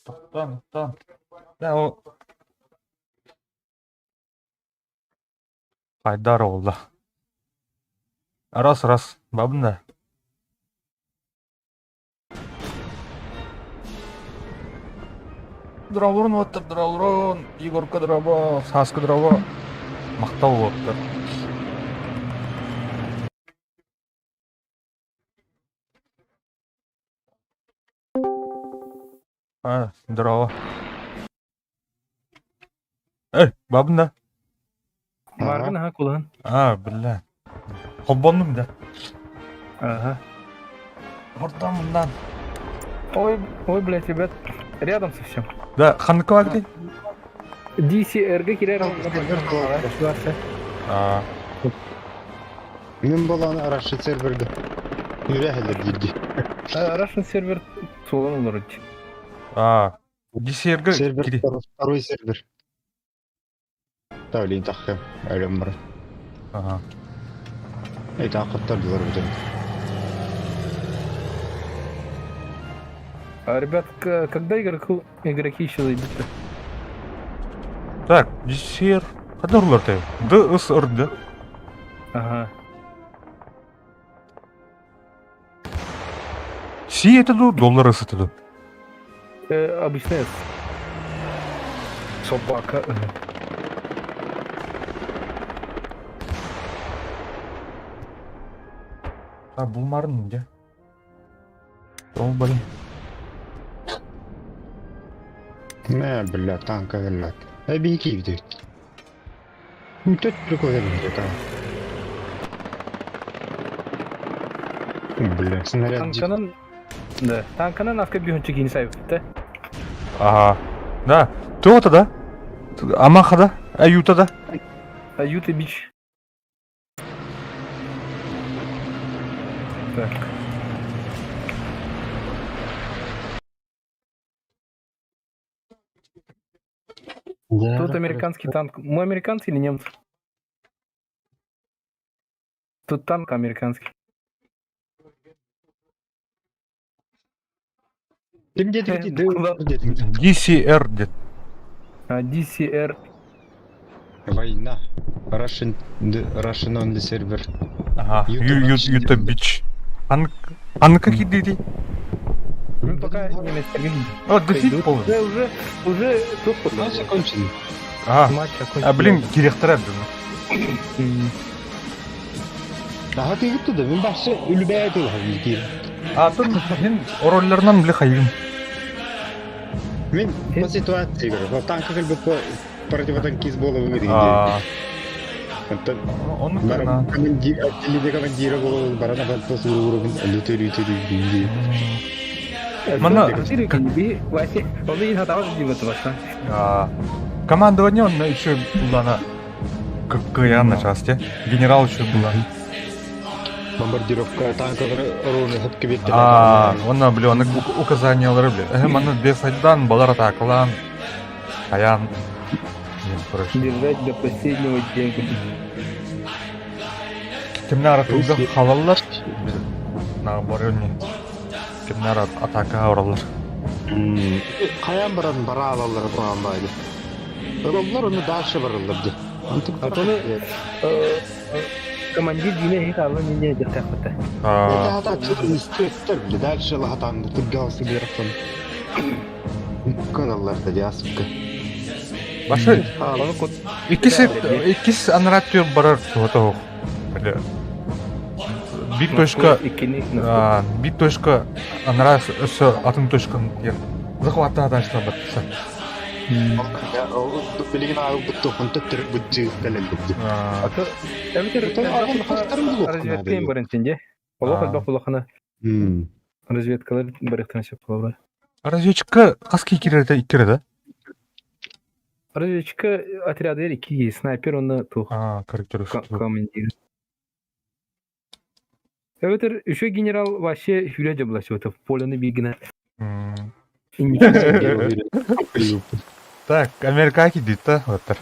Тохтоон, тохтоон. Да, ол Хайдар оҕолло. Раз, раз, бабын да. Дроврун уоттар, дроврун, Егорка дрово, Сааскы дрово. Махтал уоттар. А, здорово. Эй, бабын да? Баргын аха кулаһын. А, бля. Холбоннум да. Ага. Ортан мындан. Ой, ой, блядь, ребят, рядом совсем. Да, ханныка вакты? DCRG кирер. А. Мин болан Russian серверді. Үрәһелер диирди. Russian сервер суолан олорор. А, DCRG Сервер кири. второй сервер. Тавлин таххым өлөм бар. Ага. Это акыттар дылар бүтүн. А, ребят, когда игроку, игроки еще зайдут-то? Так, DCR. Қайда ұрылар ты? ДСР, да? Ага. Си это ду, доллар с это ду. Обычная собака. А, булмарын где? Ол, блин. Мэ, бля, танка өллөт. Эбии киирдибит. Үтөт прикол эбит Бля, снаряд Танканын... Да, танканын авка бүйінчі кейін сайыпты. Ага. Да. Туота да? Амаха да? Аюта да? Аюта бич. Так. Тут американский танк. Мы американцы или немцы? Тут танк американский. Ким диэтибит DCR диэн. А, DCR. Война. Russian, Russian only server. Ага. Юта бич. Анна какие дети? Ну, пока немецкий. О, дефит полный. Уже, уже, уже тут Матч окончен. А, Матч окончен. а блин, директора блин. Ага, ты туда, мен башы үлбәйт ул А тут мен роллерынан бля хайым. Мен по ситуации говорю, танка как бы по противотанкист было выиграть. А, он Баран командир, отделение командира был, барана по уровень, лютый, лютый, лютый. Мана- Вася, он и хатабас дип башта. Командование он еще была на ККЯ на части. Генерал еще была. Бомбардировка танков руны хапки битте. А, он бля, он указания бля. Мана без айдан балар атакалан. Аян. Держать до последнего дня. Кимнар атылга халаллар. На барыны. Кимнар атака оралар. Каян баран бара алалар куган байды. Олар оны дальше баралар ди. А то командир дине хит алла не не дехтахта. А, Это инструктор, бля, дальше лахатан тыргался бирактан. Каналлар да ясыпка. Башы Оны кот иккис иккис анрат барар туото. Бля. Бит точка иккини. бит точка анра өсө атын точкан захватта дальше батса. Билигин агыл бутту хонтөттөр бутчы калелди. А то эбитер разведка им барынтинде. Олох албах улахана разведкалар барыктан сеп болор. Разведчикка каски кирерде иккире да? Разведчика отряды ики снайпер оны тух А, корректор. командир. Эбитер еще генерал вообще хүрэ жабыласы вот в поляны бигина. Так, Америка кидит да, оттар.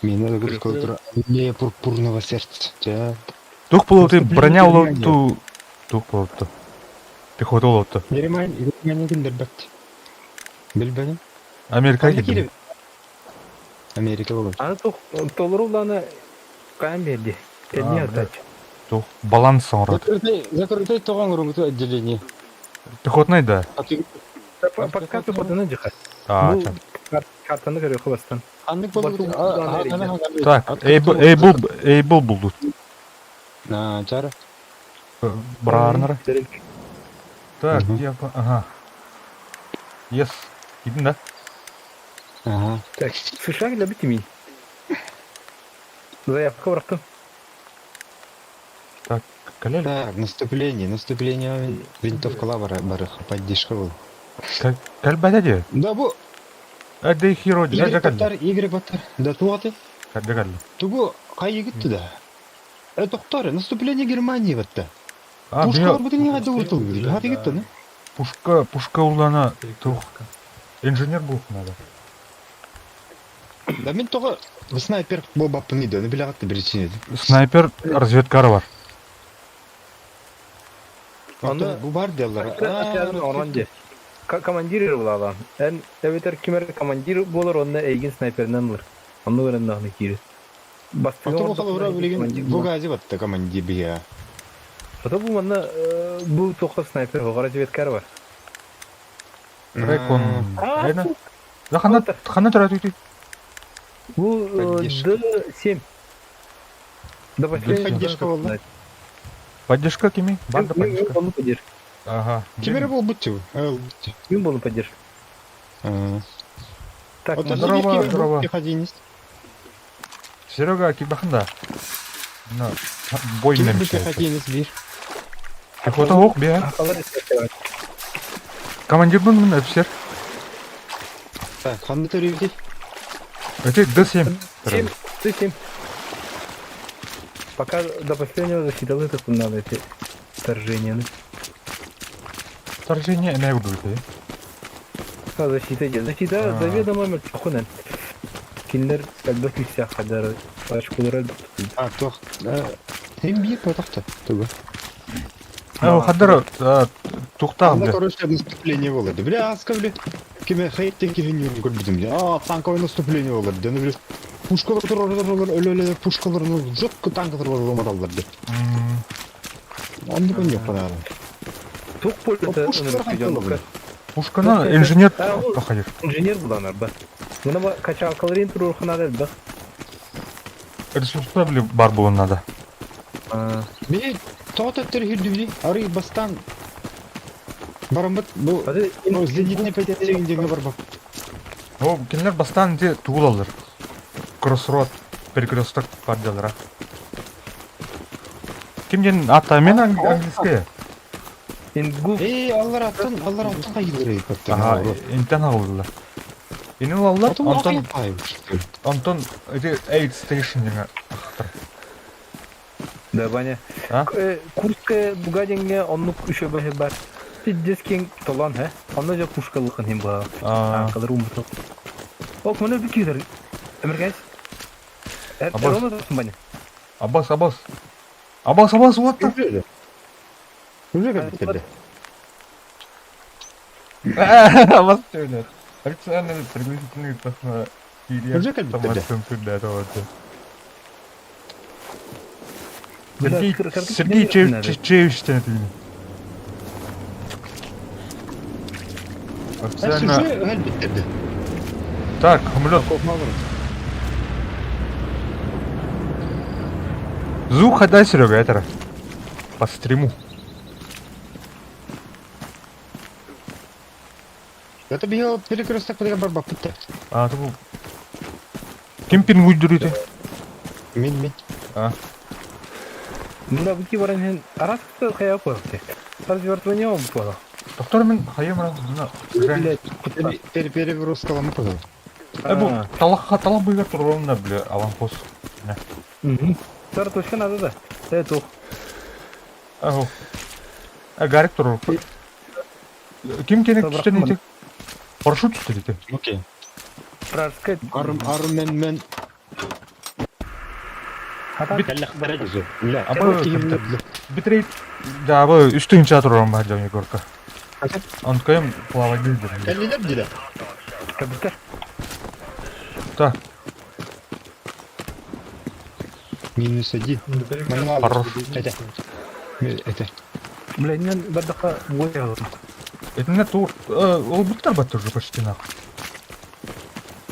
Мина сколько аллея пурпурного сердца. Дьэ. Тух буолуотуй Наступление броня Германии. олотту тух буолуотту. Пехота олотту. Германия Германия киллэрбэт. Билбэтим. Америка Ханна киирдим. киирэр? Америка буолар. Аны тух толору улаана хаан биэрди. Кэнни А, атач. Тух баланс оҥорот. Закрытай, закрытай тоҕо оҥоруҥуту отделение. Пехотный да. А ты Пока пехотаны дьыха. А, Бу ча. картаны көрүөххэ бастан. Ханнык болбут? Так, Эйбл Эйбл Эйбл булдут. На, чара. Брарнер. Так, Мгм. я ага. Yes. Кидин да? Ага. Так, США для битими. Заявка бырахтым. Так, калель. Так, наступление, наступление винтовкала бар, барых, поддержка был. Кэлбэтэ Да бу Эдей хиро Y дьэ баттар, Y баттар. Да туаты. кэллэ. Тугу хайыгытты да. Э, тоқтар, наступление Германии батта. А, Пушкалар бия бутын яга дуртыл. Хатыгытты, не? пушка, пушка улана тух. Инженер бух надо. Да мен тоға снайпер болбаппын дейді, оны біле причина. Снайпер разведкары бар. Оны бу бар делар. Онон же. Командир булалан. Эн эбетер кимер командир болар, онна эйгин снайперинен булар. Онну көрөн даҕаны киирэр. Бастыҥа Ото бу билеген Бугази батта командир бия. Ото бу манна бу тоққа снайпер хоҕор разведкар бар. Рекон. Айна. Да хана хана тұра түй. Бу Поддержка. Д7. Да последний. Поддержка болла. Поддержка кими? Банда поддержка. Болну поддержка. Ага. Кимер бол бутчу? Эл. Мин болну поддержка. Так, Ото Здорово, здорово. Пехотинец. Серега кибахында. На бой Кимер немче. пехотинец бир. Пехота ок бе. Ахалар эстере. Командир мен офицер. Так, ханды төрүбүт. Это Д7. 7, Д7. Пока до последнего засчитал это надо эти вторжения. Вторжение не буду. А, защита идет. Защита А. заведомо мөлтөхүнэн. Кинилэр элбэх күүстээх хадары очколор элбэх. А, тох. Хем бир потохта. Тугу. А, хаддар тухтаах Анда, бля. короче, наступление было. Бля, аска, бля. Кеме хейттен кихин көрбүтүм, бля. А, танковое наступление было. Да, ну, бля. Пушкалар турар, өлө пушкалар, ну, жестко танкалар ломадалар, бля. Онды күн yok бана. Тух полета Пушкалар қайталы, бля. Пушканы инженер А, ол- тохайыр. инженер буланар ба. Мына ба качалкаларын турурханар элбэх. Ресурстар бля бар буын надо. Би тоғыт хүрді, бля. Ары бастан барамбыт бу Ады зенитный позиция деген бар бап. О, кинилер бастан де тугул алыр. Кроссроад, перекресток бар делар. Кимден ата мен английский. Ингу Эй, аллар аттан, аллар аттан кайдыры ипатты. Ага, интен алдылар. Инен алдылар, онтон онтон эти Aid Station деген ахтар. Да, Ваня. А? Курская дуга деңге оннук үшө баһы бар. Пиздец кең толан, хэ? Онно жа пушкалыкын хим ба. А, Танкалар умуту. Ок, мына бир күйдер. Американец. Абас. Рома тұрсын, Ваня. Абас, Абас. Абас, Абас, what the? Уже как биттерде. Абас söyle. Официально пригласительный тахна Уже как биттерде. Сергей, Сергей Чевич тенетилини. Официально. Уже гал биттерде. Так, хамлет. Звук ходай, Серега, это по стриму. Это бил перекресток подга бар бап битте. А, это был. Ким пингуй дурите? Мин мин. А, Мына бу ки баран хен арас хая қойыпты. Развертывание он было. доктор мен хайым ран. Блять, Перегрузкалама пожалуйста. Э, бу талахха талах быгар турурун бля, аванпост. Сар точка надо да. Это Ау. А гарик турур. Ким кенек Добро. түстен ити? Парашют түстен ити. Окей. Пражская. Арым арым мен мен. Кэллэхтэрэ дьэ. Бля, Абы киһим битрейт дьаабы үс тыһыынча турарым баар дьон Егорка. Онткайым плавайдыы дирим. Кэллилэр диле. Кэбитер. Так, Минус один. Хорош. Это. Это. Бля, иннен бардаха буя. это тур ол буттар баттыр уже почти нахуй.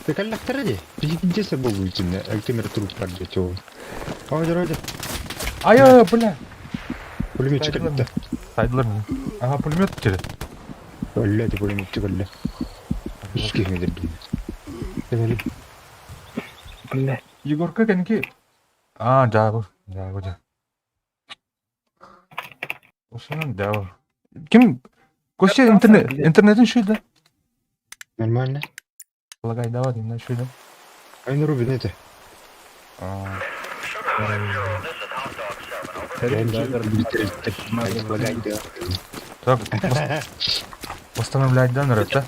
Ты кэллэхтэрэ дии. Биһиги буолу итиннэ Элтемир труп бар диэти ол. Ой, вроде. Ай, ай, бля. Пулеметчик кэлбитэ. Сайдылар мне. Ага, пулемет теперь. Өллө ити пулеметчик өллө. Үс киһини өлөрдүм. Кэлэли. Бля. Егорка кэнки. А, дьаабы. Дьаабы дьэ. Осунан дьаабы. Ким Костя интернет интернетин шүйді. Нормально. Лагай давай, на шүйді. Айн Рубин это. Так, восстановлять да, народ, да?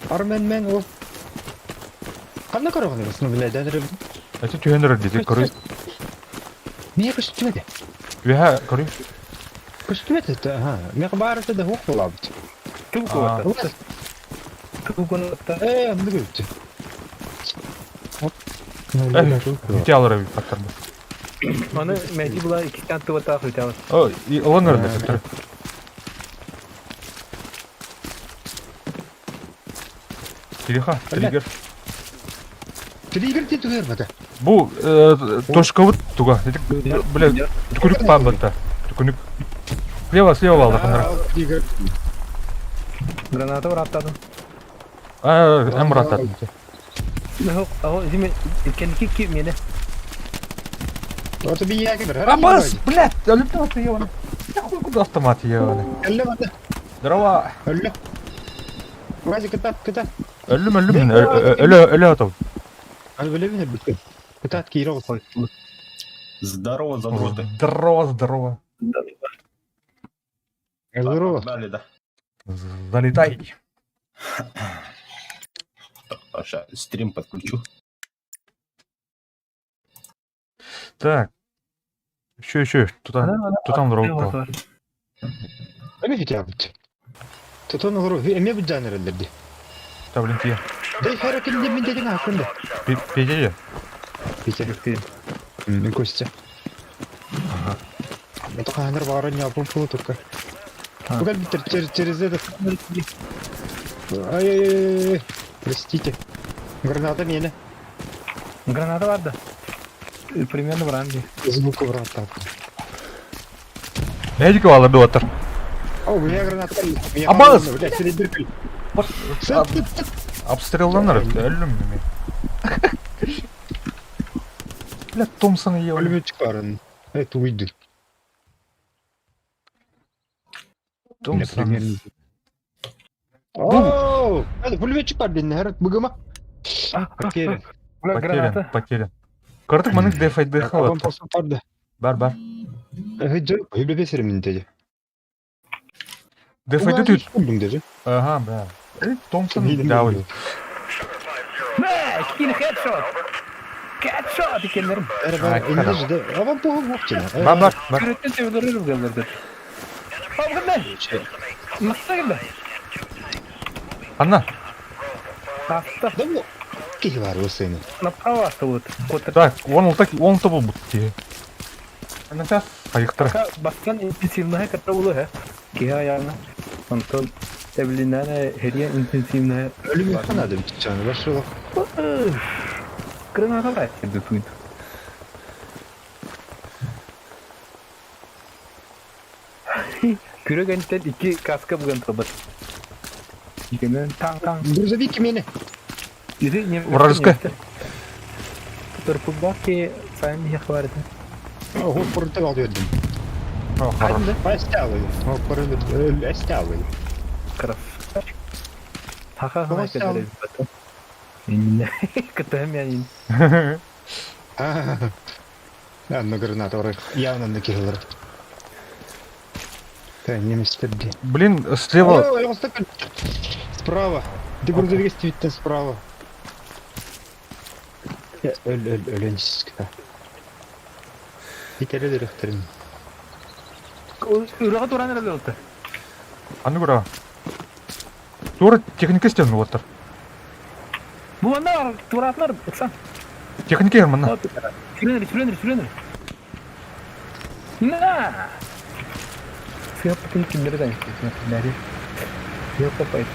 Армен мен ол. Ханна көрөҕүн восстановлять да народ. Это түһэн эрэр диэти көрүй. Миэ көстүбэтэ. Үһэ көрүй. Көстүбэтэ ага. Миэхэ баарыта да хуох буолаабыт. Тыл А. куота. Тыл куота. Ээ, оннук эбит. Бүтэ алар эбит паттарбы. Аны мәди була икки тывата хытабыз. О, и олон эрэр диэти. Тириха, триггер. Триггер ти түгэр бата. Бу точкабыт туга. Бля, түкүнүк баар батта. Түкүнүк. Слева, слева балда ханара. Триггер. Граната бараттадым. А, эмрат атын. Хо, хо, зиме кенки ки мене. Ото бияки бер. Абас, блядь, өлүп ебаный. Я хуй куда автомат ебаный. Өллө бата. Здорово. Өллө. Вази кытат, кытат. Өллүм, өллүм, өлө, өлө атам. Аны билебин бүткөн. Кытат киире кой. Здорово, задроты. Здорово, здорово. Здорово. Погнали, да. Залетай. Так, ща стрим подключу. Так. Еще, еще, туда, тутан роутал. Эме хитябыт. Тотон олору эме бүджан эрелерди. Та, блин, тие. Дей харакин деп мен дедин акында. Петя, Петя. Костя. Это ханер бары не апыл только. Бугал битер через этот. Ай-яй-яй. Простите. Граната мене. Граната бар да. Примерно в ранге. Звук врата. Эдик аларды отыр. О, у меня граната. Абаз! Блядь, серебрякой. Обстрелданыр. Өллүм мен. Бля, Томпсон ебаный. Пулеметчик барын. Это уйду. Томпсон. О, это пулеметчик бар, блин, наверное, бугама. Потерян. Бля, Потерян, граната. потерян. Картык манык дефайт Абам дехалат. просто барды. Бар, бар. Хыджы, бесерим деди. Дефайт түт. Булдум деди. Ага, бля. Э, Томпсон Билим, даули. билим. Мә, кин хедшот. Хедшот икеннерим. Ай, Абам похуй вообще. Бар, бар, бар. Күрөттен себелер гелдерди. Абгындай. Насыл келди? Анна. Аста. Да ну, кихи бар осыны. Направо аста вот. Котыр. Так, он так, он то был бутти. Анна сейчас айыктыр. Баскан интенсивная катра улы, Киха яна. Антон Эвлинана херия интенсивная. Ölüm ханады битчаны башылы. Граната брать тут. Күрөгөнтен ики каска бүгін табат. Икенен таң-таң. Грузовик мене. Вражеская. Турпубаки сайын яхварды. Ого, порты алды едим. О, хорош. Астялы. О, порты астялы. Красавчик. Хаха Астялы. Кытым я Анна граната орых. Явно на киллер. Да, немец терди. Блин, слева. Справа. Ты грузовик стоит справа. Öl öl ölen Итэрэ өлөрүөхтэрин. Үрэҕи туран эрэ өлөртө. Аны кура. Туора техника истэн уоттар. Бу манна бар, тураатылар ыксан. Техника ер манна. Сүрэн сүрэн сүрэн. На! Сыаппытын кимнери да кимнери. Сыаппапайт.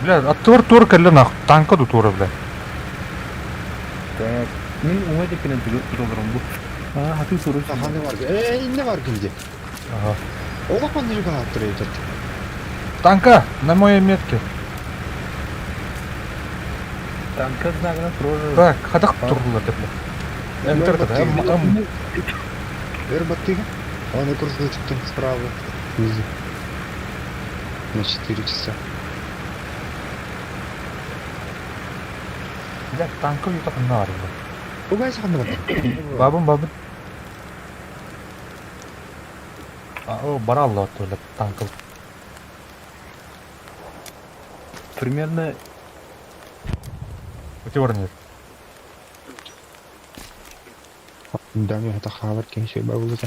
Бля, аттыбар туора кэллэ нах, танка ду туора, бля. Так, мин уҥа диэкинэн туралларым бу. Аа, хатыы туру. Ханна бар? Э, инне бар гинди. Ага. Олох манна жүгәттер этот. Танка, на моей метке. Танка знагына турар. Так, хадах турлар деп, бля. Энтер да, М, М. Эр баттыга. Он кружочек справа. Внизу. На 4 часа. Бля, танка ютак нар, бля. Угайся ханна бар. Бабым, бабым. А, о, баралла бля, танка. Примерно Ути орнер. Да, мне это хавар кем еще бабулы.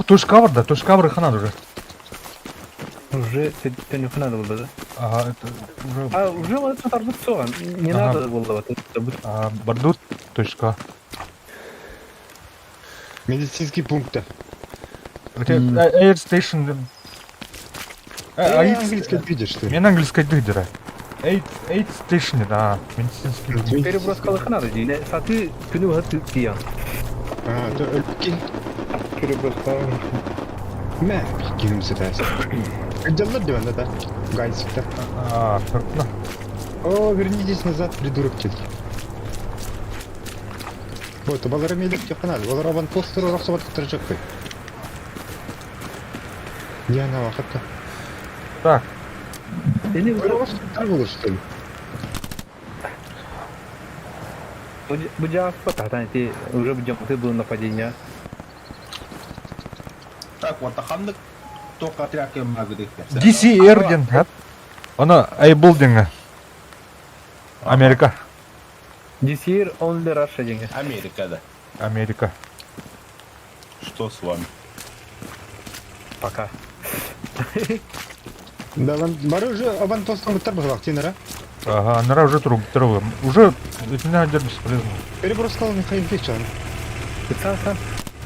Туш кавр, да, туш кавр хана уже. Уже төнүхүн надо было, да? Ага, это уже... А, уже вот это тарбут соған. Не Ага. надо было вот это. А, бардут, точка. Медицинский пункт. Это Air Station. А английский видишь ты. Мен английский дыдера. Aid, Aid Station, да, медицинский пункт. Переброскалыхы надо дейді. Саты күні уақыт тиян. А, то өлки. Переброскалыхы. Мә, ким сетәс. Делать диван да. Гайсикта. А, на. О, вернитесь назад, придурок ты. Вот, балар мелек канал, балар аванпостер рахсабат кытыржак кой. Диана вакытта. Так, Или Бар что ли? Бу жааппа ти уже бу ты был нападение. Так, вот ханнык только отряд магды. DCR ден, ha? Ана Able деңе. Америка. DCR only Russia деньги. Америка, да. Америка. Что с вами? Пока. Да, бар уже аванпостон бутар бахлак тинера. Ага, нара уже труп, труп. Уже меня дер бесполезно. Переброскал Михаил Печан. Сам сам.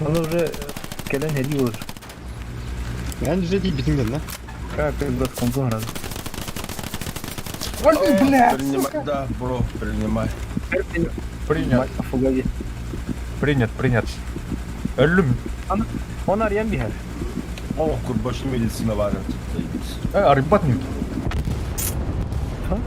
Он уже келен хеди olur. Мен же ди битиңден, да? Как переброскал разу. Ой, бля, Принимай, да, бро, принимай. Принят, Фугаги. принят, принят. Өлүм. Он арьян бихер. О, курбаш медицина важен. Заебись. Арибат не. А?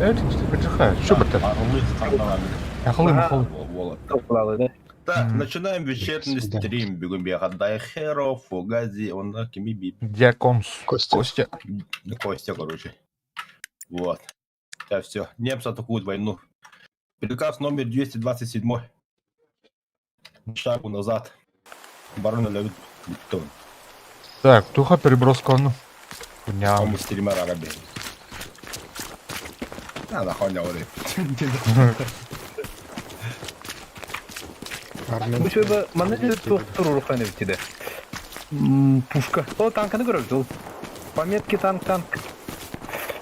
Это не Что бы ты? Орлы с Ахлы, махлы. Вот. Топлалы, да? Так, Мгм. начинаем вечерний Сюда. стрим. Бегун Бегадай Херо, Фугази, он Кими Би. Диаконс. Костя. Костя. Ну, Костя, короче. Вот. Так, все. Немцы атакуют войну. Приказ номер 227. Шагу назад. Барона Левит. Так, туха переброска, ну. Ням. Мы стример араби. А, нахуй не говори. Армия. Бу шөбө манна тур руханы битиде. Пушка. О, танканы көрөбүз ол. Пометки танк, танк.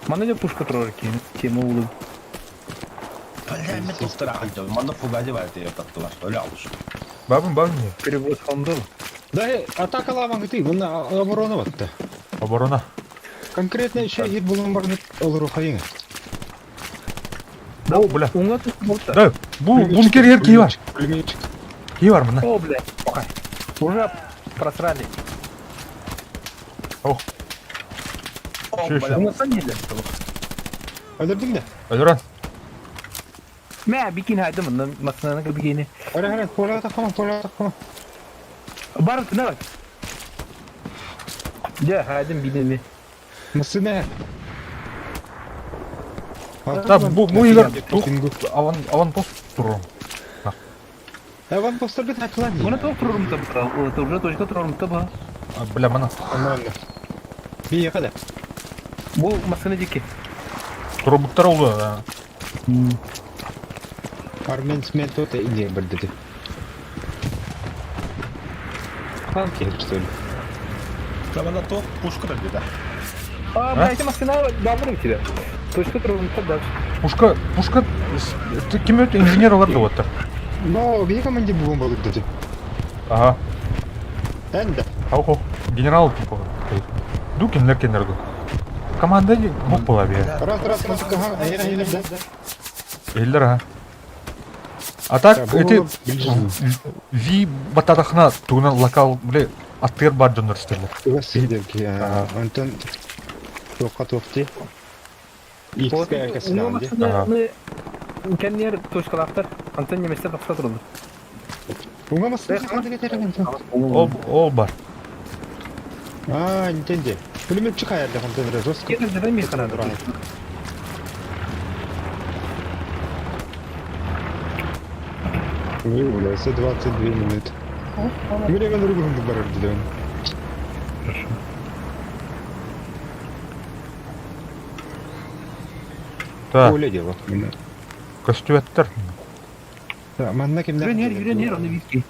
Манна пушка турар экен. Тема улы. Бля, мен тоқтыра қанча. Манда фугази бар деп таттылар. Өле алыш. Бабын, бабын не? Переброскалды. Да, атакаламан ты, мына оборона батты. Оборона. Конкретно еще ир булун бар олар хайың. О, бля. Уңа тук болду. Да, бу бункер ер кий бар. Пулеметчик. Кий бар мына. О, бля. Уже просрали. О, О, Шо, бля. Уңа сан Өлдүрдүң да. Өлөрөн. Мә, бикин хайды мында масынаны бикини. Ара ара, пола такама, пола такама. Бар не бак. Я хайдым бинени. Масына. Да, бу бу игер тух аван аванпост турун. Аванпосттар бит атылан. Мына тоқ турурум таба. Уже точка турурум таба. Бля, мана. Нормально. Би када. Бу масына дики. Турбуттар oldu. Армен смен то ине бардыты. Танки, что ли? Там она то пушка где-то. А, блядь, машина бабыр тебе. Точка турбунта дальше. Пушка, пушка, ким өт инженер олар да оттар. Но где командир бомба лыдыты? Ага. Энда. Хау-хау. Генерал типа. Ду кинлер кинлер ду. Команда бук була бе. Раз, раз, раз, ага, эйра, эйра, да. Эллер ага. А так эти Ви бататахна тугунан локал бile аттыгар бар дьоннор истерлер. Онтон туохха туохти. Кэннер точкалаахтар, онтон немецтер тахса тураллар. Уҥа массыына Ол ол бар. Аа, интенде. Пулеметчик аярда хантан жестко. Выявляется 22 минуты. Время другом барар деден. Хорошо. Так, Оля дело. көстүбэттэр. Да, манна кимдер. Юрен юрен ер, оны виски.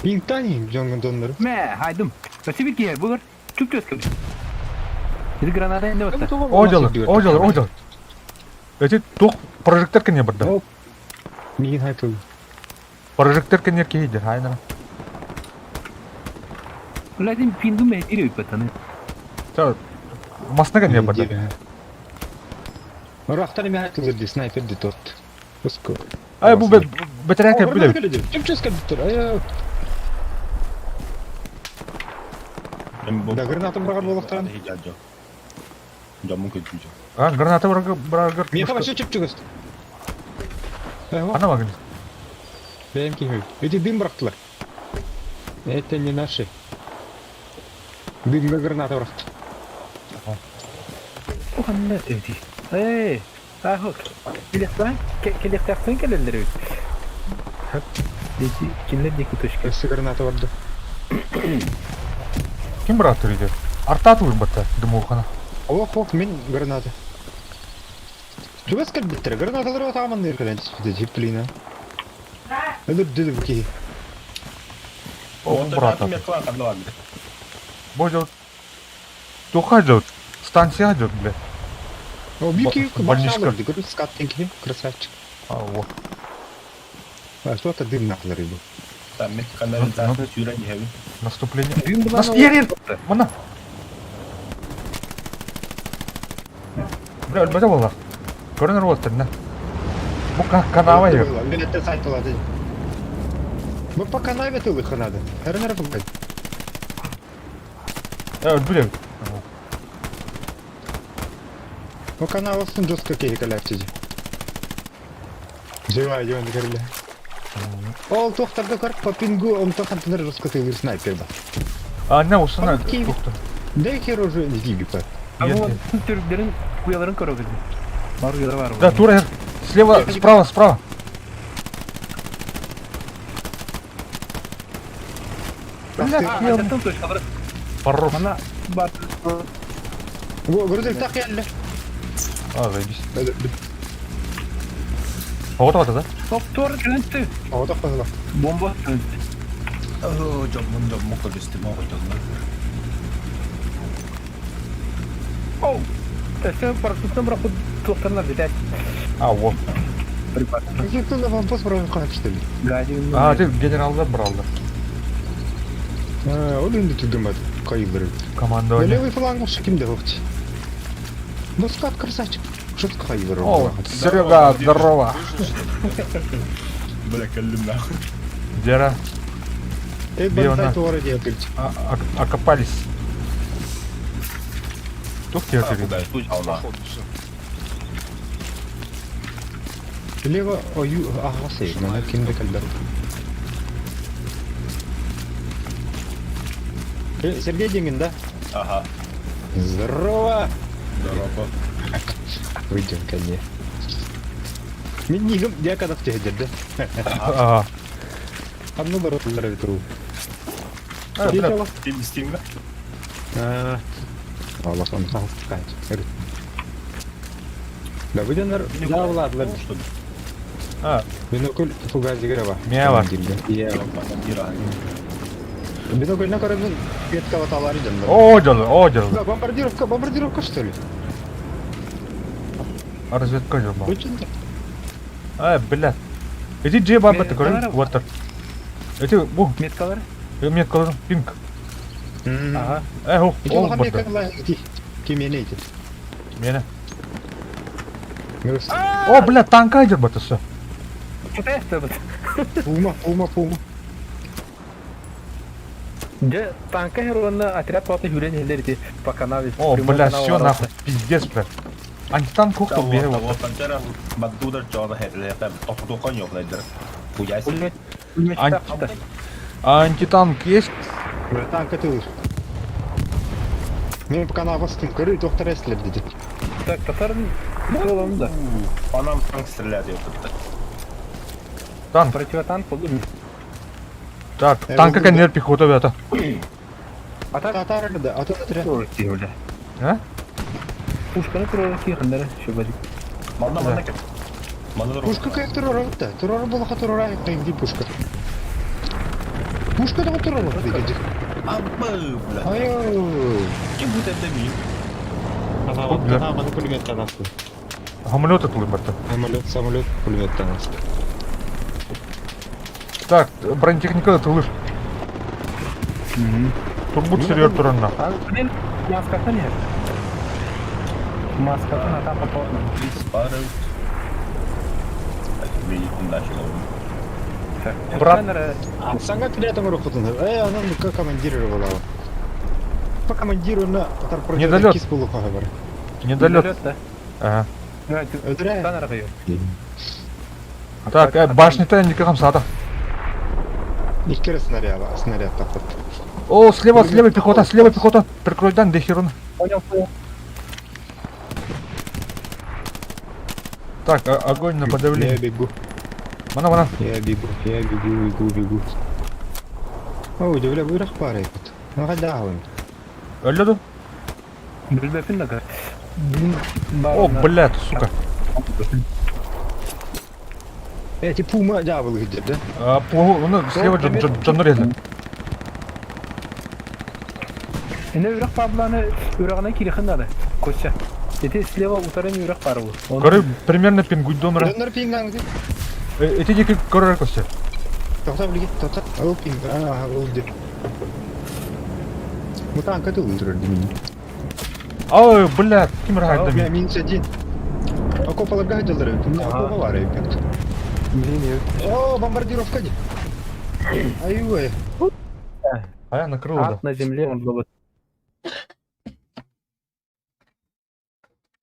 Пинтани, жон доннор. Мә, хайдым. Өсі bir киер, булыр. Чүп чөскө. Или граната инде батта. О дело, о дело, о дело. Эти тух прожектор кене барда. Мигин хайпыл. Прожектор кене кейдер, хайна. Лазим пинду мә ире патаны. Та масна кене барда. Рахтар ми хайпыл ди снайпер ди тот. Уско. Ай бу бетерәкә биле. Чүп чөскө биттер. Ай. Да граната брагар болоктан. Жамын көтүнчө. А граната барга баргар. Мен вообще чүп чүгөс. Ана багын. Бәм киһи. Эти дым бырахтылар. Это не наши. Дымга граната бырахты. Уханна эти. Эй, ахок. Келехтан, келехтан келелер бит. Дети, кинлер деки точка. Өссө граната барды. Ким бырахты диде? Артат бата дымухана. Ох, ох, мин граната. Түбәс кәлбиттер. Гранаталар атаман ниркәлән дисциплина. Өлөр дилим ки. О, брат. Бо Туха идет. Станция идет, бля. О, бики, Больничка. Скаттенки, красавчик. А, вот. А что это дым нахуй рыбу? Там канализация сюра не хэви. Наступление. Дым Нас... Ер, ер! Мана! Бля, өлбөтө буолла. Көрөнөр буолтар, на. Бу канава ер. Это сайт лади. Мы по канаве тылыха надо. РНР бывает. Өлбүт По канаву сын жестко кейкаляптиди. Жива, жива, не Ол тоқтарды көріп, по пингу, он тоқтарды жестко тылыр снайпер да. А, не, усына тоқтар. Да хер уже не гибипа. Түркlerin уяларын көрөгүз. Бар уялар бар. Да, тура, слева, справа, справа. Бля, точка. Хорош. Мана бар. Во, грузовик так ялли. А, заебись. Вот вот, да? Токтор көнтү. А вот так Бомба көнтү. О, жамын жамын көтүстү могу жамын. Оу. Өсө парашюттан бірақ тоқтарына битет. А, вот. Какие-то на вопрос про что ли? А, ты генералдар бралдар. А, ол енді түгімәді, қайылдыры. Командование. Левый фланг вообще кимде вовте. Ну, скат красавчик. Жестко хайвер. О, Серега, здорово. Бля, калым нахуй. Дера. Эй, бонсай туара делать. Окопались. Тух тебе Куда? Лево, ою, ага, сей, мана кимде калдар. Сергей Демин, да? Ага. Здорово! Здорово. Выйдем ко мне. Мен я когда в тебе да? Ага. Одну дорогу ветру. Стим, стим, да? Аллах, он Да, выйдем на... Да, Влад, Влад. А, Бинокль фугазигера бар. Миэ бар. Иә. Бинокльна көрөмүн ветка баталар идем. О, дьолу, о, дьолу. Да, бомбардировка, бомбардировка что ли? Разведка дьолу. Очень А, блядь. Эти дьиэ баар бата көрүн, уоттар. Эти бу, Меткалар? меткалар, пинг. Ага. Э, ол, ол барда. Кимене ити. Миэнэ. О, бля, танка идет бата все. Пума, пума, пума. Дьэ, танка иһэр уонна отряд палата сүүрэн иһэллэр ити по канаве. О, Прямой бля, канал все баралта. нахуй, пиздец, бля. Антитанк кухта Того, бери того, вот. пантера, баддудер, чёрно, хетле, тохту конёк, Хуясь. Пулемет, пулемет Ан- Антитанк есть? Бля, танк атылыр. Мен пока на бастым, көрүй доктор эслер dedi. Так, татарын оламын да. По нам танк стреляет, ёпта. Танк. Противотанк болду. Так, танка конер пехота бята. А так Татар да, а то отряд. турар бля. А? Пушканы турар кийгендер, еще бадик. Манна, манна, кеп. Манна, Пушка как турар да. Турар була турар ди пушка. Пушка да турар диги. А, бля. Ай. Кем будет это мин? Бля. Ана пулемет танасты. Самолет атылыр бата. Самолет, самолет, пулемет танасты. Так, бронетехника атылыр. Турбут серьер туранна. А, блин, маската нет. Маската на там попал. Спарывают. Брат. Саңа отрядом рухутун. Э, она ну как командир была. По командиру на татар против Недолет. кис булу бар. Недолет. да? Ага. Өтүрэ. Так, башня-то никаком сада. Иккere снаряд, снаряд тапат. О, слева, слева пехота, слева пехота. Прикрой дан, дехерун. Понял, понял. Так, огонь на Я подавление. бегу, Мана, мана. я бегу, я бегу, бегу, бегу. О, удивля буйрах пара ипот. Ну гадавын. Өллөдү? Билбепин да. Блин, О, блядь, сука. Эти пума дьявол где, да? А, ну, слева Джон Резли. Эне үрэх пабланы үрәгенә кирехин надо. Костя. Эти слева утарын үрэх бар ул. Көрү примерно пингуйдон ра. Донор пинг где? Эти дики көрөр Костя. Тоқта білге, тоқта. Ол пинг, а, ол де. Ну танк это ультра для Ой, блядь, ким У рахайда меня мен. минус один. Окопа лагадилары, у меня окопа вары. Блин, О, бомбардировка де. Ай-ой. А я накрыл да. ад на земле он был.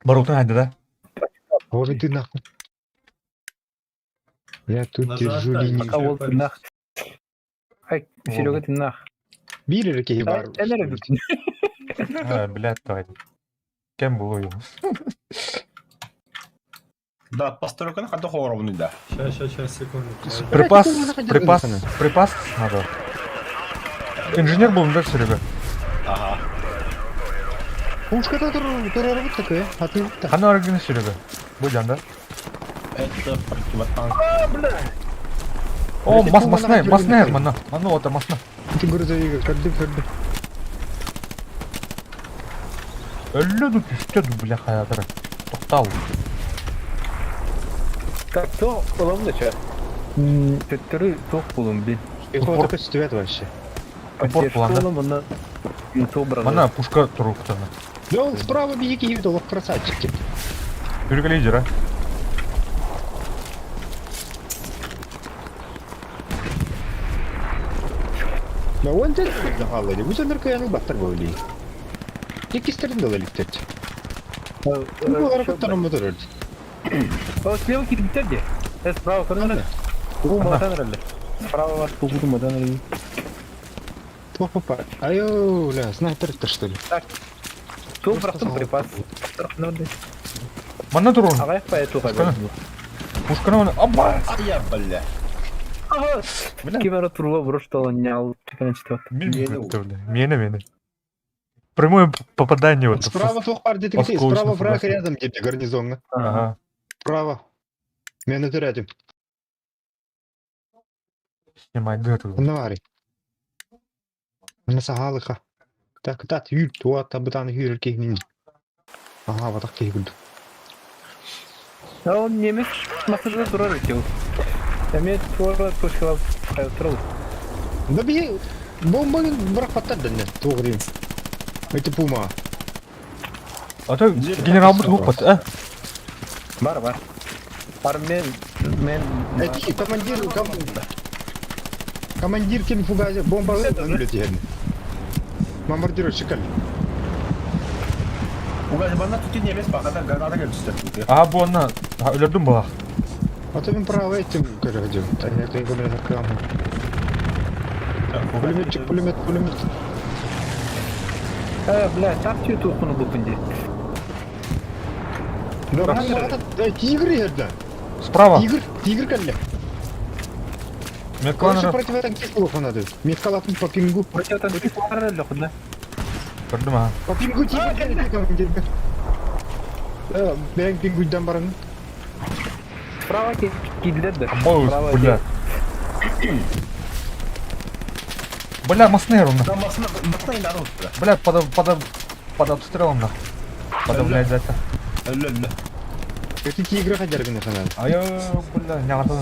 Барутын хайда да? Ой, ты нахуй. Я тут Назад держу так, линию. Пока ол нах. Ай, Серега ты нах. Били реки бар. Элер А, блядь, давай. Кем был его? Да, постройка на ходу ровный, да. Сейчас, сейчас, сейчас, секунду. Припас, Блядь, припас, пацаны. припас надо. Инженер был, да, Серега? Ага. Пушка то турар такая, а ты так. Хана оригин Серега. Будян, да? Это противотанк. О, Блядь, мас, пума масна, нахуй масна, не мана, мана, вот масна. Ты грузовик, как ты как Өллөдү түстө бля хаятара. Токтал. Так, то улам да ча. Төттөрү ток булум би. Пехота көстүбэт вообще. Упор план, да? Мына то брал. Мана пушка туруктана. Да он справа беги киит, олох красавчики. Юрика лидера. Да он ден халлы, бу жаныр кыяны баттар боли. Иккистерин да ликтет. Бу аракаттан мотор. О, слева кирпичтер де. Э, справа көрүнөр. Бу мадан эле. Справа бар, бу мадан эле. Папа, айо, ля, снайпер что ли? То брактым припас. Мана турун. Агай па эту Пушканы. Пушканы мана. Аба! А я, бля. Бля. Кемера турула бұрыштала нял чеканчы Мен Мені, мені. Прямое попадание вот. Справа плохо где ты осколочно справа враг фугасный. рядом где гарнизон. Ага. Справа. Мен өтөрәдим. Снимайдыы тылы. Онно баарый? Манна саһаалыка. Так, кытаат, үүр, туа бытааны үүрэр киһи Аһаа, батах киһи курдук. А он немец массажер турар этил. Эмиэ туора точкалап турал. Да биһи бомбаны бырахпаттар дэннэ, туох диим. Эти пума. А то генералбыт уһукпат, а? Бар бар. Армен мен Эти командир командир ким фугазе бомба үлэтиһэн. Бомбардировщик кэл. Угай, манна тут немец бахата граната кэлбистэр. Аа бу онно өлөрдүм буолах. А то мен право этим көрөдүм. Таня Пулеметчик, пулемет, пулемет. Э, бля, тапчы туохуну булбун дии. Да, тигр иһэрдэ. Справа. Тигр, тигр кэллэ. Короче, Меткаланыр противотанкист буолуоххун Меткалатын по пингу. Противотанкист лохунна. көрдүм аа. По пингу тигр кэллэ командирга. Бэйэҥ пингуйдан баран. Справа киирдилэр да. Бля, бля. Бля, маснер он. Да, масна, масна и народ. Бля, под, под, под обстрелом нахуй. Подавляет за это. Өлө, өлө. Эти тигры хотят гына санаан. А я, бля, не готов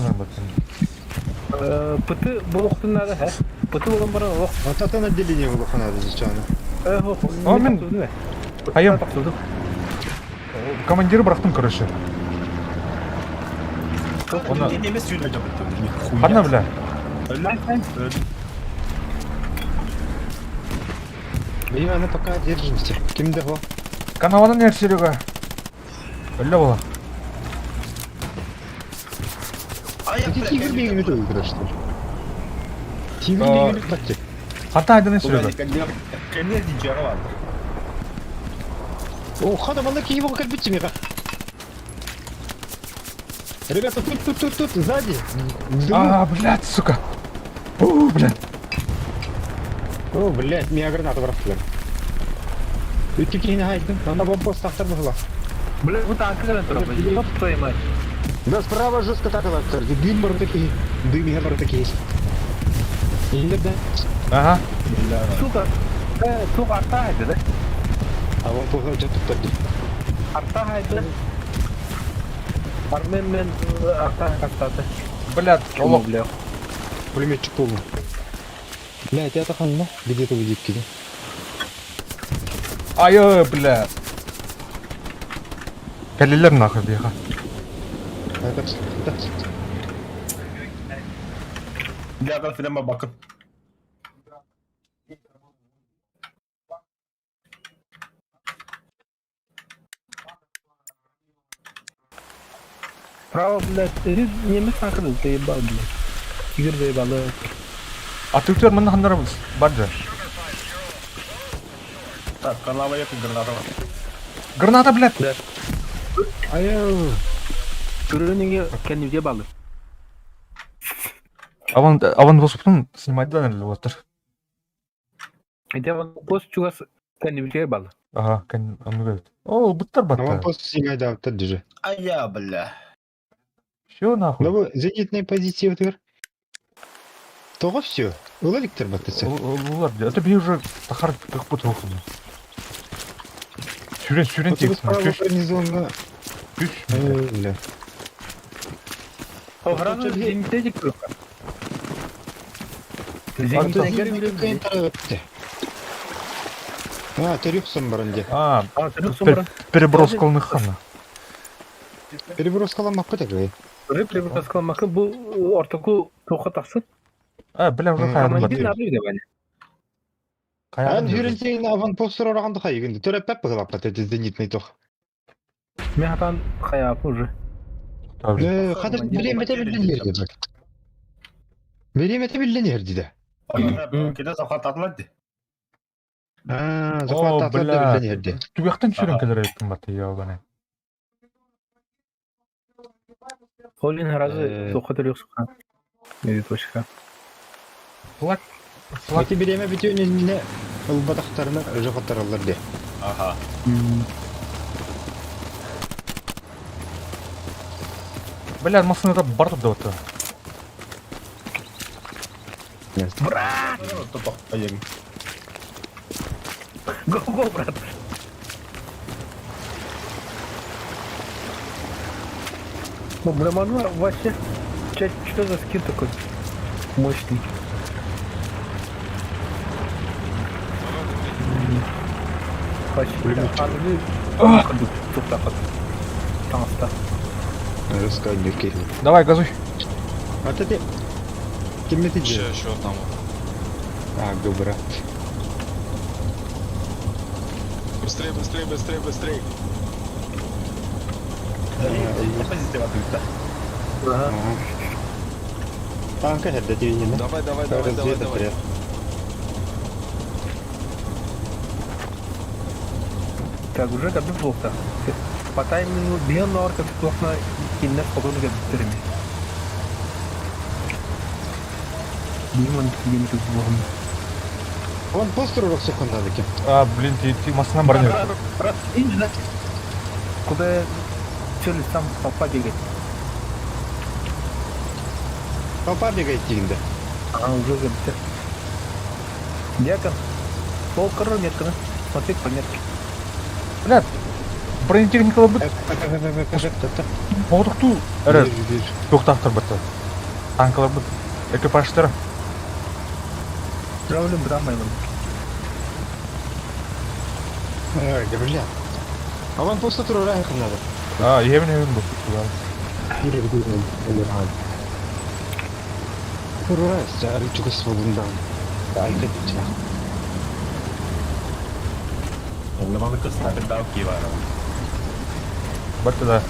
Пыты болохтун надо, ха? Пыты болон баран олох. Ататын отделение булуохха надо зачаны. О, мин- Айым. Командир бырахтым, короче. Оны немец сүйреп жабытты. Ханна, бля. Өлө. Өлө. Биһиги пока держимся. Ким да хо? Канаванан эр Серега. Өллө була. А я, Эти тигр бегами то играть, что ли? Тигр А. бегами патти. Хата айдан Серега. Кемнер дичара бар. О, хада мала киһи бука кэлбит миха. Ребята, тут, тут, тут, тут, сзади. В дыму. А, блядь, сука. У, блядь. О, блядь, меня граната бырахтылар. Үтті киһини хайдым. Ана бомба стахтар быһыла. Бля, бу танка кэлэн турар. Ёб твою мать. Да, справа жестко так Дым бар такие. Дым я бар такие. Или да. Ага. Сука. Э, сука, арта хайды, да? А вон плохо тут тут. Арта хайды. Армен мен арта хастаты. Блядь, олох. Бля. Пулеметчик полный. Блядь, я так ну, где-то выйдет киди. Ай, бля. Кэллилэр нахуй биэхэ. Это, это. Бля, филема бакын. Право, блядь, немец танкы заебал, блядь. Тигр заебал. А ты өтөр мында хандар бар же. Так, канава якын граната бар. Граната, блядь. Ай, Көрөнүңе кэннибге балы. Аван аван босуптун снимать да наверное, вот. Эте вон пост чугас кэннибге балы. Ага, кэн он О, буттар А вон батта. пост снимай, да, тут же. А я, бля. Все нахуй. Да вы зенитные позиции вот Того все. Уловиктер баттысы. Улар, это би уже тахар как будто ухуну. Сүрен сүрен Вот вы текст. справа гарнизонна. Күш. Ай, бля. Охрана зенитте көрүк. Зенитные А, төрүк баранде. А, А, төрүк сомбара. переброс колных хана. Переброска ламакка такой. Рып переброс кылмакы бу ортоку тока таксын. А, бля, уже хайрын Командир бар. набы деп ани. Ан хүрэнсийн аванпост орогонд хайгын. Тэр пеп глаппат это зенитный тох. Мен хатан хаяпы уже. Э, хадыр время те билен ерди. Время те билен ерди да. Кеде захват атылады. А, захват атылады билен ерди. Түгәхтен сүрен келер айттым бат ебаный. Олин разы тока төрүк сука. Не точка. Флаг флаг Эти время бүтүнүнне ылбатахтарына жохоттараллар де. Ага. Бля, машина бар тут да. Брат! Го, го, брат! Ну, Браману вообще, что за скин такой мощный? Вообще, аныгы туктапат. Таҥаста. Давай, газуй. А ты ким Ще, еще одному. А, добра. Быстрее, быстрее, быстрее, быстрее. Ага. Танка херде Давай, давай, давай, давай, давай. Так, уже кабы плохо. По таймингу биэн нор кабы плохо иннер погон кабы Ниман киген кыз болған. Он постер урок соконда екен. А, блин, ты масынан баран Брат, брат, инженер. Куда цели сам толпа бегает. Толпа бегает дегенде. Ага, уже забито. Дьякон, пол король метка, смотри по метке. Бля, бронетехникала бит Моғдуқту әрі тоқтақтыр бітті. Танкалар бит. Экипажтар. Жаулем брамаймын. Ай, да бля. Аван поста тура надо. А, ебен ебен бұл. Тура, арычуга свобундан. Айка дича. Бітті да.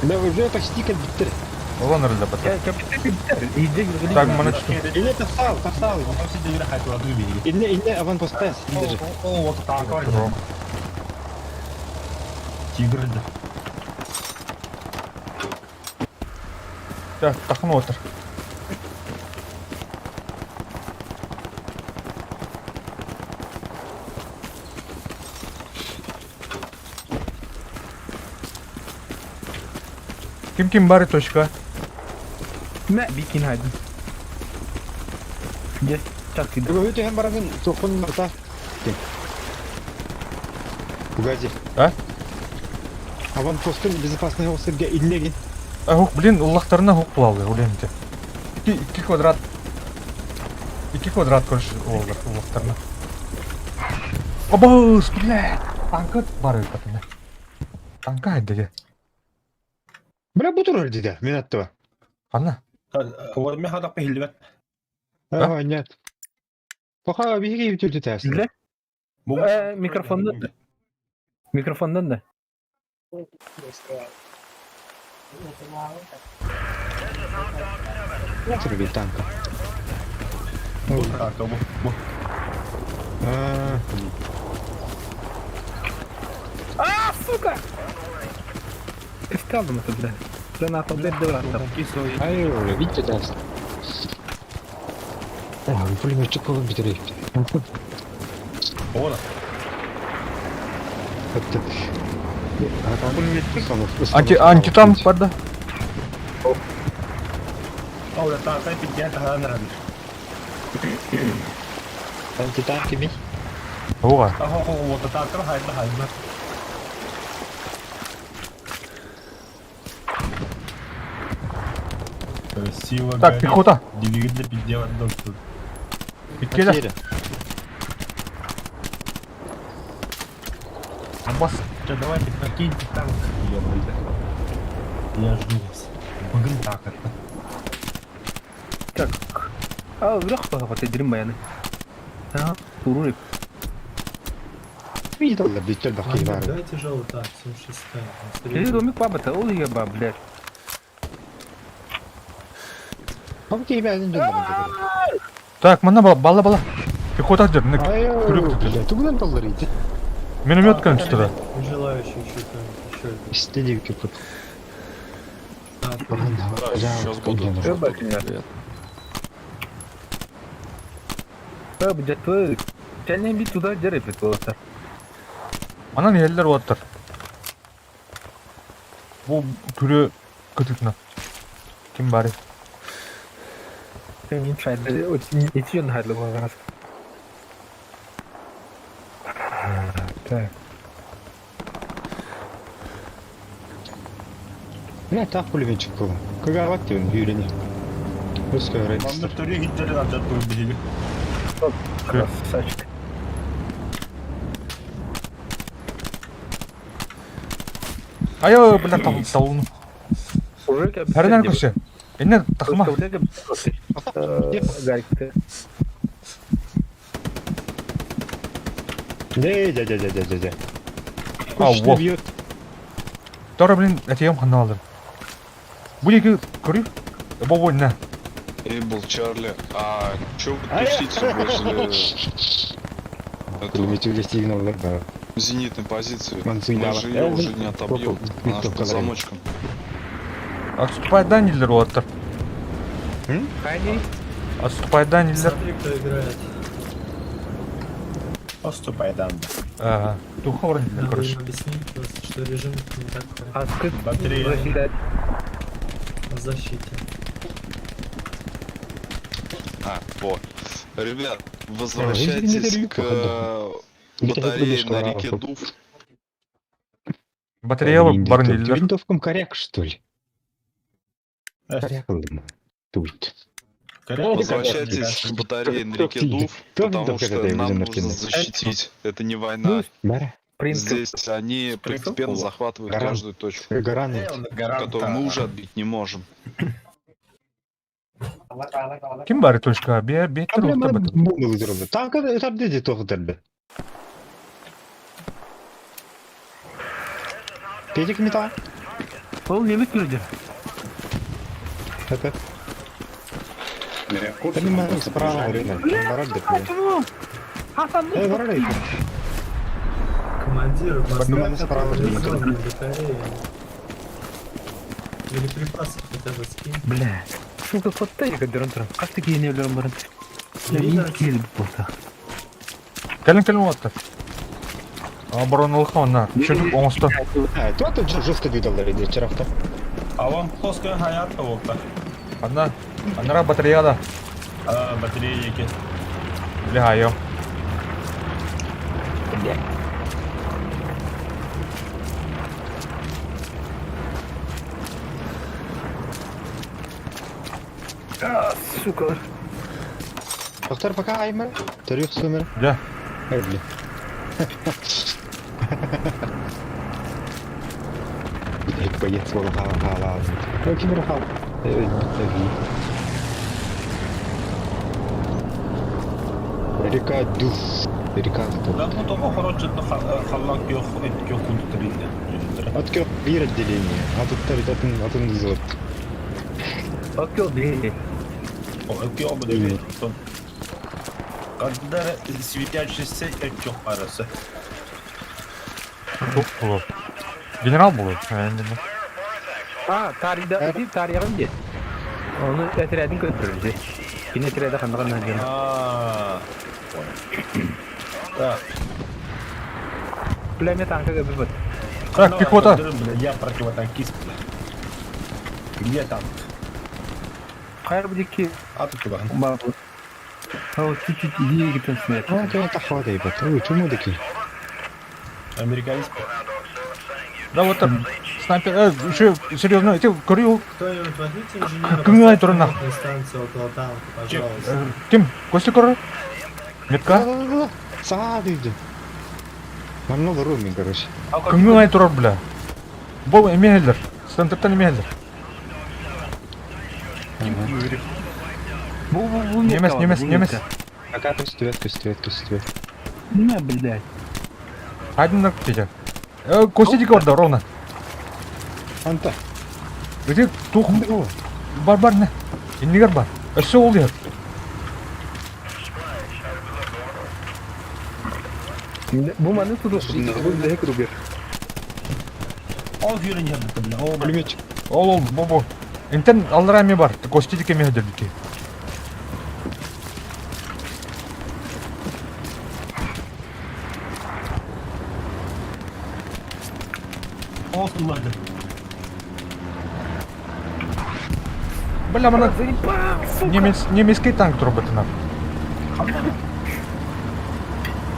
Да уже почти как биттер. Олан ырылда бітті. Так, мана что? Или тасал, тасал. Или или аван поста держи. Тигр. Так, тақын отыр. Ким ким бары точка? Мә, бикин хайдын. Дес, чак иді. Өте hem баратын тоқын марта. Погоди. А? Аван постын безопасный осырге иннеген. А, хук, блин, уллахтарына хук булалды, улемте. Икки квадрат. Икки квадрат, короче, олар, уллахтарына. Абас, блядь! Танка бар өтпәтіне. Танка айдыге. Бля, бу турар диде, мен аттыба. Қанна? А, нет. Пока биги бүтүрдү тәс. Биле? Микрофондан да. Микрофондан да. Турбин танка. А, А, сука! Искалдым это, бля. Бля, нахуй, блядь, брат. Ай, видите тәс. А, пулеметчик болып битерейик. Анти, антитанк бар да? Антитанк ми? Оға. Красиво. Так, пехота. Двигатель пиздец доктор. Иккеле. Бас. Че, давайте покиньте танк. Ё-моё. Я жду вас. Бүгін так это. Так. А, вряд ли вот эдирим баяны. А, турурик. Видел, биттер бакы бар. Да, тяжелый танк, 76 Или домик баба-то, ол еба, блядь. Бакы бәрін жөндөм. Так, мана бала бала. Пехота дер. Ай, Күрек бля, тугунан таллар иди. Миномет кончты. Желающие еще там, еще Истеди кепут. танк. Да, сейчас буду. Э, блядь. Э, блядь, твой... Тяне бит туда дереп болотар. Манан елдер оттыр. Бу күрө көтүтүнө. Ким бары? Так. Бля, так пулеметчик был. Кыгават диэн үүрени. Өскө Манна төрү хиттерин ардаттыр биһиги. Красавчик. Айо, бля, талуну. Уже Хәрнәр көсе. Инне тахма. Гарикты. Дэ, дэ, дэ, дэ, дэ, дэ, дэ. А, Күчтү во. бьет. Тора, блин, этием ханна алыр. Бу екі көрү. Бо бо инне. Эйбл, Чарли, а чё вы тусите возле этого, Пулеметчик здесь сигнал да. зенитной позиции? Мансуйдава. Мы же ее уже не отобьем, она ж под замочком. Отступайдан нилер оттар. Хайни. Отступайдан нилер. Смотри, кто играет. Отступайдан. Ага. Туха бар нилер, Надо короче. им объяснить просто, что режим не такой. Открыт. Батарея. В защите. А, во. Ребят, возвращайтесь к батарее на реке Дув. Батарея бар нилер. Винтовкам коряк, что ли? Коряк, ладно. Тут. Возвращайтесь к батарее на реке Дув, Кто потому винтовка что какая нам будем нужно накинуть? защитить. Это не война. Бара. Принцип. Здесь они постепенно захватывают Гарант. каждую точку, Гараны. которую мы уже отбить не можем. Ким бар точка? Бе беттер Проблема орта бет. бомбы выдернули. Танк это дети тоже дербе. Петик металл. Ол немец люди. Это. Понимаю, справа рынок. Бараль Э, бараль. Командир, Нормально поставь справа организованную батарею. Или припасов хотя бы скинь. Бля. Сука, фототека дөрөн туран. Хас тикине өлөрөн баран. Видно? Кел болса. Кэлин кэлин оттар. Оборонылык онна. Чөтүк оңосто. А, то это жестко видал, иди вчера в том. А вам плоская хаят волта. Анна, аннара батарея да. А, батарея Бля, айо. А, сука. Доктор, пока аймер. Тарих сумер. Бля. Ай, бля. Блядь, боец был хала хала. Ой, кимер хал. Река Дуф. Река Дуф. Да, ну того короче, халлак yok, et yok unutturuydu. Открыл бир отделение. А тут атын атын взвод. Окей, бля. O et yok bu değil. Kadar светящийся et yok arası. Тук булу. Генерал булу. А, тарихда, иди тарихын де. Оны отрядын көтөрүлдү. Кини отряды хандыган наган. А. Так. Пулемет танка көбү бот. Так, пехота. Я противотанкист. Где танк? Кайр бидики А тут куда? бар. Ол чуть-чуть иди кетен снайпер. А, то это хватает, ебать. Ой, чему такие? Американец. Да вот там снайпер, еще серьезно, эти көрү Кто-нибудь возьмите инженера, Кыңгай поставьте турна. ремонтную станцию около танка, пожалуйста. Ким? Костя көрөр? Метка? Да-да-да. Сады иди. Намного румин, короче. Кыңгай турар, бля. Бол эмеһелер. Центртан эмеһелер. Бу бу бу Немес, немес, немес. Пока көстүбэт, көстүбэт, көстүбэт. Не, блядь. Один тетя. Костя дики барда, ровно. Анта. Эти тух бар бар не. Иннигер бар. Өссө ол дер. Бу маны туду. Бу бля кругер. Ол yürün yaptı bile. О, Пулеметчик. Ол ол бу бу. Интен аллара эме бар. Костя дики эмеһелер дики. Ол kullandı. Бля, мана Заебал, сука! немец, немецкий танк турбатынан.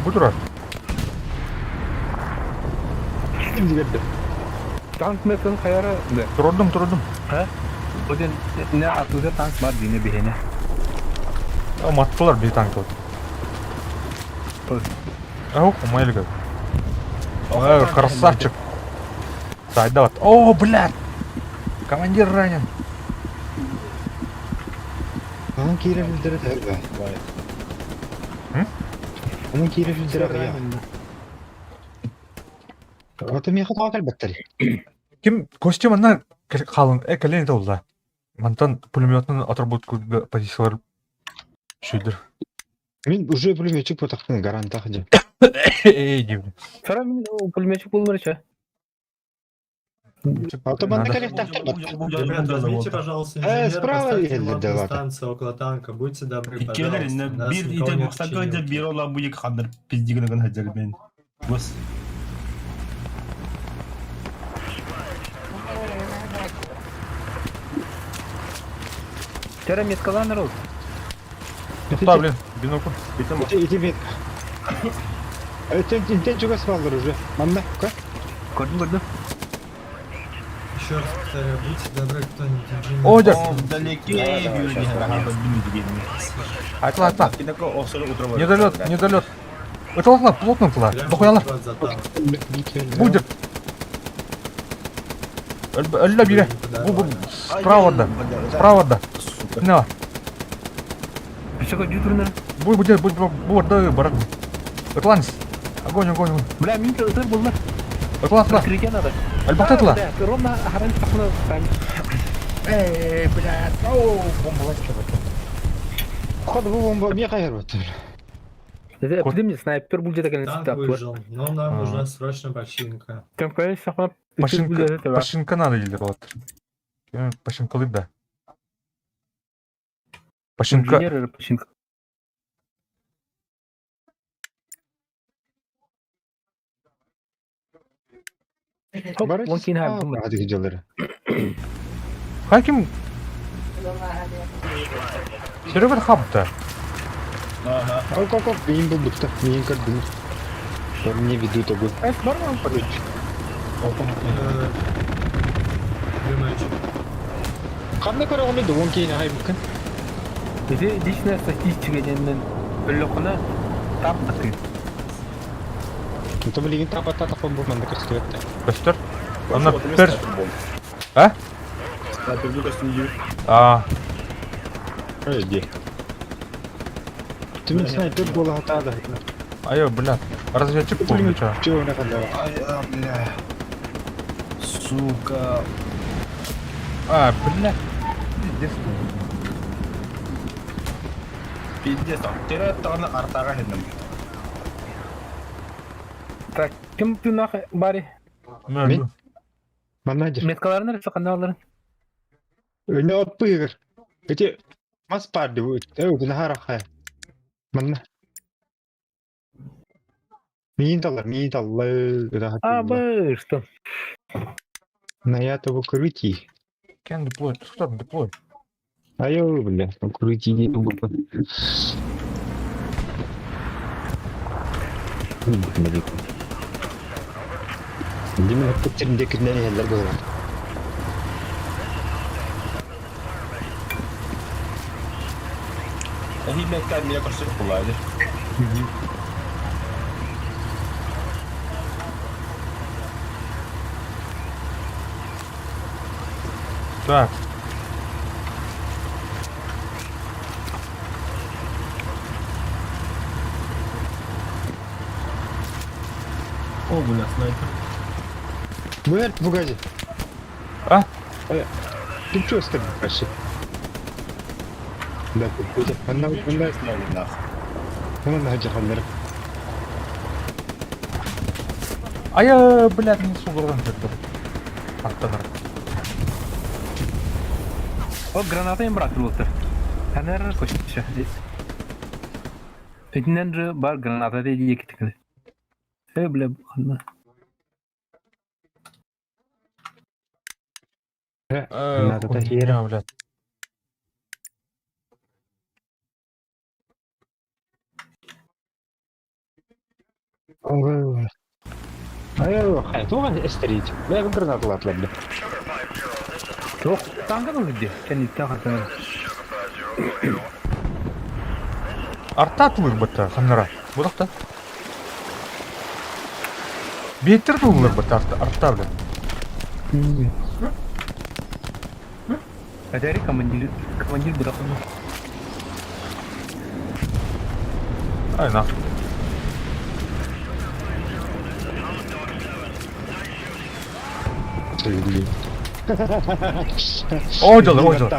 Бу турар. Ким Танк метын хайара да. Турдум, турдум. Один не атыга танк бар дине бихене. Маттылар bir танк oldu. Ох, умайлыга. Красавчик. Сайдават. О, блядь! Командир ранен. Onun киирэ билдэрэ тэрбэ. Onun киирэ билдэрэ я. Ото миэхэ тоҕо кэлбэттэр. Ким костюм анна халын кэлэн толла. Мантан пулеметный отработку позициялар шүйдір. Мин уже пулеметчик потахтын гарантах же. Эй, дивни. Сара мин пулеметчик булмырча. Ото манна Надо. кэлэхтээхтэр баттар. Ребят, возьмите, пожалуйста, инженера, справа поставьте или его на давай? станцию около танка. Будьте добры, пожалуйста. Иккилэринэ Нас биир никого итэ нет в махсакка чинилке. биир ола буйык хандар пиздигин хаджар мен. Гос. Тера меткаланыр ол. Тоқта, блин, бинокль. Ити ити бет. Өтен интен чугас баллар уже. Манна ка? Көрдүм көрдүм. Еще раз повторяю, будьте добры, кто-нибудь инженер. О, дядь. О, вдалеке Айтла, айтла. Недолет, недолет. Это ладно, плотно тла. Прям Дохуяла. вот за танк. Будет. Өллө бире. Бу бу справа да. Справа да. Сука. На. Бишеко жүтүрнер. Бу бу бу бу бу да барак. Атланс. Огонь, огонь, огонь. Бля, мин ытыр булмар. Атланс, ла. Криче надо. Альбахтатла. Ровно харан тахна танк. Эй, блядь. Оу, бомба лачка. Ход бу бомба миэхэ хэр баттар. Эпидемия снайпер бул жерде Танк выжил, но нам нужна срочно починка. Там конечно сахна. Пашинка, пашинка надо или вот. Пашинка да. Пашинка. Инженер пашинка. Бар Он кин ха бу. Hadi gidiyorlar. Хаким. Серега хабта. Ага. Оп оп оп, миин булбутта. Миин көрдүм. Мне ведут огонь. Эс бар ма? Пулеметчик. Ханна көрөҕүнэ дуон киин аҕай буккун. Ити личная статистика денен өллөхүнэ тап аты. Ото билигин тапатта тапан бу манна көстүбэттэ. Көстөр. Ана пер. А? Снайпер бу костюм диир. А, Эй, Ты не снайпер буола хатаада. айо, блядь. Разведчик помню, чё. Чего на ханна? Ай, а, бля. Сука. А, блядь. Пиздец. Пиздец там. Тера таны артага хеднем. Так, ким тунах бари? Мен. Манна дир. Меткаларын рысы кандай аларын? Өнө оппыгыр. Эти мас парды бу. Э, гунахара хай. Манна. Миин таллар, миин таллар. А, бы, что? На я того крути. Кен деплой. Что там деплой? Айо, бля, крути не тупо. Диме путин декинен хеллер болар. Химметтен міне көрсөк булайды. Так. О, бля, снайпер. Бэр, бугази. А? Ты чё с тобой вообще? Да, ты Манна, манна, Сняли нахуй. манна хаджаханнар. А я, блядь, не судорожно тогда. Аттанар. О, граната им брат болду. Ханар кошчу. Этинен же бар граната деди эки тикли. Э, бля, ханна. Надо Хуйня, тахира. блядь. Туох эстэрий? Бэйэбин гранаталаатылар да. Туох танка ылыр дии. Кэнниттэн хатан. Арта атылыр бытта ханнара. Будахта. Биэттер тыллар бытта арта, арта бля. Этери командир командир бырахын. Ай на. О, дьоло, о, дьоло.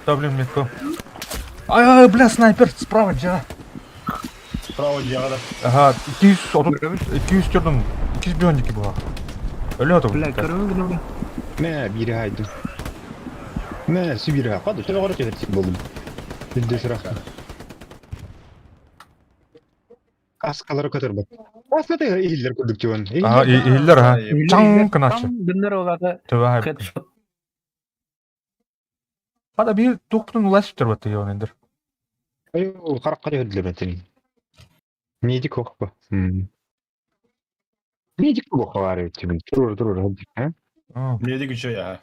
Да, блин, метку. Ай, ай, бля, снайпер, справа, дьа. Справа дьиэҕэ Ага, 230, 204, 200 була. Өлө Бля, көрөмүн гынабын. Мэ, биири хайдым. Мэ, сибири хады, төлөҕөрө түһэрсик болдум. Билде сырахта. Каскалары көтөрбөт. Каската иһиллэр курдук тюн. Ага, иһиллэр, ага. Чаң кыначы. Гыннар олата Төбө хедшот. Хада биир туохпутун улас сүтэр батты йон эндер. Ой, харакка түһэрдилэр Медик охпа. Медик бу хавары тюн. Турур, турур, а? Медик еще я.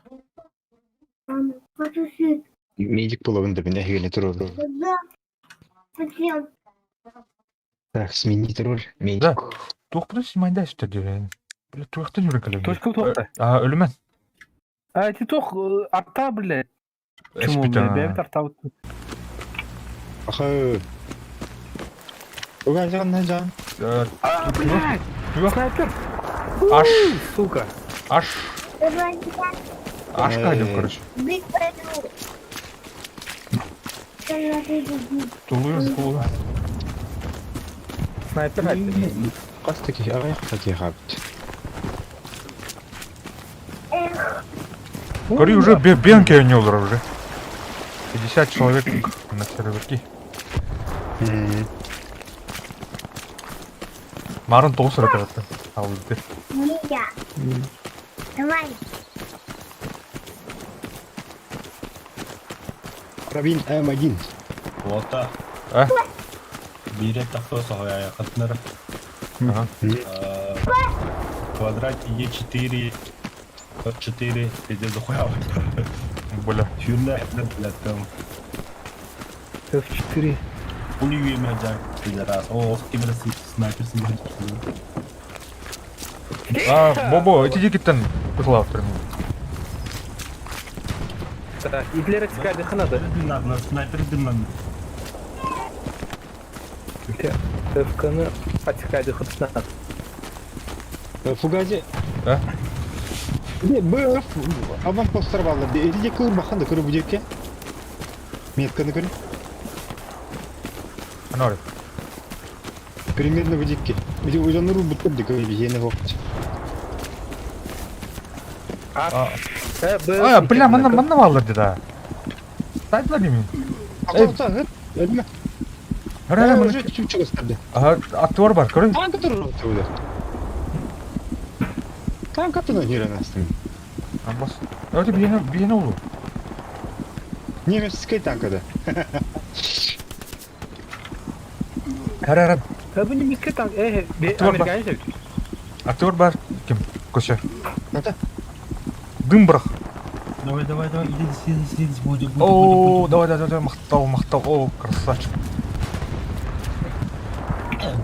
Медик булабын да мен әһигене турур. Так, сменить роль. Медик. Да. Туохпутун симайда сүтэр диэн. Бля, туохтан жүрен кэлэн. Точка туохта. А, өлүмэн. А эти туох арта бля. Чему, бля, бэбит арта. Аха. Угай жан жан. А, блядь! Снайпер! Аш. Сука. Аш. Ашка идем, короче. Тулуйун, тулуйун. Снайпер айтты. Кастаки, ага, кстати, хабт. Говори, уже бенки не уже. 50 человек на серверке. Марын тоғыз ракетті. Алды. Давай. Карабин М1. Вот так. А? Бире такой сахая хатнер. Ага. В квадрате Е4, F4, пиздец дохуя. Бля. Тюрьма, блядь, там. F4. Уливия меня пидорас. О, именно снайпер сидит. А, Бобо, эти дикиттен кутулап турмун. Так, идлер скайды ханады. Снайпер дымнан. ФКны атикайды хытсына. Фугази. А? Не, БФ аванпосттар баллар. Эти кылыр бахан да көрө будекке. Метканы көрө. Анары. Примерно будекке. Эти ужануру буттар дик биене хокчу. А, а, бля, манна манна баллар да. Сайтлар неме? Эй, өлмө. Хара, уже чүпчүк ыстарды. Ага, актер бар, көрүн. Танк турur турdu. Танк атына кирен астым. Абас. Өтө биене биене болу. Немецкий танк да. Хара, хара. Бу немецкий танк, э, американец. Актер бар ким? Көшө. Это? Дым бырах. Давай, давай, давай, иди, иди, иди, будет, будет. О, давай, давай, давай, мактау, мактау. О, красавчик.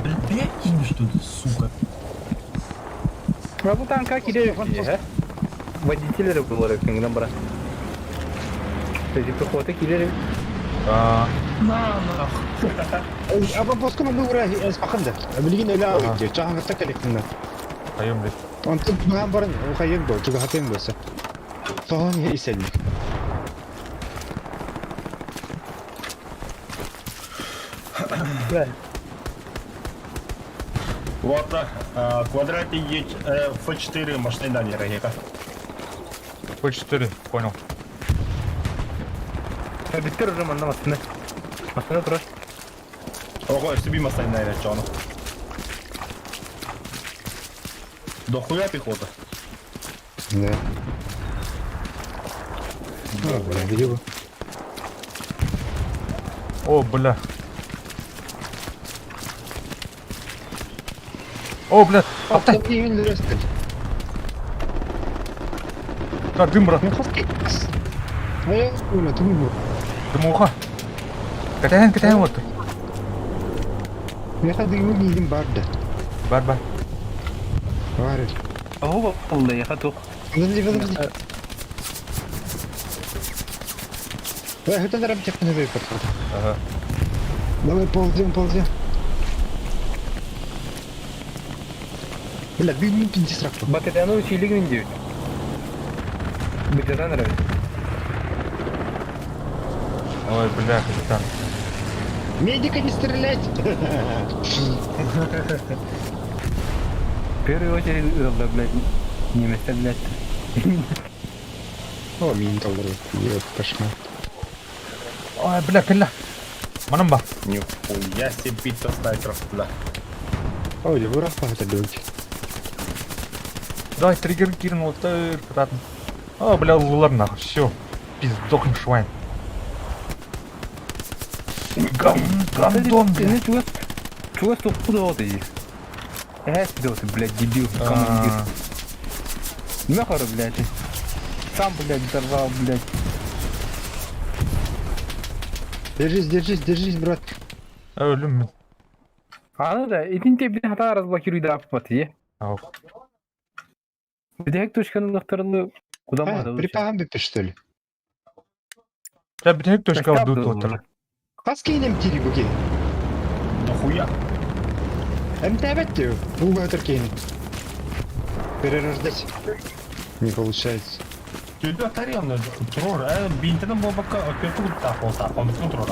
Блядь, блядь, что ли, сука. А бу танка кире. Водитель булар кеңден бара. Эти пехота килер. А, На, нах. Аванпостканы бу ура эс баханда. Билген эле алып. Чагыңга келектин. айым блядь. Онтон туган барын ухайын бу, тугатын болса. Соон исен. Вот так. Квадрате Е F4 машина дани ракета. P4, понял. Биттер уже манна масына. Масына турар. Ого, себе машина дани чоно. Дохуя пехота. Да. А, бля, где вы? О, бля. О, блядь, аптай. Да, дым, брат. Дымуха. Кэтэһэн, кэтэһэн вот. Миэхэ дымы миигин бар да. Бар, бар. Бар. Оһу болла яха тух. Подожди, подожди. Это наверное, не выпад. Ага. Давай ползем, ползем. Бля, бей мне пинти сраку. Батыданы учили диют. Бытыдан нравится. Ой, бля, капитан. Медика не стрелять! В первую очередь, блядь, немецкая, блядь. О, минка вроде. Ёб, кошмар. Ой, бля, кэллэ. Манан ба. Нихуя себе битва снайперов, бля. Ой, ура, это делать. Давай, триггер кирнул, кататын. О, бля, лулар нахуй, все. Пиздохнем швайн. Гам, гамдон, бля. Чего что куда ты? Эх, ты, блядь, дебил, командир. Нахуй, блядь. Сам, блядь, взорвал, блядь. Держись, держись, держись, брат. Өлүм мин. А ну да, итинте бин хата разблокируй да аппат, е. Ау. Бүтэһик точканы лахтарылы куда А, мада припахан биппи, что ли? Бля, бүтэһик точка дуу туоттар. Хас кейнем тири буки. Нахуя? МТБ ты, бугатыр кейн. Перерождать. Не получается. Түбэ тарелны турор, ә бинтенен болбакка өкөтү тапол тапол турор.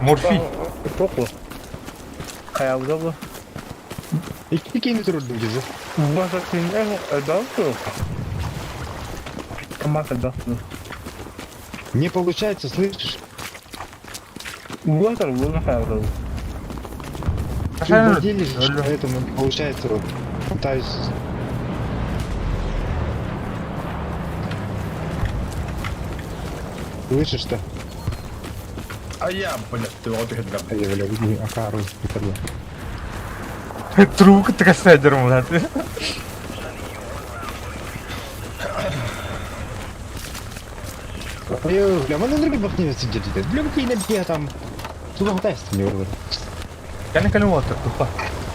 Морфий. Току. Хаялда бу. Икки кейни турурдум дези. Баса син э Камаз да. Не получается, слышишь? Угатар бу хаялда. Ты в воде лежишь, поэтому не получается. Вот, пытаюсь. Слышишь-то? А я, блядь, ты вот это, А я, бля, не, акару, это Трубка такая седер, блядь. Бля, мы на других не сидели. Бля, какие на бе там. Туда хватает, не вроде. Кәне кәне уаттар, тухта.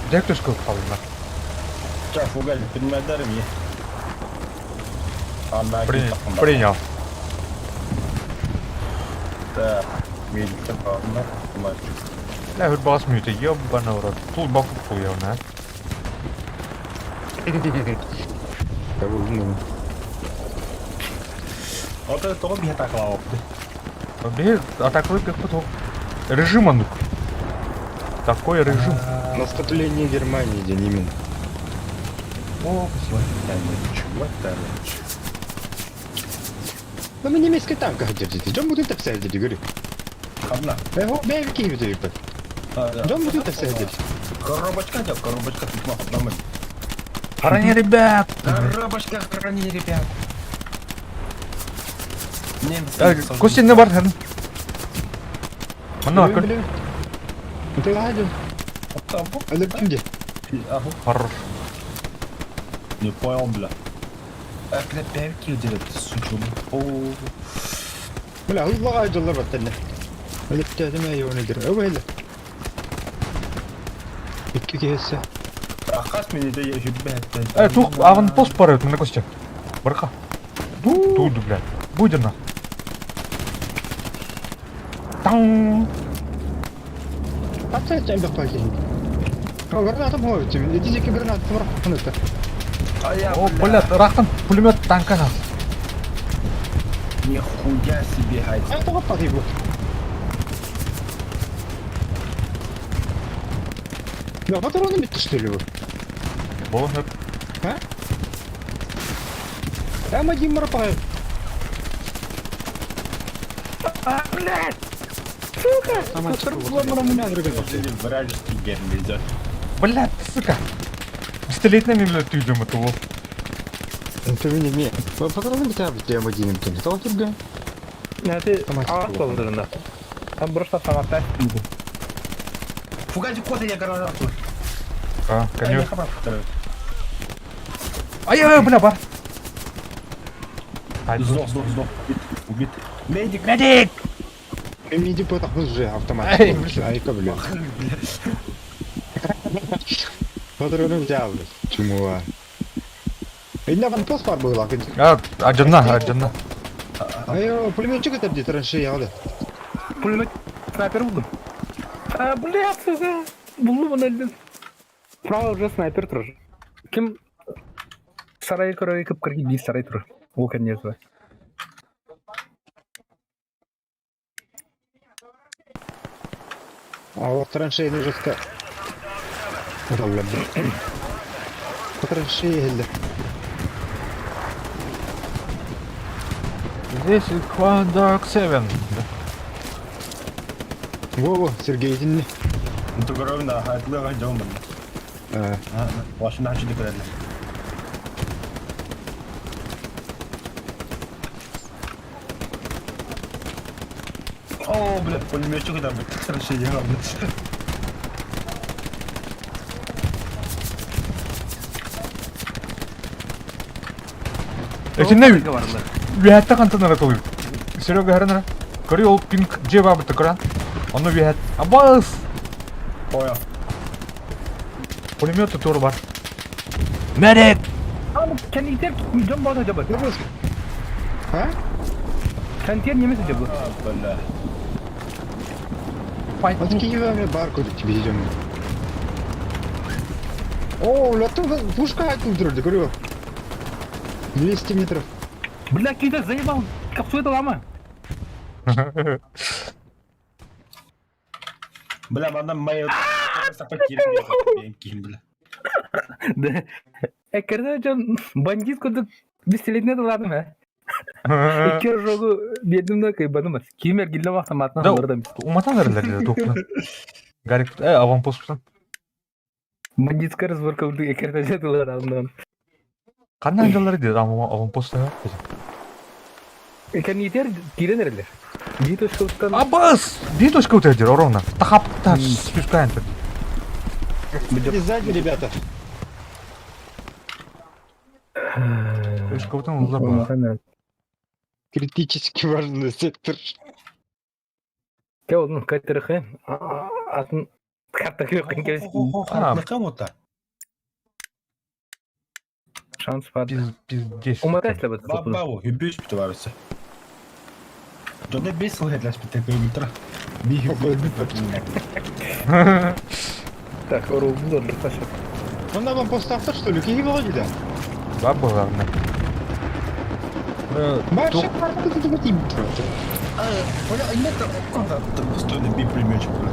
Бүтэһик точка қалдым. Ча, фугаль, принимай мне. Анда Принял. Принял. Так, медик анда, мальчик. Бля, хүрбаас мүтэ, ёбана в рот. Тул баку хуявна. Кого умного. Вот это того бьет так Бе, атакует как потом. Режим анук. Такой режим. Наступление Германии, день именно. О, спасибо. Чего это? Ну, мы немецкий танк держите. Джон будет так сидеть, говорю. Одна. Его бей в Киеве, Джон будет так сидеть. Коробочка, да, коробочка, тут махом, нормально. Храни, ребят! Коробочка, храни, ребят. Немцы. Костя не бар, храни. Манна бар, көр. Ты ладен. Это где? Хорош. Не понял, бля. А, бля, пять делает, сучу. О. Бля, الله جل بتنا. اللي بتعلمها يونيدر. أويل. Икки киһиэсэ. Ахас меня да я еще Э, тух, аванпост парают, на Костя. Барха. Тут, бля. Будет на. Таң. Атса элбэх баар О, граната мой, иди граната, мурах, А я, О, бля, рахтан пулемет танка нас. Нихуя себе, гайд. А это вот погиб. Да, патроны битті, что ли, вы? Боже. А? Там один марапай. А, блядь! Сука! Вражеский гермезер. Блядь, сука! Пистолетными, блядь, түйдім это вот. Это не не. Патроны битті, битті, М1 мкин. Это вот другая. Ты а, Там просто самопять. Фугайте код, я гранату. А, конечно. Ай, бля, бар. Сдох, сдох, сдох. Убит, убит. Медик! Медик! Медик потахнул же автомат. Эй, Айка, бля. Патроны взял, блядь. Чумуа. Инна аванпост бар было. А, адьанна, адьанна. Айо, пулеметчик это где траншея, да? Пулемет снайпер булдум. А, блядь, сука. Булдум оны өлдүм. Право уже снайпер турар. Ким сарай көрөр кып-кыргы биир сарай турар. Ол кэнниэ А вот траншея жестко. Траншея или? Здесь Clan Dark 7. Во-во, Сергей, иди. Тугоровна, атлыга жомын. Башын ачып көрәләр. О, бля, пулеметчик да, траншея, блядь. Этинне үһәттэ хантан ара толуй. Серега хәрен ара. Көрүй ол пинг же бабыты көрән. Оны үһәт. Абас! Понял. Пулемет тур бар. Медик! Кэнниктер дьон баҕа дьабы. А? Кэнтиэр немесе дьабы. Бля. Вот кинь бар куда тебе идем. О, бля, тут пушка тут, говорю. 200 метров. Бля, кида заебал. Капсу это лама. Бля, манна моя бля. Да. Эккерде дьон бандит курдук пистолетне да ладым э. Икки ожогу биэрдим да кыйбадым. Ким эргилле автоматынан Да. ылырдым. Уматан эрелер топны. Гарик, э, аванпост Бандитская разборка курдук эккерде жатылар андан. Кандан жыллар диде аванпост. Кэнниктер киирэн эрэллэр. Биир точкабыттан Абас! Биир точка утер ровно. Тахап та спускаем. И сзади, ребята. Точка утен улар бар. Критически важный сектор. Те олдун кайтерхе атын карта күйөккөн келес. Кому-то. Шанс бар. Пиз пиздец. Уматайсыз бу. Бабу, үбүс бүтүп Жонда 5 жыл хэтлэш битэ метр. Би Так, орулду да Он на вам пост автор, что ли? Какие вроде да? Бар буларны. Марша, ты тут Бля, нет, куда ты постоянно би пулеметчик, бля.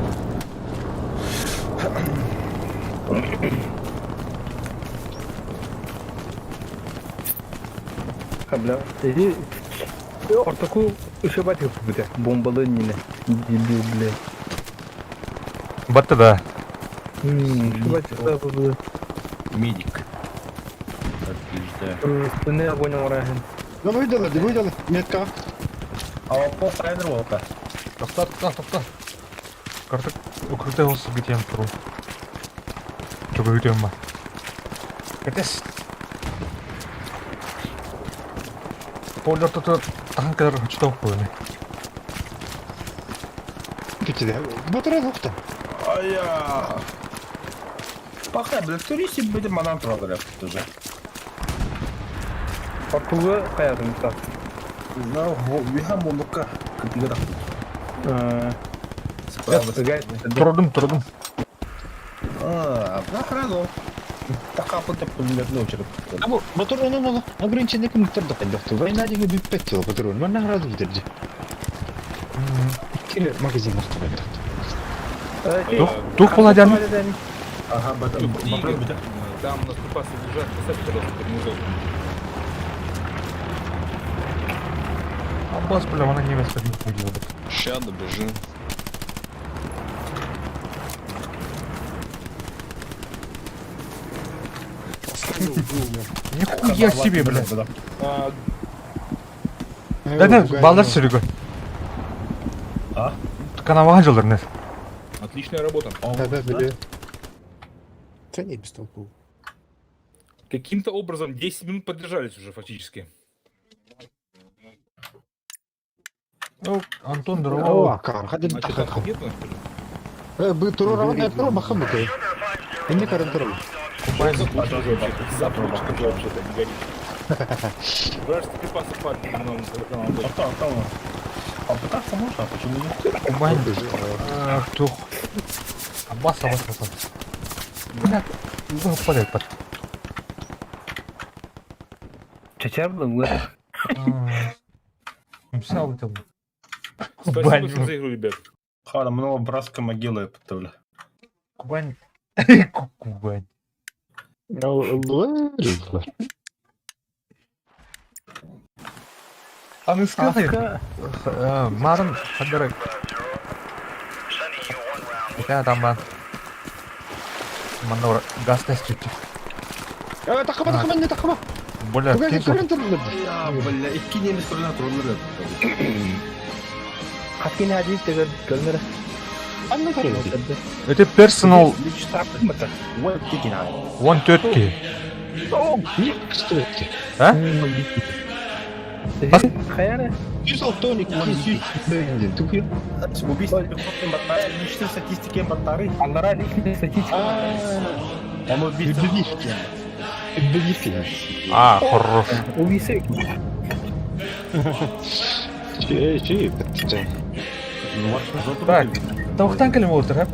Бля, иди. Ортоку ышыбать бите. Бомбалы нине. Дебил, бля. Батты да. Ышыбать бу. Медик. Отлично. Үстүнө огонь орахын. Ну выдала, да выдала. Метка. А пост райдер волка. Тохта, тохта, тохта. Карта укрыты olsun битем туру. Чого үтем ба. Кетес. Полер тут танкер что хуйни. Пяти, Батарей лухта. Ая. Пахай, бля, туристи будет манан трогали тоже. Ортугу каядым так. Знал, виха мунука. Капигра. Турдум, турдум. А, да, хорошо. Такапы пулеметный очередь. А бу батарей ну ограниченный компьютер да кайдахты. Война деген бүппет тил батарей. Мен награду видерди. Кире магазин Тух, тух поладян. Ага, Тут батарей тигр. Там наступаться бежать, поставьте, пожалуйста, гарнизон. Аббас, бля, вона немец не делает. Ща добежим. Нихуя себе, бля. А, Да, да, балдар Серега. А? Канава жылдар не. отличная работа. Да, да, бля. Це не бестолково. Каким-то образом 10 минут продержались уже фактически. Ну, Антон, здорово. О, кар, хадин А что, тахах. там нет у нас, что ли? Бы турора, туроба хамыкай. Не карен туроба. Кубань. Запушка уже вообще, запушка уже вообще-то не горит. Вражеские припасы падают на новом канале. А там, там. Попытаться можно, а почему нет? Кубань. Тух. Аббас, аббас, аббас. Бля, ну, падает, падает. Чачар был, Все, улетел. Спасибо Кубань. всем за игру, ребят. Хара, много братской могилы, бля. Кубань. Кубань. А ну скажи. Марын хадары. Это там ба. Манна газ тестити. Тахаба, тахаба, не тахаба. Бля, Тугай, карен туроба. Я, бля, икки немец турна турнир. Хаткин один тегер көрмөр. Анна карен. Это personal Вот кикина. 130. Не, что это? А? Хайара. Тоник, Убийство пехотной батареи, личной статистики батареи. Аллара личная статистика. Он убийца. Бегивки. А, хорош. Убийца. Че, че, Так, Тавықтан кілім отыр, а?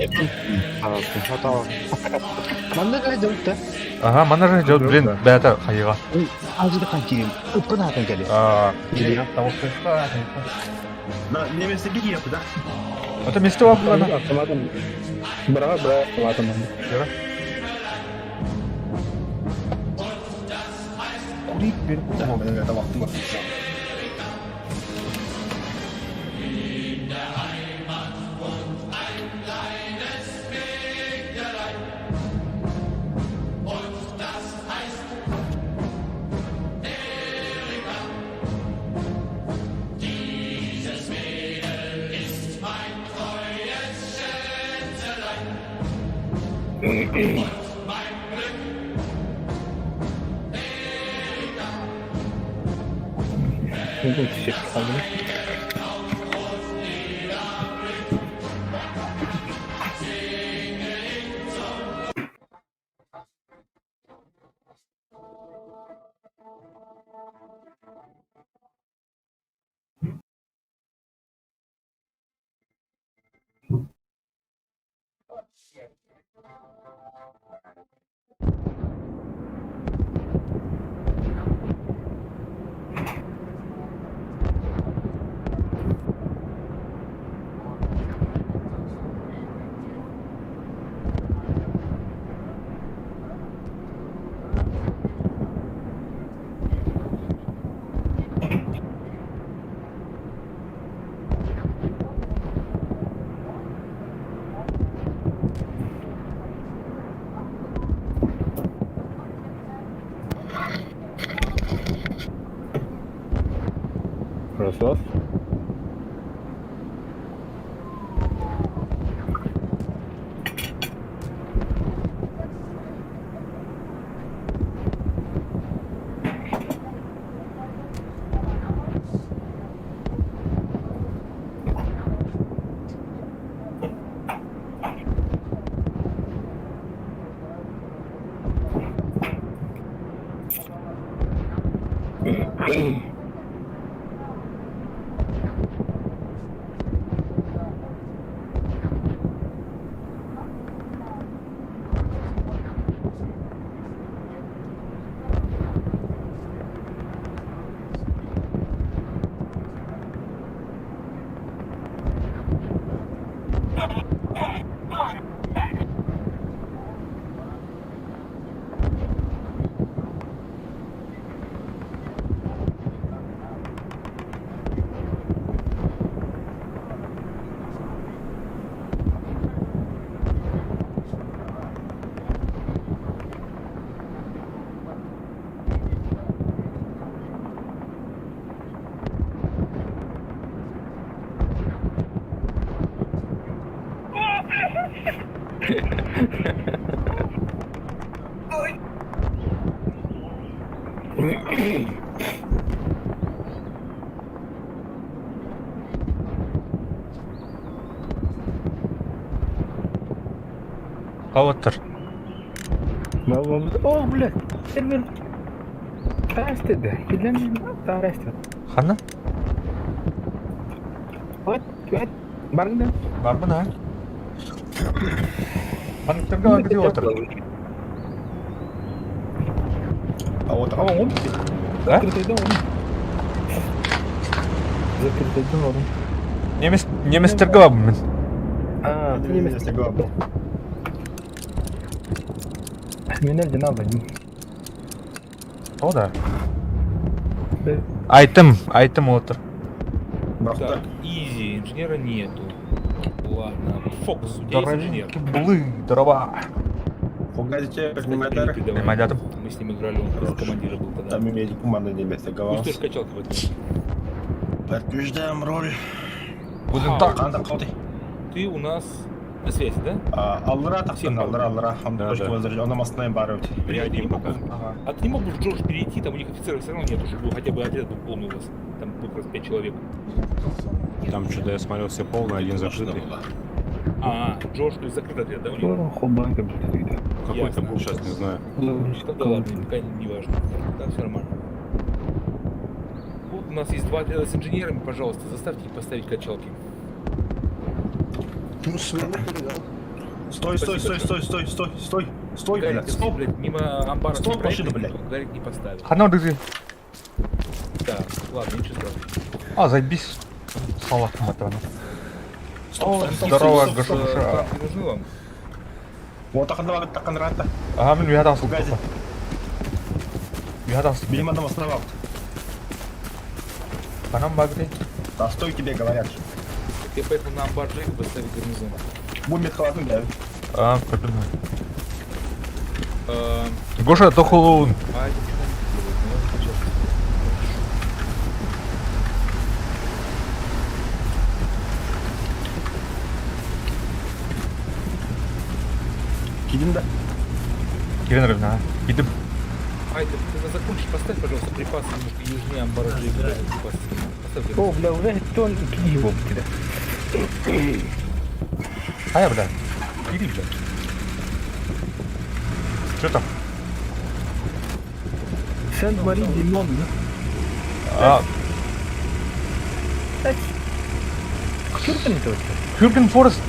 Манна жайдылыкта. Ага, мана же идет, блин, бәті хайыға. Азды қан керем. Үпкін атын келе. А, Келе. Тавықтан. Да, немец гиеп, да? Это место вам надо. Автоматом. Бра, бра, автоматом. Курить бер. Да, бля, это вахту. Ростов. Хаваттар. О, блядь, сервер. Арестед. Килен арестед. Ханна? Вот, вот. Баргын. Барбын а? Ханныктарга где отыр? А вот а он Да? Закрытый дом. Закрытый дом. Немец немецтерге барбын мен. А, ты немец. Мен әлде надо. О да. Айтым, айтым отыр. Так, изи, инженера нету. Ладно, Фокс, у тебя есть инженер? Булы, дрова. Фугазите, Кстати, принимай передавай. Мы с ним играли, он как командира был тогда. Там имеет команда немецкая Пусть голова. тоже качалка в этом. Подтверждаем роль. Будем так. Анда қалды. Ты у нас на связи, да? Аллара тақтан, аллара, аллара. Он Да, точку да. возрождения. Он нам основной барывает. Я один не пока. мог- А ты не мог бы в Джордж перейти, там у них офицеров все равно нету, чтобы хотя бы отряд был полный у вас. Там был просто 5 человек. Там что-то я смотрел, все полное, один закрытый. А, Джордж, то есть закрытый отряд, да, у них? Хобанка, блядь. Какой-то Ясно. был, сейчас не знаю. Тогда ладно, пока не важно. Да, все нормально. Вот у нас есть два отряда с инженерами, пожалуйста, заставьте их поставить качалки. Ну, своему передал. Стой, стой, стой, стой, стой, стой, стой, стой, Гарик, блядь, ты, стоп. блядь, мимо амбара Стоп, не машина, проехали, блядь. Гарик не поставил. Ханна дыгы. Да, ладно, ничего страшного. А, заебись. Салат матана. Стоп, стоп, стоп, Здорово, стоп, стоп, Гоша. стоп. Танки нужны вам? Вот тақын тақын рата. Ага, мен уядан сыл. Фугази. Уядан сыл. Билим адам основал. Ханам багри. Да стой тебе говорят. Так я поехал на амбар Джейкоба ставить гарнизон. Бумет халатын, блядь. А, придумал. Э, Гоша, тохулун. А это что они делают? Ну, я сейчас напишу. Кидин да. Кирин рыбна. Идем. Ай, ты когда закончишь, поставь, пожалуйста, припасы немножко южнее амбара Джейкоба. Припасы. Поставь О, бля, уже тон его, блядь. А я, бля. Иди, бля. Что там? Сент-Мари Димон. А, Кюртен это вообще? Хюрген Форест.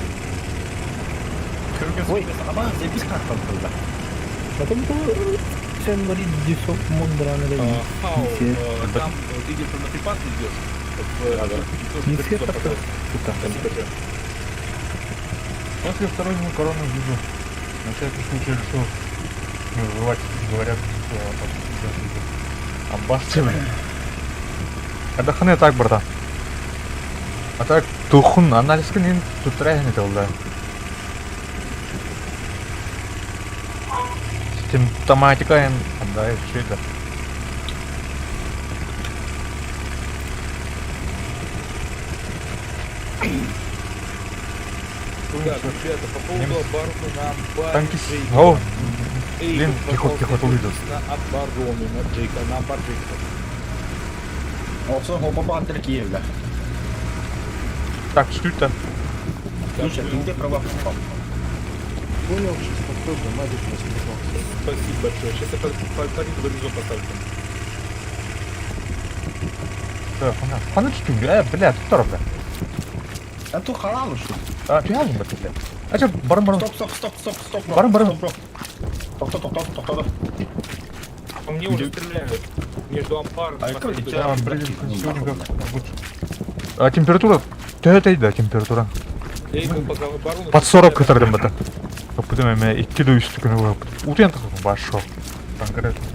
Ой, ама заебись как там тогда. Потом Сен-Мари Дюсок Мондран А, Хау, Все. там ты идешь на припасы идешь. Да, да. Не все так. Спасибо большое. Сейчас я вторую корону вижу. На всякий случай решил не вызывать, говорят, что Аббас Адаханы так, братан. А так тухун анализ не тут не да. Симптоматика да, что это? Так, ребята, по поводу Немец. обороны на амбаре Танки с... Джейкоба. О, Эй, блин, пожалуйста, пехот, пехоту увидел. На оборону, на Джейка, на амбар Джейкоба. Olsun hopa batır Киев'de. Так, что это? Слушай, ты где права попал? Понял, сейчас попробуем, Адик нас пожалуйста. Спасибо большое. Сейчас я по гарнизон поставлю. там. Да, хана. Хана что бля, бля, тут бля. А ту халалу что? А, ты хана, бля. А что, барон, барон. Стоп, стоп, стоп, стоп, стоп. Барон, барон. Стоп, бро. Стоп, стоп, стоп, стоп, стоп, стоп. По мне уже стреляют. Между амбаром А и как последующим. тебя- Да, блин, сегодня как лучше. А температура? Да, это да, температура. Эй, был пока в оборону. Под 40 которым это. Капытым эме икки дүйүстү күнү болуп. Утуян такы башо. Конкретно.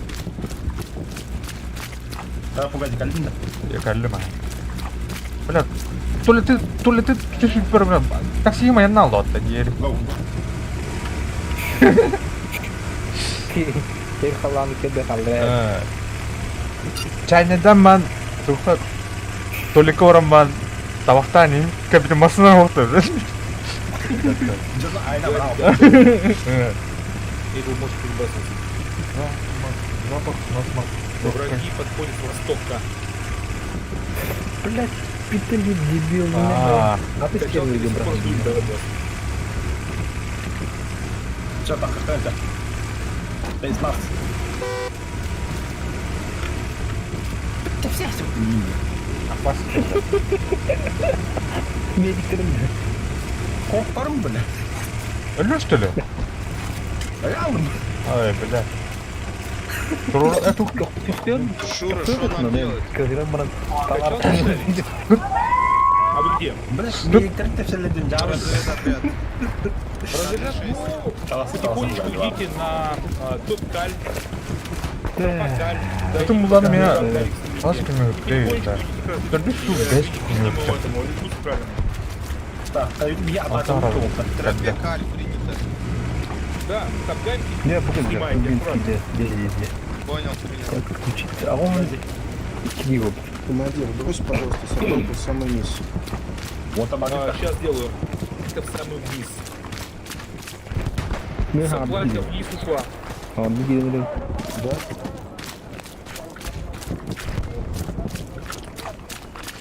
Да, погоди, калдин да. Я каллым. Бля, то ли ты, то ли ты, ты супер, бля. Такси моя на лот, дери. Гоу. Кер халан кеде халре. Чайнадан ман, туха, толика ораман, табактан кабин масына отыр. Жоза айна брал. Эй, вы можете перебрасываться. Запах, насморк. Враги подходят с востока. Блять, петли дебил. А. А ты с кем Качалка до сих пор брат? ждут до вас. Все, так, остаемся. Без нас. Да все все. Медиктерин. Копарым, бля. Өлөр что ли? Реально. Ай, бля. Тур эту Шура, что нам делать? Кылгыран баран. Качалка ставить? А вы где? Бля, медиктер все леден Разведотряд. Разряд, ну, потихонечку идите на Топ-Каль, Топокаль. Это мулан меня Ласками Потихонечку да. идите к разведке. Төрдүс су бэс К күнү этому лесу правильно. Так, я Алтаров. Тропе Каль принято. Да, Топгальки Не, бүгін снимайте, аккуратно. Где, где, где. Понял, принял. Как отключить? А он книгу. Командир, брось, пожалуйста, собаку в самый низ. Вот там Сейчас делаю. Это в самый вниз. Ну, Саплайка вниз ушла. Он не Да?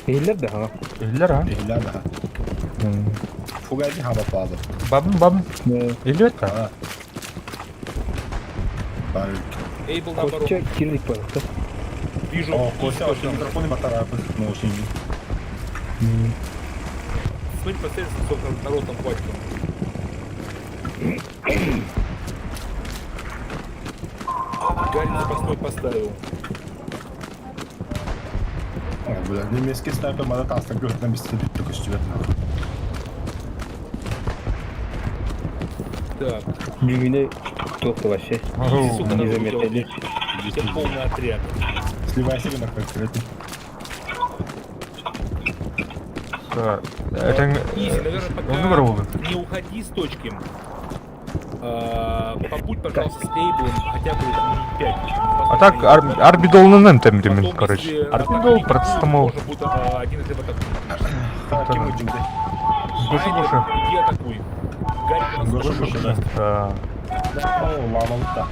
Eller да, ха. Иллер а? Бля, да. Фугайди хаба паза. Бабын бабын. Иллер та. Эйбл наоборот. Костя кирдик пожалуйста. Вижу. О, Костя, вообще микрофон батарея, ну, очень. Смотри, поставь, сколько народ там хватит. Гарри запасной поставил. Ой, бля, немецкий снайпер мадатас так говорит, на месте только стюет нахуй. Так, Бүгүнэ туох вообще. иди, сука, Не народ заметили. делать. Тебе полный отряд. Сливайся нахуй, конкретно. Это Изи, наверное, Он пока выбрал бы. не уходи с точки. А, Побудь, пожалуйста, с Эйблом хотя бы там, минут 5. А так арбидолнын темдимин, короче. Арбидол процетамол. Можно будет один из атакует. Кем будем, да? Гошу гошу. Иди атакуй. Гарик у нас Гошу, гошу, да. Да. О, лава, да.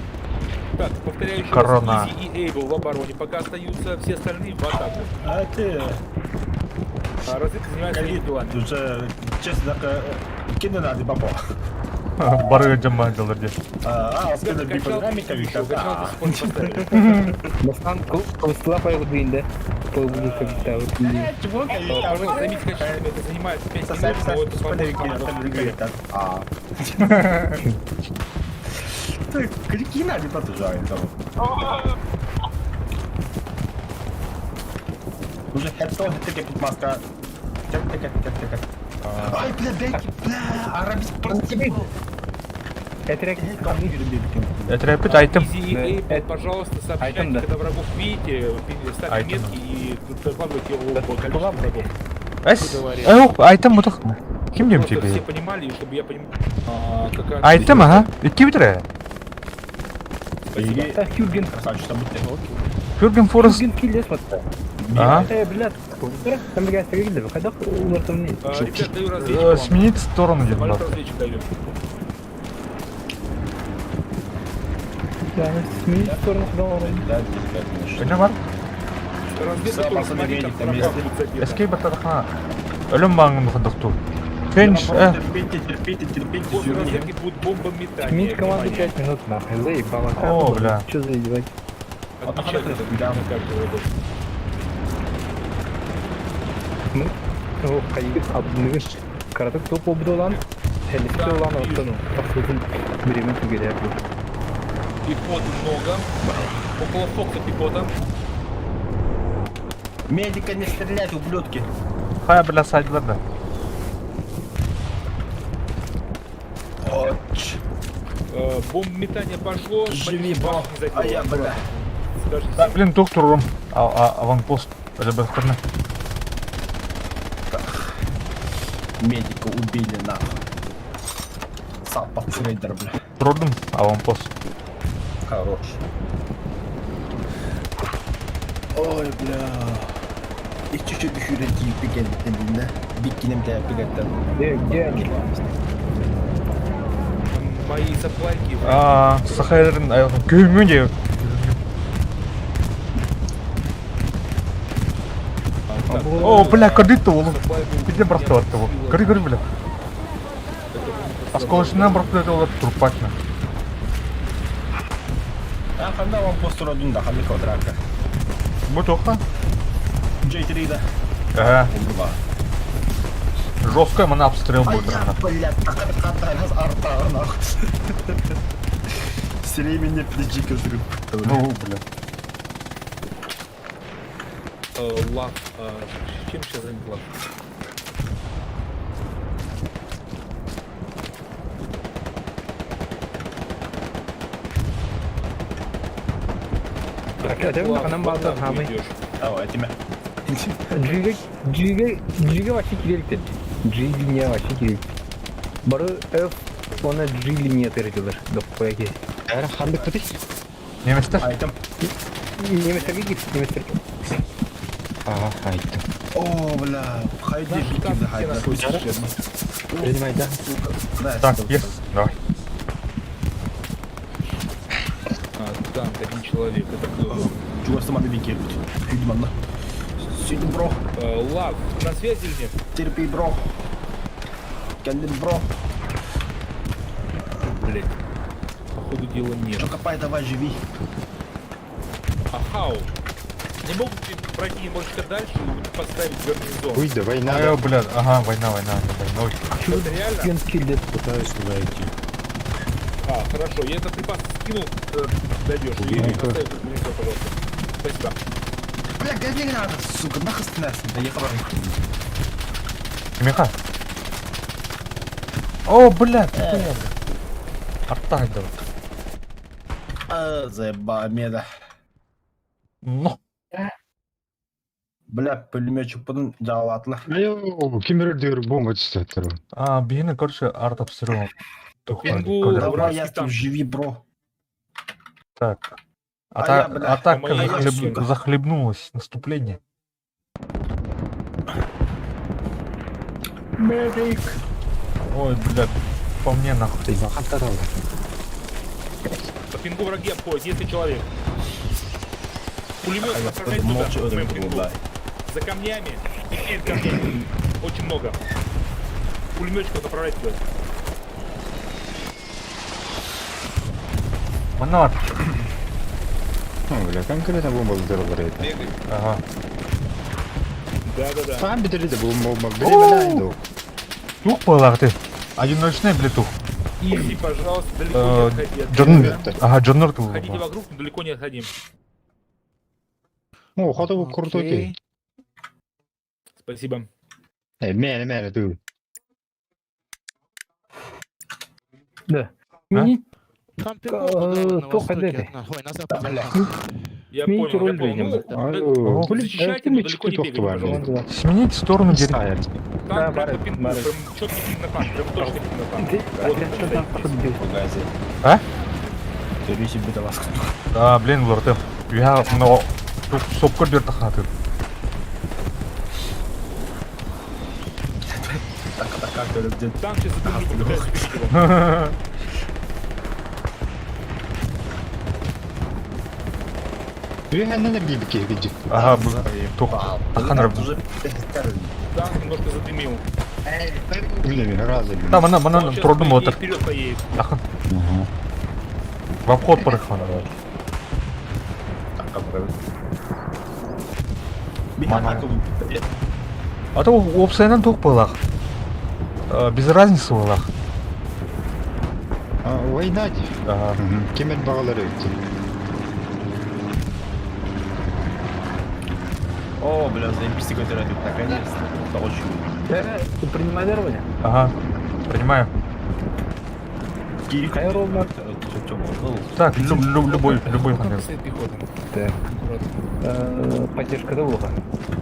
Так, повторяю еще Корона. раз, Изи и Эйбл в обороне, пока остаются все остальные в атаку. А ты, А разведка занимается своими Калит, делами. уже, честно, так, кино надо бабо. Бары жаман дялар де. А, Ребята, скидывай качалку программе, еще, качалку до сих пор не поставили. Бастан кылыстыла пайгы дыйында. Пожалуйста, займитесь качалками, это занимает 5 минут, но это поможет вам просто в игре. Ты крики надо потужать там. Уже хедшот, ты как маска. Тек, тек, тек, тек. Ай, бля, беки, бля, арабис просто. Этрек. Это опять айтем. Изи и Да. Эйбл, Это- пожалуйста, сообщайте, Айтем, да. когда врагов видите, ставьте Айтем. метки и докладывайте о количестве врагов. Эс. Эх, айтем бутах. Ким дем Просто все тебе? понимали, и чтобы я понимал, какая... Айтем, ага. Икки битре. Спасибо. Хюрген. Красавчик, там будто. Хюрген Форест. Хюрген килес матта. Ага. Э, блядь. Там бігає стрілі, когда улартымны. Ребят, даю разведчик вам. Сменить сторону где-то. Самолет разведчик даю. Да, сменить сторону куда он. Да, здесь, Это бар. Разведка Всё, тоже, пацаны, смотри, там медик на врага месте. будет задето. Эскей батархана. Өлөм баңын хындыкту. Фенш, э. Терпите, терпите, терпите, После сюрни. разведки будет бомбометание. Сменить команду Внимание. 5 минут нахуй, заебало. О, бля. Что за издевать? Отмечайте это на карте робот. Мы, о, хайы, абныгыш. Каратык топ обдолан. Хелисте olan оттону. Тахсытын биремен түгеле Пехоты много. Около Фокса пехота. Медика не стрелять, ублюдки. Хая бля сайдлар да. Оч. Бомбометание пошло. Живи, Смотрите, бро. башню не А я, задело. бля. Скажите. Да, блин, доктор Аванпост. Это бэхтерне. Медика убили, нахуй. Саппорт трейдер, бля. Трудом аванпост. Хорош. Ой, бля. И чуть-чуть düşüreceğim bir geldiğinde. Bitkinin bir geldi. Где, где они? Мои заплайки. А, Сахайрын аяғын көмін де. О, бля, көрдүт уолум. Пизде бырахты бу. Көрү көрү бля. Осколочная бырахты олар трупачно. А ханна вам постер один да, ханна квадратка. Бу тоқта. J3 да. Ага. Два. Жестко мына обстрел будет. А я, блядь, так арта, нахуй. Все время не плечи козырю. Ну, бля. Лав. Чем сейчас занят лав? Так, это Лав, ханан в баалар атаку хаамай. идешь. Давай, тебя. Джига, Джига, Джига вообще кирилл G линия вообще кирилл. Бары F, она G линия тердилер. Доппаяки. Эр хандык бити. Немецтер. Айтым. Немецтерге кир, немецтерге. Ага, айттым. О, бля, хайди Наши танки жики все хайди. находятся сейчас. Принимай, да? Так, есть. Давай. А, танк, один человек. Это кто? Чего сама на веке Видимо, Сидим, бро. Лав, на связи или нет? Терпи, бро. Кендин, бро. Блять. Походу дела нет. Что копай, давай, живи. Ахау. Не могут ли пройти немножечко дальше и поставить гарнизон? Уй, да война. Ай, бля, ага, война, война, войной. Это реально? Кен килдет. Пытаюсь туда идти. А, хорошо. Я этот припас скинул, дойдешь. И Ну-ка. поставь гарнизон, пожалуйста. Спасибо. Бля, гони надо, сука, нахуй становится. Да я хабар. Миха. О, бля, ты бля. Арта давай. А, заеба, меда. Ну, Бля, пулеметчик потом жалатла. Айо, кимер дыр бомба түстө. а, бихини, короче, арт обстрел. Пингу. Давай, Вражеский я танк. живи, бро. Так. А я, бля, Атака по моей сука. захлебнулась. Наступление. Медик. Ой, бля, по мне нахуй. Ты хантарал. По пингу враги обходят, несколько человек. Пулемет А я направляй туда, молча к моему это пингу. да. За камнями и перед камнями. Очень много. Пулеметчиков направляй туда. Манар. Ну, бля, конкретно бомба дырылар это. Бегай. Ага. Да-да-да. Сам битери да бомба. Бля, Тух была ты. Одиночный, бля, тух. Изи, пожалуйста, далеко не отходи от Джон... берега. Ага, Джон Норт был. Ходите вокруг, но далеко не отходим. О, хоту крутой ты. Спасибо. Э, мене, мене, ты. Да. Мини Там пехота, да, вот на Тоха востоке Дети. от нас. Ой, на западе от нас. Я Смените понял, я роль понял. людям. Ну, Ай, защищайте, но далеко не бегайте, пожалуйста. Сменить сторону дерева. Танк Да, прям по Барret, пингу, Барret. прям четкий пинг на танк, прям точный пинг на танк. Вот, стоит здесь. А? Ты себе до вас. А, блин, лорды. Я, но... Тух сопка дверь тахаты. Так, так, как ты где? Танк сейчас задымлю, попытаюсь убить его. Бүйәннен бибики види. Ага, тух. Таханар. Уже Танк немножко задымил. Блин, разы. Там она, Он она, щас, трудно по идее, мотор. вперед поедет. Тахан. В обход порыхан. Мама. А то опсайнан тух была. Без разницы была. Война. Ага. Кемер бағалары өтті. О, бля, заебись, ты который тут наконец-то. Это очень. Ты принимай дарование? Ага. Принимаю. Кирик. Хай ровно. Так, любой, любой момент. Стоит пехота. Так. Аккуратно. Поддержка долга.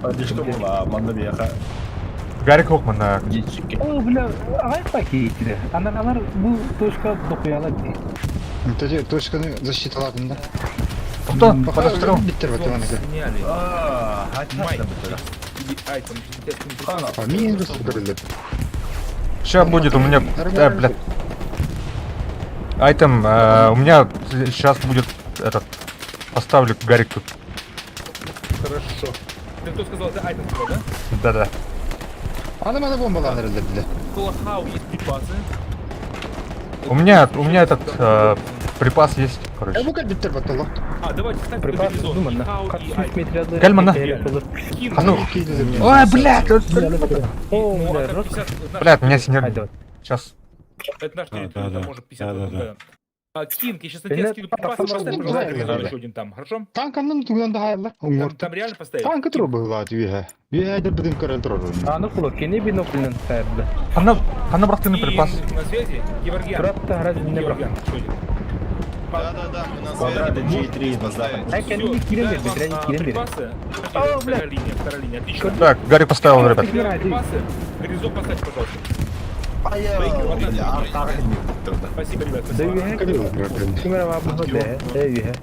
Поддержка была, манда бияха. Гарик Хокман, Дичики. О, бля, агай пакетиде. Анар алар бу точка докуяла. Точканы защиталадым да. Кто? Под обстрел. Биттер бат Сняли. А, Майк. хотя Иди, ай, там тебя скинут припасы. А минус көрілді. Сейчас будет у меня... Да, бля. Айтем, у меня сейчас будет этот... Поставлю Гарик тут. Хорошо. Это кто сказал, это Айтон сказал, да? Да-да. Аны маны бомбалаан эрэллэр бile. Около Хау есть припасы. У меня этот припас есть, короче. Э, бу кэлбиттэр баттала. А, давайте ставьте Припас гарнизон. И думанна. Хау, и Айтон. Кальмана. Кинг. А ну. Ой, блядь! О, Ну, а бля, там жестко. 50, наш- Блядь, меня синер. Айда. Сейчас. Это наш Да, территория, да, там да. может 50 Да, да, да. А, Кинг, я сейчас на тебя Или скину припасы, там поставь, там пожалуйста, да, гарнизон да. еще один там, хорошо? Танканнан туган да хайалар. Там, Уңор. там реально поставить? Танка туру быһылаат үөһэ. Үөһэ дэрбитин көрөн турар. Аны кулу, кини биноклинен сайырды. Ханна, ханна бырахтыҥ И припас. на связи, Геворгян. Турат разве не брак. Геворгян, еще один. Да-да-да, мы на Квадраты связи. G3 на запад. Ай, кини кирен Всё, бер, кидаю бедрәни вам, кирен бер. припасы. О, Вторая бля. линия, вторая линия, отлично. Так, Гарри поставил, ребят. Кидаю припасы. Гарнизон поставьте, пожалуйста. Бля, арта Спасибо, ребят, Да спасибо. үһэ. Кимер ва бу да, э үһэ.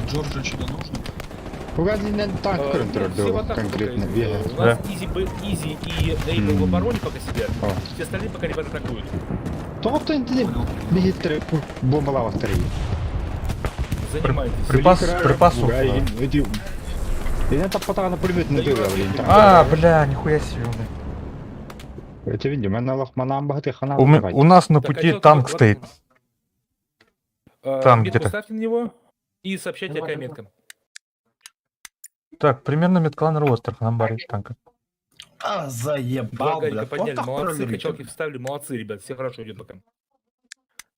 Джорджа что-то нужно? Угазинен танк көрөн турар Все в да атаку конкретно пока үөһэ. идут. У нас Изи, Изи и Эйбл в обороне пока сидят. О. Все остальные пока ребята атакуют. Тоҕоттон интини биһиттер бомбалаабаттар. Занимайтесь. Припас, припас. Эти таппатаҕына пулеметин тыга блин. А, бля, нихуя себе. бля. Это видимо, мен алах манам бахты хана. У нас на Так, пути отдел танк какой? стоит. Там Метку где-то. ставьте на него и сообщайте, какая метка. Так, примерно метклан ростер, нам барит танка. А, Два заебал, гарика бля. подняли, Вот молодцы, так качалки вставили, молодцы, ребят, все хорошо идет пока.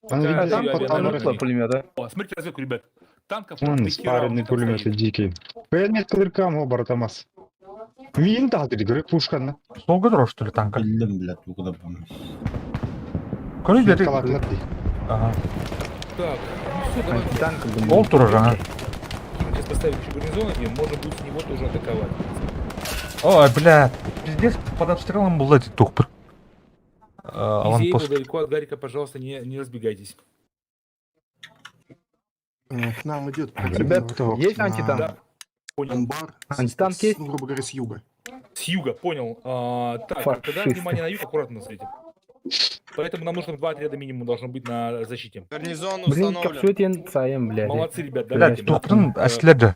Аны Так, видно, там потом потом рытло. пулемета. О, смотрите разведку, ребят. Танков Он до хера спаренный там пулемет стоит. дикий. Пулемет кылыркам оборотамас. Мин тахты көрек пушканна. Долго дрожь, что ли, танка? Блин, бля, ты куда помню. Короче, бля, ты- Калаклар ди. Ага. Так, ну все, давайте. Танк. Ол турар, ага. Кинг сейчас поставим еще гарнизон один, можно будет с него тоже атаковать. Ой, бля, пиздец, под обстрелом был этот тух. Изи, Эйбл, Аванпост. далеко от Гарика, пожалуйста, не разбегайтесь. К нам идет Ребят, есть антитанк? Да. Понял. Амбар. Антитанк есть? Ну, грубо говоря, с юга. С юга, понял. А, так, тогда Фашисты. внимание на юг, аккуратно смотрите. Поэтому нам нужно два отряда минимум должно быть на защите. Гарнизон Блин, установлен. капсутен цаем, блядь. Молодцы, ребят, Блядь, давайте. тухтын әсілерді.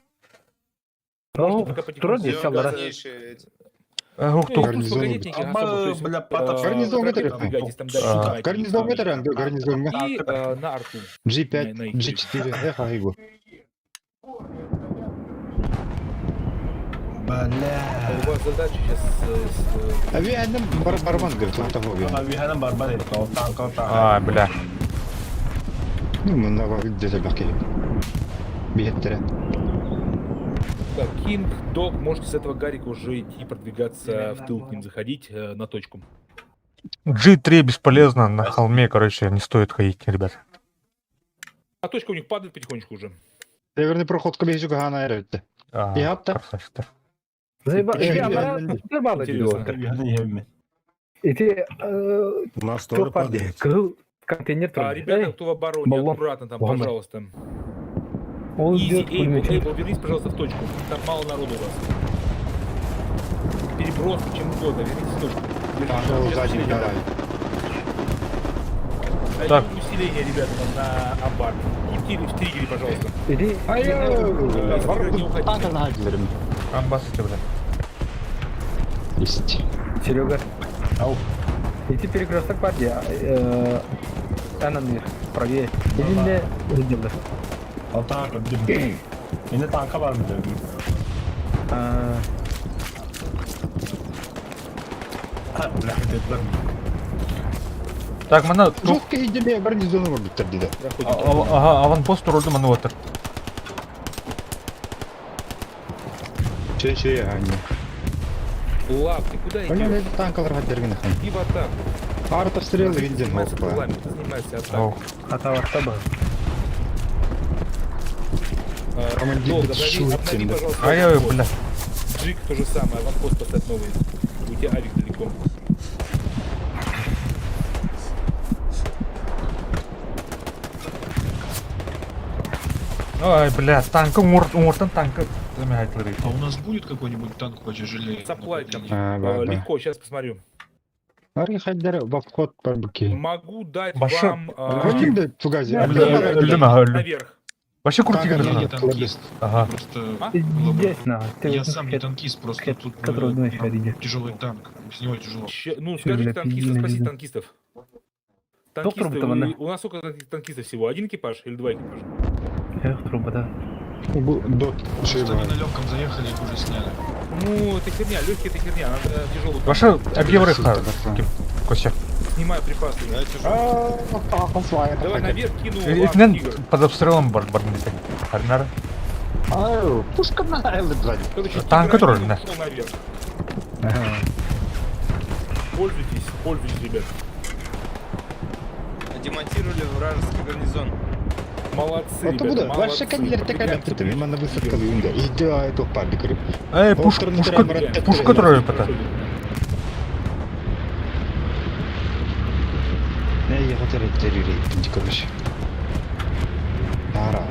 Ну, пока потихоньку. турат здесь Всё, аллара. главнейшие эти. Ух, Ну, тух. тут Гарнизон пока нет никаких особых, то есть, Бля, Гарнизон ракет это- двигайтесь там дальше. А. давайте, Гарнизон не это гарнизон. И на арту. G5, На их G4, эхо его. Бля. У вас задача сейчас Авианным барбан говорит, вот того. Авианным барбан, это танк, танк. А, бля. Ну, мы где-то баки. Биһиттэрэ. Так, Кинг, Дог, можете с этого Гарика уже идти продвигаться в тыл к ним заходить на точку. G3 бесполезно на холме, короче, не стоит ходить, ребят. А точка у них падает потихонечку уже. Северный проход кабежу хана эрэтте. А, И апта. красавчиктар. Заеба. Еще Интересно. Эти У нас тоже падает. кыл контейнер А, турат. ребята, кто в обороне, баллон. аккуратно там, Бомба. пожалуйста. Ол Изи, идет Эйбл, пулемет. Эйбл, вернись, пожалуйста, в точку. Там мало народу у вас. Переброски, чем угодно, вернитесь в точку. Пошел Сейчас сзади, усиление давай. дам. Так. Усиление, ребята, нам на амбар. И в триггере, пожалуйста. Иди. Не уходите. Танка на Амбас, бля. Есть. Серега. Ау. Иди перекресток партия. Анамир. Правее. Иди мне. Иди. Ал танк, блин. Yine tanka var mı dedim. А, Ha, бля, dediler. Так, мана тух. Жестко идея гарнизону бар диде. Ага, аванпост урды мана отыр. Че че они. Лав, ты куда Они идешь? танкалар хаддерген хан. Иди в атаку. Арт обстрел Ты виден занимайся опа. тылами, ты занимайся атакой. Ох. Ата Командир Долго, тут обнови, шутит, обнови, да. пожалуйста, Ай, ай, аванпост. бля. Джик то же самое, аванпост поставь новый. У тебя авик далеко. Ай, бля, танка уңыртан танка. А у нас будет какой-нибудь танк потяжелее? Саплай там. А, Э, да, да. Легко, сейчас посмотрю. Ари хаддер во вход барбеки. Могу дать Баша- вам Один да тугази. Өлдім, ага, өлдім. наверх. Вообще Как крутик Я не это. танкист. Ага. Просто было бы- Здесь на. Я сам не танкист, просто тут Который э, знаешь, там тяжелый танк. С него тяжело. Ну, Всё, скажите бля, танкистов, пиздина, спросите пизда. танкистов. Доктор Танкисты, Бутована. у нас сколько танкистов всего? Один экипаж или два экипажа? Эх, труба, да. Дот, Просто они на легком заехали, их уже сняли. Ну, это херня, легкие это херня, надо тяжелый. танк. Вообще, объявры Костя. Снимаю припасы. Да, тяжелый. Давай наверх кину вам Итинен тигр. под обстрелом бар барбин. Арнар. Пушка на Короче, Танк тигр который, один да. ушел наверх. Пользуйтесь, пользуйтесь, ребят. Демонтировали вражеский гарнизон. Молодцы, Это ребята, буде. молодцы. Ваша кандидат такая Продвигаемся ты, ближе мимо на к высадка тигру. юнга. Иди, это пабик. Эй, пушка, пушка, пушка, которая пота. Я хотел территорию, короче. Ара.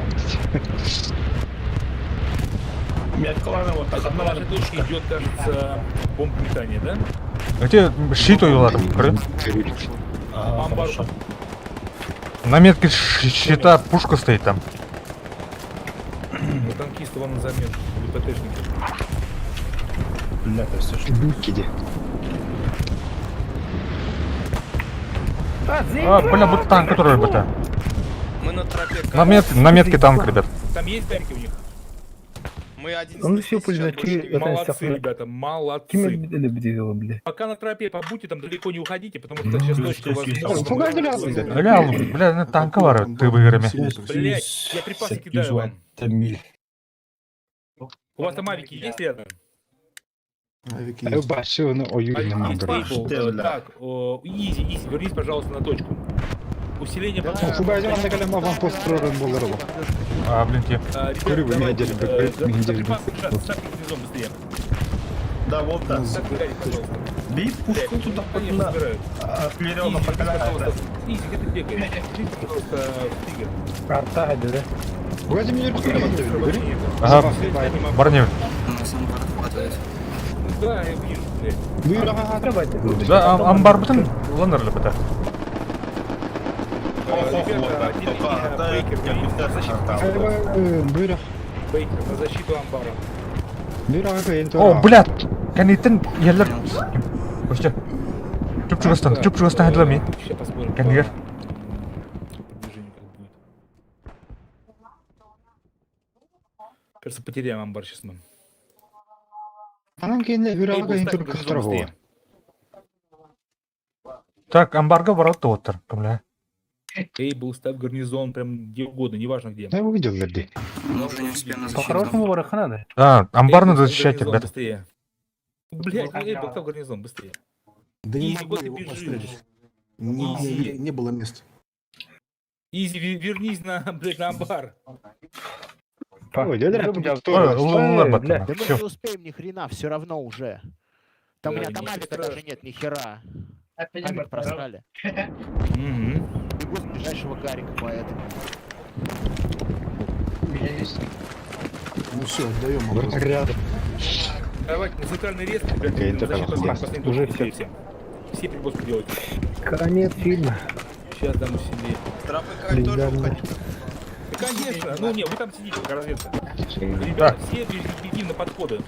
Так, от нашей точки идет, кажется, бомбометание, да? Где щит уйладым, көрін? Амбар. На метке щита пушка стоит там. Ну, танкисты вам на замену, или ПТшники. Бля, это все что. Киди. А, бля, вот танк, который это. Мы на тропе. На метке танк, ребят. Там есть танки у них? Мы один Он все пулеметчики. Молодцы, ребята, молодцы. бля. Пока на тропе побудьте, там далеко не уходите, потому что сейчас точка возможно. Бля, бля, на танка вары, ты выиграми. Блять, я припасы кидаю вам. У вас там авики есть рядом? Авики есть. Бачу, ну, ой, Авики есть, Эйбл. Так, изи, изи, вернись, пожалуйста, на точку. Усиление Да, А, блин, те. Ребята, давайте, за припасы, ставьте гарнизон быстрее. Да, вот да. Так, Гарик, пожалуйста. Бей пушку туда, Конечно, забирают. Артиллерия Изи, пожалуйста. Изи, где ты бегаешь? Иди, пожалуйста, в тигр. Арта, да? Ага, барни. Да, я вижу, блядь. Да, амбар бүтін ланерлі біті. Ребята, отделение Бейкер, на защиту. Бейкер, на защиту амбара. О, блядь, кәнейтін ерлер. Костя. Чүп чүгастан, чүп чүгастан хайдылар Сейчас посмотрим. Кәнегер. Продвижение как будет. Кажется, потеряем амбар сейчас мы. Так, амбарға барады оттыр, кімля. Эйбл, ставь гарнизон прям где угодно, неважно где. Я увидел, верди. Мы уже не успеем на защиту. По-хорошему вороха надо. Да, амбар Эйбл, надо ставь защищать, гарнизон ребята. Быстрее. Блять, ну Эйбл, ставь гарнизон быстрее. Да не Изи, могу куда ты его бежишь? поставить. Не, Изи. не было места. Изи, вернись на, блядь, на амбар. Ой, Ой, ланер бля. Да мы Все. не успеем ни хрена, все равно уже. Там у Да, меня не там авика страшно. даже нет, ни хера. Авик просрали. Угу. Бегу с ближайшего Гарика, поэтому. Ну все, отдаем обратно. Рядом. Давайте на центральный рез, ребята, Окей, на защиту давай. последней Уже точки все. Все прибоски делайте. Конец фильма. Сейчас дам усиление. Тропы Кай тоже Легендарно. уходить. Да, конечно, ну не, вы там сидите, пока разведка. Ребята, все бегим на подходы.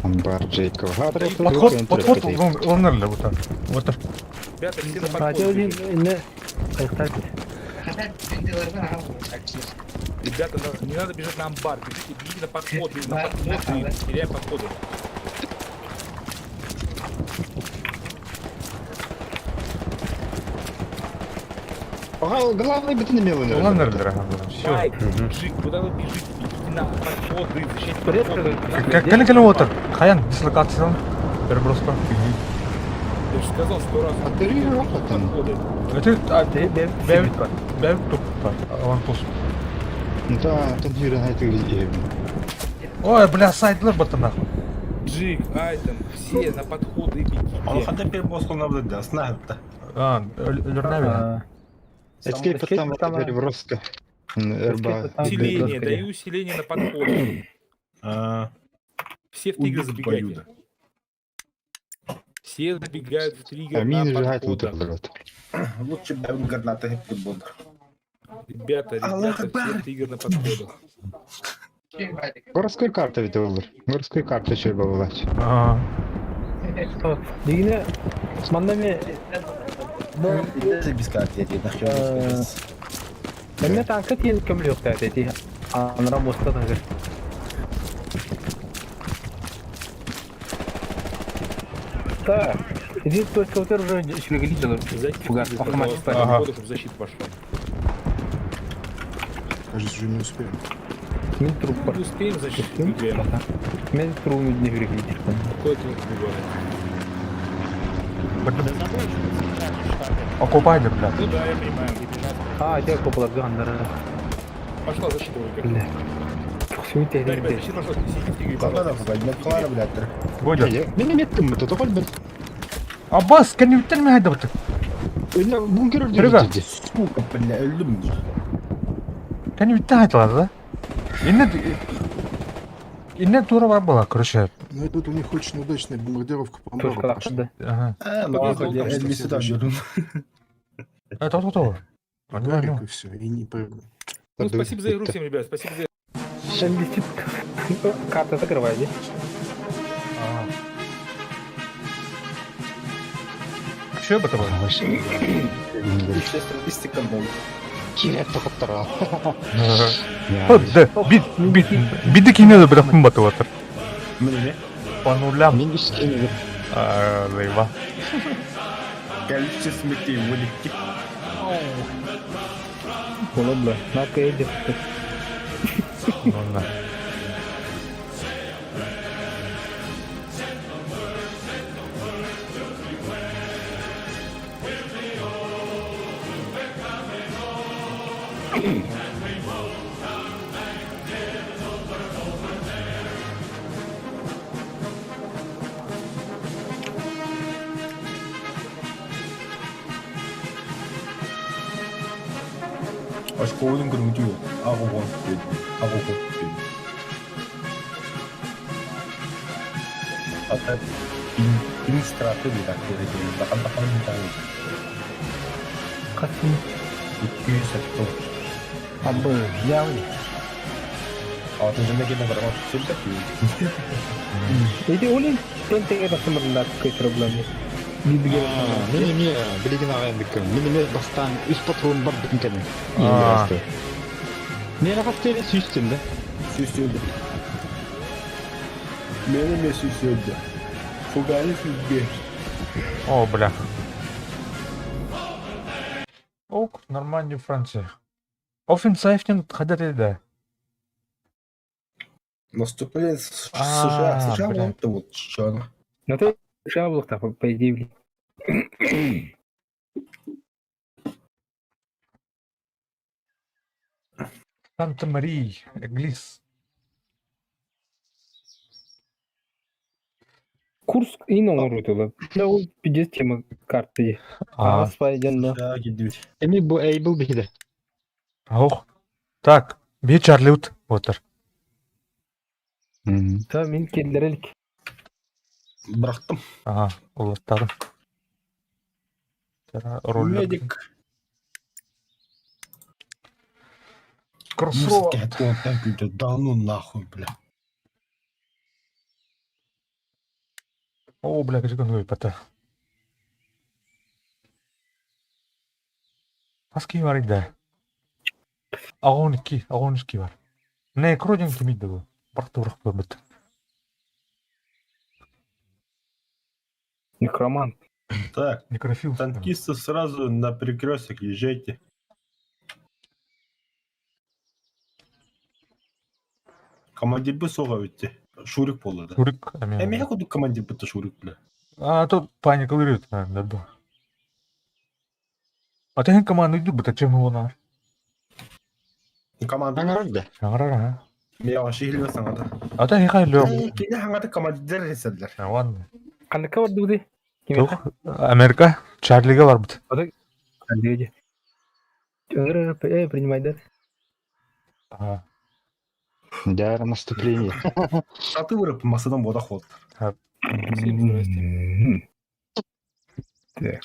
Амбар Джейков. Подход, подход ланерлі вот так. Вот так. Ребята, все на А подходы. бежим. не. Так, Ребята, не надо бежать на амбар, бежите, бегите на подходы, на подходы, теряем подходы. Главное, бы ты не мел. Ланерлі, ага, все. Майк, Джик, куда вы бежите? Бегите на подходы, защищайте подходы. Кәлі кәлі отыр. Қаян дислокациядан переброска. Я же сказал сто раз. Подходы. Это бәб туп аванпост. Да, тут Юрий на это Ой, бля, сайдлар бата нахуй. Джик, Айтем, все на подходы бегите. Он хотя переброску надо для снайпера. А, лернавина. Эскейп там переброска. РБ. Усиление, даю усиление на подходы. Все в тигр забегайте. Все забегают в триггер А на мины сжигать подходах. лучше. Лучше бы гранаты прибор. Ребята, ребята, все тигр на подходах. Городской карта ведь olur. Городской карта şey babalar. Аа. Дигине манна ме Без карты, я нахер. Эмне танка тиен көмлөктө дети. Анра моста да. Так, иди точка уже шүрегели жылы. Зайдите в Фугас, тигр, автомат пожалуйста, Ага. на подходах, чтобы защита пошла. Кажется, уже не успеем. Мен труп бар. Не успеем, значит, двигаем. Мен трубу не шүрегели. Какой тыл убивает? Да закончим центральный штаб. Окупайдер, блядь. Ну да, я понимаю. А, те копалар гандара. Пошла защита вроде как. Бля. Сүйүт Да, ребят, эдинде. защита пошла. Сидите в тигре, Куда пожалуйста. нахуй, блядь, блядь. Бодер. Benim ettim mi? Totokol ben. Аббас, кэнниттэн мэһэйдэ бытык. Bunker Серега. öldürdü. Сука, бля, öldüm. Кэнниттэн айтылар да? Инне Инне тура бар была, короче. Ну и тут у них очень удачная бомбардировка по Амбару Точка пошла. да. Ага. А, нахуй, я Что не все сюда вышли. беру. Это то то. Гарик и все, и не прыгай. Ну, спасибо за игру всем, ребят. Спасибо за Sen карта закрывай, да? Что бы это Статистика был. Кирет тоқыптар. Да, бит бит биди кине да бирахмын батып отыр. Мне? По нулям. Мен үстене А, заеба. Количество смертей вылетит. Болобла. На кэйди. Ну да. Очковын көрүntү агугон агугон Ата пин страты бит актеры бахан бахан тагы. Касын. 270. Абы, явы. А ты же не кене бармак сүлдө. Эти олин тентеге тасымырында көй проблема. Бибиге. Мен эме билеген ағайындыкы. Мен эме бастан үс патрон бар бүтін кәдім. Аа. Мен ағат сүйістен да. Сүсөдү. Мен эме сүсөдү. Фугали сүзбе. О, бля. Ок, Нормандия, Франция. Офенсайфтин хадат да. Наступление А, США, США бля. вот это вот чё. Ну ты шаблок по идее, блин. Санта-Мария, Эглис. Курск и на урутула. Да, ол пиздец тема карты. А, А, спайден, да. США кидибит. Эми бу эйбл бихиде. ох. Так, би Чарлиут отыр. Да, мен келдерелик. Бырактым. Ага, улаттадым. Роль. Медик. Кроссро. Да ну нахуй, бля. О, бля, где он пата. Аски бар иде. Агон 2, агон 2 бар. Не, кродин кимиди бу. Биракта бирак бит. Некромант. Так, Некрофил. танкисты сразу на перекресток езжайте. Командир бы соға өтті. Шурик болды да. Шурик. Ә, мен куду командир бітті Шурик, бля. А то паника вырют, наверное, да. А ты команду иду, бата чем его на? Команда. Аңарар да. Аңарар, а? Мен аңшы келмесең аңада. А ты не хайлё. Кейде аңада командир реседлер. Ладно. Қандыққа барды бұды? Тух, Америка, Чарлиге бар бит. Қандығы. Өңір принимай да. Ага. Да, наступление. Шаты вырып, масадан бода ход. Всем здрасте.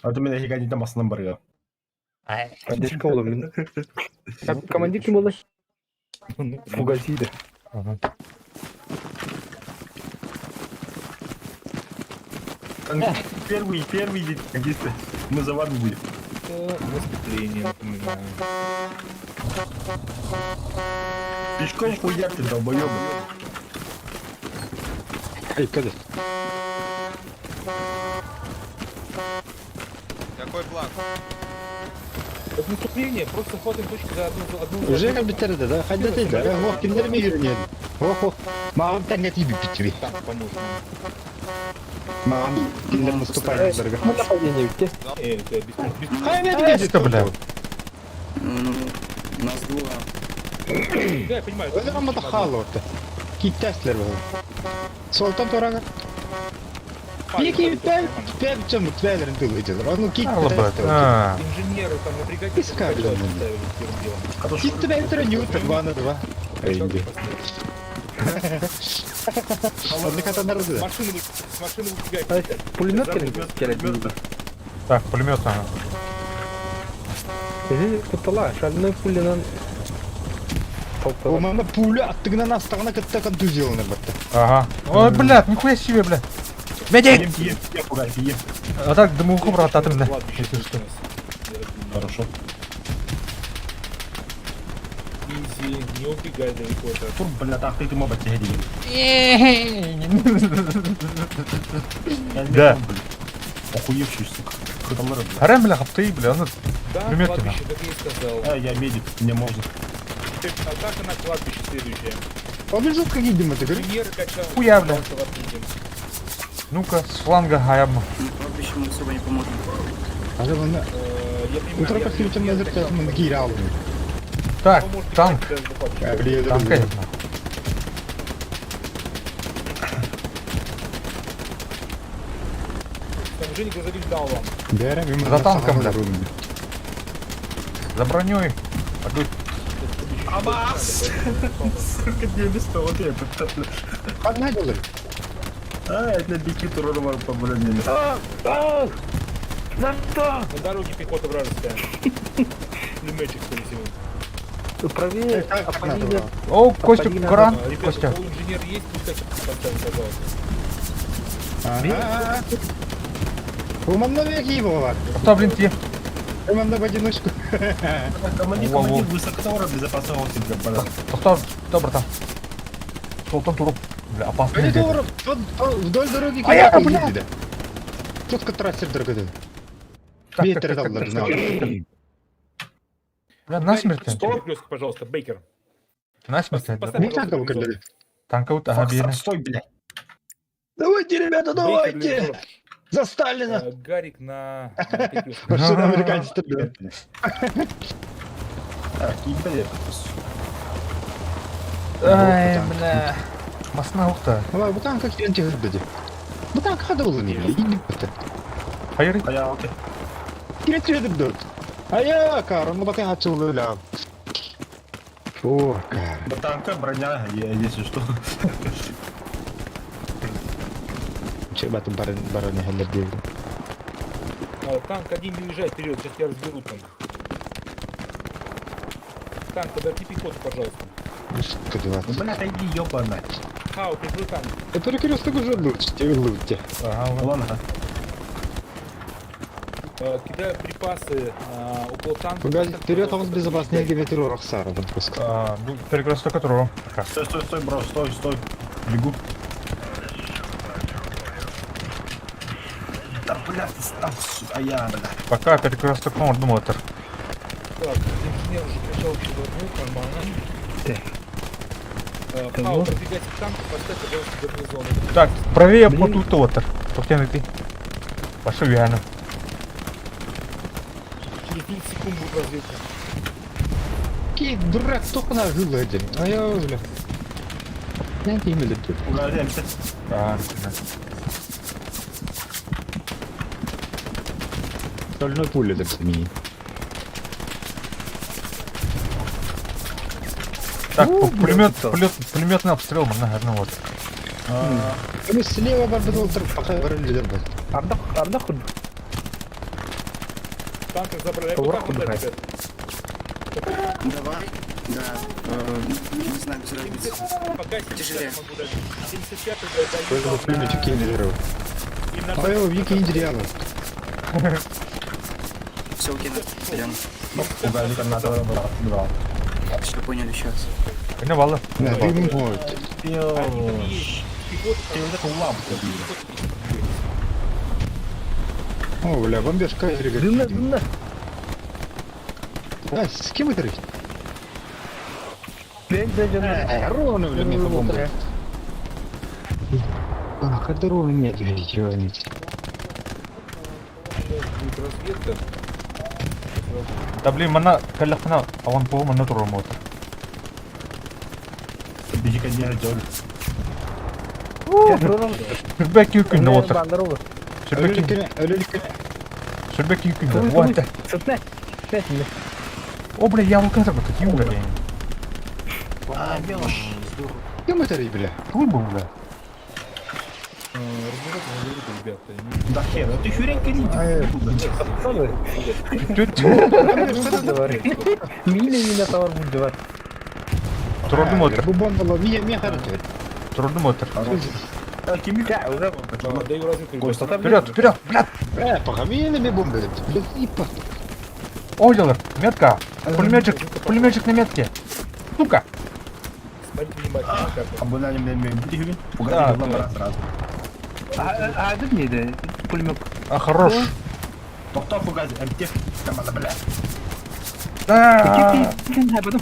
А то мен әхеге масынан барга. Поддержка буолуом мин. Командир ким буолла? Фугасида. Ага. Первый, первый, идите. Мы за вами будем. Это наступление, напоминаю. Пешком хуя ты, долбоёбы. Эй, кадет. Какой план? Это наступление, просто захватываем точки за одну, за одну. Уже как бы да? Хотя ты, да? Ох, киндер мигрен. Ох, ох. Мам, так нет, еби тебе. Танк поможет нам. Мам, киндер наступает, дорога. Ну, нападение, где? Это без, без... Хай, меня Что, бля? Нас двое. Да, я понимаю. Öyle ama da halo-то. Китайцлер был. Солтан Турага. Пики пять, пять чем твелерин ты выделил. Ну кит Алла, брат. А, Инженеры там на бригаде Искали, поставили блин. первым делом. Кит твелерин ньютон 2 на 2. Поставили. Однако народу. Машины, с машины выбегайте. Пулемет келет? Так, пулемет, ага. Здесь кутала, шальной пули У меня пуля аттыгынан астагына кытта контузияланыр батта. Ага. Ой, блядь, нихуя себе, блядь. Медик! Ем, ем, ем, пугай, ем. А так, дымовуху, брат, атом, да. Кладбище Если что. у нас. Я так понимаю. Хорошо. Изи, не убегай далеко так. Тур, бля, так ты моба тебе Да. Охуевший, сука. Кыталары, бля. Харам, бля, хапты, бля, ну, Да, Пулемет кладбище, как я и сказал. А, я медик, мне можно. Атака на кладбище следующая. Он жестко гидим это, говорит. Инженеры качал. Хуя, бля. Ну-ка, с фланга хаям. Кладбище мы особо не поможем. А он Я понимаю, утро я посмотрим на зеркало, мы гирал. Так, танк. Танк, конечно. Там Женя грузовик дал вам. За танком, бля. За броней. Пойду. Абас! Сука, не без того, я Одна делай. А, это бики турорвар по броне. За что? На дороге пехота вражеская. Пулеметчик, скорее всего. Правее, оппонент. О, Костя, Полина, Коран. А, Ребята, Костя. у кого инженер есть, пускай поставит, пожалуйста. У меня его. Кто, блин, те? У меня в одиночку. Командир, Во-во. командир, высокотовара безопасного всегда, пожалуйста. Кто, кто, братан? Султан Туруп. Бля, опасный где-то. Вдоль дороги. А я, бля. Четко трассер дорога. Так, Ветер так, так, дал, так, знал. так. Бля, насмерть. Перекресток, пожалуйста, Бейкер. Насмерть. да. Поставь, Не так пожалуйста, того, Танка вот, ага, Фак, бедный. стой, блядь. Давайте, ребята, Бейкер или давайте! Джордж? За Сталина! Гарик на перекрестке. Машина американец стреляет. Так, и, блядь. Ай, бля. Масна ухта. Давай, бутан как я тебе говорю. Бутан как долго не иди это. Хайры. А я, окей. Кирет дот. А я, кар, ну пока хочу ля. О, кар. Танка, броня, я, если что. Че батым баран баран хәлләр диде. Танк один не уезжай вперед, сейчас я разберу там. Танк, подожди пехоту, пожалуйста. Ну, блядь, иди, ёбана. Хау, прикрой танк. Перекресток уже лучше, лучше. Ага, Ладно. Кидаю припасы около танка. Вперед, он безопаснее геометрию Роксара, подпуск. Перекресток которого. Стой, стой, стой, бро, стой, стой. Бегу. Да, блядь, ты стал, сука, я, блядь. Пока перекресток номер думал, это. Так, инженер уже кричал, что вернул, нормально. Хау, продвигайся к танку, поставь, пожалуйста, гарнизон. Так, правее по тут отр. Тоқтен ты. Пошел реально. Через 30 секунд будет разведка. Какие дурак, только на жилы один. А я, бля. Я не имею тут. Угадаемся. Так, Стальной пули так сми. Так, пулемет, пулемет, пулеметный обстрел, наверное, вот. Мы слева барбадол пока варили Арда, арда худ. Танк забрали. Повар Танк дать, отдыхает. ребят. Давай. Да. Не знаю, без разницы. Пока 75 Тяжелее. могу дать. 75 даю. Пулеметчик киндеров. Им надо- Павел, Вики Индрианов. Все окей, прям. Все поняли сейчас. Не валла. На, ты мой. Они там есть. Пехота там О, бля, бомбежка, Дымна, дымна. А, с кем это? Бен, бен, бен. Э, ровно, бля, мне бомба. Ах, это ровно нет, блядь, ебаный. будет разведка. Да блин, мана каллахна аван по манна турар мотор. Сүрбэк күн мотор. Баллар Сүрбэк Өлүлүккэ, өлүлүккэ. Сүрбэк күн. Вот. Сытна. Сытна. О, бля, я лука так вот, бля. Кем это, бля? Туй был, бля. Разбираться на группу, ребята. Не- Да хер, ты хюренька Түт. Мили меня товар будет давать. Турорду мотор. Бу бомба, меня, меня хорошо. Турорду мотор. Да, уже. А, Даю разведку, ребята. Вперед, вперед, блядь. Э, пока меня на бомба, блядь, и по. О, метка. Пулеметчик, пулеметчик на метке. Сука. Смотрите внимательно на карту. Да, А, а это не да. Пулемет. А, хорош. Да. Потом.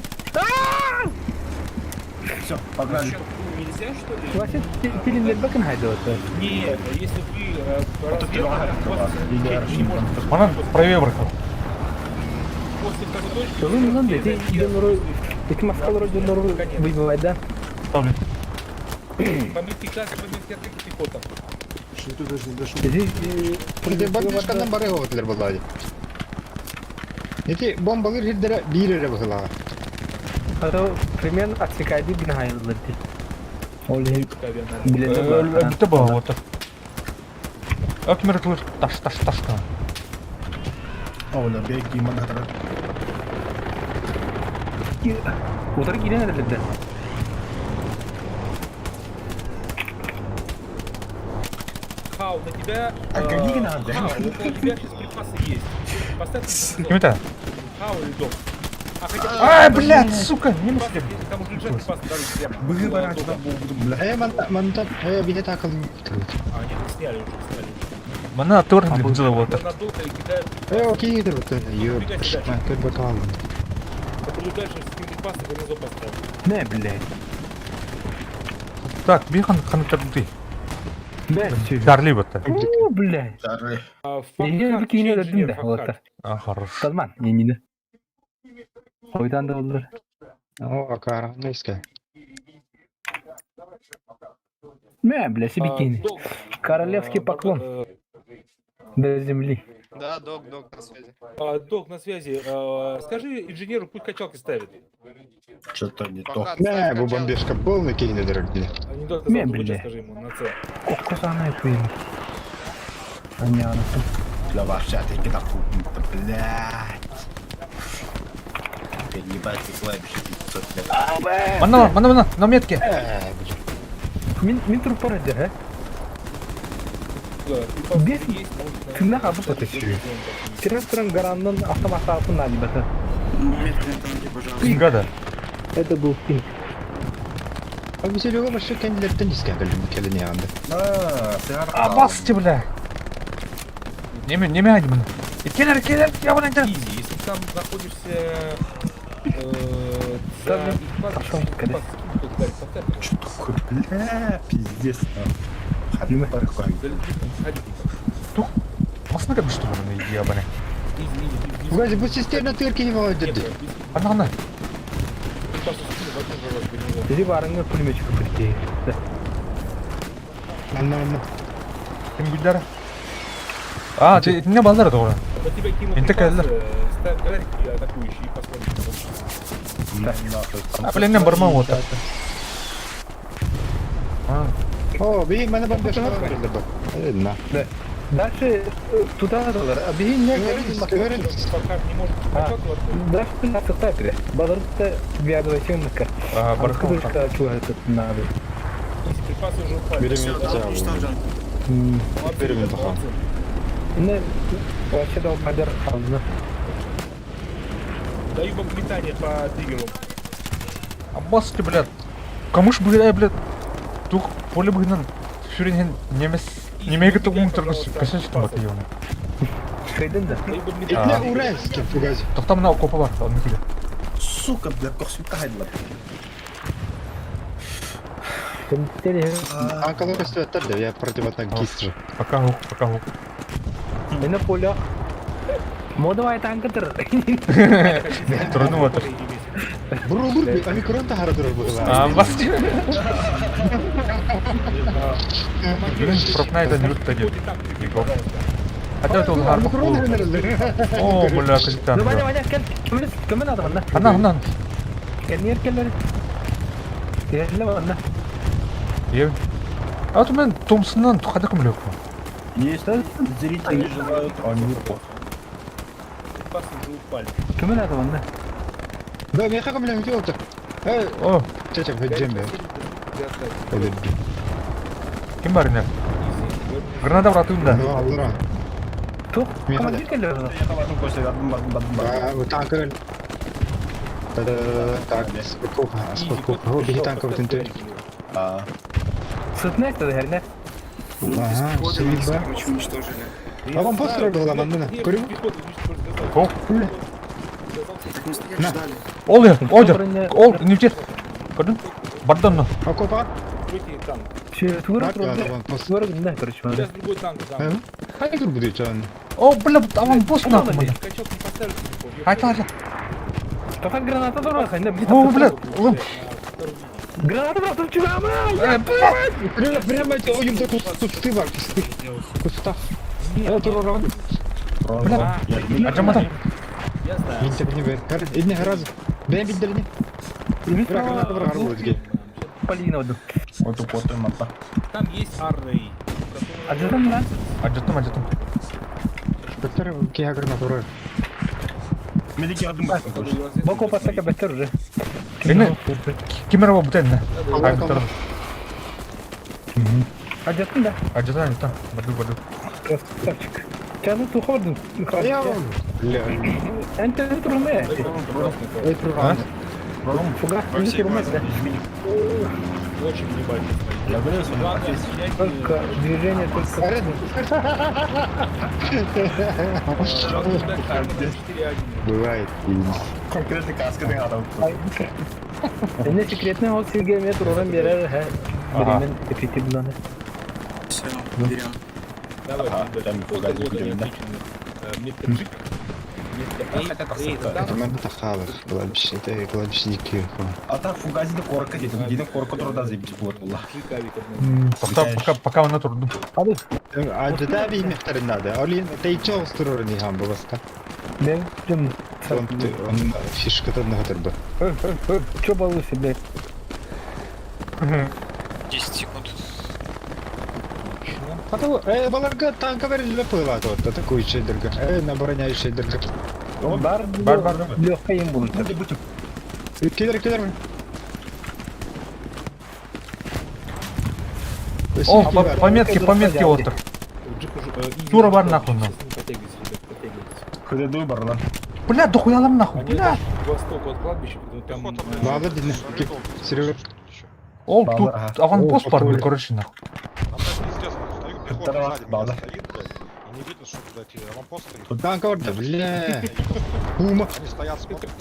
Все, погнали. Нельзя, что ли? Вообще, телевизор хайдот. Нет, если вы разведка, у вас не может Манан правее брахал. после второй точки... Вы не надо, ты Эти маскалы вроде выбивать, да? Ставлю. По метке красной, по метке открытой пехота. Что ты даже не дошел. Здесь Эти бомбежкадан бары отлер была. Эти бомбалар хирдere bir yere bakılar. А то примерно отсекает бинхайлды. Ол Билет. Бітті бұл отыр. Өкмер кылыр таш таш таш. Утыр кирен әлі. Хау, на тебя... А гони надо. Хау, около тебя сейчас припасы есть. Поставь Кім это? Хау или дом. А хотя... Ай, блядь, сука, не Припасы, мысли. Там уже лежат припасы, дорогие, прямо. Э, манта, манта, э, бile takıldım. А, нет, сняли уже, сняли уже. Мана торн деп жылап отыр. Надолго и кидают. Э, окей, это вот, ё, как бы там. Ты дальше скинь припасы, гарнизон поставь. Не, блядь. Так, бихан қанықтар Бә, Чарли бітті. О, блядь. А, Неге Факхат, бір кейін чей өдім инженер да, Факхат? олар. А, хорош. Талман, не не. Ойдан да олар. О, кара, нейска. Мә, бля, себе А, кинь. Дог, Королевский поклон. До земли. Да, док, док, на связи. Дог на связи. Скажи инженеру, пусть качалки ставит. Что-то не то. Не, бу бомбежка полный кейне дорогие. А Не только Не, сказал, бля. скажи ему на С. Кокосаны хуйни. Понятно. Бля, вообще, ты кида блядь. Ебать, клавиши 500, блядь. Мана, мана, мана, на метке. Э, бля. Мин мин труп бар еді, ә? Да, припасы Без- есть, может, Ты нахуй вот это всё. Трактором гараннан автомат на ребята. Метка на танке, пожалуйста. Гада. Это был пинг. Abi Серега вообще kendilerden iskender kelini yandı. А, А, басты, бля. Неме, неме айды мына. Келер, келер, я бұны айтам. Изи, если ты там находишься за Там, их кладбищем, пошёл, когда. припасы скинь, кто-то дарит, поставь, Что такое, бля, пиздец. Заходи. Масына кәбі что бұны, ебаный. Изи, изи, изи. Gazi bu sistemle Türkiye'yi Нет, öldürdü. без Ана, ана. припасов скину, возьми, пожалуйста, гарнизон. Иди барыңы пулеметчик прийти. Anlamadım. Кім гүлдері? А, ты не балдар doğru. На тебя кинул Интека припасы, эллер. ставь график и атакующий, и посмотрим, что получится. А, блин, не барма вот. А, Oo, bir bana бомбежка verildi bak. Evet, na. Да. Дальше туда доллар. А биһи не Пока не может Дальше сытай Балырты вядывайсыңныкка. А, барахолка. Анкыдышка чугайтып надо. Припасы уже упали. Все, дал уничтожен. Молодцы, Берем ребят, это. молодцы. Не, вообще дал кадр алды. Даю бомбометание по триггеру. Аббас ты, блядь. Кому ж, блядь, блядь. Тух поле быгынан сүренен немес немеге тугун тургус косячит бат ёна. Кайдан да. Даю бомбометание. Итне уральский фугази. Тоқтам мына окопа бар, оны киле. Сука, бля, космика хайдла. Танкалар өстүөттөр да, я противотанкист же. Пока хук, пока хук. Мене поля. Модовай танкытыр. Турну вот. Бурулур би, омикрон тахара турар быгыла. Аббас. Блин, пропнайда не тут Хотя это он гарбук. Омикрон ханаралар. О, бля, капитан. Ну, Ваня, Ваня, кел. Кем кем надо ванна? Ана, ана. Келнер келлер. Келлер ванна. Е. А то мен Томсоннан тухада кім лөкпі. Есть зрители желают, они Припасы уже упали. Кем надо ванна? Да, мен хакам билем ки олтыр. Э, О, чача жембе. ким бар не? Граната братым да. Аллара. Тух, Мен командир келлер. Танкер. Да-да-да, так, сколько, сколько, о, беги танков тенте. А, Сытнайся, да, Ага, Пехоты нас, съеба. короче, уничтожили. А вам постер была, манна. Көрүм? О, Так мы стояли, На. ждали. ол я, одер. Ол, не втет. Көрдің? Бардан на. Окопа. Откройте танк. Тугур Так, я вам пост. тугур да, короче, Сейчас другой танк дам. Хай тур будет чан. О, бля, аванпост нахуй. мына. Скачок не поставишь. Айта, айта. Тоқат граната турар, хайда. О, бля, улым. Граната братым чугама. Э, бля. Прямо, прямо эти ойым да кусты бар, кусты. Кустах. Э, тур уран. Бля. Ажамата. Я знаю. Интерне бер. Идне раз. Бен биддерне. Бра граната бар будет ге. Полина воду. вот у мапа. Там есть аррей. А где там на? Ажаттым, ажаттым. Доктор, кия граната бар. Медики адым Боку пастака беттер уже. Эне, кимер бар бутен. Ажаттым. А где там да? Ажаттым, ажаттым. Баду, баду. Красавчик. Чаны тухордун. Я Бля. Энте турме. Эй, тур Фугас не турме, да. Очень внимательно. Я говорю, что Главное, освещайте, Только движение только. главное, ждать Шермана 4-1. Бывает. Конкретно каска не надо. Эне секретный ол сирге метр уран берер, хэ. Беремен эффективно. Все, берем. Давайте, Ага, ребята. там Вот фугасик вот они будем, да? отличные. Метка джик. Метка Эй, Эй, это Это танк. мен тахалар. Кладбище, это кладбище дикие. А так фугази до корка где-то, где корка труда заебись будет, Аллах. Джик авик одной. Тоқта, пока, пока она турдум. А да би мехтар надо. Олин, ты чё устроил не хам баста? Мен жым. Он он фишка там на бы. Чё балуйся, блядь? 10 секунд. А то, э, баларга танка верили пыла вот, атакующая дырга. Э, обороняющая дырга. Бар, Бар, бар, бар. Легко им будут. Кидер, кидер. О, пометки, пометки отыр. Джик уже, изи Тура бар уже нахуй, сейчас ну. не подтягивайтесь, ребят, подтягивайтесь. Худой барлан. Бля, дохуялам нахуй, Они бля. отошли к востоку от кладбища, поэтому там... Пехота, Ладно, дина. Серега. Ол, Бар, тут ага. аванпост О, бар, патрули. короче, нахуй. Там, блядь, пиздец, нахуй, стою, пехота Здорово, сзади меня база. стоит, блядь. И не видно, что, блядь, аванпост стоит. Танка орда, бля. Пума. Они стоят, смотрят.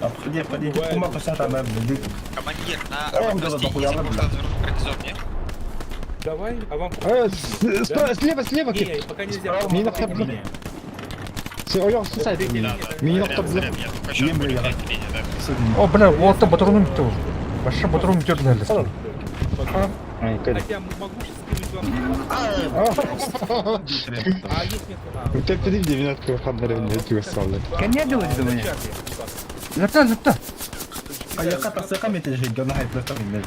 Обходи, обходи. Кума кусята, да, блядь. Командир, на О, аванпосте да, дохуя, Изи бля. можно развернуть гарнизон, не? Давай, аванпост. Э, слева, слева, Не, кип. не, пока нельзя. Мина пока вторая. не. Ой, Мина Зря, я только сейчас Не, бля, О, бля, вот там патроны бітті уже. Вообще патроны бітті для Хотя могу сейчас скинуть вам. А есть метка на... Ты подожди, меня открыл хандарин, я тебе сказал. Коня делать, думаю? Лепта, лепта. А я ката сака метежи, гана хайп лепта мине.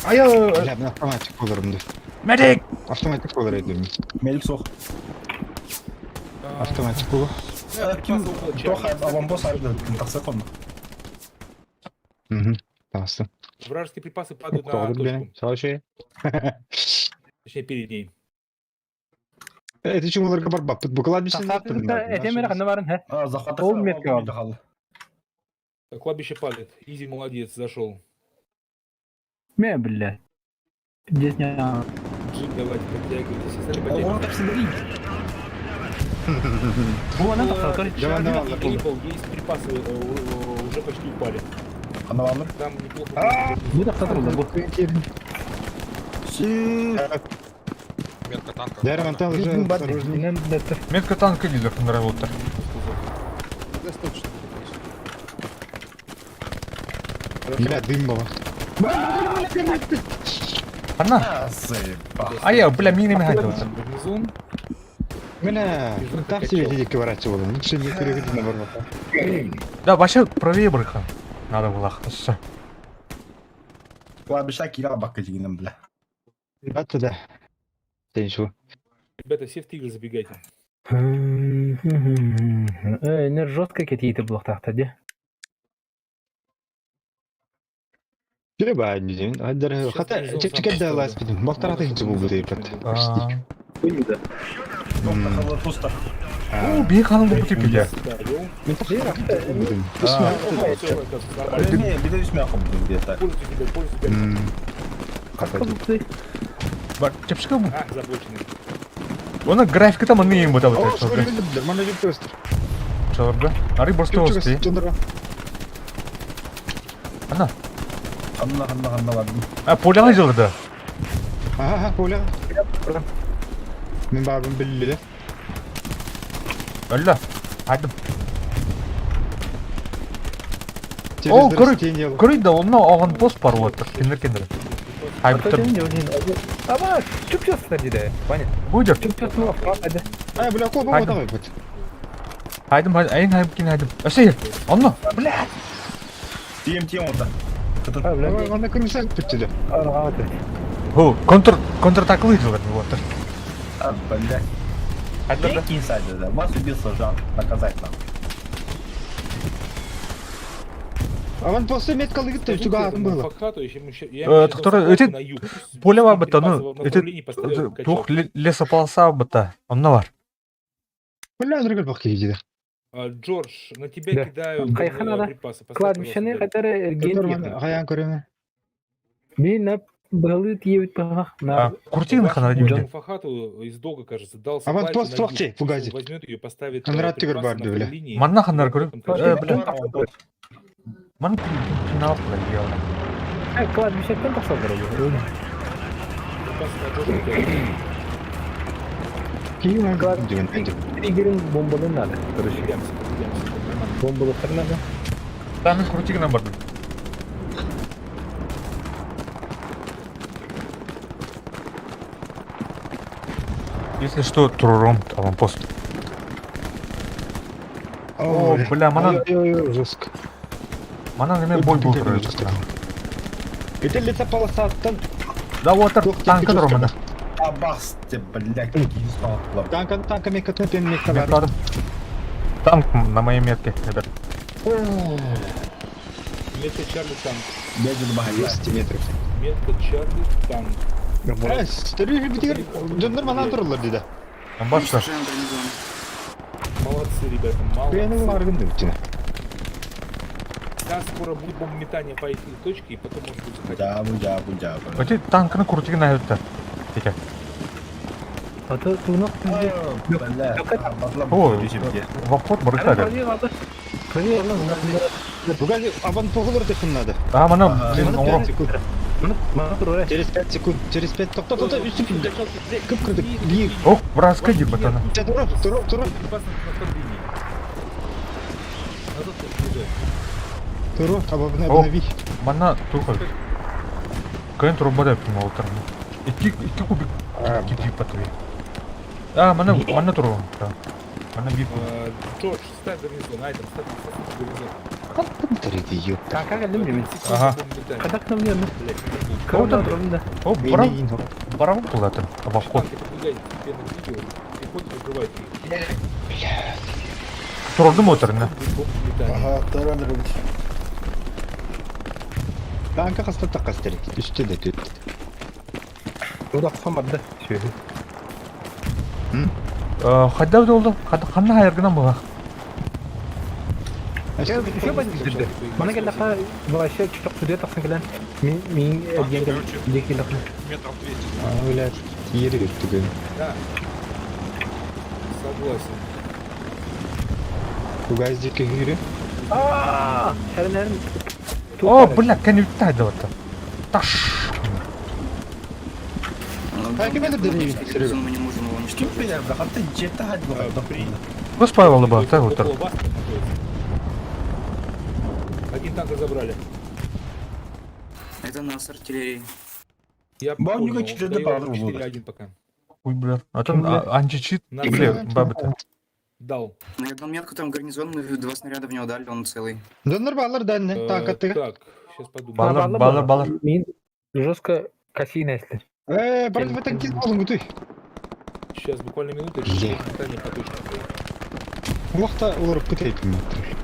А я... Бля, на автоматик болырымды. Медик! Автоматик болар едім. Медик суох. Автоматик болу. Ким Тоха аванпост арды тахса конно. Угу. Тағысты. Вражеские припасы падают на Тоғыр точку. бен. Сау шей. Точнее, перед ней. Это чем оларға бар бап. Бұл кладбище Этемер ханна барын, хэ? А, захват. Ол метка алды. Так, Кладбище падает. Изи молодец, зашел. Ме, бля. Здесь не... Джим, давайте, подтягивайтесь. Остальные Оҕону подтягивайтесь. Бу анан тахсар, короче. Давай, давай, И давай. Эйпл, есть припасы, уже почти упали. Ханна Там неплохо. Бу тахсар турда, бу. Метка танка. Дәрі уже осторожней. Инен деттер. Метка танка лидер нравился. Достаточно. Бля, дым было. Она? А я, бля, минами хотел. Гарнизон. Бля, там себе дедики ворачивало. Лучше не переходи на барбака. Да, вообще правее брыха. Надо было. Всё. Кладбище кира бакка дегенем, бля. Ребята, да. Да ничего. Ребята, все в тигр забегайте. Э, не жестко какие-то блоктахта, де? Перебай, не день. Хотя, гарнизон чек сам чек да лас поставлю. пидем. Балтара ты ничего будет, ребят. А, Тохта туста. О, бейханым был типа. Ставил. А. Всё, оказывается, нормально. Не, беде үсмә хом где-то. Пользуйте тебя, пользуйте тебя. Бар, чепшка бу. А, заблоченный. Она графика там они им вот О, вот. скоро нормально жеп Чаларга. Ары просто осты. Ана. Ханна ханна ханна бардым. А поляга жылды. Ага, поля. Мен бабым білді. Алла. Айдым. О, көрүй. Көрүй да, онна алган пост бар вот. Киндер киндер. Айбыттыр. Аба, чүп чөстөр диде. Ваня, Будет. чүп чөстөр хады. Ай, бля, кол баба давай вот. Айдым, айдым, айдым, кин айдым. Өсей. Онно. Бля. Тем тем ота. А, бля. Давай, ана көрмесең бітті. Арга Хо, контр контратакалый жылды вот. А, бля. Айдым. Беги инсайд, да. Вас убил сержант. Наказать нам. Аван после меткалы гитте, Скажите чуга этому было. Факхату, если мы ща- я Э, ему щас который- дам эти- на юг. Пусть Поле скинет бата, припасы ну, в направлении, эти поставит качок. тух лесополоса бата. Онна бар. Бля, дрыгал бак киді. А, Джордж, на тебя Да. кидаю Кайхана, да. припасы. Поставь, Кладбищены пожалуйста, катары эрген. Гаян көреме. Мен нап былы тиебит бага. А, Куртин Вашему хана Джону дивде. Фахату из Дога, кажется, дал Аван саплайку пост на юг. флакте, Пусть фугази. он Возьмет ее, поставит Анрат тигр припасы на барды, бля. второй линии. Манна ханар көрүп. Там Э, качок. бля. Ман пинал бля. Кладбищеттен тахсалдар. Припасы на Джорджа кидают. Киім Клад- деген. Триггерин бомбалын надо. Короче, Продвигаемся, продвигаемся. Нормально. бомбалыктар надо. Там крутигна бар. Если что, труром аванпост. О, бля, манан, Ой, жестко. манан эме бой был жестко. Это лица полосаттан. Да вот Тух, танка тихо, дромана. Абасте, бля, какие столкла. Танка, танка мекатны пен мекалар. Метладым. Танк на моей метке, ребят. Метка Чарли танк. Бежит багай. 200 метров. Метка Чарли танк. Э, старый битер, дөндөр манан турлар диде. Амбасса. Уничтожаем гарнизон. Молодцы, ребята, Бені молодцы. варгын деп Да, скоро будет бомбометание по этой точке, и потом может быть заходить. Дябу, дябу, дябу. Эти танкны крутигна айдым. Тихо. Аты тунак Бля, О, в обход барыктады. Бугали аван поглор дехин надо. А, мана, блин, оңро. Через 5 секунд, через 5, тоқта, тоқта, үстіп, кіп кірдік, биік. Ох, вражеская дебатана. Тура, тура, тура. Припасы на второй линии. Назад отбежать. Тура, обнови. Мана туха. Кайын турбада пимолтар. Икки икки кубик кити патри. А, мана мана туру. Мана бип. Джордж, ставь гарнизон, Айден, ставь, ставь гарнизон. Третий, ёпта. Как как мне? Ага. Когда к нам не, ну. Блядь, Кого там? О, брат. Барабын булатын, обоход. Танки продвигайтесь постепенно к триггеру. Пехоте закрывайте их. Турордум оторына. Будет бомба летать. Ага, таран рыбить. Танка хаста тақастыр. Үсті де төт. Урақсан барды. Сүөһү. Хайда болду? Ханна хайыргынан була. Еще бандит Мана келлаха вообще чуток сүдө тахсан келен. Мин мин эдген кел дек келлаха. Метров 200. А, блядь, ері өттігі. Да. Согласен. Угаздики гүрі. Аа, хәрнен. О, бля, кәне үтті хайда батта. Таш. А кем это деревья, Серега? Мы не можем его уничтожить. Ким бля, ханты жетті хад При- Господи, ба, та Около отыр. вас находится. Один танк разобрали. Это нас артиллерии. Я Ба, у понял. него четыре Даю пара было. 4-1 пока. Ой, бля. А там античит, На бля, бабыта. Дал. На одну метку там гарнизон, мы два снаряда в него дали, он целый. Донор балар дәнне, танка ты. Так, сейчас подумаю. Балар, балар, балар. Мин жестко косина если. Э, брат, вы танкист болың өті. Сейчас буквально минуту, Е. питание по точке. Уақта олар күтетін метр.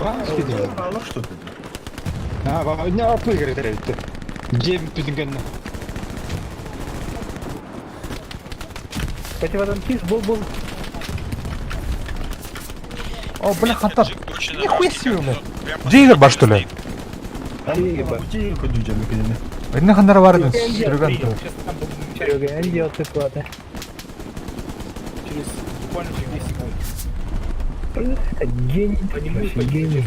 Алып что ты? А, ба, не апы керек әйтті. Жем түдінгенні. Противотанкист был был. О, бля, хантар. Точно Нихуя себе, бля. Джиггер бар, что ли? Инне хандар бар еді, Серега. Сейчас там будем Серега, я делал ты платы. через буквально через 10 секунд. Это гений. По нему Вообще пойдет гений.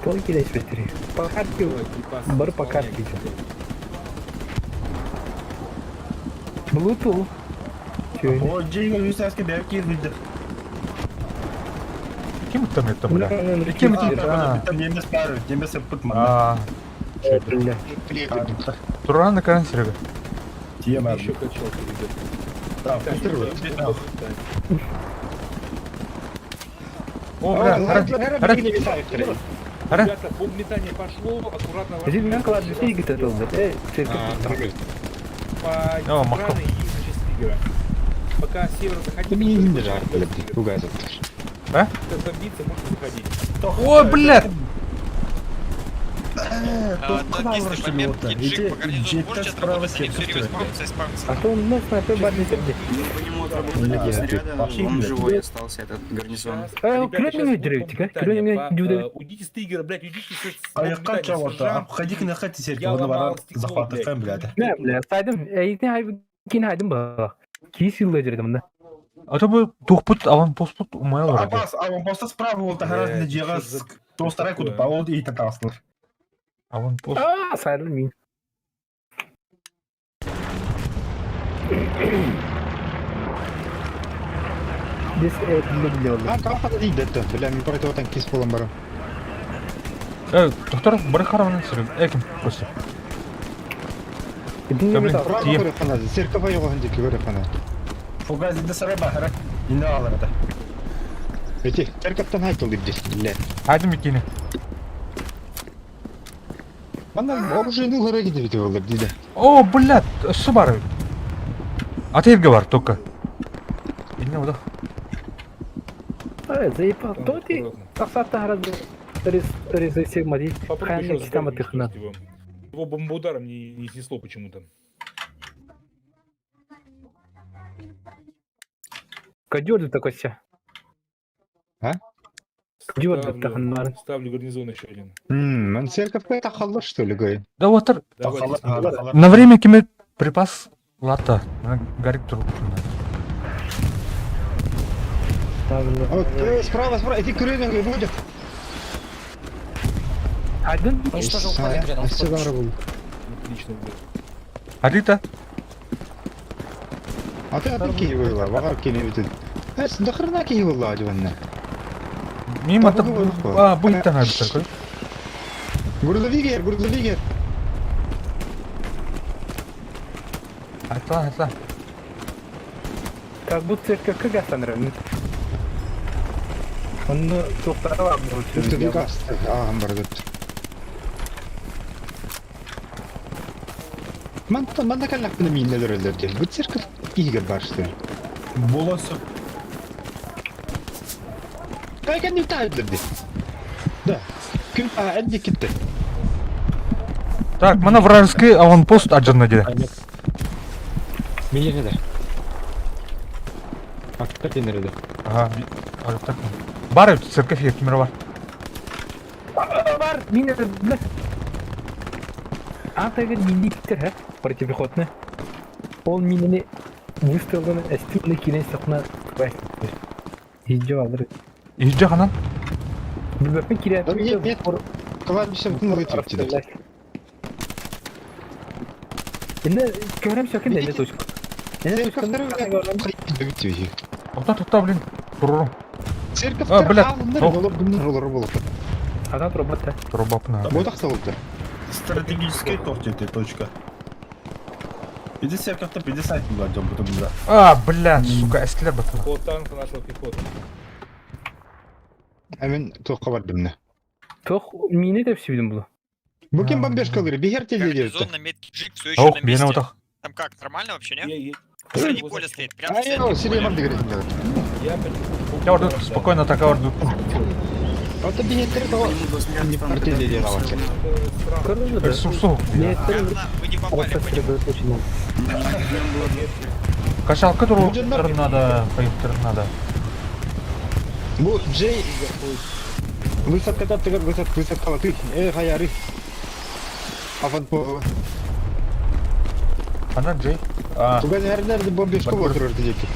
Полки дай смотри. По карте Давай, припасы, Бар по исполняй. карте. Блуту. О, Джиггер, юсаски бәки выйдет. Ким там это, бля? Ким это? Там немес пары, немес пытман. А, Бля. Туран экран, Серега. Тема. Еще качалка, ребят. Да, Так, О, бля, Ара. Ребята, бомбометание пошло, аккуратно. Здесь меня кладжи фиг это был. Э, По О, махал. центральной и южной части триггера. Пока с севера заходить. Мен не жар, блядь, угазат. Как бомбиться, можно заходить. Ой, блядь. Танкисты по метке джиг по гарнизону можете отработать? Они все время спамятся и спамятся. А то он нас на той базе где. Мы по нему отработали два снаряда, он живой остался, этот гарнизон. Сейчас, Э, ребята, крёт щас меня будет деревья, бомбометание крёт меня по, деревья. Уйдите с триггера, блядь, уйдите с А я как бомбометания, чего-то, сержант. ходи на хате Я серьги, вон ломал ворот стекло, захватываем, блядь. Не, бля, сайдым, э, не хай, кин хайдым ба. Кисил деревья да. А то бы тухпут, аванпостпут умаялар. Абас, а он просто справа ол Блядь, тахараз что за то старай куда такое? по ол и татаслар. Аванпост. А, сайдым мин. Здесь это люблю. А, кафада дейді, бля, мен противотанкист болам барам. Э, доктор, бары харамын Серега. Э, ким, просто. Да, блин. Право Тием. көрі қана, церковь йоғын декі көрі қана. Фугаз ді сарай бахара. Инде алар да. Эти, церковьтан айтыл деп бля. Хайдым мекені. Мана оружейный лара кетіп олар дейді. О, блядь, өссі бар. Ателге бар, только. Инне ода. Э, заебал. Там То ты аккуратно. тахсата хараз рез рез сигмади. Попробуй Хайна еще раз кистама ударить, тыхна. уничтожить его. Его бомбоударом не снесло почему-то. Кадёр такой ся. А? Кадёр Ставлю- тахнар. Ставлю гарнизон еще один. Мм, церковь тахаллар, что ли, гой? Да отыр. Давайте смотрим. На время кеме припас лата. Гарик туруп. Вот, справа, справа, эти крылья будет. Один Уничтожил рядом. Отлично будет. Алита. А ты атын кей была, вағар кене бітін. Әс, да хрена кей была, адиванна. Мимо Табы там. было. А, будет там такой. Грузовигер, грузовигер. Айтла, айтла. как будто церковь кагасан Он тухтара Грузовик асты, ағым бар деп. Мантан манна кэллэхпинэ мииннэ өлөрөллөр диэн. Бу церковь иһигэр баар что ли? Буолуон сөп. Кай кэнник таайдылар дии. Да. Күн а эн диэкиттэн. Так, мана вражеский аванпост адьырна диэ. Миэхэ да. Аттар тенерede. Ага, аттар. Бар эбит, церковь кимер бар. Бар, мин бля. Атагы минни питер, ха? Противопехотный. Ол минини выстрелдан эстилны кирен сакна Иджо алыр. Иджо ханан? Билбеппин кирен. Нет, нет. Кладбище бутын лыт Енді көрем сөкен де точка. Ота тоқта, блин. Турурум. Церковь А, блядь. Ага, труба-то. Труба Вот так Стратегическая точка, точка. Иди церковь-то 50 кладем, потом да. А, блядь, сука, эскелер батыл. Ход танка нашего пехота. А мен тоққа бардым не. Тоқ мені деп себедім бұл. Бу ким бомбежкалары бихер теле Гарнизон на метке Джик все еще Ох, на бені месте. отақ. Там как, нормально вообще, не? Я, я, Посреди поля стоит, прям в Ай, центре сире поля. бар дегенде. я потихоньку Я орду, спокойно так орду. Вот бихер того. Не Артиллерия давайте. Ресурсов. Явно вы не попали по нему. Качалка туру надо, поехать надо. Бу Джей высадка таттыгар высадка высадка ты. Э, хаяры. Аванпо. Ана Джей. А, Туган хәрнәрде бомбежка отырыр диеки.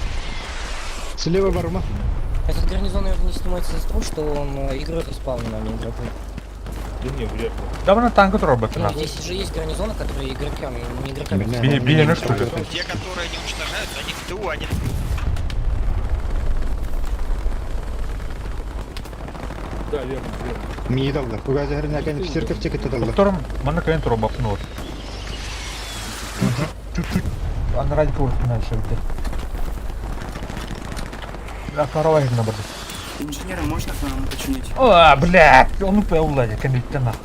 Слева барма. Этот гарнизон, наверное, не снимается из-за того, что он игрой респаунен, а не игроком. Да не, вряд ли. да мына танка туру Ну, здесь же есть гарнизоны, которые игроками, не игроками. Били, что ли? Те, которые не уничтожаются, они в тылу, они Да, верно, верно. Мидалды. Туган хәрнәрдә церковь текет далды. Втором мана кайын туру бапны вот. Чуть-чуть. Ана радика уртына еще бите. Да, каравай на барды. Инженера можно к нам починить? А, блядь, он упал, Владик, кендиктен нах.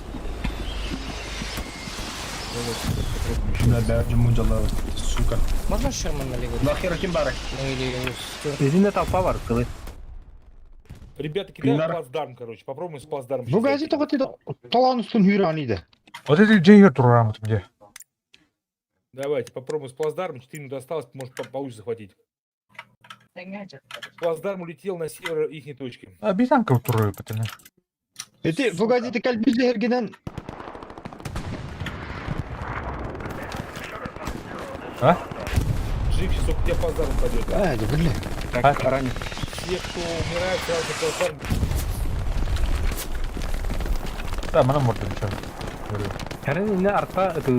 Да, да, мудила, сука. Можно Шерман налево? Нахер ким барак? Ну или Стюарт. Өзінде толпа бар, целый. Ребята, кидаем Пинар. плацдарм, короче. Попробуем с плацдармом. Бу газет тогы талан үстін хүйран иде. Вот это Джей туру где. Давайте, попробуем с плацдармом. 4 минуты осталось, может получится захватить. Плацдарм улетел на север их точки. А, би танка туру патына. Эти бу газеты калбизле хергенен А? Джип сейчас у тебя плацдарм пойдет. А, да, бля. Так, ранее. Все, кто умирает, сразу на плацдарм. Да, мана морду ничего. Әрін арта это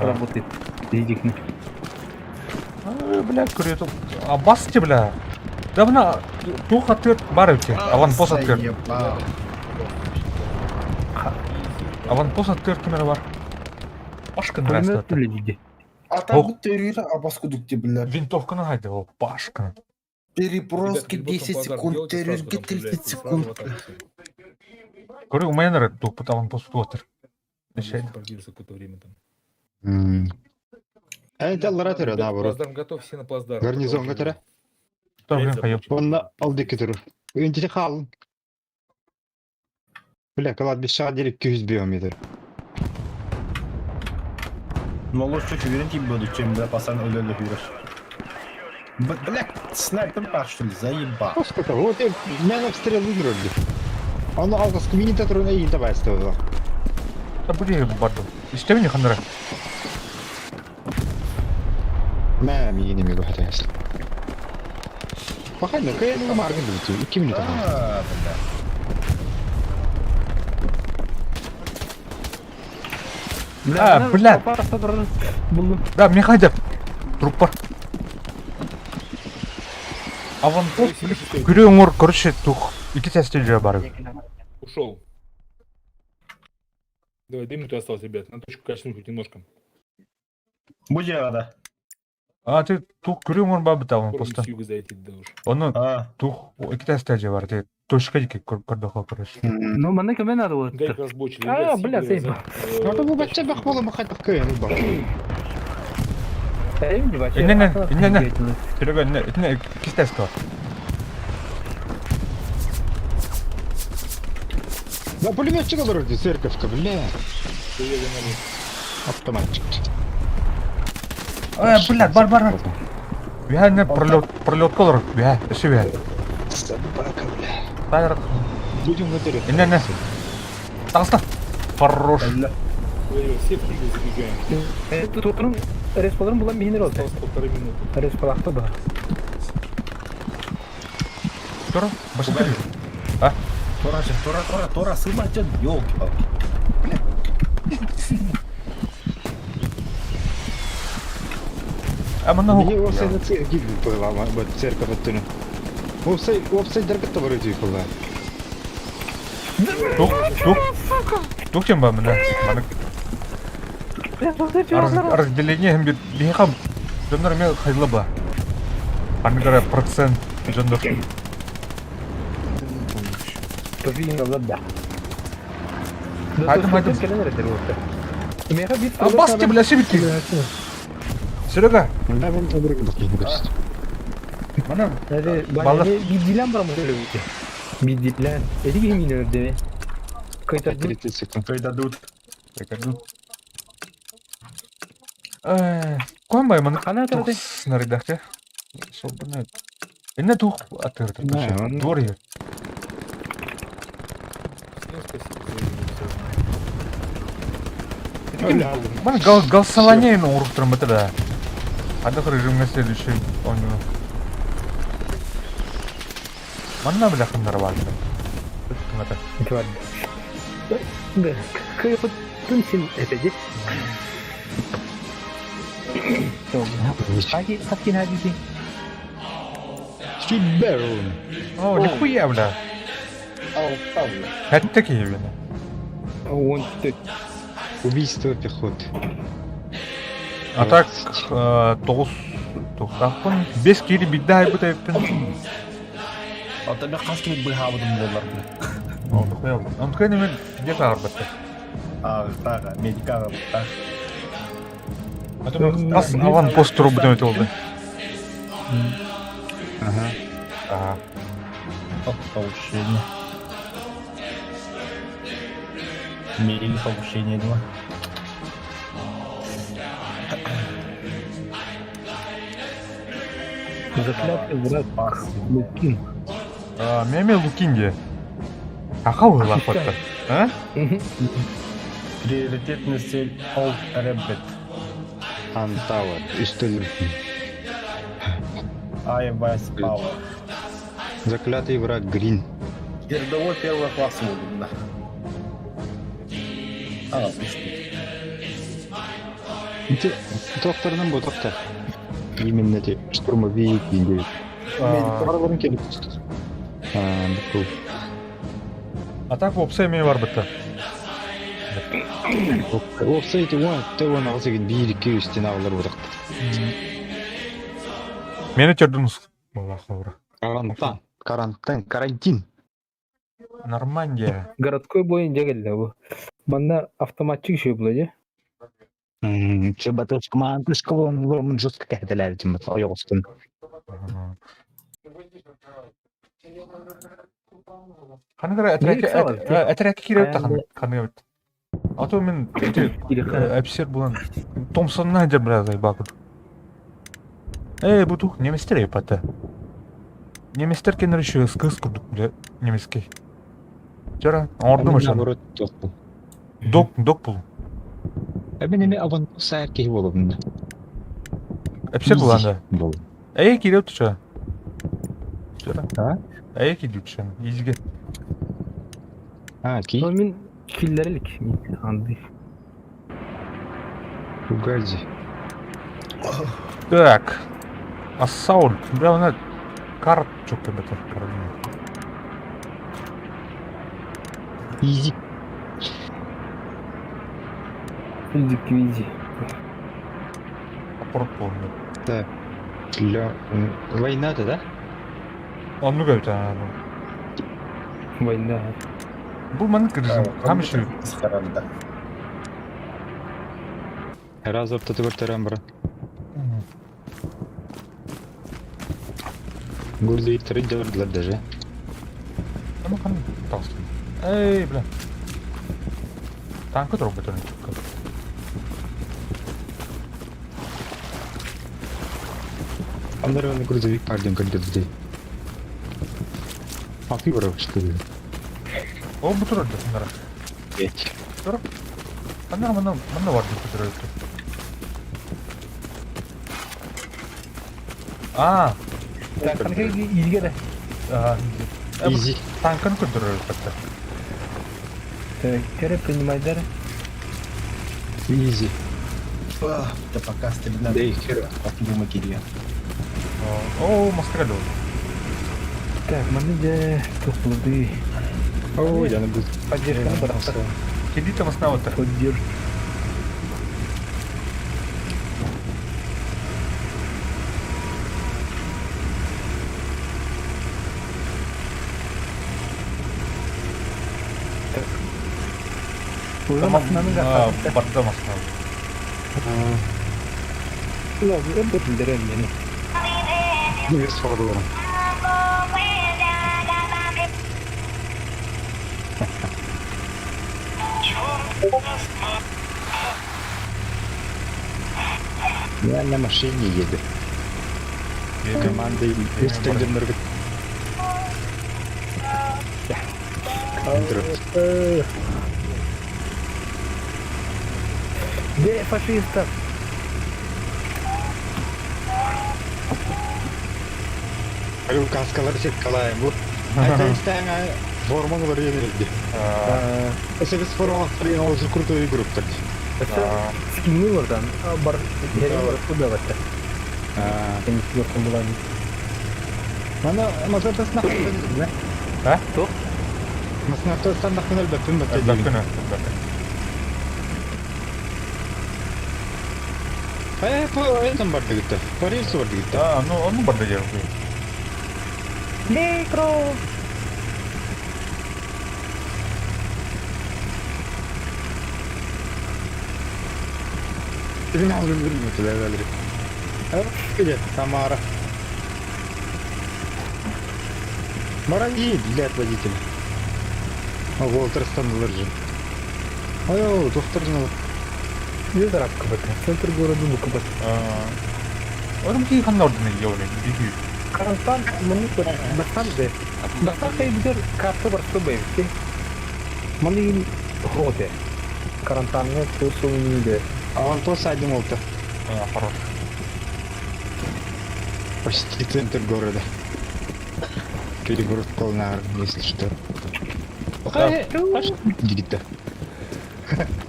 работает. Дедикни. А, бля, күрет. А басты, бля. Да мына тух атыр бар өте. Аванпост атыр. Аванпост атыр кемер бар. Башкын Пулемет нравится. дейді. Ох. Атабы абаскудук бля. Винтовканы хайды ол башкын. Переброски Ребята, 10 плацдарм секунд, делайте, сразу терюзги потом 30 стреляйте, сразу секунд. в атаку все. Көрі, у меня тух пут аванпост отыр. Надеюсь, продлится какое-то время там. Э, даллара тера Ребята, наоборот. Плацдарм готов, все на плацдарм. Гарнизон гатара. Блин, хайып. Онна алды кетіру. Үнтете қалын. Бля, кладбище делик 200 биометр. Но лучше уверен тип буду, чем да пасан өлөлө хүреш. Бля, снайпер пар, что ли, заебал. Сколько? Вот я мен обстрел выиграли. Аны алғасқы минута тұрына ең табай істеуді. Да блин, барды. Истемени хандыра. Мә, мен еме көхәтә ясыл. Бақайны, кәйін маргын бітті, 2 минута. А, бля. А, бля. Бұлдым. Да, мен хайдап. Труп бар. Аванпост, күрі оңыр, короче, тух. Iki тесте же бар. Ушел. Давай, 2 минуты осталось, ребят. На точку качнуть хоть немножко. Будь рада. А, ты тух күрі оңыр бар бит Попробуем аванпостта. с юга зайти, да уж. Оны А, тух iki тесте же бар. Ты точка деки көрді короче. Ну, мана кеме надо было. Гайк разбочили. А, Ребят, с бля, юга заебал. за- Ну, бұл бәтчә бақ бола мақайтық кәйін бар. Иннэ, иннэ, иннэ. Серега, иннэ, итиннэ кистес то. Да пулеметчик олорор дии, церковка, бля. Автоматчик. Э, блядь, бар, бар, бар. Бля, не пролет, пролетка олорор. Бля, өссө бля. Собака, бля. Тайр. Будем внутри. Иннэ, иннэ. Таҕыста. Хорош. Все в тигр забегаем. Туторун респаларын булан биһинер ол. Осталось полторы минуты. Респалахта да. Тура, башка. Тора же, тора, тора, тора, сыматен, елки-палки. А мана Мне вовсе на церковь была, вот церковь оттуда. Вовсе, вовсе дырка вроде была. Тух, тух. Тух чем ба мына. Мана разделение hem bir биһиэхэ дьоннор эмиэ хайла ба. Аны процент дьоннор. Да. Хайдым, хайдым. А басты, бля, себитки. Серега, Да, мен öbürü мана Бала. Бидилен бар mı öyle Бидилен. Эди ким өрдеме. Кайтардым. 30 секунд. Дадут. Э, куан бай мана Кана тух атырды. снарядахте. Собрано. Инне тух атырды. Да, он- Двор ер. Всем спасибо за игру. Мана гал голосование ну уруктурам это да. Андах режимге следующий он. Манна бля хандар бар. Да. Кайфаттын сен эпеди. Хаки хаки хаки. Сюберун. О, нихуя, бля. Это такие, бля. Он ты. Убийство пехоты. А так, тоғыз тоқтақпын. Бес кири бидді айбыт айыппын. А тебе хаски быхабыдым болар, бля. О, нихуя. Он такой немен где-то арбатты. А, тага, медикага, так. Ас аванпост туру бүтін өте болды. Ага. Ага. Оп, повышение. Мерили повышение два. Заклятый враг Лукин. Меме Лукинде. Аха лапатта. А? Приоритетная цель Old Rabbit. Антауэр. История. I Vice Power. Заклятый враг Грин. Рядовой первого класса буду, да. А, пиши. Те, докторным бу доктор. Именно те штурмовик или Параларын келип А, бу. А так опсай мен бар бітті. Опсай те он, те он ағысы бир iki үстен ағылар бұдақ. Мені тердіңіз. Аллах Карантан, карантин, карантин. Нормандия. Городской бой дегелде бу. Манна автоматчик еще было, де? Че батышка, мантышка, он ломын жестко кәһәтеләр тим, ойоғыстын. Қаны әтірәкі керек та қаны бит. А то мен офицер булан Томпсоннан деп біраз айбакыр. Эй, бу тух неместер епаты. Неместер кенер еще скыз курдук, бля, немецкий. Жара, орду машина. Наоборот, тох бул. Док, док бул. Ә мен эме аван саяр кеһи болобун. Офицер булан да. Бол. Эй, киреп түшә. Жара. А? Эй, киреп түшә. Изге. А, ки? Мен киллерилик. Анды. Угази. Так. Ассауль. Бля, она карт чөк бетер. Изи. Изи квизи. Аппарат болду. Так. Для... Война-то, да? Онну көбүт. Война. Бу маны кыржым. Там еще. Раз оптаты көртөрөн бара. Грузовиктары дьабардылар даже. Ама хан таҕыстым. Эй, бля. Танка турбут onu чукка. Андараны грузовик парден көрдөрдү. Аты барар что ли? Ол бу турар да сынара. Эт. Тур. Аннара манна манна бар деп турар. А, Так, ханка илге да. а, Изи. Танканы көрдөрөр өттө. Так, тере принимайдар. Изи. Да пока стрельна. Да и хера. Покинул Макирия. О, Москалю. Так, маны де тухлуды. Ой, я буду. Поддержка на барахта. Кедите маснаута. Поддержка. Так. Уже машинаны гасады. Барда маснау. Лазы, өбөтүлдер мени. Не сходу. Я на машине еду. Команда Истендернерг. Де фашистов? Алю каскалар сеткалаем бу. Айта истәңә форманы бар енерде. Эсебез форма хрен уже крутой игру так. Скины ордан бар бар куда бата. Мен булан. Мана масатасна. А? Тоқ? Масната стандартын әлбәттен бәттә. Бәккүнө, бәккүнө. Э, по этом бар дигитте. По рельсу бар дигитте. А, ну, ну барда жер. Микро. Тебе надо вернуть туда, да, Где? Самара. Маранги, блядь, водитель. А Волтер же. Ой, доктор ну. Жүз рак кыбыт. Центр города Букабат. Орым ки ханна ордыны йоны, биги. Карантан маны бастан де. Бастан хайбер карта бар собы. Маны хоте. Карантанны тусуны А он то садим олта. А, хорош. Почти центр города. Перегруз полна, если что. Дигитте.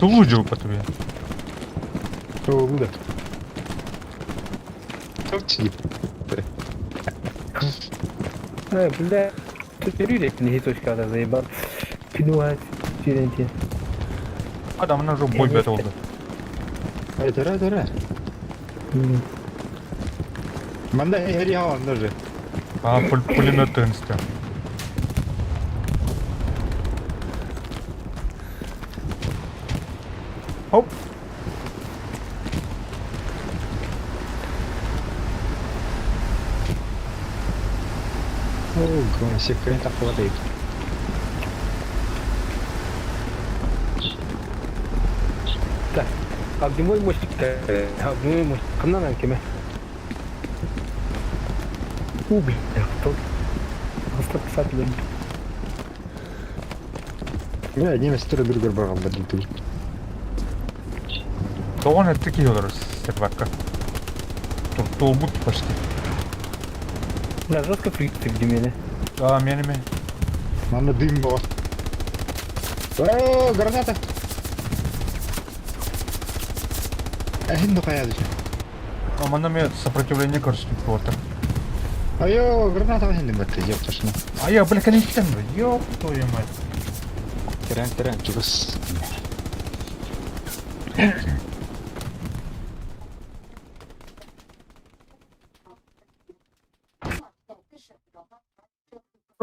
Тулу жыл по тебе. О, да. Тут сидит. Э, бля. Тут перерек не точка заебал. Пинуать. Ференти. Адам мына уже бой бәт oldu. Это ра, это Манда эри даже. А, пулемет тынсты. Хоп. О, секрет хватает. Так. Огневой мостик. Огневой мостик. Кымнан кеме? У, бля, кто? Писатель. Бля, немец түрі бір барғанда дейді. Тоғын әтті кей олар сервакка. Толбут почти. Бля, жестко фрикты в Демеле. А, менеме. Мана дым бар. О, граната! Әхин қаяды. А мана ме сопротивление короче вот. Айо, граната әхин бітті, еп точно. А я, бля, конечно, ёб твою мать. Терен, терен, чугас.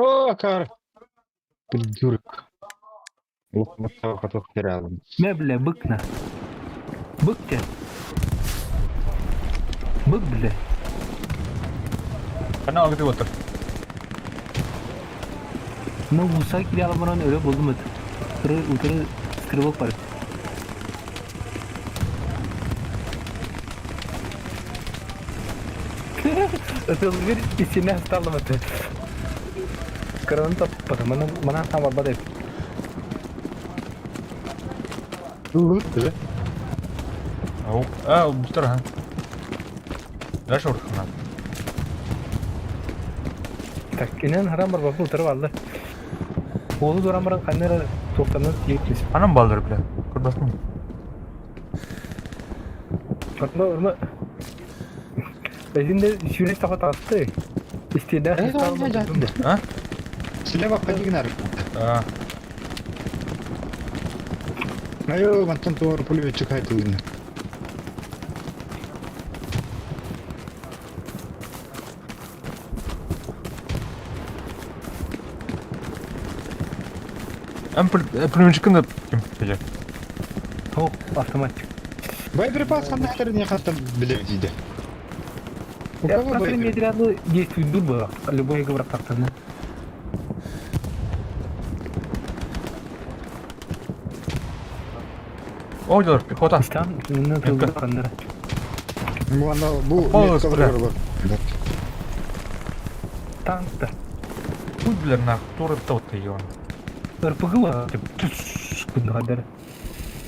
О, кар. Придурок. Ох, вот. Мә, бля, бык на. Бык те. Бык, бля. Ана агды отыр. Ну, мусай кире баран өрө булдум эт. Утары, утары стрелок бар. Ытылгыр исине асталым эт. Кыраны таппата, мана мана там барбат эт. Ыллыбыт да. Ау, а, бутар, ага. Дальше урхана. Так, инен харам бар бабы утары алды. Оğlu дуран баран каннера тоқтанып тиеп кес. Анам балдыр, бля. Көрбәсің. Урма, урма. Өзінде сүйрес таға тасты. Истене А? Слева подигнар. А, Айо, мантан туар пулеметчик айтылды. М пулеметчикін да кім? Бля. О, автоматик. Боеприпас қандай не қаттан білем дейді. У Я кого просто боеприпас? медряду действует дурба, любой говорит так-то. О, делар, пехота. Истан, мына тылда каннера. Бу ана бу О, меткалар бля. бар. Танкта. Путь, бля, на туры тот ее. РПГ бар. Күндігадыр.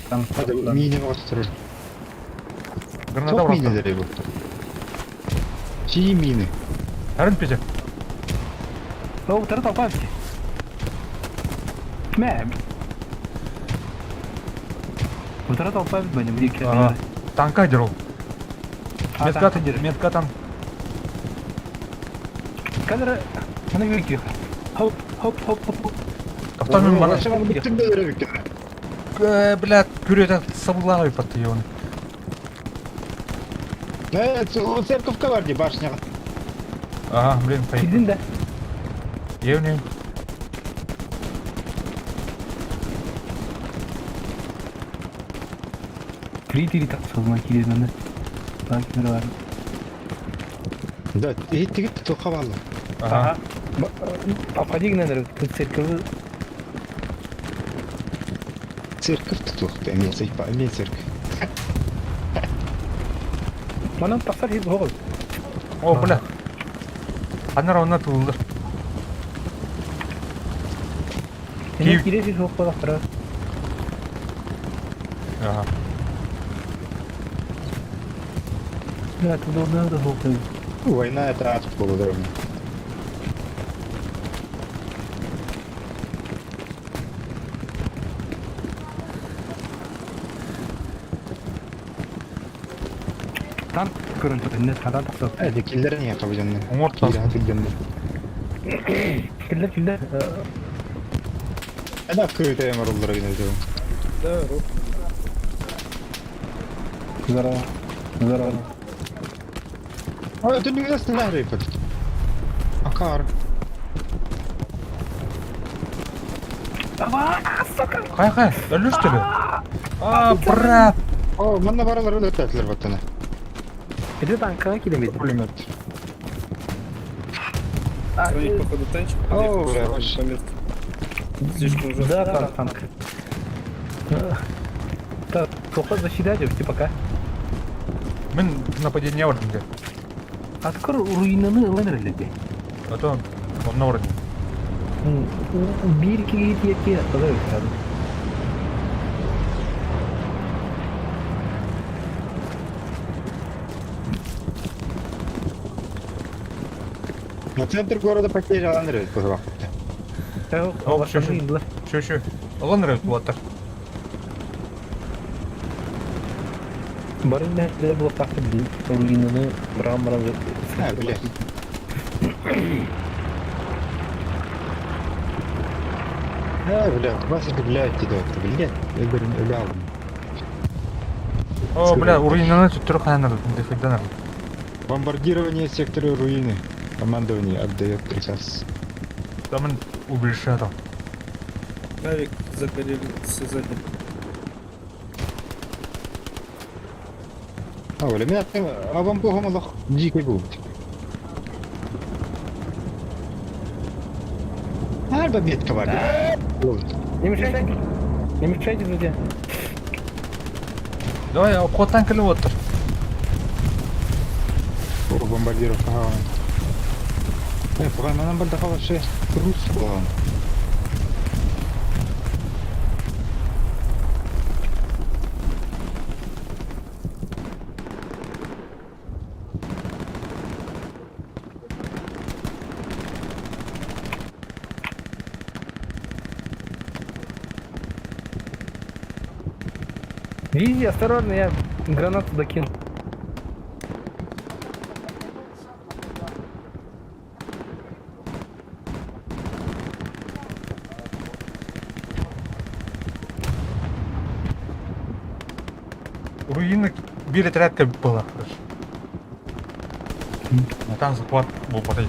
Танк. Hadi мини бастырыр. Граната Çok просто. мини бу. Чьи мины? Арын пиздец. О, утары толпа бітті. Мә. Утары толпа бит бәне, бір Ага. Танка деру. А, Метка танка там, деру. метка там. Қазір мына жерге Хоп, хоп, хоп, хоп, хоп. Автомобиль мана. Бүтін бөлері Э, бля, күреді сабылай патты оны. Э, церковка бар ди башняға. Ага, блин, поехали. Килдин да. Евне. Три-три так созма килдин аны. Так, бар. Да, еттігіп тоқа балы. Ага. Обходи гнадыр, тут церковь. Церковь тұтуқты, мен церковь, мен церковь. Манан тақсар хеп хоғыл. О, бля. Анар онна тулды. Киев. Киресі жоқ болақтыра. Ага. Да, туда надо хоғыл. Война это ад полудровный. Танк көрін тұр, не тадан тақсар. Әді киллер не қабылданды. Оңор тас. Киллер, киллер. Әді күрөтә емаруллар генә дә. Да, рот. Здорово. Здорово. А, это не стреляли под. Акар. Қай, қай, өлі что ли? А, брат. О, манна баралар өлөтәтләр баттана. Это танкқа келемеді. Пулемет. У них, походу, танчик О, подъехал, бля, что вообще. по метке. Слишком жестко. Да, танк, танк. Так, тоқта защита деп, типа пока. Мен нападение бардым де. Откыр руинаны ылан әреледі. А то онна бардым. Бір кеге тиетке қалай өтеді. На центр города потерял Андрей вакытта. О, шо, шо. Шо, шо. Алан рәт булаттар. Барын нәрселер болып тақты білін. Руинаны бұран-бұран А, бля. А, бля, вас блядь, диде, блядь. Я говорю, өлә алдым. О, бля, руинаны түттүрү кананар, дефекданар. Бомбардирование сектора руины. Командование отдает приказ. Там убежище там. Навик загорелся сзади. А, бля, мен аттым, абам богом Аллах, дикий был. Арба метка бар. Не мешайте. Не мешайте, друзья. Давай, обходтан кэлин уоттар. О, бомбардировка. Ага. Манан бардаха вообще Руслан. Визи, осторожно, я гранату докину. Руины биир отрядка была, короче. А там захват был потай.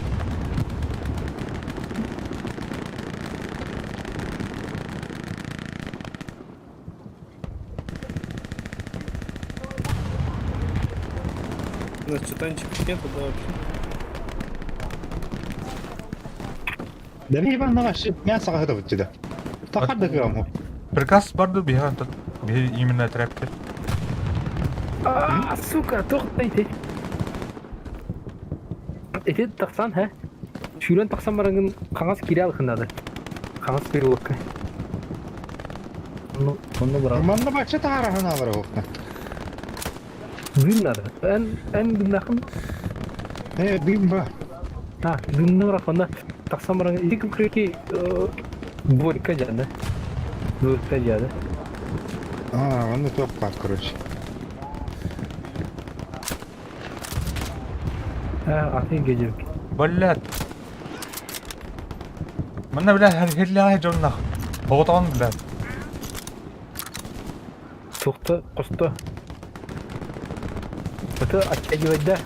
У нас что, танчиков нету, да, вообще? Да мне Иван на ваше мясо готово тебе. Тахар да грамму. Приказ барды биһан тут именно отрядка. А, сука, тохтайте. Эти тахсан, ха? Сүүрэн тахсан бараҥҥын хаҥас киирэ алхыннады. Хаҥас переулокка. Ну, онно бара. Манна бачча таһараһын алар оһохна. Дым надо. Эн, эн дымнахын. Э, дым ба. А, дымны бырах, онно тахсан бараҥҥын. Ити күкүрүки дворика дьаада. Дворика дьаада. А, онно туох баар, короче. А, атын гежебик. Блядь. Манна, бля, херлэҕэ дьоннах. Боҕотоҕун, блядь. Сухта, косто. Это оттягивать, да?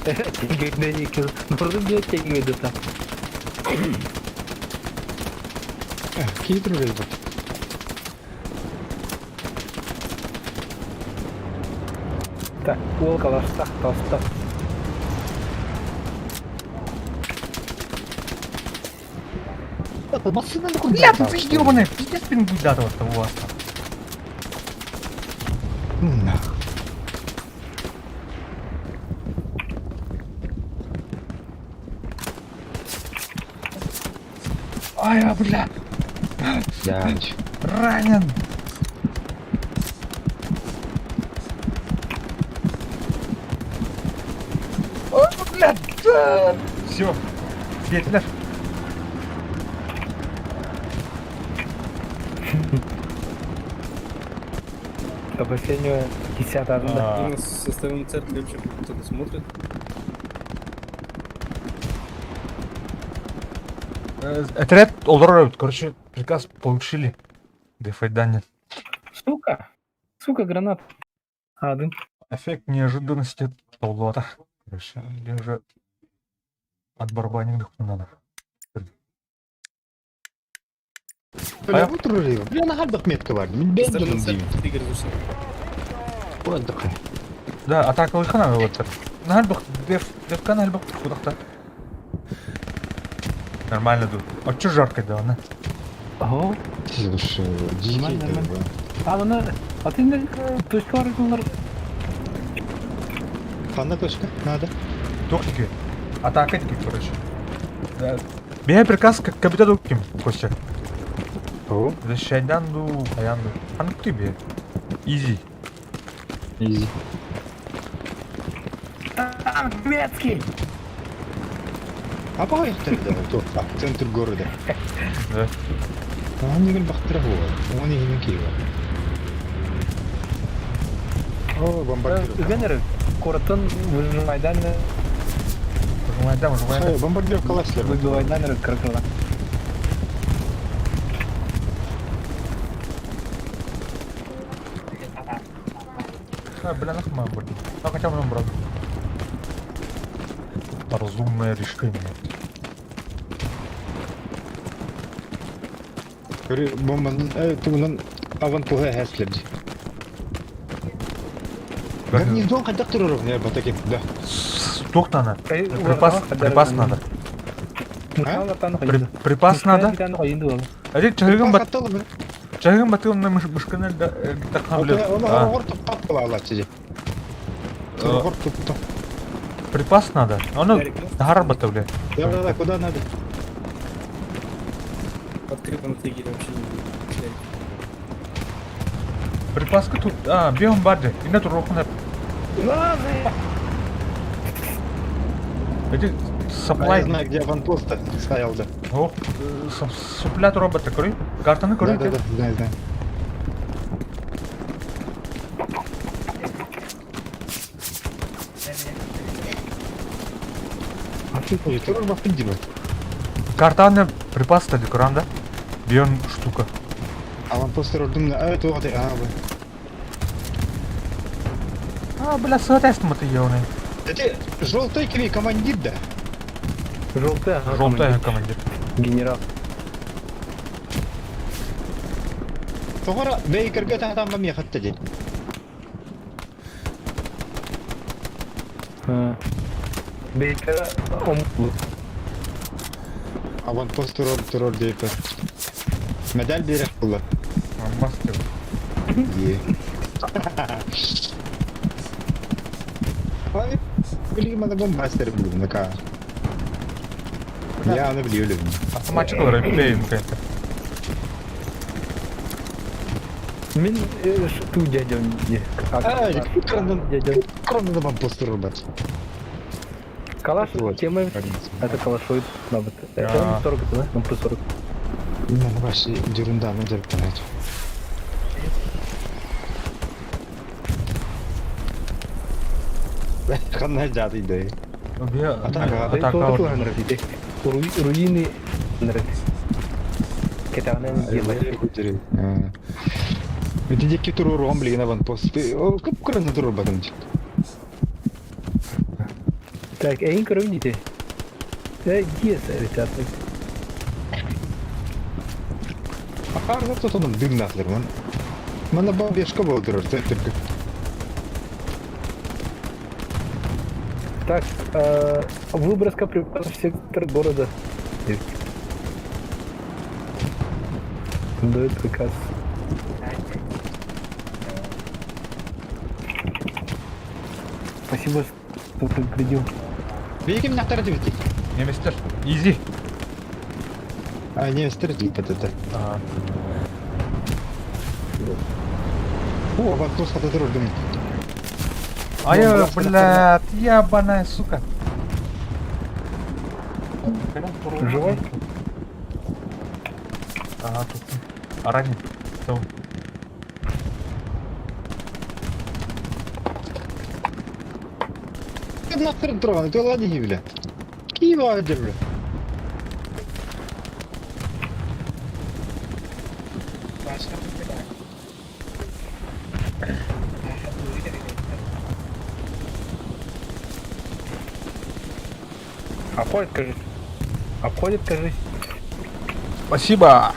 Оттягивать, да, не Ну, где оттягивать это? Киһи турар эбит. Так, уол калашта, тоста. Массыына да Бля, ты ёбаный, пиздец пингуй дата вот у вас там. Нах. Ай, а, бля, Блядь. ранен. Ой, бля, да. Все, Гитлер. До последнего десятого. А, У нас со стороны церкви вообще кто-то смотрит. Отряд олорор, короче, приказ получили. Дефайданин. Сука! Сука, гранат. А, дым. Эффект неожиданности толлота. Короче, я уже от барабанных надо. Бля, бу турар эбит. Бля, наһаа метка бар. Мин Со бэйэм стороны дьонум диибин. церкви три горизонта. Уолдука. Да, атака лыхана вот. Нальбах, деф, дефка нальбах, куда-то. Нормально тут. А чё жарко, да, она? Ого. Слушай, дикий Нормально, нормально. А, она... А ты не... Точка бар Ханна точка, надо. Тухники. Атака таки, короче. Да. Меня приказ как капитану ким, Костя. О, Защищай Данду, Аянду. А ну тебе. Изи. изи. Танк немецкий! А поехали давай, тут, а, центр города. Да. А не бахтыра буолар. Он иһинен киһи бар. О, бомбардировка. Генеры, куораттан выжимайдан, Выжимай, да, выжимай. Эй, бомбардировка ласлер. выбивайдан кракала. А, бля, нахуй моя блин. Ну хотя бы нам брат. Разумное решение. Говорю, бомба, тугунан авантуга хэслер. Гарнизон хайдах турар, не, батаки, да. Тухнана. Припас, припас надо. Припас надо? Эти чаһыгын бат чаһыгын батыгын мышканы Припас надо. Ону таһар бата бля. Да, да, да, куда надо? Открытом триггере вообще не будет. Припаска тут. А, биом барды. Инна турохуна. Эти А я саплай. знаю, где аванпост стоял, да. Ох, суплят робота, көрүй. Картаны Да, көрүй. да, да, знаю, знаю. Ой, турор бахтын диба. Картаны припас та декоранда. Бион штука. Аванпост турор а, это вот, а, бля. А, бля, сыат ты ебаный. Это желтый кими командир, да? Желтый, ага, Желтая командир. Генерал. Тоғара Бейкерге тахтан бам яхатта дед. Бейкера он Аванпост турор турор дейпі. Медаль берек бұлы. Мастер. Е. Ай, Блин, надо бомбастер блин, на Я не блю, блин. Автоматчик рейплей какая-то. Мин ту дядя не. А, дядя. Кроме аванпост турор бат. Калаш, Вот. тема, это калашоид, надо. Это 40, да? Ну, плюс 40. Ну, вообще, ерунда, ну, делать понять. Ханна жады да. Атака. Атака. Руины нравится. Кетагнен делает. Это деки турор, блин, аванпост. Как кроме турор батом? Так, эйн көрөмдите. Э, диес, ребята. Ахар, вот тут он дым нахлер, ман. Мана бабешка был турор, только. Так, э, выброска припасов в сектор города. Дает приказ. Спасибо, что предупредил. Бегим на второй девяти. Не, мистер. Изи. А, не, мистер Дип, это это. А, О, аванпост от турор, думаю. А я, блядь, ебаная сука. Живой? Ага, тут. А ранен. Кто? Нахрен троган, ты ладно не бля. Киева бля. Обходит, кажись. Обходит, кажись. Спасибо.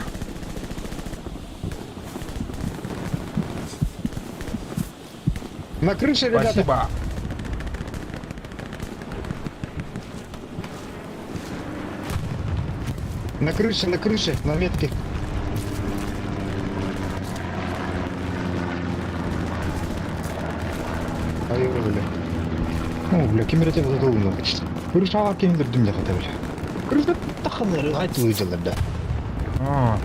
На крыше, ребята. Спасибо. На крыше, на крыше, на метке. Ай, бля. О, бля, кем это вот это Крыша кемдер дүмде қата бля. Крыша таханыр, гайт выжила, да. А,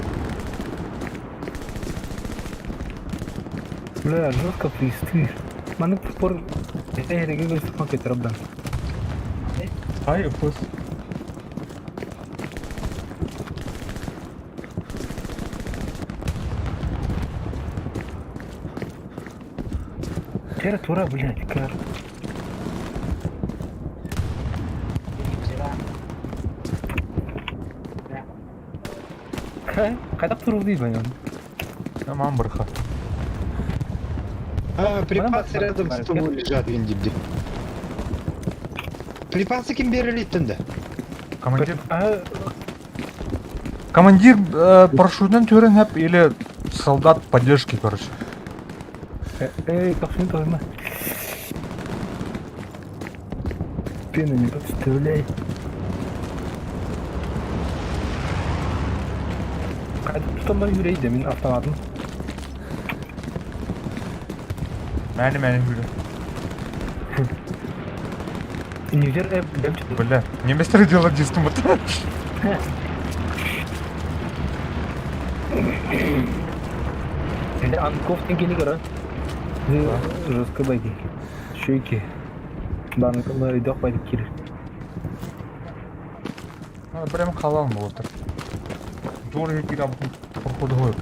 Бля, жестко пристыш. Маны пор... Я регулярно пакет рабдан. Ай, пус. Кера тура, блядь, кар. Қайда тұру дейді мен? Tamam бырха. А, припасы рядом с тобой лежат, Виндибди. Припасы кем берили да? Командир. А, Командир э, парашютный тюрен хэп или солдат поддержки, короче. эй, тоқсан тоғызма. Спину не подставляй. Тутан бар юрейді мин автоматым. Мэни мэни хүрэ. Ньюзер Бля, не быстро делать дистум. Анков теңкени көрө. Жестко байди. Шүйки. Банкына өйдөк байдык кир. Прям халал болотор. Дорого кира проходу гой.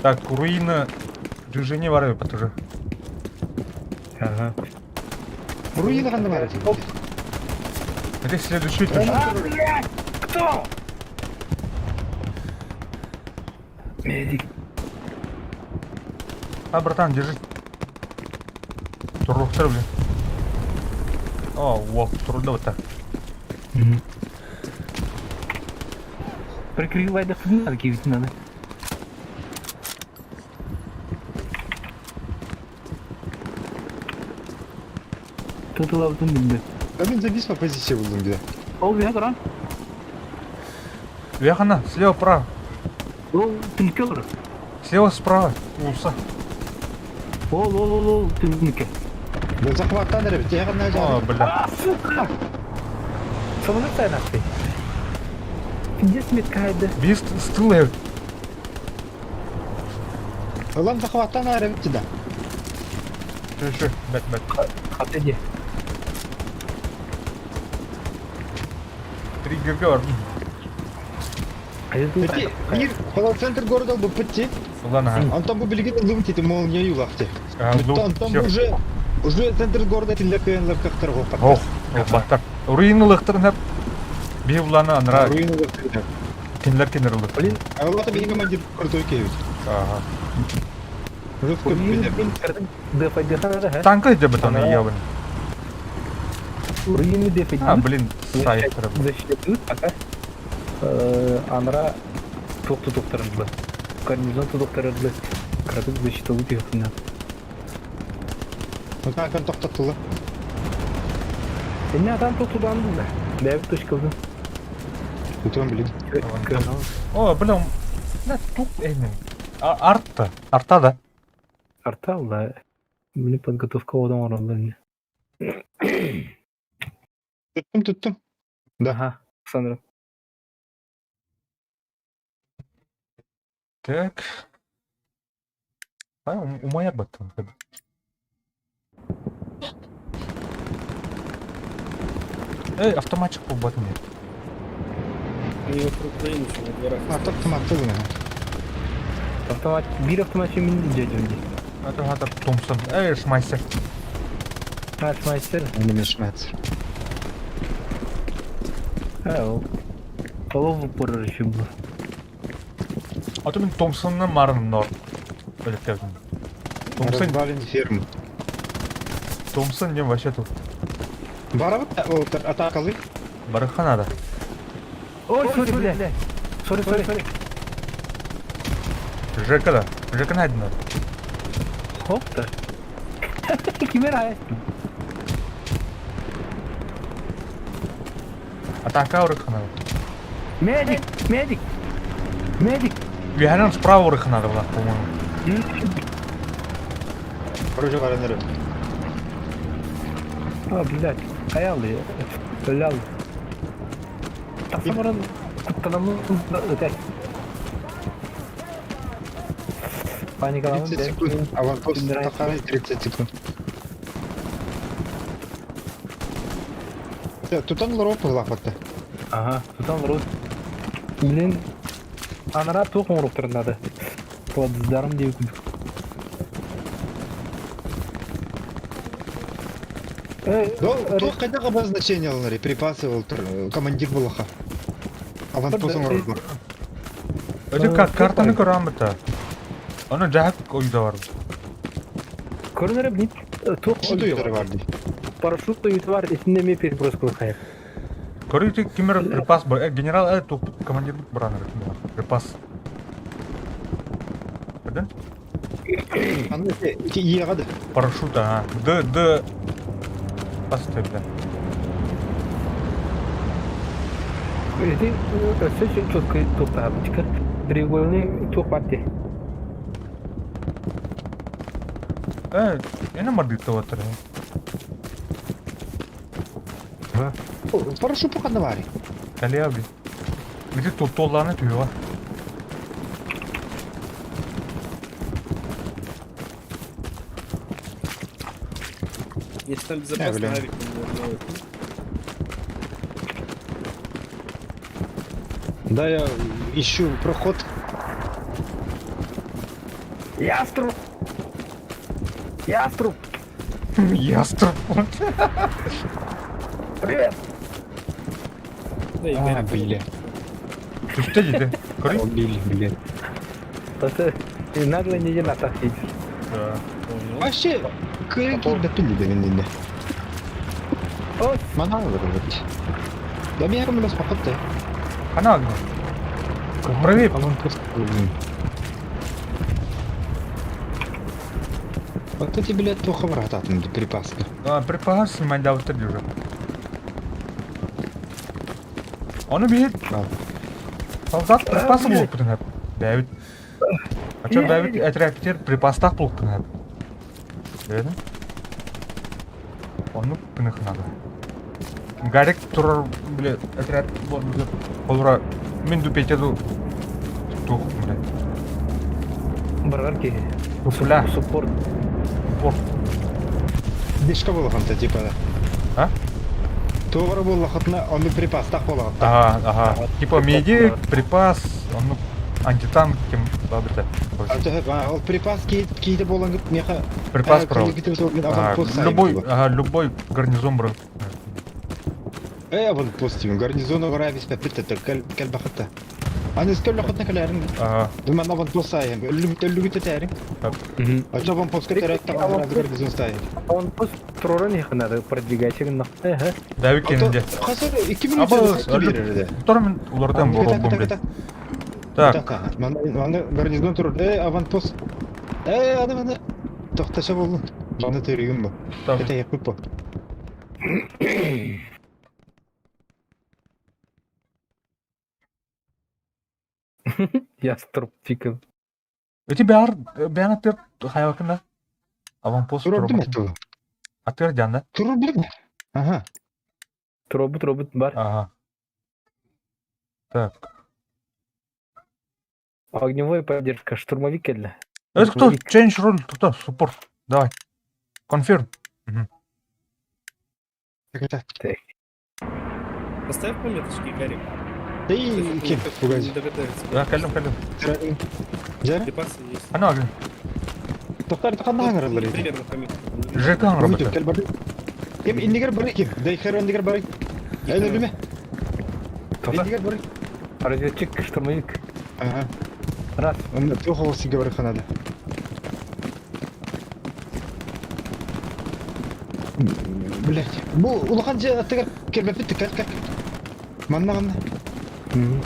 Так, руина движение варвы потуже. Ага. Руина ханна бар. Это следующий этаж. Кто? Медик. А, братан, держи. Турлуктар, блин. О, во, турда вот так. Прикрывай да надо кивить надо. Тут лавдun bildi. Да мен завис по позиция булдым бия. Ол бия туран. Вяхана, слева, право. Ол түнкө олар. Слева, справа. Улса. Ол ол ол ол түнкө. Бул захваттан эребит. Теган О, бля. А, сука! Самолет нахуй. Пиздец меткайды. Бист с тыла. Улам захваттан эребит да. Еще, еще. Бэт, бэт. Отойди. Триггер бар. Петти, мир, холод центр города был петти. Ладно. Антон бу билген лум тити молния юлахти. Антон всё. уже уже центр города тиллер кыянлар кактар гопар. Ох, ох, баттар. Руины лыктырын хеп. Би уланы анра Руины лыктырын. кинлер кинлер лык. Блин. А вот это командир крутой кевит. Ага. Жестко пиздец. Танка идет бетон, ебаный. Руины деф А, блин, сайт. Защитают пока. Анра тоқты тоқтырылды. Гарнизон тоқтырылды. Краток защиталып ехтина. Ну как он токтотулы? Не адам тоқтудан да. Бәбі точкалды. Утон блин. О, бля, на туп эйнин. Артта, арта да. Арта да. Мне подготовка одан оралды. Туттум, туттум. Да. Ага, Сандра. Так. А, у моя баттан. Эй, автоматчик был бат мне. Они вокруг руин еще во дворах. А, автомат тоже Автомат, бир автомат мен дядю. Это это Томпсон. Эй, шмайсер. А, шмайсер. Не мешается. А, ол. Ол в упор еще был. А то мен Томпсоннан марын нор. Томпсон. Развалин ферму. Томпсон не вообще тут. Барабыт, атакалы. Барыха надо. Ой, сори, бля. Сори, сори, сори. Жека да. Жека найдена. Хоп-то. Кимер ай. Атака урыха надо. Медик, медик. Медик. Виганан справа урыха надо была, по-моему. Короче, бараныры. А, блядь. Хаялы. Öyle Тахсамаран куттанамын өтәк. Паникаламын. 30 секунд. Аванпост Тахары 30 секунд. Тутан лороп лапатта. Ага, тутан лороп. Блин, анара тух оңроптор надо. Плацдарм деп күдүк. То хотя бы обозначение алыныр, припасы олтыр, командир булаха. Аванпост оңроп. Это как картаны көрөм бит. Аны жак ойда бар. Көрүнөр бит тух Парашют ойда бар ди. Парашют ойда бар, итинде ме переброс кылып Көрүтү кимер припас бар. Генерал тух командир бараныр. Припас. Көрдүн? Аны ити иэҕэ да. Парашют, ага. Д, Д. Поставь, да. Ити өссө четко туохтаабычка. Треугольный туох баар дии. Э, эне мардыта вот Парашют ханна баарый? Калиаби. Ити туоллааны түһүөҕэ. Если там безопасно, бля. авик, он Да, я ищу проход. Яструб! Яструб! Яструб. Привет! Да, и А, Гарик. бля. Түстэ дии. Көрүй. Убили, бля. Это нагло не на так едешь. Да. Понял. Вообще, кыргыз да пили да менде. О, Манал да Да мен кім спақытты. Хана агна. Правее. Вот эти, блядь, плохо врататым припасы. А, припас снимать да вот уже. Оны бит. А. Солдат припасы булып бит. Дэвид. А чё Дэвид әтрәптер припастах булып бит. Дэвид. Оны пыных надо. Гарик турар, бля, отряд болбузу. Олра мен дупетеду тух, бля. Барарки. Бля. Суппорт. Порт. Дешка болғанта, типа. А? Тоғыры болғанна, оны припастақ болғанта. Ага, ага. Типа медик, припас, он антитанк, кем бабыта. Ол припас кейді болған меха. Припас прав. Любой, ага, любой гарнизон брал. Э, аванпост деймін, гарнизоны бар әбес пәппет кәл бақытта. Аны скөл лақытна кәләрін. Ага. Думан аванпост сайын, өллүгүт этәрин. А аванпост кәләрәк тагын гарнизон сайын. Аванпост турарын их надо продвигать. Ага. Давик кенде. Хасыр 2 минут берерде. Вторым улардан боролбум, блядь. Так. Маны гарнизон турар. Э, аванпост. Э, аны маны. Тоқташа болду. Маны төрүгүм бу. Это якып бу. Яструб тиков. Эти бәр бән атыр хайвакында. Аванпост Турар дим Атыр жанда. Турар билем. Ага. Робот, робот бар. Ага. Так. Огневая поддержка, штурмовик или? Это кто? Change role, кто? Support. Давай. Confirm. Угу. Так, так. Так. Поставь пометочки, Гарик. Да и кем? Погоди. Да, калым, калым. Жара? Припасы есть. Ана, агын. Тоқтар қандай аңыралар еді? Примерно пометку. ЖК аңырабыты. Кем индигер бар кем? Дай хер индигер бар. Әйді білме. Индигер бар. Разведчик, штурмовик. Ага. Раз. Он плохо сиге бар ханада. Блять. Бу улахан же атыгар келбеппит кел кел. Манна манна.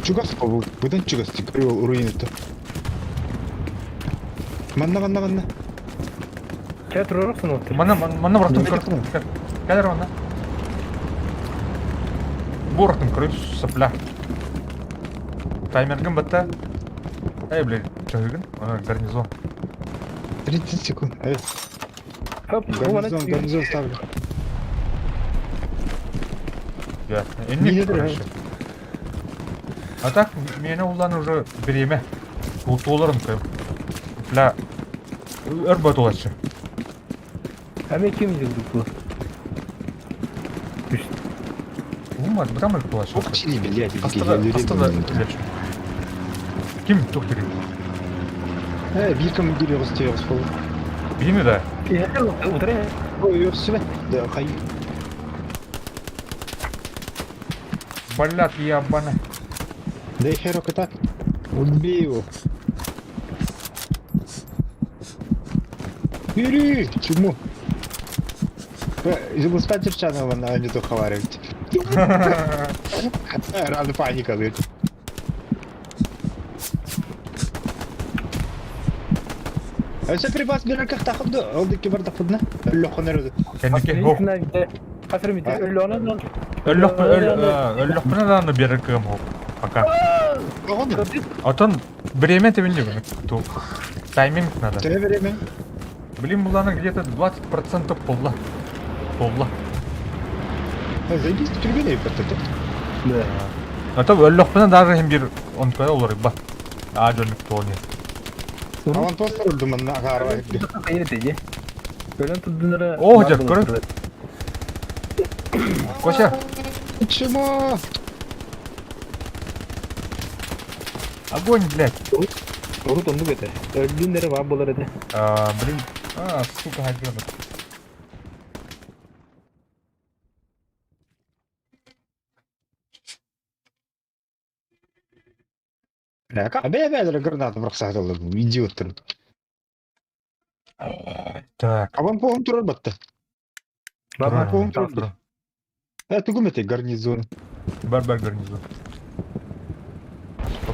Чугас бу. Будан чугас тик руинетті. Манна манна манна. Чат ророксын отыр. Манна манна бұрақтым көр. Кәдір манна. Борақтым көріп сопля. Таймерген батта. Эй, блядь, чөгін? Гарнизон. 30 секунд. Эй. Гарнизон, гарнизон ставлю. Да, не А так, меня улан уже береме. Туларым кым. Бля. Өрбө тулачы. А мен кем дедик бу? Умар, бутам тулачы. Ох, чили, блядь, Астада, астада, Ким тух дери? Э, бир командир йогыс йогыс бол. Бими да. Утре. Ой, йогыс Да, хай. Блядь, ебана. Да и херок так. Убей его. Бери! Чему? Запускать Чанова на не то ховаривать. Рано паника, говорит. Өссө припас берер кыахтаахпын да, ол дикки бардахпытына өллөххүнэ эрэ. Кэнники хоп. Өллөхпүнэ даҕаны биэрэр кыам хоп. Пока. Отон время тебе Тайминг надо. Төһө время? Блин, булана где-то 20% полла. Полла. Заебись, түргэн эбит Да. А то өллөхпүнэ даже хим бир онтукая олорбат. Аа дьоннук туони. Аванпост өлдүм манна агаара. Өлөн турдунара. О, дьэ, көрө. Кося. Чему? Огонь, блядь. Урут оннук этэ. Өлдүн эрэ баар буолар этэ. А, блин. А, сука, гадёнок. Бля, как бля, гранату бросал, идиот. Так. А вам по-моему турар батта. Бар, по-моему турар. Это гумете гарнизон. Бар-бар гарнизон.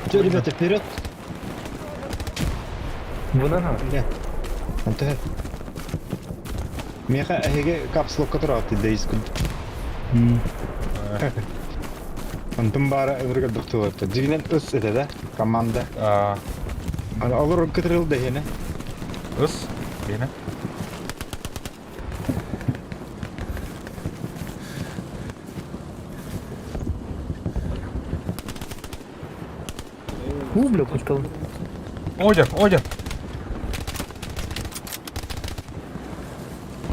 Все, ребята, вперед. Вына. Нет. Антон. Меха эһиги капсулокка тураҕыт дейс күн. Онтон баара ырыга дохтуотта. Дьигинэн ыс этэ да команда. Олор кытырыл да иһинэ. Ыс? Иһинэ? У, бля, кустал. Одер, одер.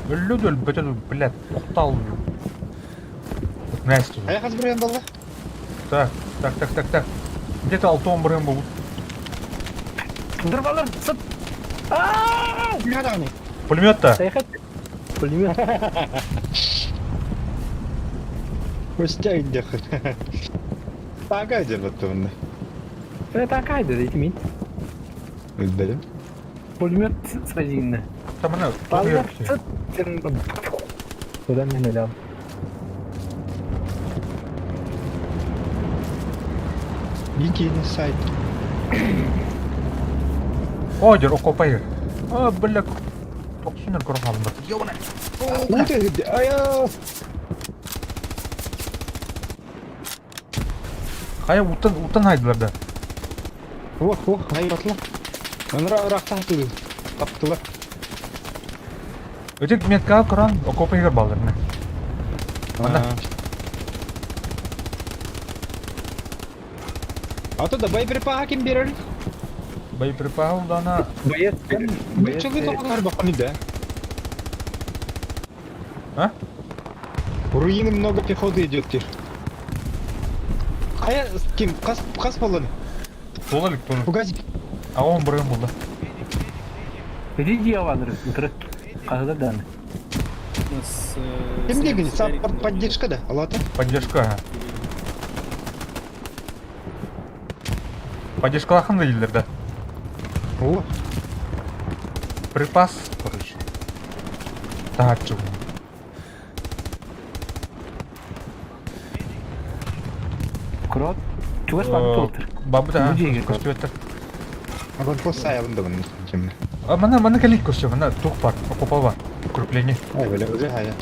Өллө да өлбөтө блядь, тоқтал. Настя. А я хас бирген болла? Так, так, так, так, так. Где-то алтон бирген болбут. Дырбалар, сыт. Пулемет-то? Пулемет. Костя индях. Тага деп атты Это такая, да, эти мин. Билбедим. Пулемет сразинна. Там она. Балдар, сыт. Куда мне налял? Иди на сайт. Одер, окопайыр. А, бля. Токсунер көріп алдым. Ёбана. Ая. Хайа уттан уттан хайдылар да. Ох, ох, хай батла. Анра ырахта туду. Таптылар. Өтек метка көрөн окопайыр балдар. Ана. А то да боеприпаға ким берер? Боеприпаға улдана. Боец. Боец. баққаны да. А? Руины много пехоты идет теперь. А я с кем? Қас, қас болын? Тола элек, тола. Пугазик. А он бұрын болды. Иди дьявол, утро. Когда дан? Ким деген? Саппорт поддержка да? Алата? Поддержка, ага. Поддержка лахан дейділер да. О. Припас, короче. Так, чего? Крот. Чего с вами тут? Бабы да, көстүбеттер. Агон посая бында мын. А мана мана калит көстү, мана тух бар, окопа бар. Укрепление. Ай, бля, уже хая.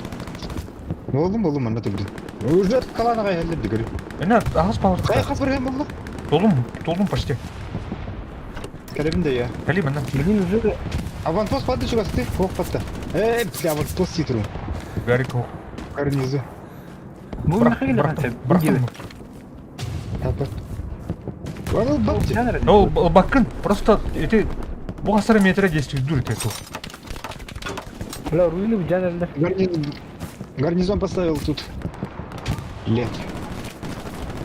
Болдум, болдум, мана турду. Уже калана гай хәлләп дигәр. Эне, агас палыр. Кай хас бергән булды? Толум, толум почти. Калебин да я. Кали мана. Блин, уже Аванпост падды чугасты, хок патта. Э, бля, аванпост ситру. Гарик хок. Карнизу. Бу Бырактым. Ол бакты. Ол баккын, просто эти бу асыр метре действует дур эту. Бля, руины в джанерле. Гарнизон поставил тут. Лет.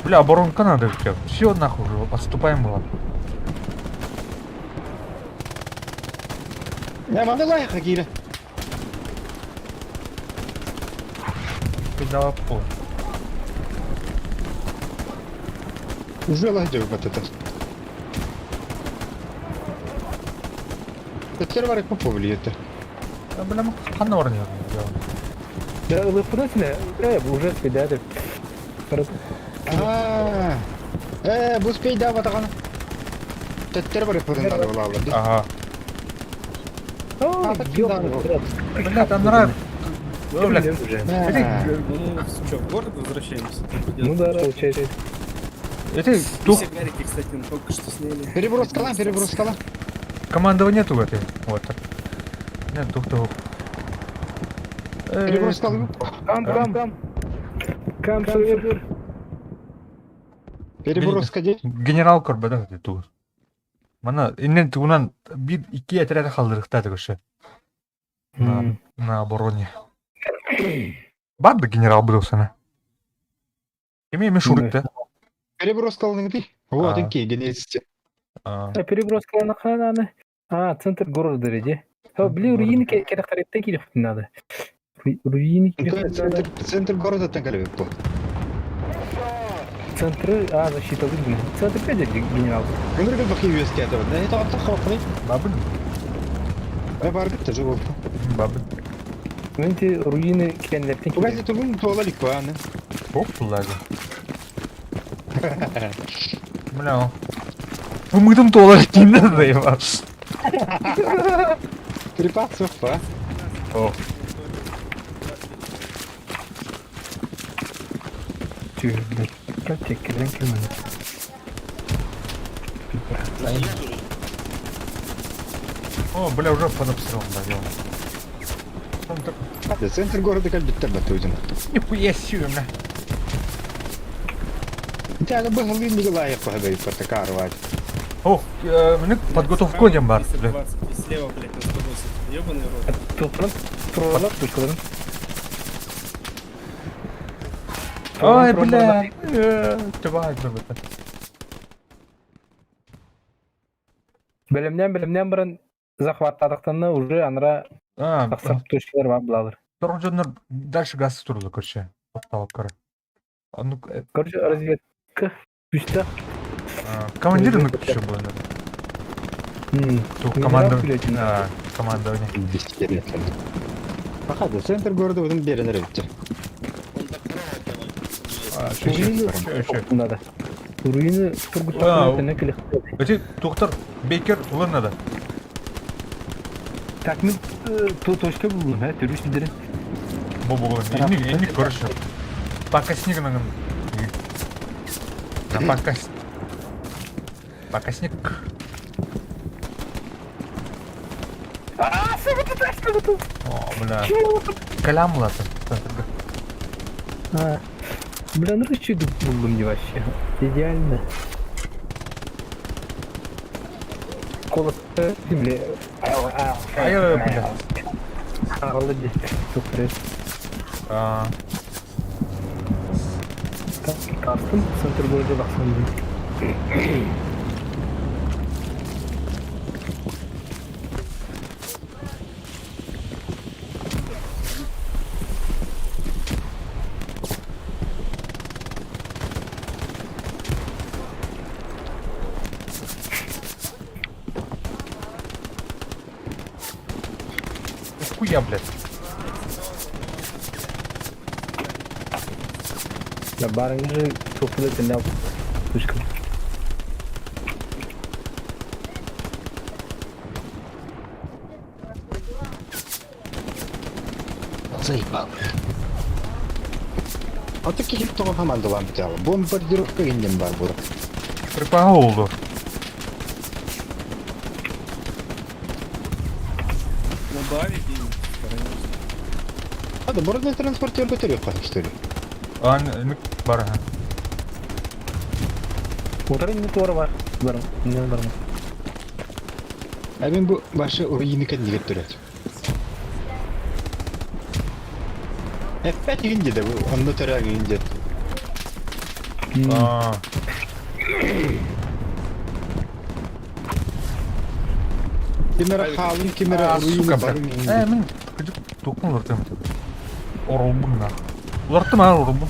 Бля, оборонка надо Все нахуй, отступаем было. Я маны лайха кире. Пидала пол. Уже лагерь вот это. Это варик поповли это. Бля, мы ханна варни. Да, вы куда Э, уже спидали. А, э, бу спейда ватаган. Теттер бар ипырын да була алды. Ага. Блядь, анара... Блядь. Ну, что, в город возвращаемся? Ну да, получается. Это тух... Все гарики, кстати, только что сняли. Переброскала, переброскала. Командования нету в этой. Вот так. Нет, тух тух. Переброскала. Кам, кам, кам. Кам, север. Переброска де. Генерал көрбөтөх этэ тугу. Мана иннен тугунан бир икки этэрээти халдырыхтааты көрсө. На, на обороне. Бар да генерал будусана. Кими эми шурыкта. Переброскалның ти. Вот инки генералисте. Переброска на хананы. А, центр города реди. Бли руины керахтаретте килеп надо. Руины Центр, центр города тәңгәле бу. Центры, а, защита выгодна. Центр 5 генерал. Гүнүргө бакы юеске атабы. Не это атта хапны. Бабын. Э бар бит же болду. Бабын. Менти руины кенлертен Тугай тугун туалалик баны. Бок тулагы. Бля. Мыдым туалалик деймін заебал. Припас па. О. О, бля, уже под обстрелом, да, дело. Да, центр города как бит батудин. Нихуя себе, бля. Тяга бы халын лайық пагай патакарвать. О, мне подготовку дем бар, бля. Слева, блядь, на 180. Ёбаный рот. Тут пролап пушкаларын. Ой, бля. Давай, бля. Белемнен белемнен баран захваттадыктан уже анра тахсар точкалар бар булалар. Торжоннор дальше газ турду, короче. Токталып кара. Ну, короче, разведка пусто. Командир ну еще был, наверное. Команда, да, командование. Пока да, центр города в этом бере нравится. Надо. Руины тургутта Эти доктор Бейкер улар надо. Так, мен точка булдum, ha, төрүш дидерин. Бу бу инник инник короче. Пока снег на На пока. Пока снег. А, сука, О, бля. Калям латын. А, бля, ну что булдum не вообще. Идеально. Колос земле. Ай, бля. Молодец. Супер. А. Кастом, центр города Вахсанды. Хуя, блядь. Да барыңжы топулы тендап слишком. Заебал. А ты каких то командалар битала. Бомбардировка индем бар бура. Припага oldu. На баре где-нибудь, конечно. А, да бронетранспортер көтөрүп что ли? А, бар, ага. Утары не туара бар. Бар, не бар. А мен бу башы руины кәдімгі төрөт. Опять инде да, онда төрәң инде. А. Кемера халын, кемера руины Сука, бар. Э, мен тукун улартым. Оролбун на. Улартым, а, оролбун.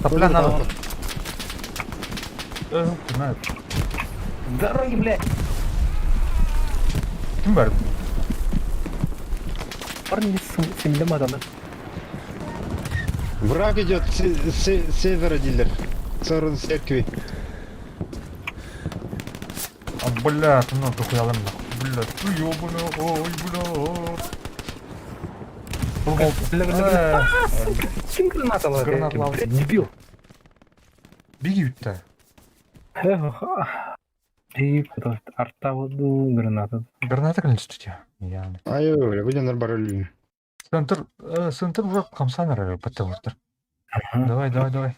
Тапля надо. Э, знаю. Дороги, блядь. Ким бар? Парни семья мадана. Враг идет с севера, дилер. В сторону церкви. А, бля, ну, дохуя лым. бля, ты ёбаная, ой, бля. Бля, бля, бля. Ким граната лады? Граната лады. Дебил. Беги үтті. И потом арта воду, граната. Граната кілістіте. Яғни. Ай, бля, будем нормально. Центр, центр уже хамсан потому что. Давай, давай, давай.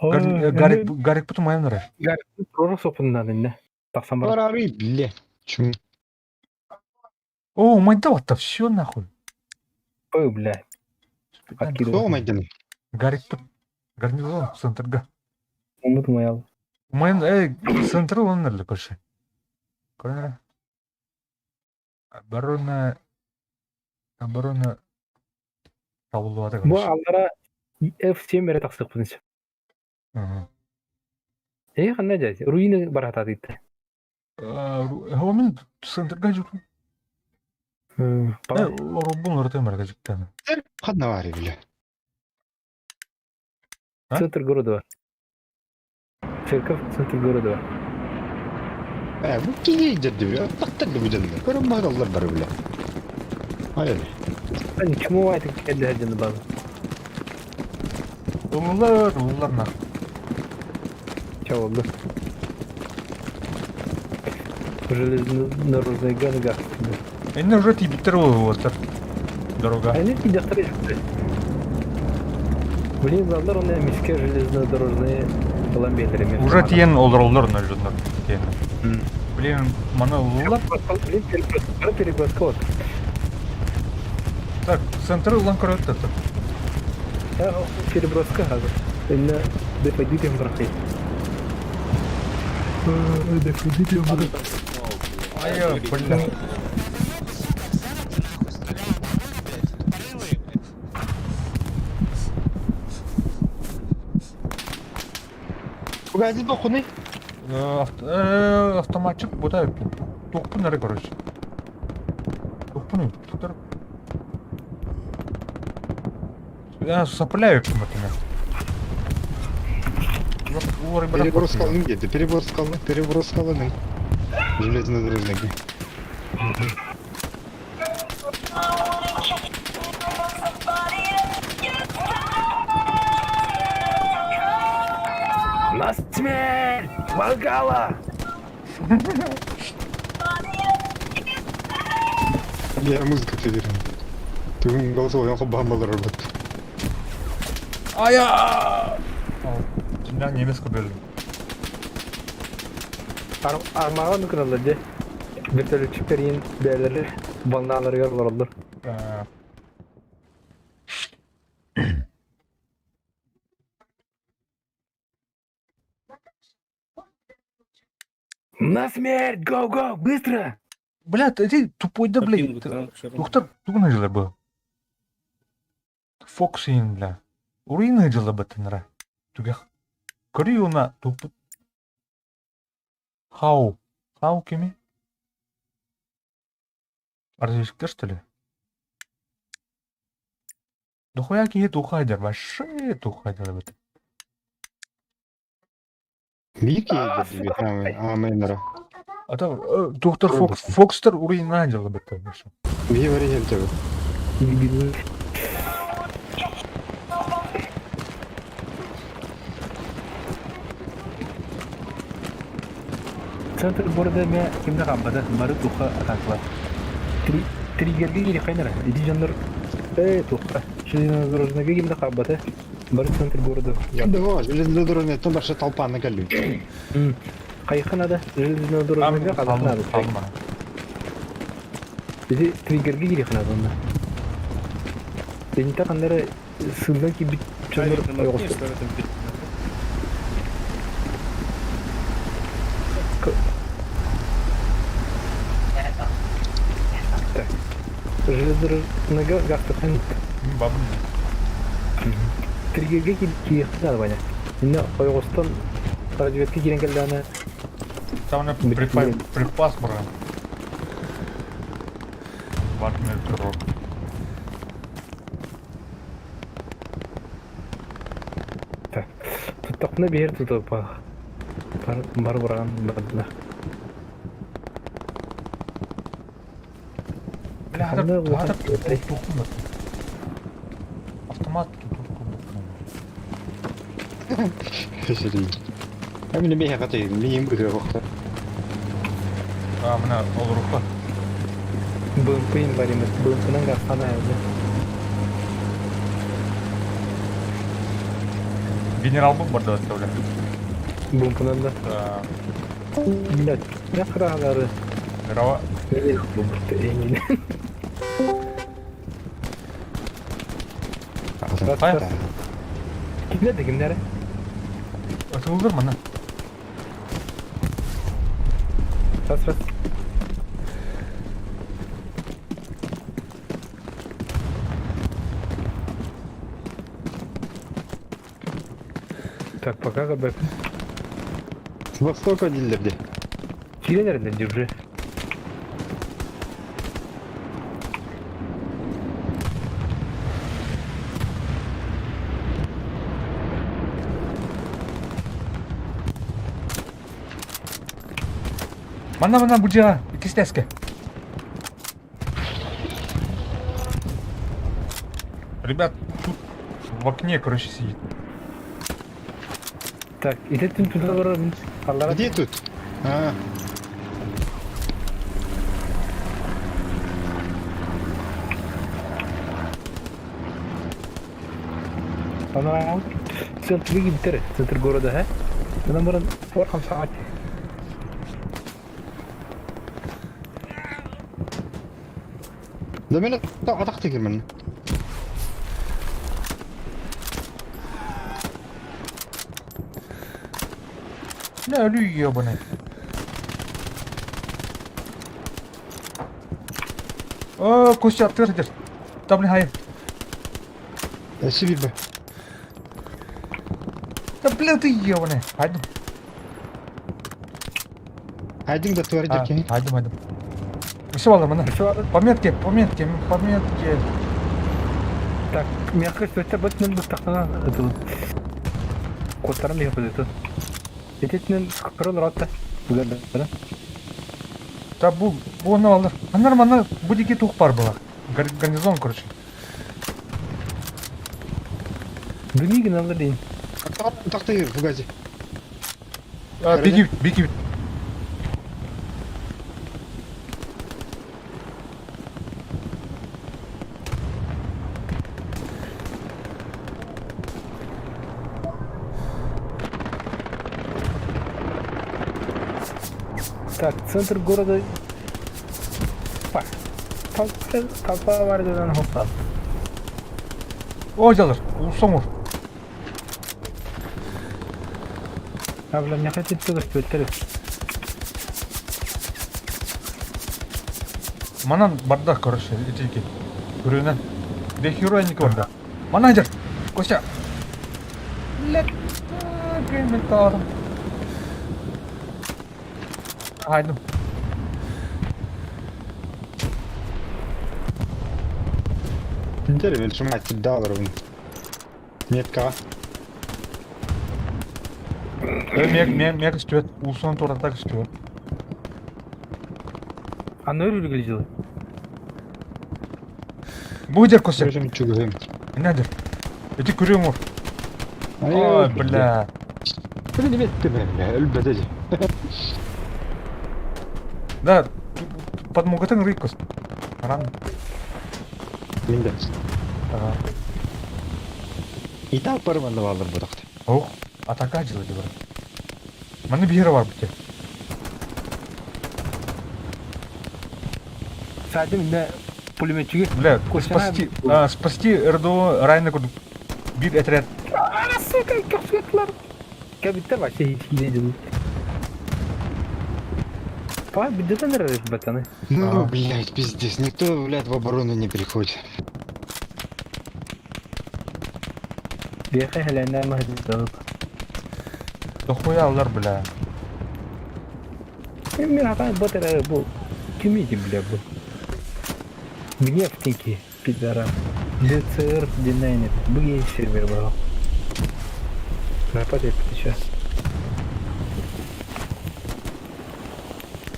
Гарик, Гарик потом моя нравится. Гарик, пророк сопын надо, не? Тақсан бар. Барары, бля. Чум. О, мать да, все нахуй. Ой, бля. Кто майдан? Гарик гарнизон центрга. Умыт моял. Майын, эй, центр он нерлі көрші. Көрінер. Оборона... Оборона... Табылуады, Бу короче. аллара F7 бере тақсық бұнысы. Эй, қандай жай? Руины барата дейді. Хо мен центрга жүрдім. Робун ыртым әрге жіктені. Хаднавари, бля. Центр города бар. Церковь центр города бар. Бу кие дерди, бля. Тақтар да будем. Көрім бағалар бар, бля. Ай, Ани чмо айтып келді әдені базы. Улар, улар нах. Ча oldu? Железнодорожный ганга. Енді уже тибиттер ол отыр. Дорога. Они тидяхтар Блин, залдар он миске железнодорожные ламбелери. Уже тиен олар олар на жоннор. Тиен. Блин, мана улар. Блин, перегрузка вот. Так, центр улан көрөт это. Переброска газа. Инна депайдитем брахи. Депайдитем брахи. Ай, блин. Погоди, похуй. Автоматчик бута тукпун нары короче. Тукпун туктар. Я сопляю кем-то. Переброс скалы где-то, переброс скалы, переброс скалы. Железнодорожный. На смерть! Вальгалла! Я музыка ты Ты голосовой, я бамбалар работает. Ая! Диндан немец көбелдім. Армаған үкіналар де. Вертолетчиктер ең бәлері волналарга олороллор. На смерть! Го, го! Быстро! Бля, ты тупой да, блядь. Доктор, тугна жылы был. Фоксин, бля. Урина жылы баттынра. Тугах. Көрү туп. Хау. Хау кеми? Разведчиктер, что ли? Дохуя кие тухайдер, вообще тухайдер бит. Вики, а, А то доктор Фокс, Фокстер урина жылы бит. Ви вариант тебе. Центр города ме кимде камбада бары туха атакла. Триггерге кири кайнара. Иди жандар. Эй, туха. Железнодорожныйга кимде камбада. Бары центр города. Да, железнодорожный, там большая толпа на голю. Кайха надо. Железнодорожныйга калак надо. Иди триггерге кири надо онда. Бенте кандары сылдан ки бит чонор Железнодорожныйга гастыхан. Бабын. Триггерге кири надо Ваня. Инна ойгостон разведка кирен келданы. Там припас брал. Вагнер террор. Так. Туттақны бер туту па. Бар бар баран бардына. Бля, Автомат Мин эмиэ хатыйым, мин быһыах А, мына олоруха. БМП инвалидность, БМП-нан гастана Генерал был барда оставляю. БМП-нан да. Блядь, я хралары. Здорово. Кимнер кимнер? Атылдыр мана. Раз, раз. Так, пока ГБ. С востока диллерди. Килелерде держи. Манна манна будья, иккис Ребят, тут в окне, короче, сидит. Так, и ты туда Где тут? А. Она центр Вигинтеры, центр города, ها؟ أنا مرة فور 5 ساعات. Да мен атақтыгыр мен. Бля, өлүү ебаный. О, Костя, аттыгар сидер. Там не хай. Өсі бі. Да бля, ты ебаный. Хайдым. Айдың да туар деркен. Хайдым, хайдым. Все, ладно, мана. По метке, по метке, по метке. Так, мне кажется, это будет нам быстахтана. Это вот. Коттарым лихо это. Этетинен скрыл ротта. Да? Да бу, бу оны алыр. Анар мана будике тух бар была. Гарнизон, короче. Дүнигин алыр дейін. Тақтыгыр фугази. Беги, беги. Так, центр города... Пах. Толпа бар деден хоппа. О, жалыр. Улсоңур. А, бля, мне хотеть туда өттөрү. Манан бардак, короче, этики. Көрүнөн. Дехюрайник барда. Манан жер. Костя. Лет. Комментарий. Хайдым. Дер бел шумать доллар. Метка. Мег, мег, мег үстүөт. Улсон туратак үстүөт. А нөр үлгүлү Бу жер Костя. Көрөм чүгүм. Эмне жер? Эти көрүң ур. Ой, бля. Бля, не метте бля, өлбөдө. Да, под мугатын рыкос. Ран. Менде. Ага. И так барманды балдыр будакты. Ох, атака делали, брат. Маны бихера бар бите. Садим не пулеметчиги. Бля, спасти, а, спасти РДО Райна курдук. Бир отряд. А, сука, капсуетлар. Кабиттер вообще хиле делают. Па, где-то нравится, пацаны. Ну, блядь, пиздец, никто, блядь, в оборону не приходит. Бехе хелене махдылып. Да хуя алар, бля. Мен хата батыр бу. Ким иди, бля, бу. Гневники, пидорам. ДЦР Динайнет. Буги сервер был. Нападет сейчас.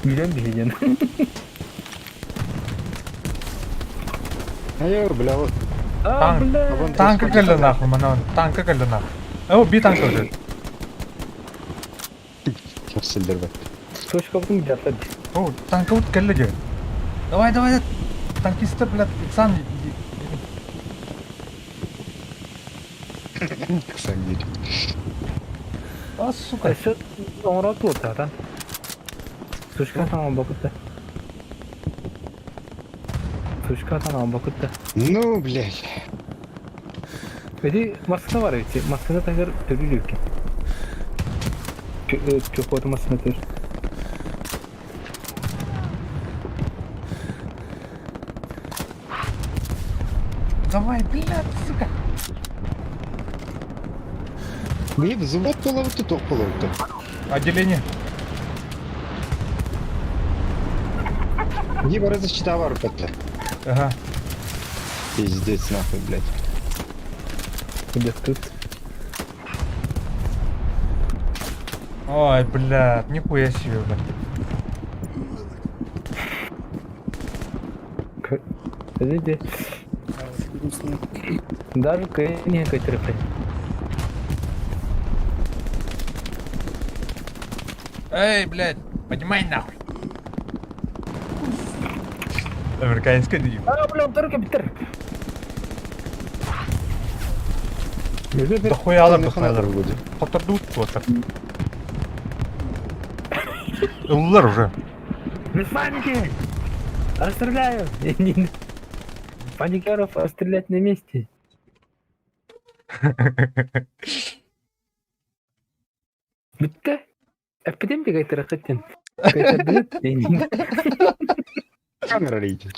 Миллион билген. Айо, бля, вот. А, бля. Танка кэллэ нахуй, манан. Танка кэллэ нахуй. О, би танка уже. Кэпсэлдэр бат. Точка бутун бята. О, танка вот кэллэ же. Давай, давай, танкистер, блядь, сам. Сам едет. А, сука. Өссө оҥоро туоттаатан. Точка таҥа бакытта. Точка таҥа бакытта. Ну, блядь. Эти массыына бар эти. Массыына таһыгар төрүүр эбиккин. Пехота массыына төр. Давай, блядь, сука. Мне взвод половы-то, ток половы-то. Отделение. Не бары защита бар петля. Ага. Пиздец нахуй, блядь. Где тут? Ой, блядь, нихуя себе, блядь. Подожди. Даже не кайтрыпай. Эй, блядь, поднимай нахуй. Американская дым. А, бля, он только битер. Дохуялар, дохуялар. Хотырдут вот так. Ыллар уже. Без паники! Расстреляю! Паникеров расстрелять на месте. Бүтте. Эппитим би кайтырахыттен. Камера летит.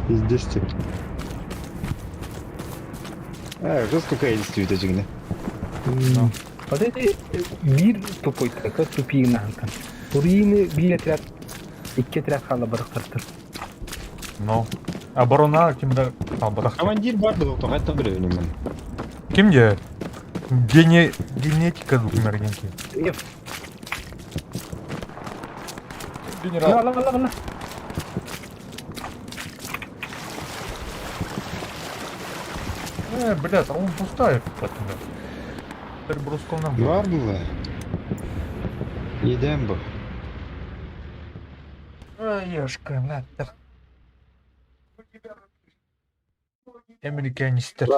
Пиздец тебе. А, жестко какая действует эти Вот это биир тупой такой тупигнахан. Уруйны биир отряд, икки отряд хаала барахтартыр. Ну. Оборона кимде албатах. Командир бар был, то это времени. Кимде? Гене... Генетика двухмерненький. Генерал. Ла, ла, ла, ла. Блядь, а он пустая потом. Теперь бруском нам. Бар было. Едем бы. Ешка, на. Американистер.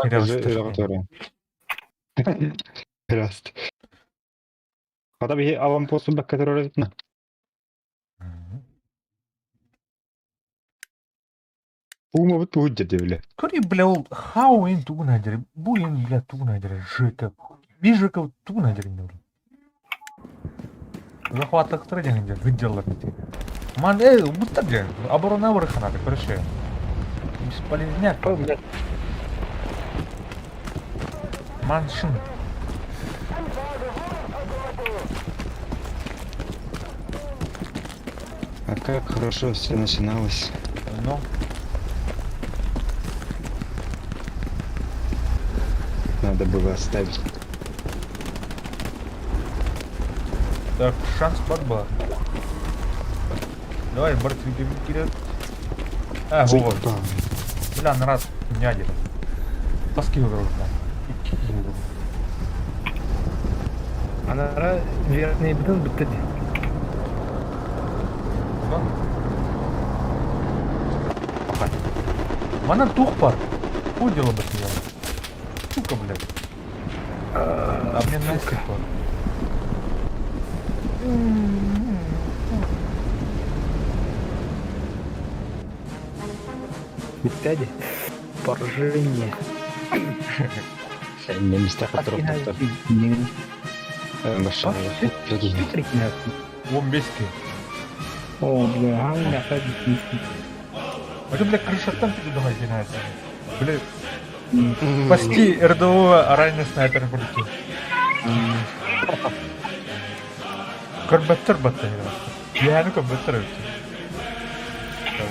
Раст. Хата биһи аванпост бакка терроризмна. Ума бут буһут деді бile. Кори, бля, ол хау ин тугун айдыр. Бу ин, бля, тугун айдыр. Жека. Би жека тугун айдыр ин. Захватлыктыр деген жер, выделлар. Ман, эй, буттар деген. Оборона барыханады, короче. Бесполезняк. Маншин. А как хорошо все начиналось. Ну. Надо было оставить. Так, шанс бар Давай, бар кирет. А, вот. Бля, нараз няди. Паски выбрал, бля. Анара верхний бутын бітті. Мана тух бар. Хуй дело бы съела. Сука, блядь. А мне на сука. Бітті. Поражение. Не местах которых Машина. Бомбейский. О, бля, бля, А ты, бля, крыша там ты давай гинается. Бля. Спасти РДО раненый снайпер в руке. Көрбөттөр батта. Я көрбөттөр.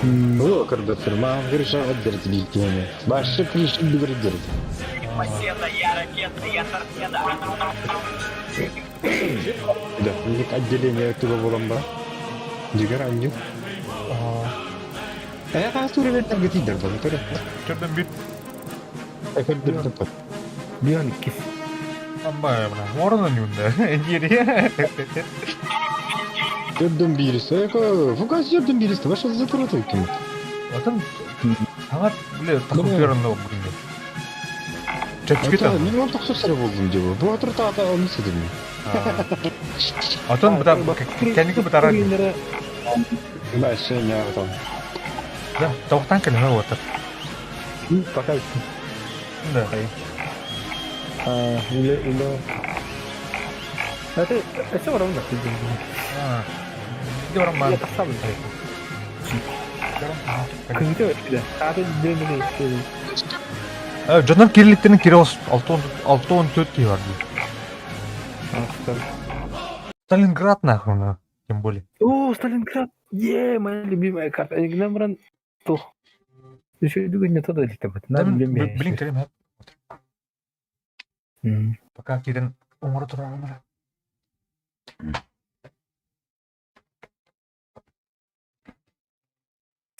О, көрбөттөр. Маған крыша отдерт бейкені. Башы крыша бүгірдерді. Да, отделение туга болам ба. Дигер аню. Э, хас уровеньнарга тиийдэр буолла, көрө. Төрдөн бит. Көрдөрдüm. Бион иккис. Амма, бля, ворона нюнда. Дири. Төрдөн биирис. Эко, фугас төрдөн биирис. Ваша затырата ким? Отон саңа, бля, тахым бүгүн. Чэпчэки Мен он тохсор сары болдум деп. Бу отурта ата оны седим. Отон быта кэнники бытара. Да, не там. Да, тоқтан кэлэн отыр. Пока. Да. А, или или Это это равно. А. Иди барам Я поставлю. Күнде өтті. Аты дөмілі. Дьоннор кириликтерин кире 6-14 киһи бар дии. Сталинград нахуй, на, тем более. О, Сталинград! Е, моя любимая карта. Гнамран то. Еще бүгүн не тада иликте бат. Да, блин, кэлим Пока кирен оҥоро турар.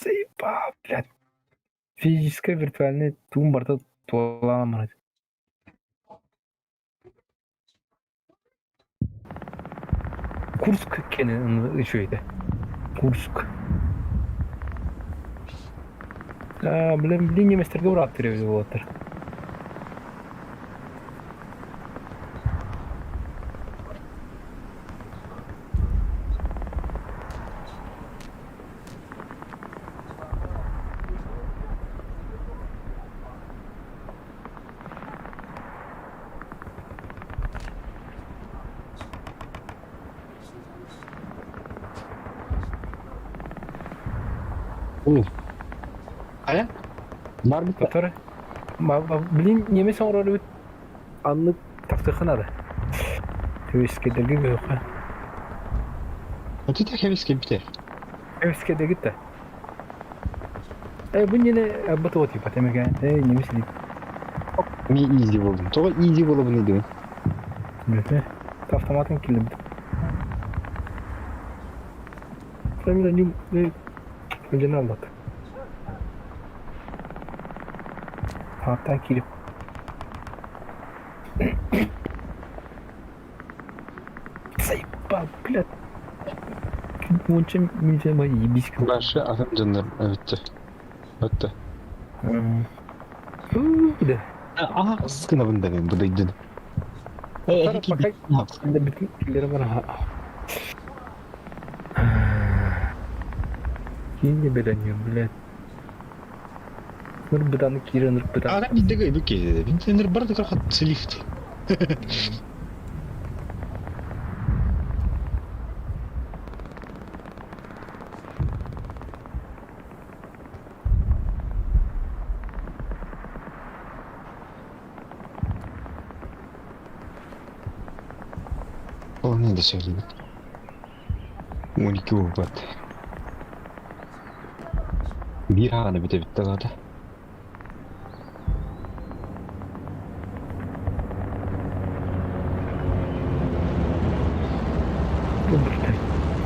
Заебал, блядь. Физическое, виртуальное тум барта туола марат. Курск кене еще это. Курск. А, блин, блин, неместерге урап теребиз болоттар. Ая? Бар бит. Который? Блин, немес оңролу бит. Анны тактыханады. Төбескедерге көкө. Оты так хебеске бите. Төбескедерге та. Э, бу нене быты вот типа темеге. Э, немес дип. Ми изи болдум. Тоға изи болобун иди. Бете. Автоматын килди. Фамилия не не аллат. Аттан кирип. Заебал, блядь. Онча минче ма ебись. Башы адам жандар өтті. Өтті. Да. Ага, скына бында мен бұда иден. Пока бүтүн киллери бар. Кине беләнем, блядь. Нур быданы кире нур быдан. Ана бидеге бүке. Бинтенер бар да хат лифт. Ол не де сөйлейді? 12 болбат. Бир ағаны біте бітті лады.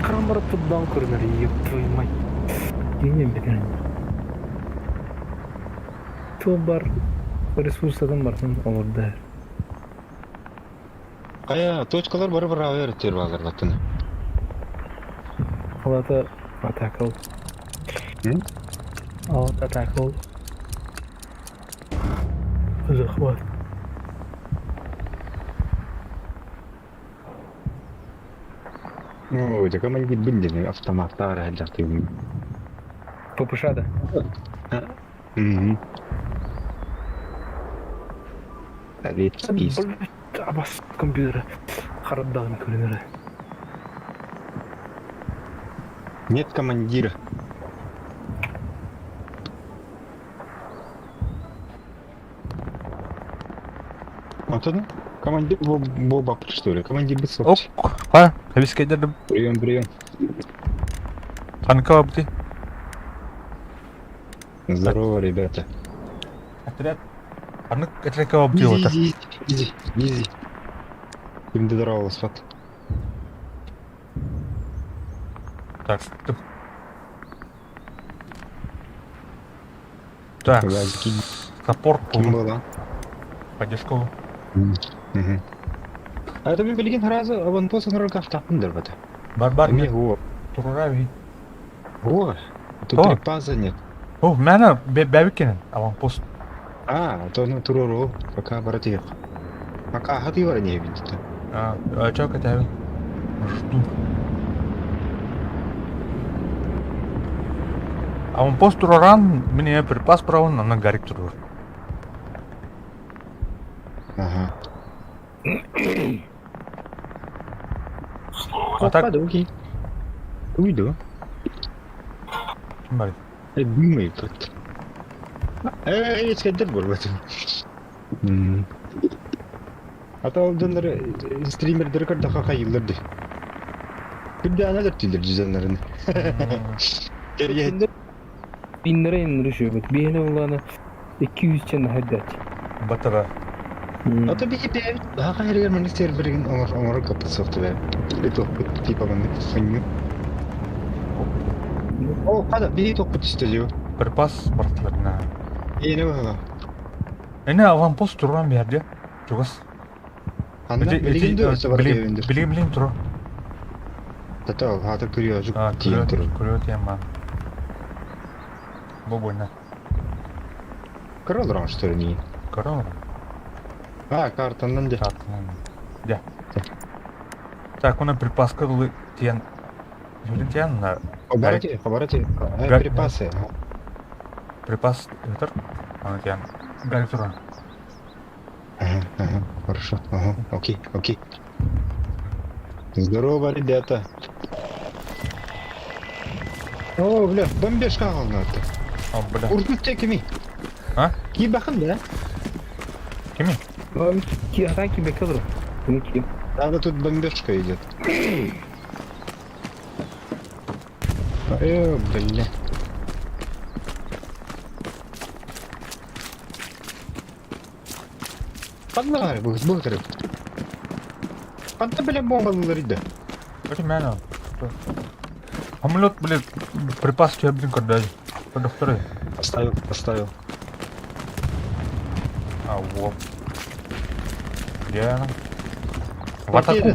Кран барып тұтдан көрінер, еб твою мать. Ене бітін. То бар ресурстан бартын оларда. Ая, точкалар бар бар авер тер базарлаттын. Алата атакал. Алата атакал. Захват. Ой, да командир билден автоматтар әлжакты. ППШ да. Мгм. Советский. Абас компьютер. Хараддан көрінер. Нет командира. Вот это командир Боба, что ли? Командир Оп, Бысов. ха, хебескедердим. Прием, прием. Танка бути. Здорово, ребята. Отряд. Аны отрядка бути Изи, отыр. изи, изи, изи. Им здорово, спат. Так, туп. Так, Газики. саппорт Ким булдум. была? Поддержку. Мгм. А это мен билген сразу аванпост оҥорор кахтаахпын дэрбэтэ. Бар бар Эмиэ го. Турара би. Го. Тут О. припаса нет. О, мэна бэбиккенен аванпост. А, то ну турору, пока баратык. Пока хаты бар не видит. А, чё катаю? Жду. Аванпост тураран, мне припас правын, ана гарик турур. Ага. А так, окей. Уйду. ким бар? Думай тут. Э, искендер болбат. А то ол дьоннор стримердер көрдөхө хайыллар Күндэ аналар тилер дизайнерин. Кергет. Binlere indirişiyor. Bihine ulağına 200 çen haddat. Батара. Ата би бе хаха хэрэг мэн серверин оҥор оҥорор каппыт суохту бэ. Топпут типа мэн фаню. О, хада би топпут истелио. Припас бартларына. Эне бага. Эне аванпост туран берди. Чугас. Анда билигин дө өсө бар дебендир. Билим билим туру. Тата хата көрүө жук А, тиен туру. Көрүө тиен Бу бойна. Көрө что ли не? Көрө. А, картандан де. Картандан. Де. Так, уна припаска дылы тиен. Юрин тиен на. Обороте, обороте. Припасы. Припас өтөр. Аны тиен. Гарик туран. Ага, ага, хорошо. Ага, окей, окей. Здорово, ребята. О, бля, бомбежка алынады. О, бля. Урдут кими? А? Кибахын, да? Кими? Ки кибе кылыр. Да, тут бомбежка идет. Бля. Погнали, быстро. Панта, бля, бомба ларида. Это меня. Самолет, блядь, припас тебе, блин, когда Подохторы. Поставил, поставил. А, вот. Где она? В атаку.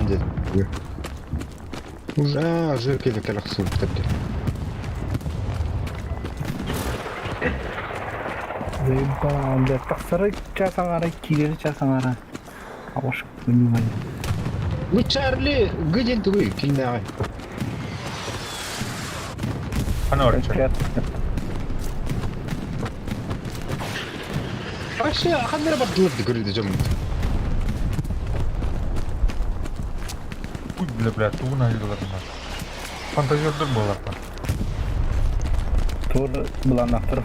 Уже, уже келе келе тогда. Заебал, бля. Тахсары час аңара, кирери час аңара. Аваш, понимаю. Ну, Чарли, где ты, кинь Ана орча. Вообще, ханнера бардылар көрді жамын. Уй, бля, бля, тугуна айдылар мына. Фантазердер болар. Тур буланактыр.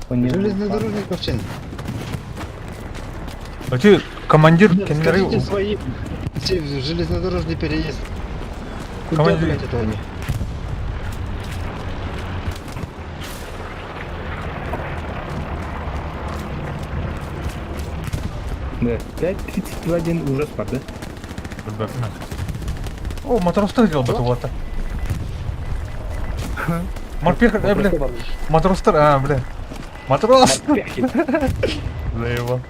Железнодорожник вообще. А ты командир кеннери Скажите свои железнодорожный переезд. Куда, Командир- блядь, это они? Да, 5.32 день ужас бар, да? О, матростар делал бы Морпех, бля. Матростар, а, бля. Матрос! Заебал.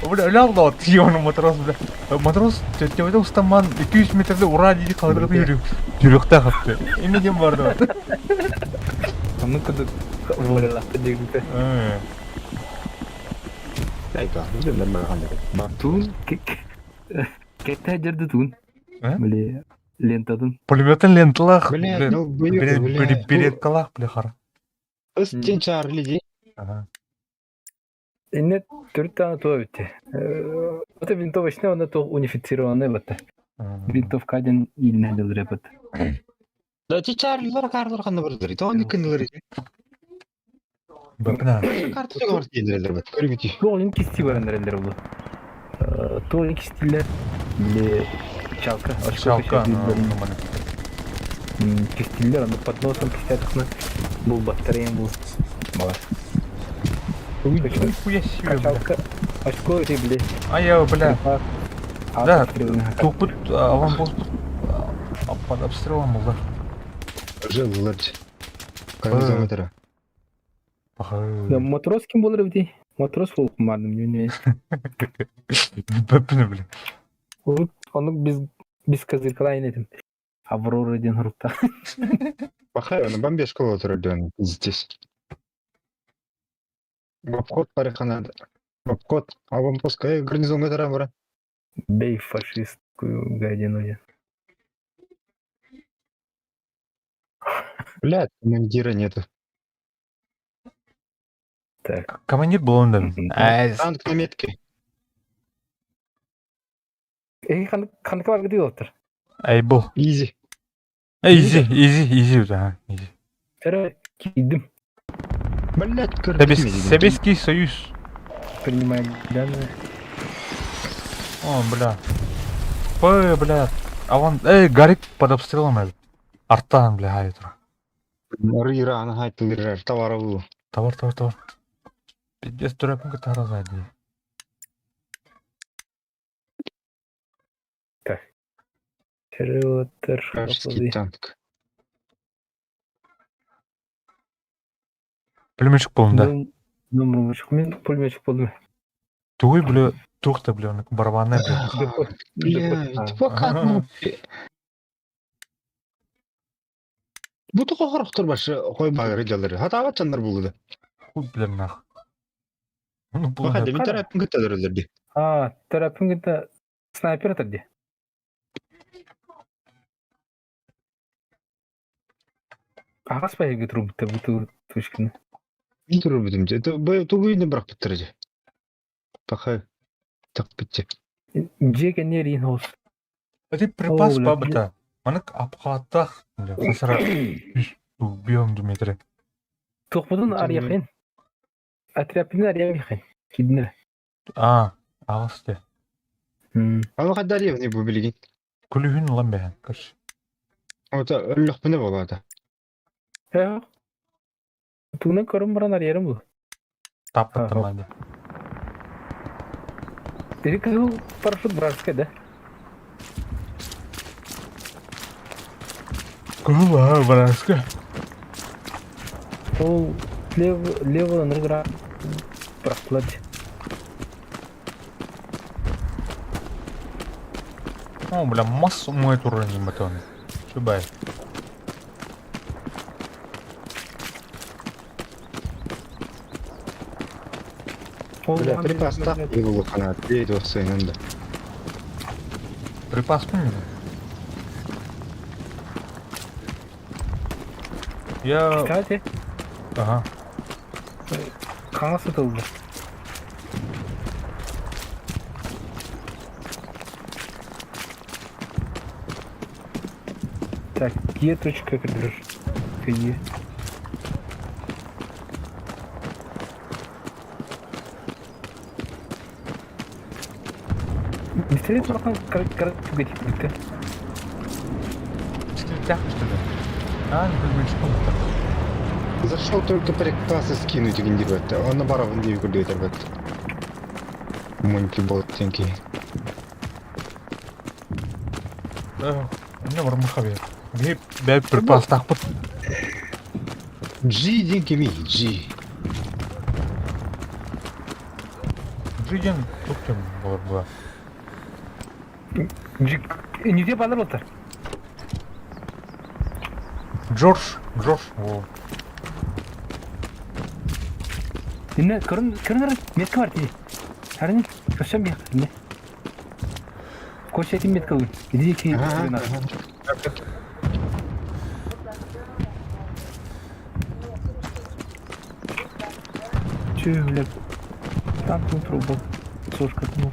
Бля, лял да, ёбаный матрос, бля. Матрос, тетя устаман 200 метрде ура дейді қалдырып жүріп. Жүректе қапты. Эмеден барды. Ну куда вылила дегенде. Айка, нормально. Тун, кетте жерде тун. Бля, лентадын. Пулеметтен ленталах, Бля, долбоёб, бля. береткалах, бля, хара. Ыстен Чарли, ди. Ага. Инне төрт тана туа битте. Это винтовочный, он это унифицированный вот. Винтовка один илне дылдырып. Да ти Чарлилар карлар ханна бардыр. То они киндылар. Бапна. Карта бар дедилер бит. Көрүгүтү. Тоғын кисти барандар булу. Тоғын кистилер или чалка. Чалка, Кистилер, аны под носом кистятыкны. Бул батарея бул. Мала. Нихуя себе, бля. Качалка. Очко бля. А я, бля. Да, тупут аванпост под обстрелом был, да. Жиллар. Канизометр. Да, матрос ким буолар эбитий? Матрос буолуп бардым дьүнэ. Бөппүнү били. Урут оннук без без козырькалаан этим. Аврора диэн уруттаах. Пахай, оны бомбежка отырыр дөн здесь. Обход парихана. Обход. А вам пускай гарнизонга таран бара. Бей фашистскую гадину. я. Блядь, командира нету. Так. Командир буолан да. Танк на метке. Эй, ханнык баргы диылтыр. Эй, был. Изи. Изи, изи, изи, да, изи. Эрэ киирдим. Блядь, Советский Союз. Принимаем данные. О, бля. Ой, бля. А вон, эй, Гарик под обстрелом, этот. Артан, бля, айтра. Рыра, ана хайтылыр, товар алу. Товар, товар, товар. Пиздец, дуракын кытара сзади. Так. Террор, Вражеский танк. Пулеметчик болдум да. Номер Мен пулеметчик болдум. Тугуй, бля, тух-то, бля, барабанная, бля. Блядь, пока ну. Бу тоҕо хорохтор башы хойбагыры дьаллары. Хатаабат дьоннор булуда. Хуй, бля, нах. Ну, Баха да мин тараппын кытта дөрөлөр ди. А, тараппын кытта снайпер атар ди. Ағас байыгы трубыта буту тушкины. Мин турбутум же. Тугуйны бырахпыттар же. Паха тахпытчы. Дьиэ кэннэ эрийин оҕус. Ити припас бабыта. Манык апхааттаах хасара үс биом Дмитрий. Туохпутун арыйахын. Отряппытын арыйахын. Кидинер. А, аҕыс де. Аны хайда арыйабын бу билигин? Күлүһүн ылан бэһэн, короче. Ота өллөхпүнэ буолаата. Э, тугунан көрөн баран арыйарым бу. Таппыттым ди. Ити кыһыл парашют братскай да? Кыһыл аа, братскай. Ол лево лево ныргыра бырахтылар дии. О, бля, масс умай турар батон. Чубай. Бля, припастах улахана, дейт да. Припас мин? Я... Кстати. Ага. Хаҥас ытылла. Так, Е точка кадр. Е. Пистолет улахан кара түгэтик бүттэ. Пистолеттях, что ли? А, не пулеметчик был. Зашел только припасы скинуть гендибетте. Он на барабан дии курдуйтер бет. Моньки болтенки. Да, у меня вармахаве. Бей, бей припас так вот. G деньги ми, G. G ден тут кем бар була. G не балар болтар. Джордж, Джордж, о. Инне көрүн көрүнөр метка бар ти. Харин көсөм бияк инне. Көсөтин метка ыл. Иди ки. Чү, бля. Танк труба. Сошка тму.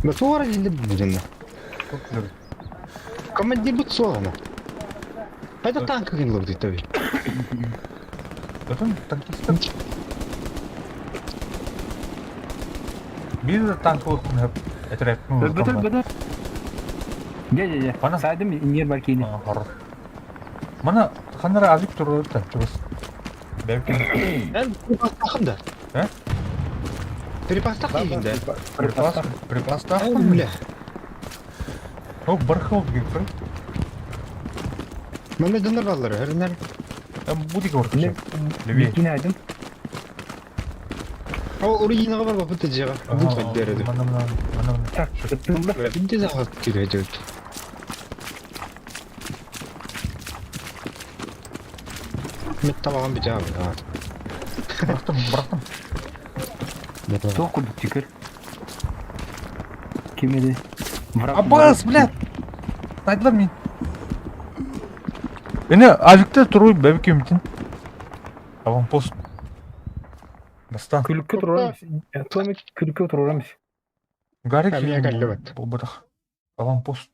Да суара дилер буденна. Командир бут суана. Пайда танк ген лобди таби. Потом танкист. Бир танк это ну. Бөтөр бөтөр. Де де де. Бана сайдым нер бар кейини. Мана ханара азык турар да чугас. Эн припастахым да. Э? Припастах дейин да. Припас, припастах. Бля. О, бархал деген Мана донор баллар, хөрнер. Буди говорит. Левее. Кинайдым. О, Руинаға бар бапыт жеға. Бұл қайдер еді. Мана мана мана. Так, тымда. Бинде заға кире еді. Мен табаған бите abi. Бырахтым, бырахтым. Тоқ курдук тикер. Ким edi? Аббас, блядь! Найдылар мин. Эне авикте туруй бәбик юмтин. Аванпост. Дастан. Күлүккө турар. Томик күлүккө турар. Гарик. Камия каллыбат. Бу бырах. Аванпост.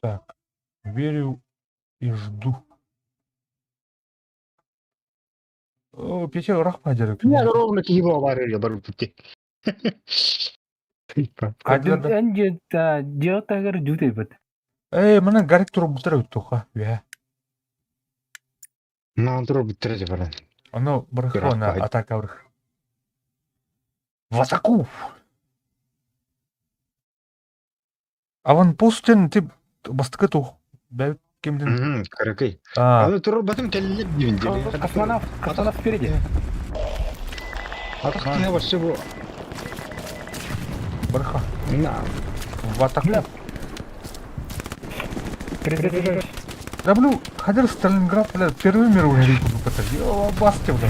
Так. Верю и жду. О, Петя, рахма дерек. Не, ровно киво бар я бар бутти. Энже жеотагар жүтей бит. Эй, мына Гарик туруп бутыр өттү, ха. Маған туруп биттер же баран. Оно брахона атака врых. В атаку! Аванпостен ты бастыкы тух. Бәбик кемден. Каракай. А. Аны туруп батым кәллеп дибин. Космонавт, космонавт впереди. Атақ кия вообще бу. Браха. На. В атаку. Перезаряжаюсь. Да, блю, Хадер Сталинград, бля, Первый мировой рейд был, Йо, баски, бля.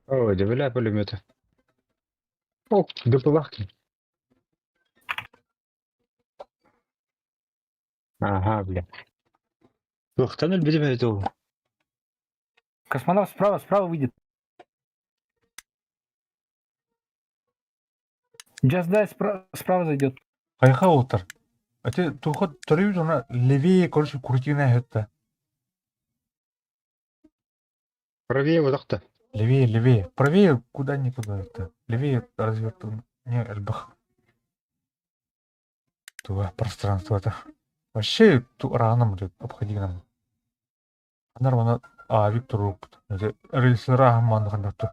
О, бля пулеметы. О, ГПЛахки. Ага, бля. Лохтан өлбедем это ол. Космонавт справа, справа выйдет. Just дай справа, справа зайдет. Хайха отыр. А те тухот төрүбүт она левее, короче, крутина это. Правее вот так-то. Левее, левее. Правее куда никуда это. Левее разверту. Не, альбах. Туа пространство это. Вообще ту рано будет обходи нам. Нормально. А, Виктор Рупт. Рельсы Рахман хандату.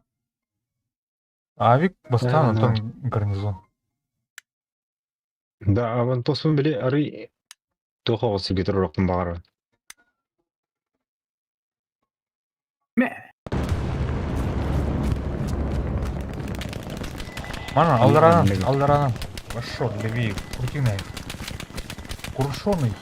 А Вик бастан там гарнизон. Да, аванпостун били ары тухоҕус сиргэ туруохпун баҕарабын. Мэ. Мана, алдаранан, алдаранан. Вошел, левее, крутиная. Куршоный.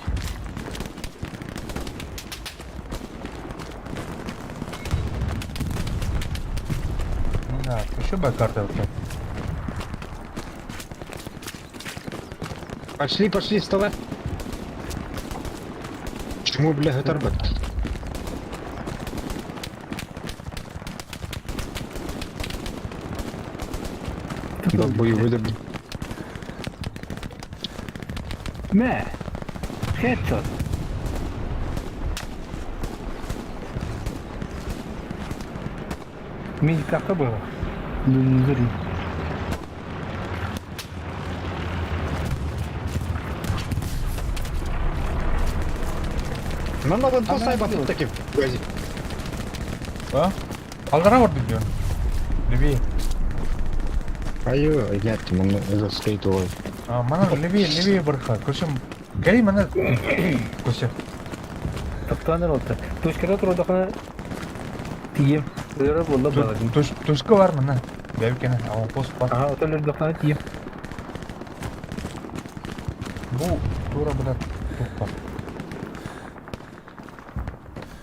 Ну да, еще бы карта вот Пошли, пошли, вставай. Чему, бля, это Да, боевой доб... Мэ. Хедшот. Мини как было? Ну, Мана вон посай батып таким. Гази. А? Алдара бар диэн. Левее. Айы, нет, мана жесткий той. А, мана левее, левее барха. Көсем, гай мана көсө. Топтаныр oldu. Точкада турдакына тием. Өлөр болду балагын. Точка бар мана. Бәбикене, аванпост бар. Ага, отөлөр тием. Бу тура бля тупа.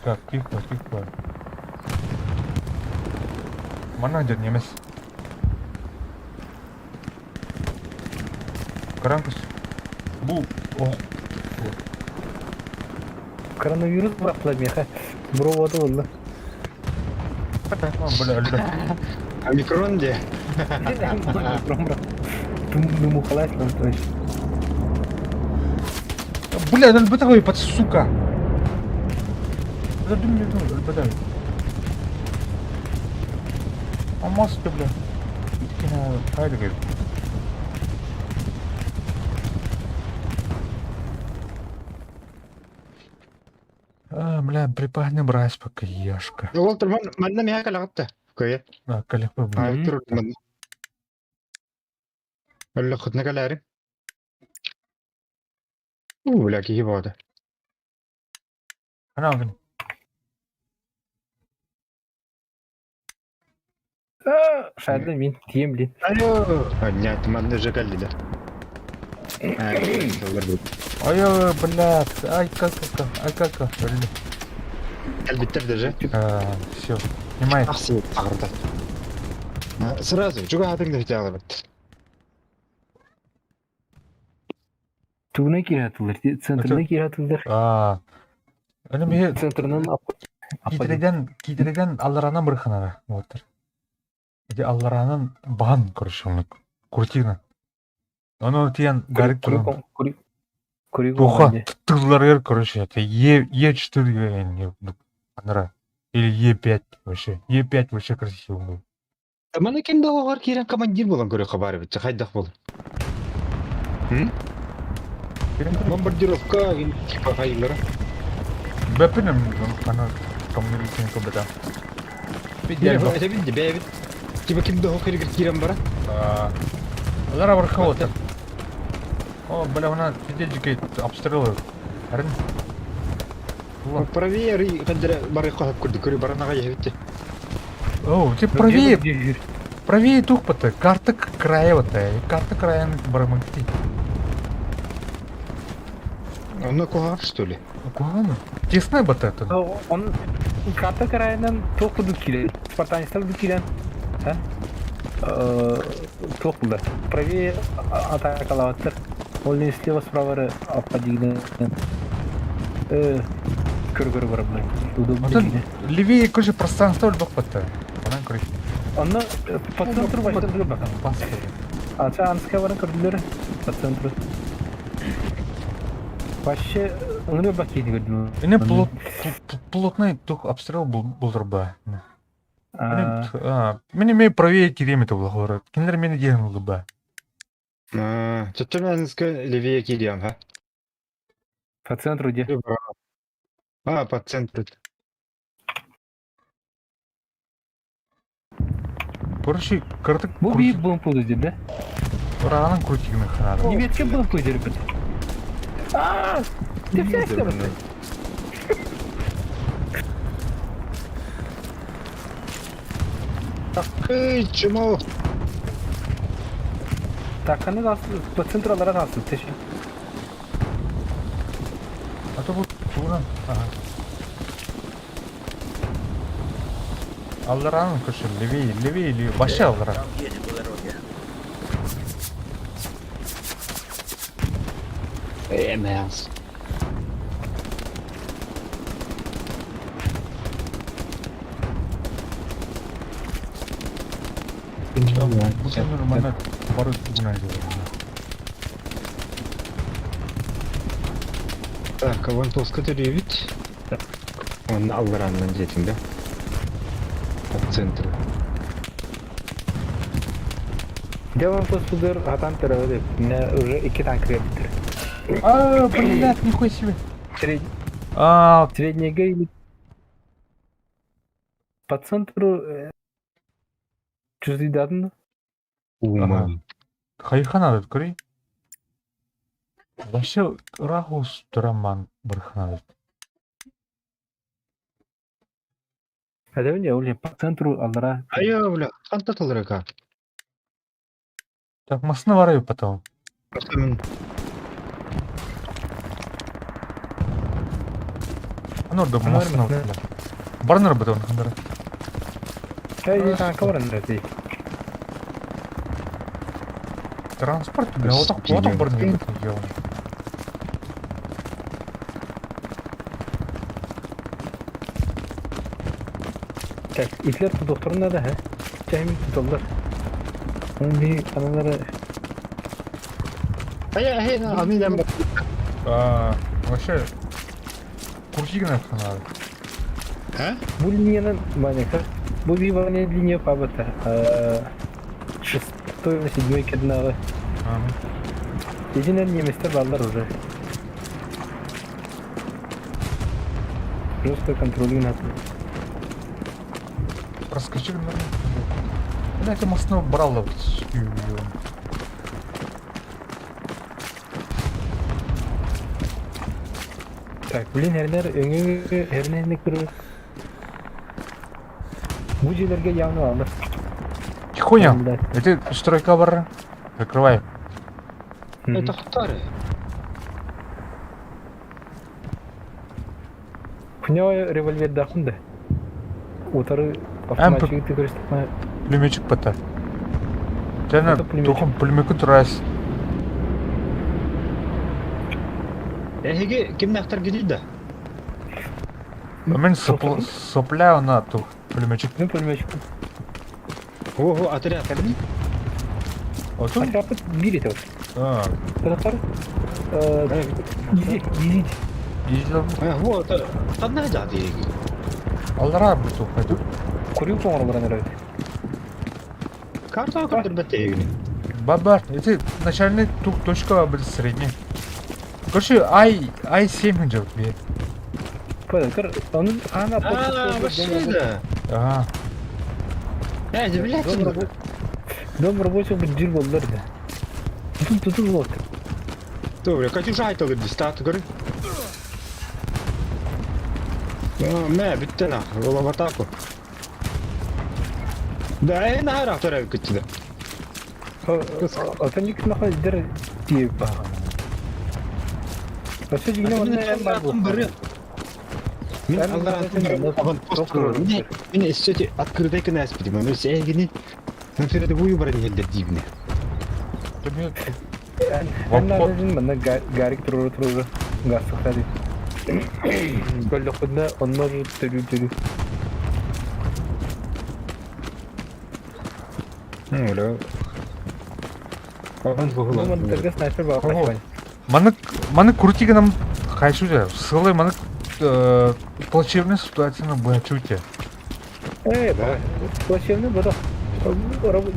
Так, тихо, тихо. Мана дед немес. Каранкус. Бу. О. Коронавирус бырактылар меха. Бро болду. Бля, бля. Омикрон де. Думухалась там, то есть. Бля, өлбөтөгөй, под сука. Бля, дым, дым, өлбөтөгөй. Алмаз ты, бля. Иткене кайда келип. А, бля, припахни брась пока, ешка. Уолтер, манна миха калағатта. Көйе. А, калифы, А, бля. тур, манна. Өллөххүтүнэ кэлээриҥ. Уу, бля, киһи боото. Анаабын. Шайда мин тиийэн блин. Алло! Нет, манна уже кэллилэр. Ой, блядь, ай как как, ай как как, өллө. Кэлбиттэр даже. Все, снимай. Ахсы ағырда. Сразу, чугаһатыҥ да бүтэ Тугунан киирэ сатыыллар, центрынан киирэ сатыыллар. Аа. Аны миһи Центрынан киитэридэн киитэридэн алларанан бырханара уоттар. Ити алларанан баһан короче куртина. Ону тиэн гарик туран. Туха тылларыгар короче это Е Е4 анара или Е5 вообще. Е5 вообще красиво был. Маны ким да оҕор киирэн командир буолан көрүөххэ баар эбит, хайдах буолар? Бомбардировка типа хайыллара. Бэппинем аны коммунизм көбөтө. Это види, бэбит. Типа ким да оҕор киирэн бара? Алара бархавата. О, бля, она сидельчики обстрелы. Харин. Правее хандера бары хахап курдук көрү баранаға ебитти. О, ты правее, правее тухпата, карта края вот карта края бармакти. Онно куһаар что ли? Куһаҕан. Тесная бата это. Он карта крайынан туох курдук киирэн, спартанецтар курдук киирэн, туох булла. Правее атакалаабаттар. Ол не слева справа аппадигинен. Көр-көр бар блин. Удобно. Левее, короче, пространство льдок бата. Онан, короче. Онно по центру бата. А це Анская баран көрдүлөр по центру. Вообще, ыңыры бакейdi көрдүм. Эне плот плотный тух обстрел был булдырба. Мени ме правее киреме то булахлар. Кинилер мени диэн булба. Чөттөмәнскэ левее кириям, ха? По центру где? А, по центру. Короче, картык... Бу бии бомб дейт да? Ыраанан крутигин ханады. Немецкий бомб дейт. А, ты все Эй, чему? Так, аны по центру алара kalsın teşekkür. А то вот тугунан. Ага. Алларанын короче, левее, левее, левее. Вообще алларан. МС. Бу нормально бары тугунан Так, а вон тоска төрүбүт. Он алларанынан диэтиҥ да? По центру. Делом постудер атан терәбе Менә уже ике танк кирәктер. А, блядь, нихуя себе. Сред... А, Среднего или по центру чуждыйдадын. Ага. Хайхана көрей. Вообще рахус тураман бархана. Әдәбин я по центру алара. Айа, бля, ханта талырака. Так, масына барайы потом. Анор да масына. Барнар бит он хандара. Кай танка бар инде. Транспорт, бля, вот так, вот так барнар делал. Так, итлер тудукторун да, ха? Чайым туталлар. Onun bir аналары Ая, ай, амин А, вообще Курсигна ханады. А? Бу линиянын Ваня, бу Ваня линия пабата. Шестой на седьмой кеднагы. Единен немецтер балдар уже. Жестко контролю надо. Проскочили, наверное. Бля, это масына брал вот. Так, блин, эрнер өҥү эрнерник турар. Бу дьиэлэргэ явно алар. Тихоня, это стройка бар. Прикрывай. Это хтары. Хуня револьвердаахпын да. Утары автоматчигы көрүстөхпүнэ Пулеметчик бата. Жана тухым пулеметкин турас. Эһиги кимнээхтэргитий да? Мен сопля на тух пулеметчик. Мен пулеметчик. Ого, отряд кәдімгі? Отун? Отряд биир этэ. А. Таратар. Изи, изи. Изи. Вот, ханна жаады Аллара буту хайду. Курил тоңоролорон эрэ. Карта көрдөрбөт эйгини. Бабар, это начальный тук точка был средний. Короче, ай, ай 7 делать бе. Көр, onun ана А, вообще да. Ага. Э, блядь. Дом рабочий бір жер болдыр да. Тутул тутул вот. Добре, Катюша айтылыр дистат көрі. Мә, бітті на, ол в атаку. Да, э, на автора күтті. Отан нахуй дер тип. Вообще жигне онна бары. Мен алларатын аванпост көрөр. Мен эссе открытый князь бидим. Мен сәгини. Мен передовую баран елдер дибне. Мен мына гарик туру туру гастыктады. Көллөкүндө оннор төрү төрү. Ну, Он снайпер бар. Маны маны крутига нам хайшуте. Сылы маны плачевная ситуация на бачуте. Э, плачевный буду.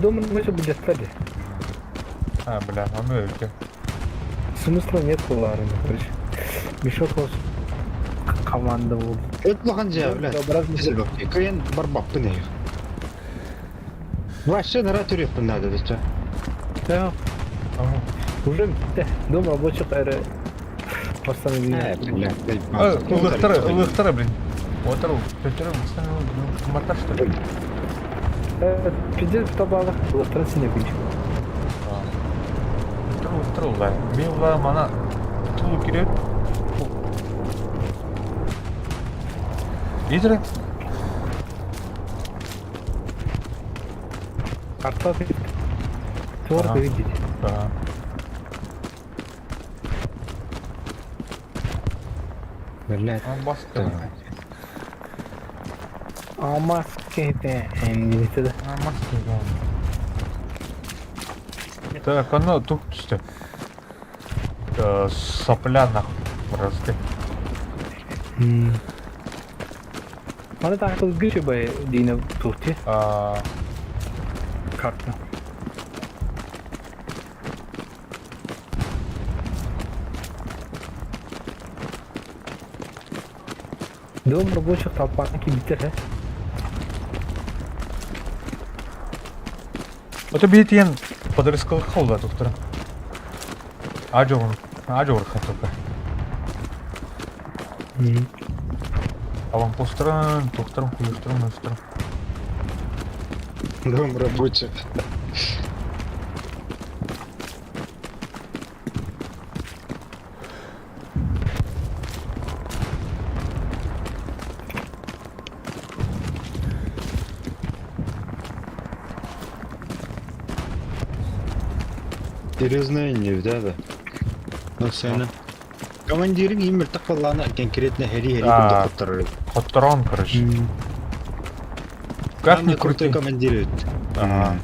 Дома мы все будет стали. А, бля, он өте. Смысла нет было, короче. Мешок команда был. Это плохо же, бля. Кыйын барбаппын эй. Вообще нара түреппін надо, да Да. Уже дом рабочих эрэ восстановили. Ылыктары, ылыктары, блин. Отыру, төтөрү, кыматтар, что ли? Пиздец табалых, ылыктары сине бил. Ылыктары, ылыктары, Мен ула мана тулу керек. Идре? Карта твердо видеть. Да. Блядь. А маски это не А маски, да. Так, оно тут что? Сопля нахуй. Просто. Аны так күчү бай дийне тухти. А карта. Дом рабочих толпа кибитер, э? Это битен подрыскал холда доктора. Ажор, ажор хатока. Аванпостран, тохтором, хуёстром, настром. Дом рабочих. Серьезно, не да, да. Ну, все, Командирин имер тақпалланы конкретно хери хери курдук хотторор. Хотторон, короче. Как ни крути. командир. Ага.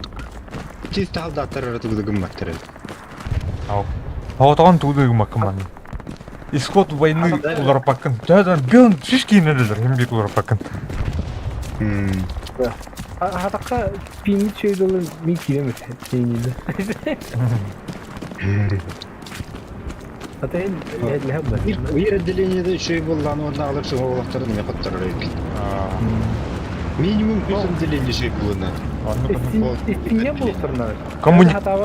Чисто халдаттар тугды гымматтар. Ау. Хотон тугды гыммакман. Исход войны уларпакын. Да, да, бен фишки не лежер, им бик уларпакын. Да. Хатаққа пиңи чөйдөлін мен киреміз кейінді. Ата Бир отделениеде үшөй болланы онда алып чыгып олақтарын неме коттарар экен. Минимум үч отделение үшөй болуна. Не болуптар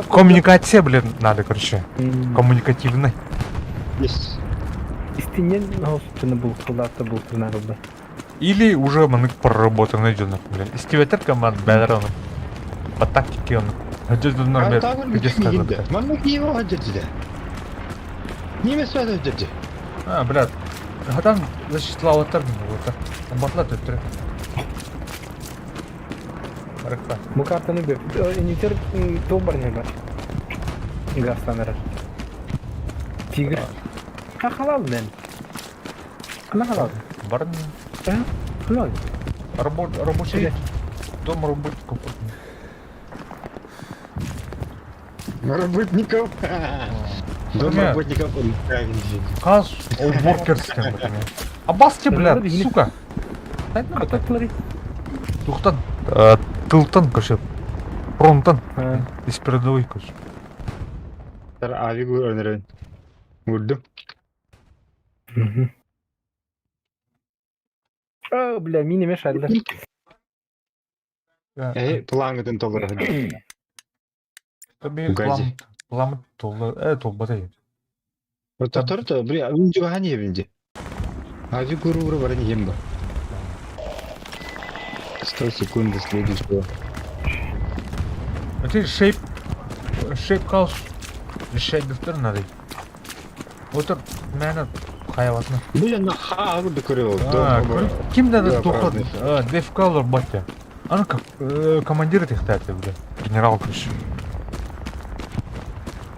Коммуникация, блин, надо, короче. Коммуникативный. Есть. Истиннен хостуны бултулаата бултунарылды. Или уже маннык проработанный дьоннор, блин. Истибэтэр команд бэлэр ону. По тактике ону. Дьоннор бэр где Маннык его гаджетиде. Немес гаджетиде. А, блядь. Хатан защиталаваттар вот. Батла төттүрэ. Барыкта. Бу картаны бер. Инитер туох бар не бар. Газтан эрэр. Тигр. А халал мен. Хана халал. Бар Халал. Работ, рабочий дом работников. Работников. Дом работников. Хас workers Абасте, блядь, сука. Тухтан, тылтан, короче, фронтан, из передовой, короче. Авик өрнөрөн. Урдум. О, бля, мини мешали. Э, плангытын толор. План, план толор, толбатай. Тоторто, бля, үнжү хани ебинди. Авик уру баран ем ба. 100 секунд до следующего. А ты шейп, шейп хаус решать надо. Вот мэн хайватна. Бля, на ха, буду көрө. Ким да тухар дефкалор батя. Аны как командир этих бля. Генерал короче.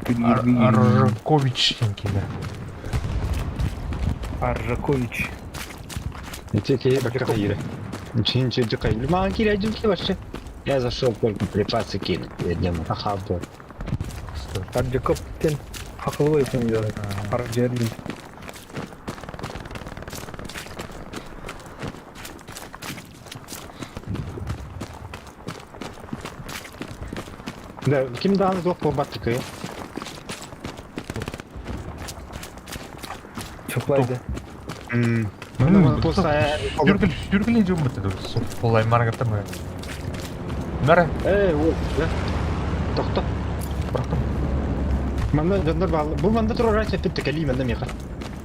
Аржакович тенкине. Аржакович. Эти как хайра. Ничего ничего кай. Маған кире жүнке вообще. Я зашел только припасы кинуть. Я днем аха был. Аржаков тен хақылы екен Аржердин. Да, ким дааны туох буолбаттык я. Чухлайды. Жүргіл, жүргіл жөн бітті. Олай маргата мы. Нара. Эй, вот, да. Тохто. Бырақтым. Манна дьоннор бааллар. Бу манна турар сөппүт кэлии манна миэхэ.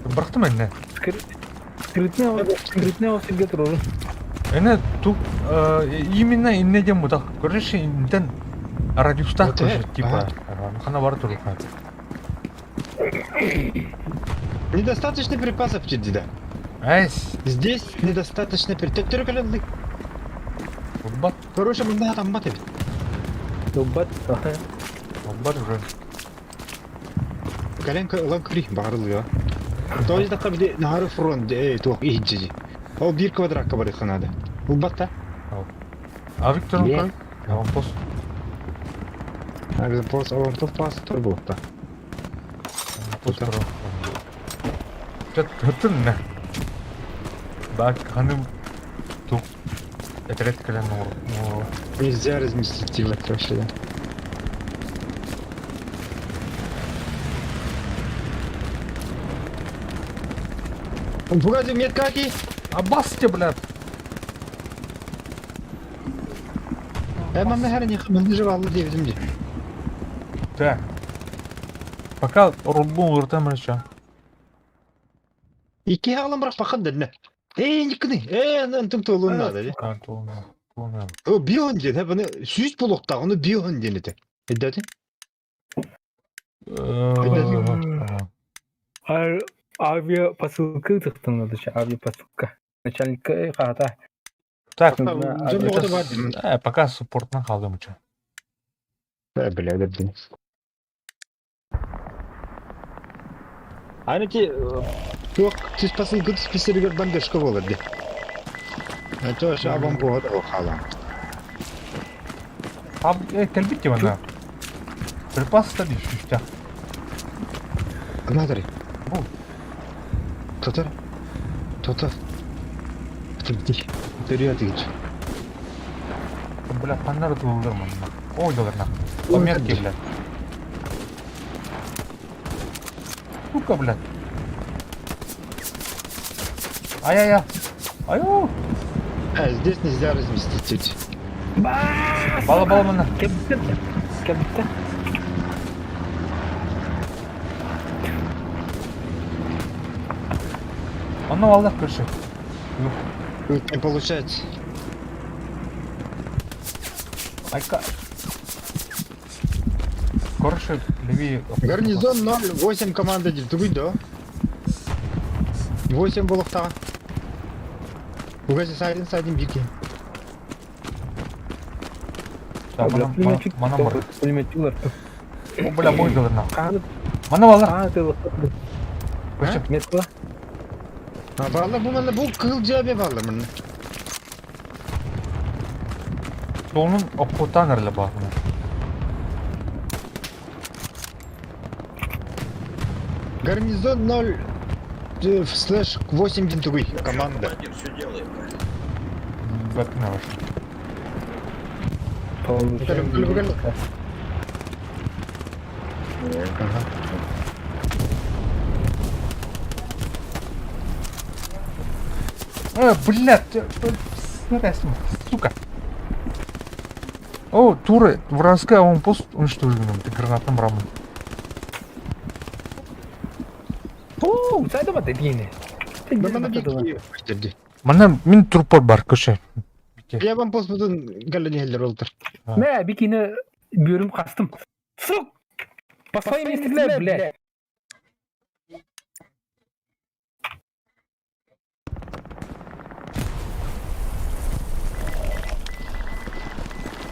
Бырақтым энне. Скрытный, скрытный сирге турорун. Эне ту именно инне дем мутак. Көрүш интен радиустах типа. Хана бар туру. Недостаточно припасов чуть да. Эс. Здесь недостаточно припасов. Бат. Короче, мында там бат эбит. Бат. Бат уже. Кэлэн ылан көрүй баарылыга. То есть такка биде нахары фронт туох иһиджи. Ол бир квадратка бар ханады. Бул батта. А Виктор кой? Аванпост. Аванпост, аванпост пас тур буолта. Аванпост тур. Чат хытын нэ. Бак ханым тук этэрет кэлэн Нельзя разместить его вообще, да. Погоди, меткаки! Абасте, блядь! Манна хәрін манна жываллы дебитим ди. Так. Пока рубун уртам еще. Икки хаалан бірақ бақан дедне. Эй, никны. Эй, антым толун надо. А, толун. Толун. О, бион ден, бұны сүйіс болуқтағы, оны бион ден еді. Эддәді? Авиапосылка тықтың надо, авиапосылка. Начальник қата. Так, пока суппортна қалдым уча. Да, бля, дедін. Аны ти туох түс посылка түспесеригер бандешка болар ди. Это же абам болады халам. Аб, кэлбит ти мана. Припас таби шүштә. Кынадыр. Бу. Татар. Татар. Тибди. Төрү атыгыч. Бля, паннар тулдыр манна. О, доларна. Пометки, бля. Сука, блядь. Ай-яй-яй. Аю. А, здесь нельзя разместить. Бала бала мана. Кәбітті. Кәбітті. Онно баллар көрсө. Не получается. Айка. Короче, левее. Гарнизон 0, 8 команда тугуй да. 8 болохта. Угази сайдин сайдин бики. Да, Бля, пулеметчик. Манам бар. Пулеметчик бар. О, бля, мой говорна. Қаны, Мана баллар. қаны ты Көрсө. Метла. А балла бу манна бу кыл жабе балла мын. Толнун обхотан эрле бар. Гарнизон 0 слэш 8 дин тугуй команда. Командир все делает. Бәкне ваш. Ага. Блядь, сука. О, туры, вражеская он пост уничтожен, ты гранатным рамом. О, сайда бат дегене. Мана бики. Мана мин трупор бар көше. Я вам пост бутын галлани хеллер олтыр. Мә, бикини бөрім қастым. Сук! По своим не стреляй, блядь.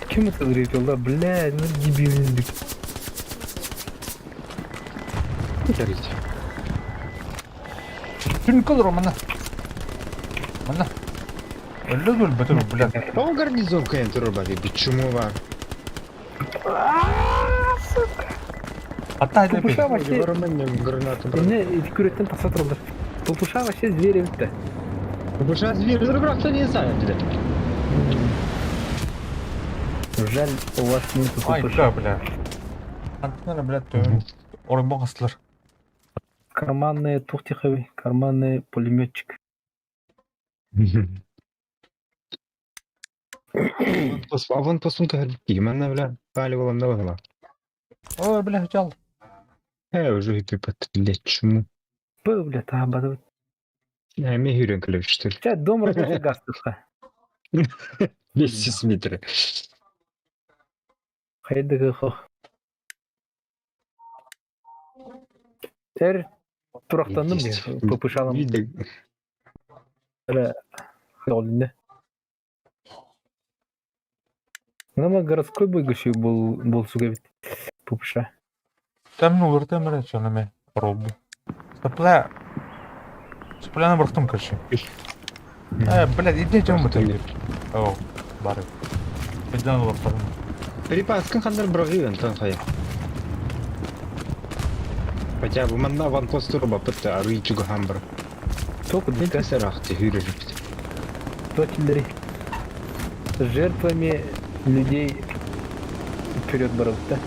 Кем это говорит, да, блядь, ну дебильный. Түн кылыр мана. Мана. Өллө гөл бөтөр, блядь. О, гарнизон кайын турур бар, бичуму бар. Ата айда Тупуша вообще... Гранату Не, күреттен таса тұрылды. Тупуша вообще зверь бітті. Тупуша зверь, бірақ не знаю, блядь. Жаль, у вас нету Ай, тупуша. да, бля. Антонара, блядь, төн. Орынбон қастылар. Карманные тухтиховый, карманный пулеметчик. Аван посунка гербки, мене, бля, палі волам на вигла. Ой, бля, жал. Уже йти блядь, чому? Б, бля, та, бада. Ми гюрен ключ, что ли? Ча, дом работы газ туха. Вместе с Митрой. Хайды хох. Тэр турактандым мен, ППШ-алам. Бля, холне. Нама городской быгущий был был сугавит ППШ. Там ну выртем, блядь, что на меня робу. Стопля. Стопля на бортом, короче. Блядь, иди чем это? О, бары. Пойдем на бортом. Припаскын хандар брагы антон хая. Хотя бы манна ван постуруба пытта арый чуга хамбар. Только для сарахты хүрүрүп. Точно. Жертвами людей вперед бороться.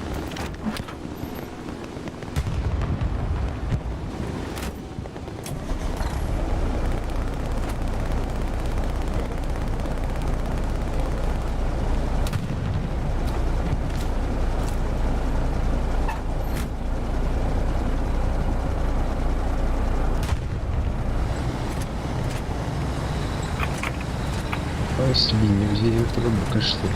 Ой, себе не взяли трубу, конечно.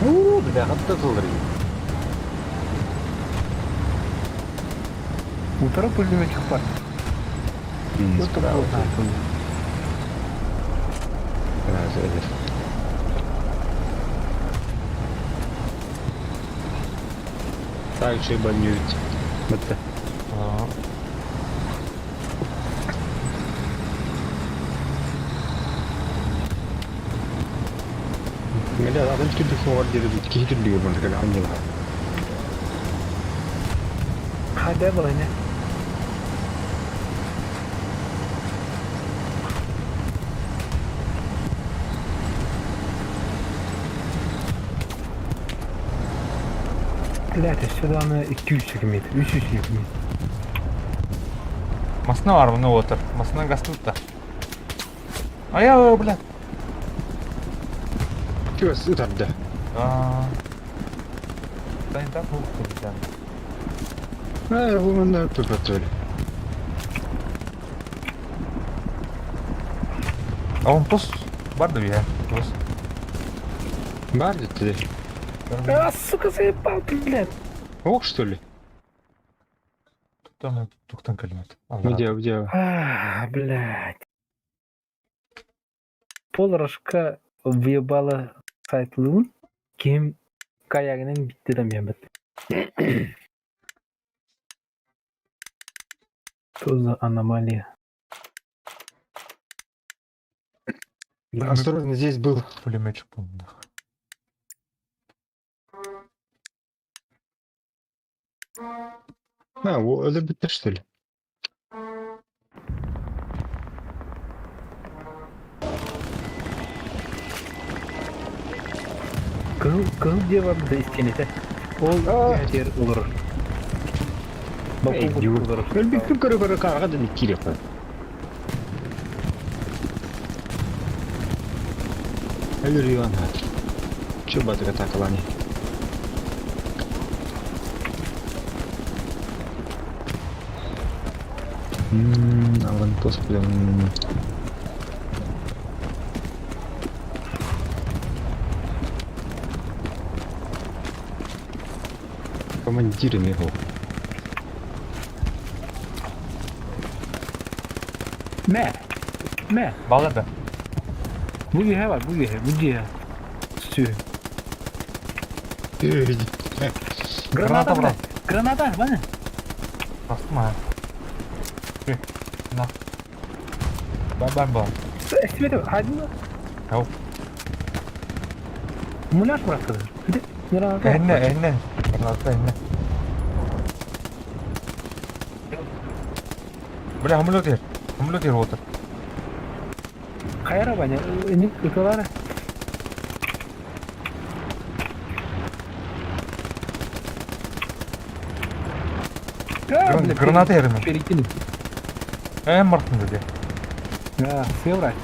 У, бля, хатта сылдыр. Утро пулеметчик пар. Справа. Так, что ебанют. Это. Бля, адам түрдү хоғар деді, кей түрдү бұны кәлі аңдыла. Хайда была, не? Блядь, өссө даҕаны 200 кимиит, 300 кимиит. Масына бар мына отыр. Масына гастылта. Ая, блядь. Чугас ытарда. Аа. Тайнта хуктун. Э, бу манна пөпөтөл. А он тос бар да бия. Тос. Бар деді. А, сука, заебал, блядь. Ох, что ли? Там тухтан калимат. Где, где? А, блядь. Пол рожка въебала сайт лун, ким каягынан битти да мебет. Что за аномалия? Осторожно, здесь был. Пулеметчик, по-моему. А, о, это битте, что ли? Кызыл, кызыл дева да истенете. Ол тер олор. Эй, Баку олор. Өлбүккүн көрө-көрө карага да кире кой. Өлөр Иван. Чё батыга такалани? Аванпост блин. Командиром его. Мэ. Мэ. Балада. Бу иһэ бар, бу иһэ, бу дьиэ. Сү. Граната, брат. Граната, Ваня. Бастым, а. На. Бам-бам-бам. Эстибет, хайдын. Ау. Муляж быраткады. Граната. Энне, энне. Граната, энне. Бля, самолет ер. Самолет ер отыр. Хайра, Ваня, не ыталары. Граната ермен. Перекину. Мартын dedi. А, севрать.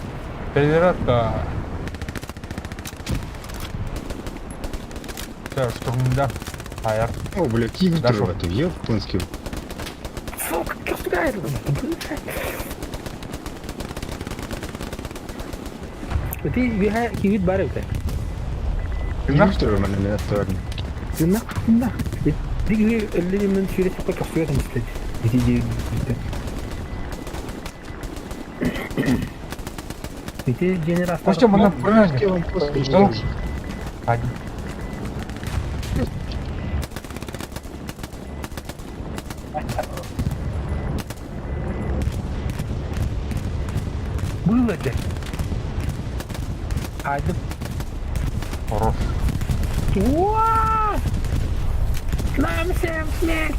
Перезарядка. Так, штурмда. Хайр. О, бля, киви Дашо. ты, ёптунский. Сука, куда это? Ты виха кивит барык. Киви мене не На, на. Дигли اللي من شيري سوق كفيات مستد. دي دي دي جنرال Костя, мы на Я вам просто Что? Один. Было де. Айдым. Хорош. Уа! Нам всем смерть!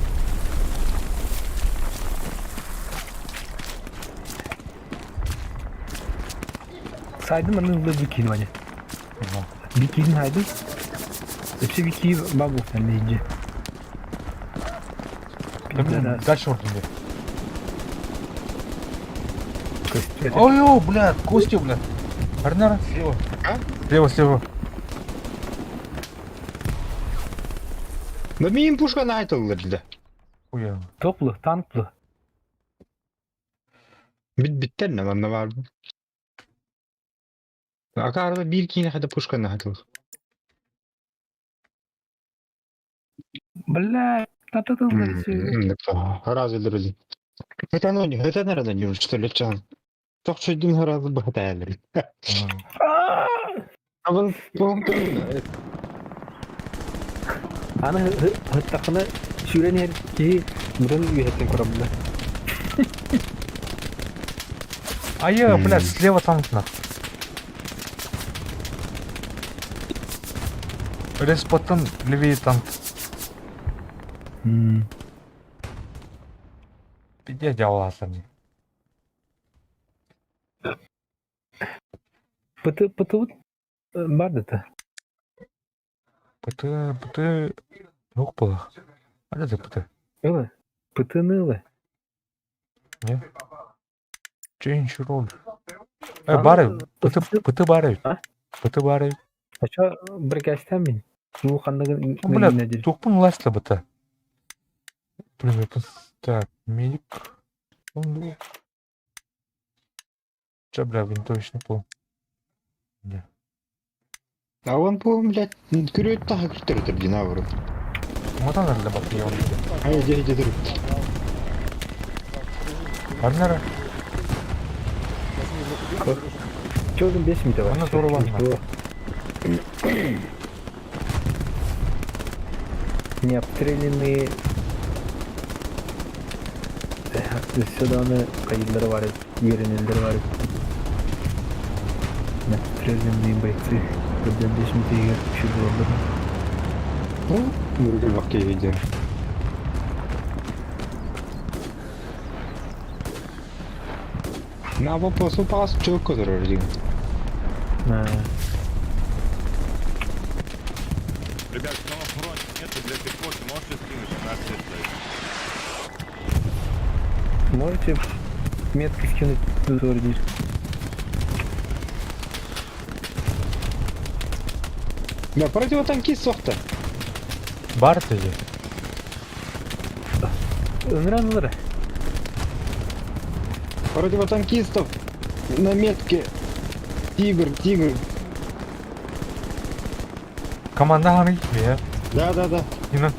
Сайдым аны ылы бикин ваня. Бикин хайдым. Өтсе бики бабу сәлмейді. Дальше орден Ой, о, бля, Костя, бля. Арнара, слева. Слева, слева. Да мин пушка найтылды да. Хуя. Топлы, танклы. Бит биттер не манна бар. Акарда бир кийин хада пушка найтылды. Бля, Разы друзі. Это ну не, это наверное не что ли чан. Тох что дым разы бахатайлер. А вон пом Аны хыттақына сүйрен ер ки бұрын үйеттен көрәмді. А я, блядь, слева танк на. Респотон левее танк. Пиздец, дьявол, Пыты, пыты вот бар да ПТ, ПТ, Туох буолла? Ата ПТ. Ылы. ПТ-ны ылы. Не? Change role. Э, баар ПТ ПТ баар эбит. ПТ баар эбит. А чё бирикээстэн мин? Ну ханныгын Бля, туохпун ылаасла БТ. Блин, так, медик. Чё, бля, винтовочный пол. Не. А он был, блядь, күрөт таха күтөр динавру. Мотан эрэ баппыйа. Ай, иди, иди, иди. Арнара. Чё бесим давай. Она здорово. Необстрелянные Өссө даҕаны хайыыллара баар эбит, үөрэнэллэрэ баар эбит. Необстрелянные бойцы көрдөрдөс митигэр үчүгэй буолаллар. Ну, Мургульбак видео. На вопросу пас чё который Ребят, кто на фронте нету для пехоты, можете скинуть? На ответ Можете метки скинуть тут Да, противотанкист сохта. Бар dedi. Ыҥыран Противотанкистов на метке. Тигр, тигр. Команда ханы gitmiyor. Да, да, да. Yine.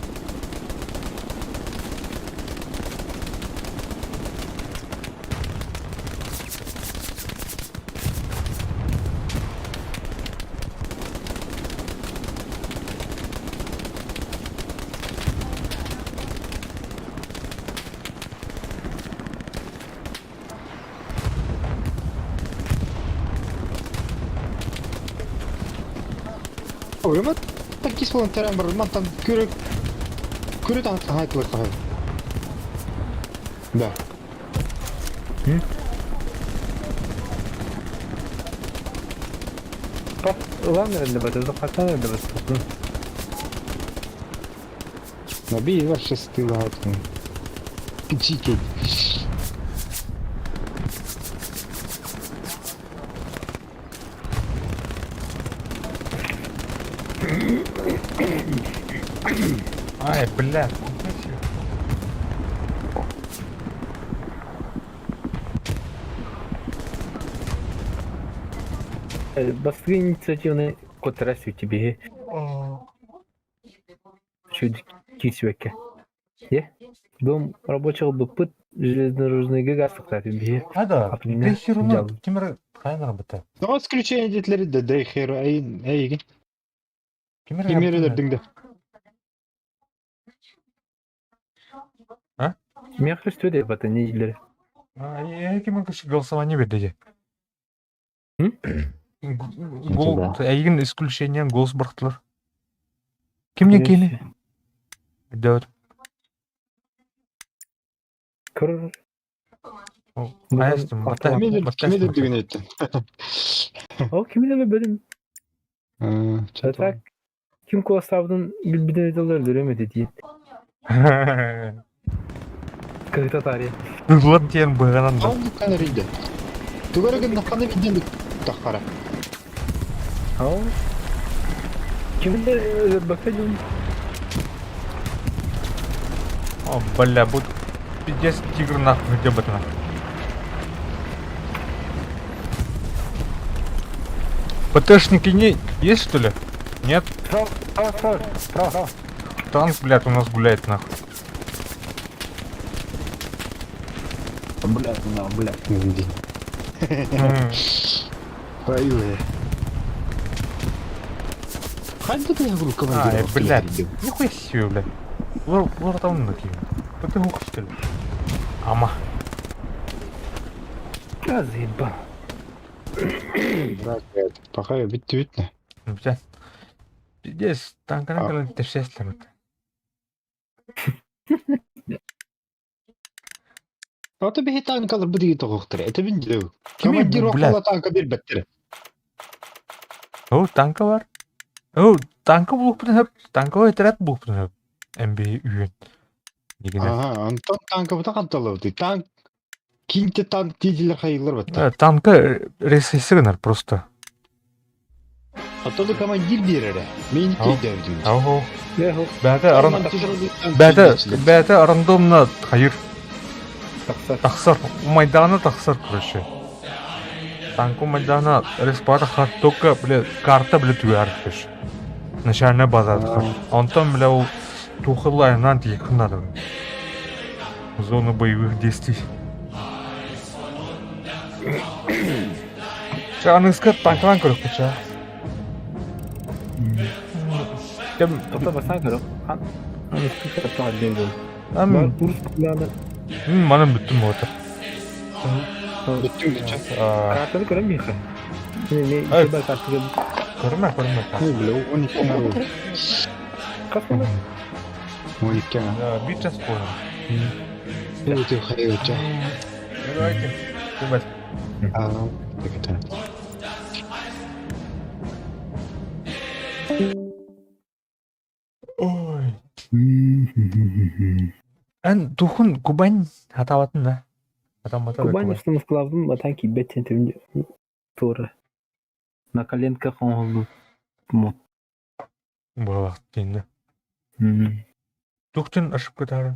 Ой, ма танкист волонтерам бар, ман там күрө күрө танк хайтылы кахай. Да. Ылан эрэллэ бата, захатан эрэллэ бата. Набей ваши стыла. Чикет. Ай, бля. Бастыгы инициативный котрас тебе. Чуть кисвеке. Е? Дом рабочего быпыт железнодорожный гастыктар тебе. А да, да херуна, кимер кайнар быта. Ну, исключение детлери да да херу ай ай. Кимер Кимер дыңды. А? Мехр студия бата не дилер. А, я ким киши голосование берди. Гол, әйген исключением голос бырактылар. Кимне кени? Дәвер. Көр. Аястым, бата. Кимер деген айтты. О, кимер бөлүм. Так, ким куластабдын билбиден өтөлөр дөремеди дейт. Кыгыта тария. Дылар тиен быганан да. Алды канарыйды. Түгәрәген наханы биден тахара. Ау. Кимде бакадым. О, бля, буд пиздец тигр нахуй где бы ПТшники не есть что ли? Нет? Танк, блядь, у нас гуляет нахуй. Блядь, на, блядь. Ой, Хай бы я говорю, командир. Ай, блядь. Нихуя себе, блядь. Лор, лор там такие. ПТ что ли? Ама. А, заебал. Пока бит бит. Бля. Пиздец, танкана калан тешеслер. Ата бихи танкалар бу диги тоҕохтор. Это бин дию. Командир около танка бир беттер. О, танка бар. О, танка булук бутун хөп. Танковый отряд булук бутун хөп. NBA үйөн. Дигинен. Ага, онтон танкабыта ханталабыты. Танк киинте танк тиидилер хайылар батта. Танка рейсейси гынар просто. Ото да командир биэрэрэ. Мин тиийдээбитим. Ого. Бэйэтэ аран бэйэтэ бэйэтэ рандомно хайыр. Тахсар. Умайдаана тахсар, короче. Танк умайдаана респата хар только, бля, карта, бля, түгэр, короче. Начальная база тахар. Онтон, бля, ол тухыллайынан тииххин надо. Зона боевых действий. Чэ, аныгыска танкалаан көрөхпүт чэ. Кэм Тота бастаан көрөх. Аныгыска тоха диэн буол. Ам Бар курс кулаана. Манан бүттүм буолта. Бүттүм дече. Картаны көрөн миэхэ. Мен Ай. бар картага Көрүмэ, көрүмэ. Ой, бля, 12 народ. Хас буолла? 12 Биир час буолла. Өте хайы Давайте. Кубать. А, так это. Ой. Эн тухун Кубань хатабатын да. Хатаммата да Кубань Кубань. установкалаабытым батан киирбэт диэн туора. На коленках оҥоһуллубут мод. Буолах диэн. Тухтын ошибка тары.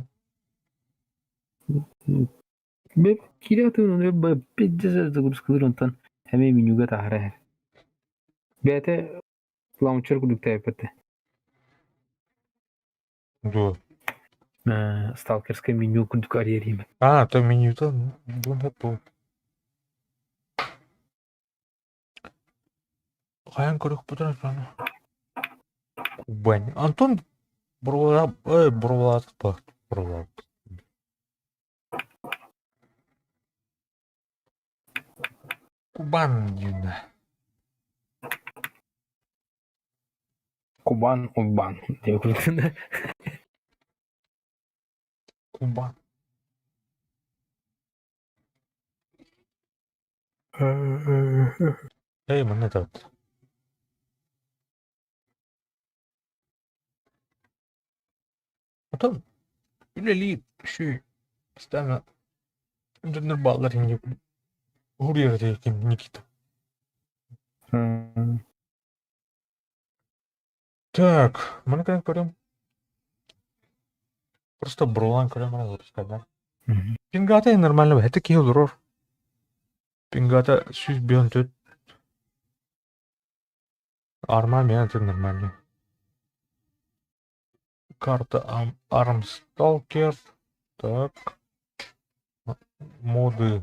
Бэп киирэ атыын пиздец загрузкалыыр онтон эмиэ менюга таһара иһэр. Бэйэтэ лаунчер курдук тэйэппэтэ. Дуо. Сталкерское меню курдук арыйар А, то меню-то бу бу. Хайан көрөхпүтүн аны. Кубань. Антон бурулап, ой, бурулаат ба, бурулаат. Кубан диэн. Кубан Убан диэн курдук. Кубан. Эй, манна табыт. Потом үлэлии шүй постоянно дьоннор бааллар инги уһуруйар ким Никита. Так, маны кэлэн көрөм. Просто бролан көрөм ара запускать, да? Пингата нормально, это киһи олорор. Пингата 104. Арма мен это нормально. Карта Армсталкер. Так. Моды.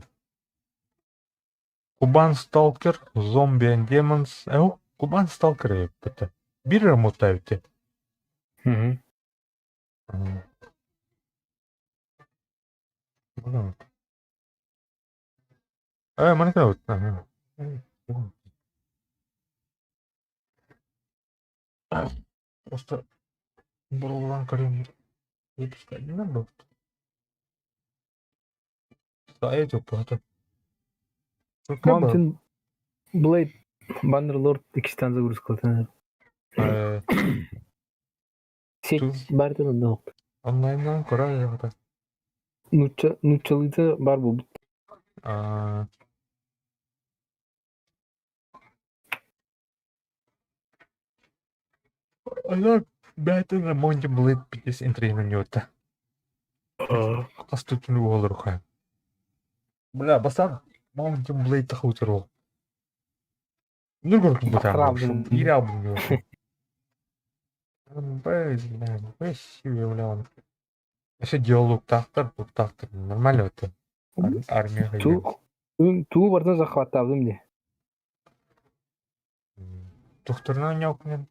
Кубан Сталкер, Зомби and Demons. Э, Кубан Сталкер это. Бир мод Мгм. Э, маны ага. Просто бурулан көрөм выпускать не надо. Стоять уплата. Mountain Blade Bannerlord иккистэн загрузкалатан. Сеть барытын онно суох. Онлайннан көрөр это. Нуучча нууччалыыта баар буолбут. А, Ана бэйтэн Mountain Blade пиздец интриги Хас түтүнү буолар уха. Бля, бастан Mountain Blade тахутер ол. Нүр көрдүм бу Правда. Биир албым Бля, бля, Вообще диалог тахтар, тут тахтар. Нормально это. Армия Туу туу барытын захваттаабытым дии. Тухтарынан яукнен.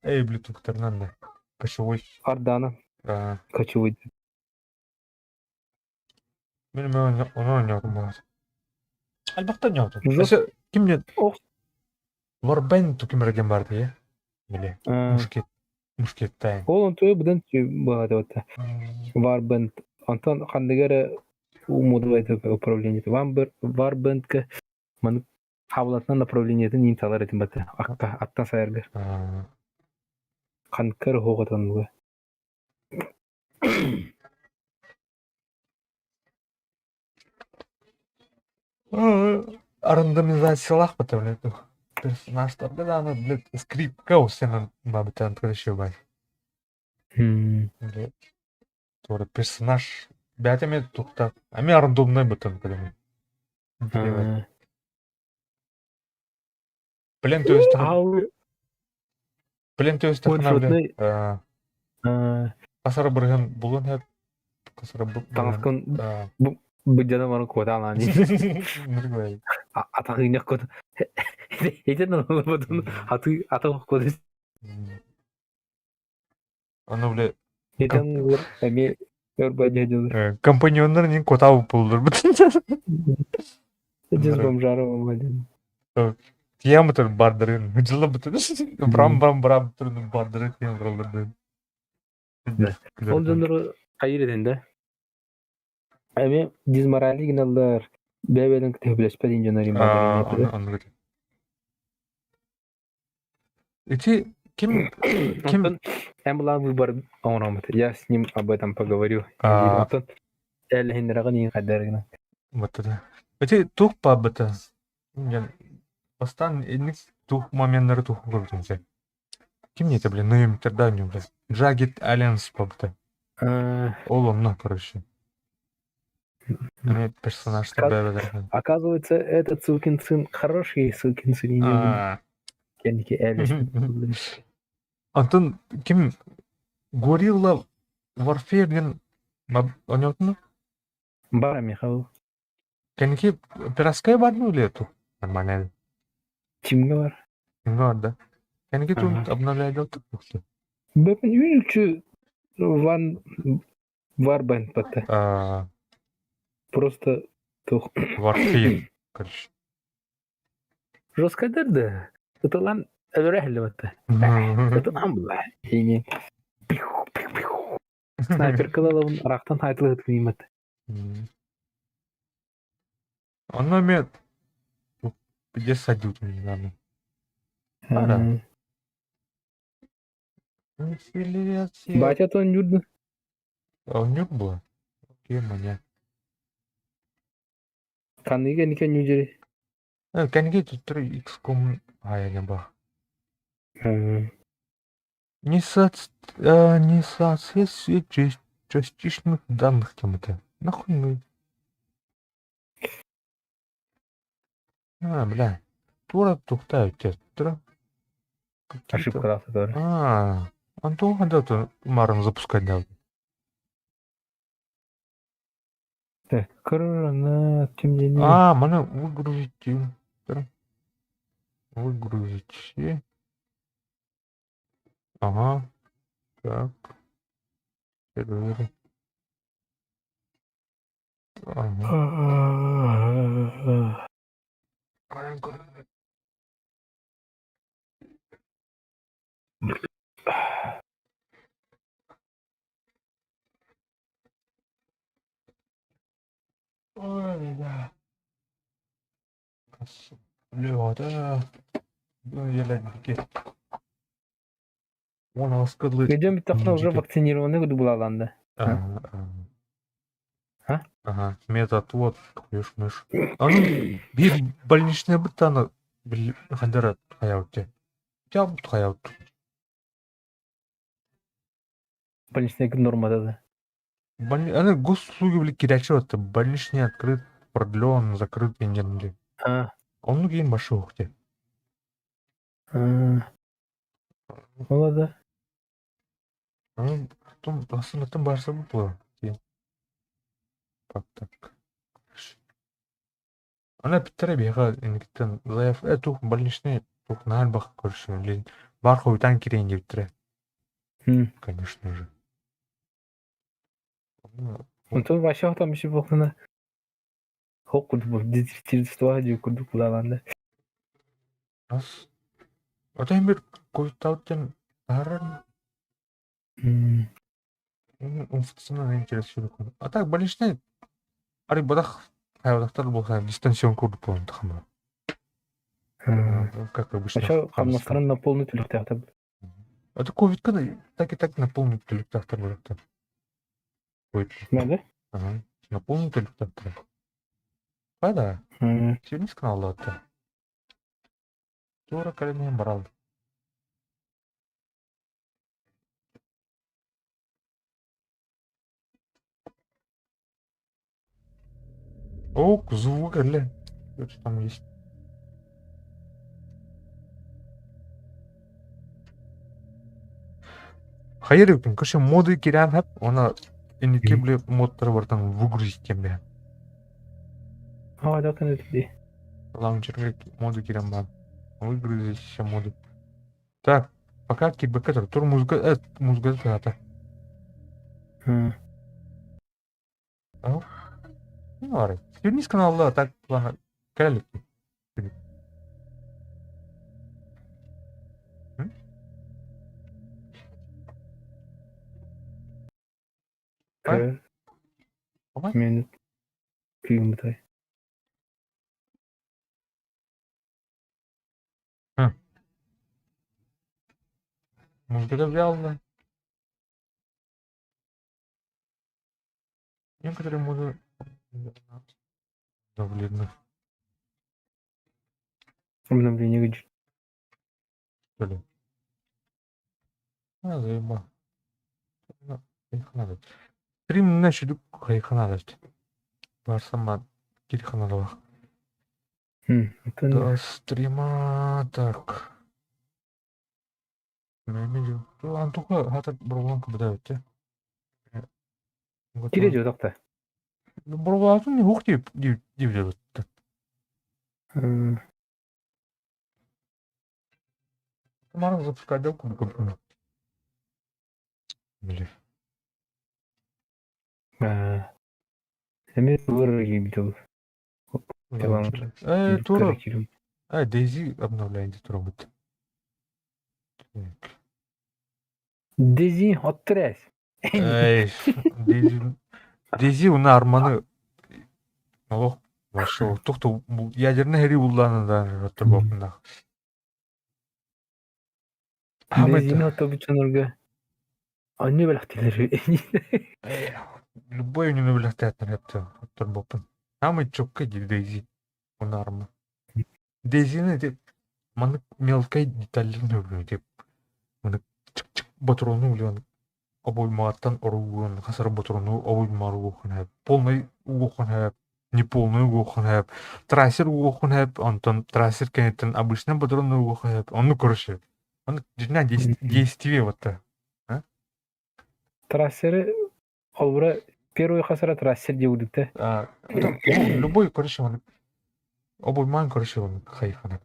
Эй, бля, тухтарынан да. Кочевой. Ардана. А, Кочевой. Мен мен оны ойнадым болады. Албакта ойнадым. Жоқ. Өсө кимде Ох. Warband кимерген барды, е? Биле. Мушкет. Мушкет тайм. Ол онтуя быдан баҕата батта. Warband. Онтон ханныга эрэ модовай управление. Warbandка маны хабылатынан направлениетин иин талар этим бата. Акка аттан сайарга. Ханкар оһоҕотонуга. Рандомизациялаах бата, блядь, персонажтарга даҕаны, блядь, скрипка усенан бабытан көрүшүбай. Блядь, туора персонаж бэйэтэ эмиэ тухта эмиэ рандомнай бытан көрөмүн. Блин, то есть Блин, то есть Касара бырыһын булун хэп касара Таҥаскын быдьана баран куотаан аани. Атаҕыынньах куот. Итин ылбытын аты атах куот. Ону бile Итин ылыр эмиэ өр бадьа компаньоннар нин куотаа буллар бут. Дьиз бомжара болмадын. Тиямытыр бардырын. Жылы бутын. Брам брам брам турун бардырын тиям бралдырын. Ол дьоннору хайыр этин да. Эми дизморали гыналлар. Бэйбэлин төбөлөспөт инженер бардырын. Ити ким ким Эн была выбор оҥороммут. Я с ним об этом поговорю. Онтон эллэһиннэрэҕин иин хайдарыгына. Вот это. Ити тух пабыта. Бастаан инник тух моменнары тух көрбүтүн Ким не это, блин, ну тогда не, блин. Jagged Alliance пабыта. Ол онно, короче. Эми персонаж Оказывается, этот сукин сын хороший сукин сын. Кэнники элэс. Антон ким Горилла Warfare диэн оньотну? Бара Михаил. Кэнники пираскай бар ну или эту? Нормально. Кимге бар? Кимге бар да. Кэнники тут обновляет тут. Бэпин үүнүкчү Ван Варбенд батта. Просто тух. Warfare, короче. Жестко да. Ытылан өлөрө иһиллибэтэ. Ытынан була. Ини. Снайперкалалабын арахтан хайтылыһыт кыймат. Онно эмиэ где садют не знаю. Батя то нюрда. Нюр была? Окей, маня. Каныга нике нюдери. Кэнниги туттар XCOM аайа ба. Несоответствие частичных данных темы-то. Нахуй мы. А, бля. Тура тухта тура. Ошибка да, А, Антон когда-то маром запускать дал. Так, корона, тем не А, маны выгрузить. Выгрузить. Ага. Так. Сервер. Ага. Ой, да. Лёда. Еле Он аскыдлы. Идем битахна уже вакцинированный году была ланда. Ага. Ага, метод вот, мыш. А ну, бир больничный бытаны хандара хаябыт. Тяб хаябыт. Больничный норма да. Аны госуслуги били кирячы вот больничный открыт, продлен, закрыт инженери. А. Онну кийин башы ухте. Олада. Потом аслында барса бу. Так, так. Ана питтере биха инкиттен заяв тух больничный тух наал бах көршү. Бар хуйтан кирейин диптире. Конечно же. Онтон вообще там еще бохна. Хок курдук дезертирство дию курдук булаланда. Ас. Ата бир койттаутен аран. Умственно интересует. А так больничный ари бадах хайвадахтар болса дистанцион курдук болон тахама. Как обычно. Ача хамнастарын на полный түлүктәхтә. Это ковидка так и так на полный түлүктаахтар буолуохтар. Ковид. Надо? Ага. На полный түлүктаахтар. Қайда? Сегодня каналда. Тура кэлэн барал. О, звук эле. Что там есть? Хайыр үкін, кеше моды кирән хәп, оны иники биле модтар бартан выгрузить тембе. А, да, конечно. Лаунчерге моды кирән бар. Выгрузить все моды. Так, пока кирбекке тур, тур музыка, музыка тата. Ну, бары. Сюрниз каналда так плана кэлик. Мен күйім бұтай. Музыка взял, да. Некоторые моды... Да, блин, ну. Обновление где? Что ли? А, заеба. Хайханада. Стрим начали хайханада. Барсама кирханада. До стрима так. Антуха хата бурулан кыбыда өттө. Кире жодақта. Бурулатын хук деп деп деп өттү. Мара запускать да кубка. Блин. Эми выр кийбит Тура. Дейзи обновляет тура будет. Дейзи оттрясь. Эй, Дейзи. Дейзи уна арманы. Алло, вошел. Тухту ядерный хери улланы да оттур. Дейзини отобучонорго. Анне белахтилер. Любой үнүнү билэхтээттэн хэптэ оттур боппун. Самый чоккай Дейзи уна арма. Дейзини деп маны мелкай детальлерин өбүнү деп маны чык-чык батрону билен обоймааттан оругун хасар батрону обоймар угухан хэп полный угухан хэп неполный угухан хэп трассер угухан хэп онтон трассер кенеттен обычный патрон угухан хэп онну короче он дня действие вот та. Трассеры олбура первый хасара трассер деудукта. Любой короче он обойман короче он хайхана.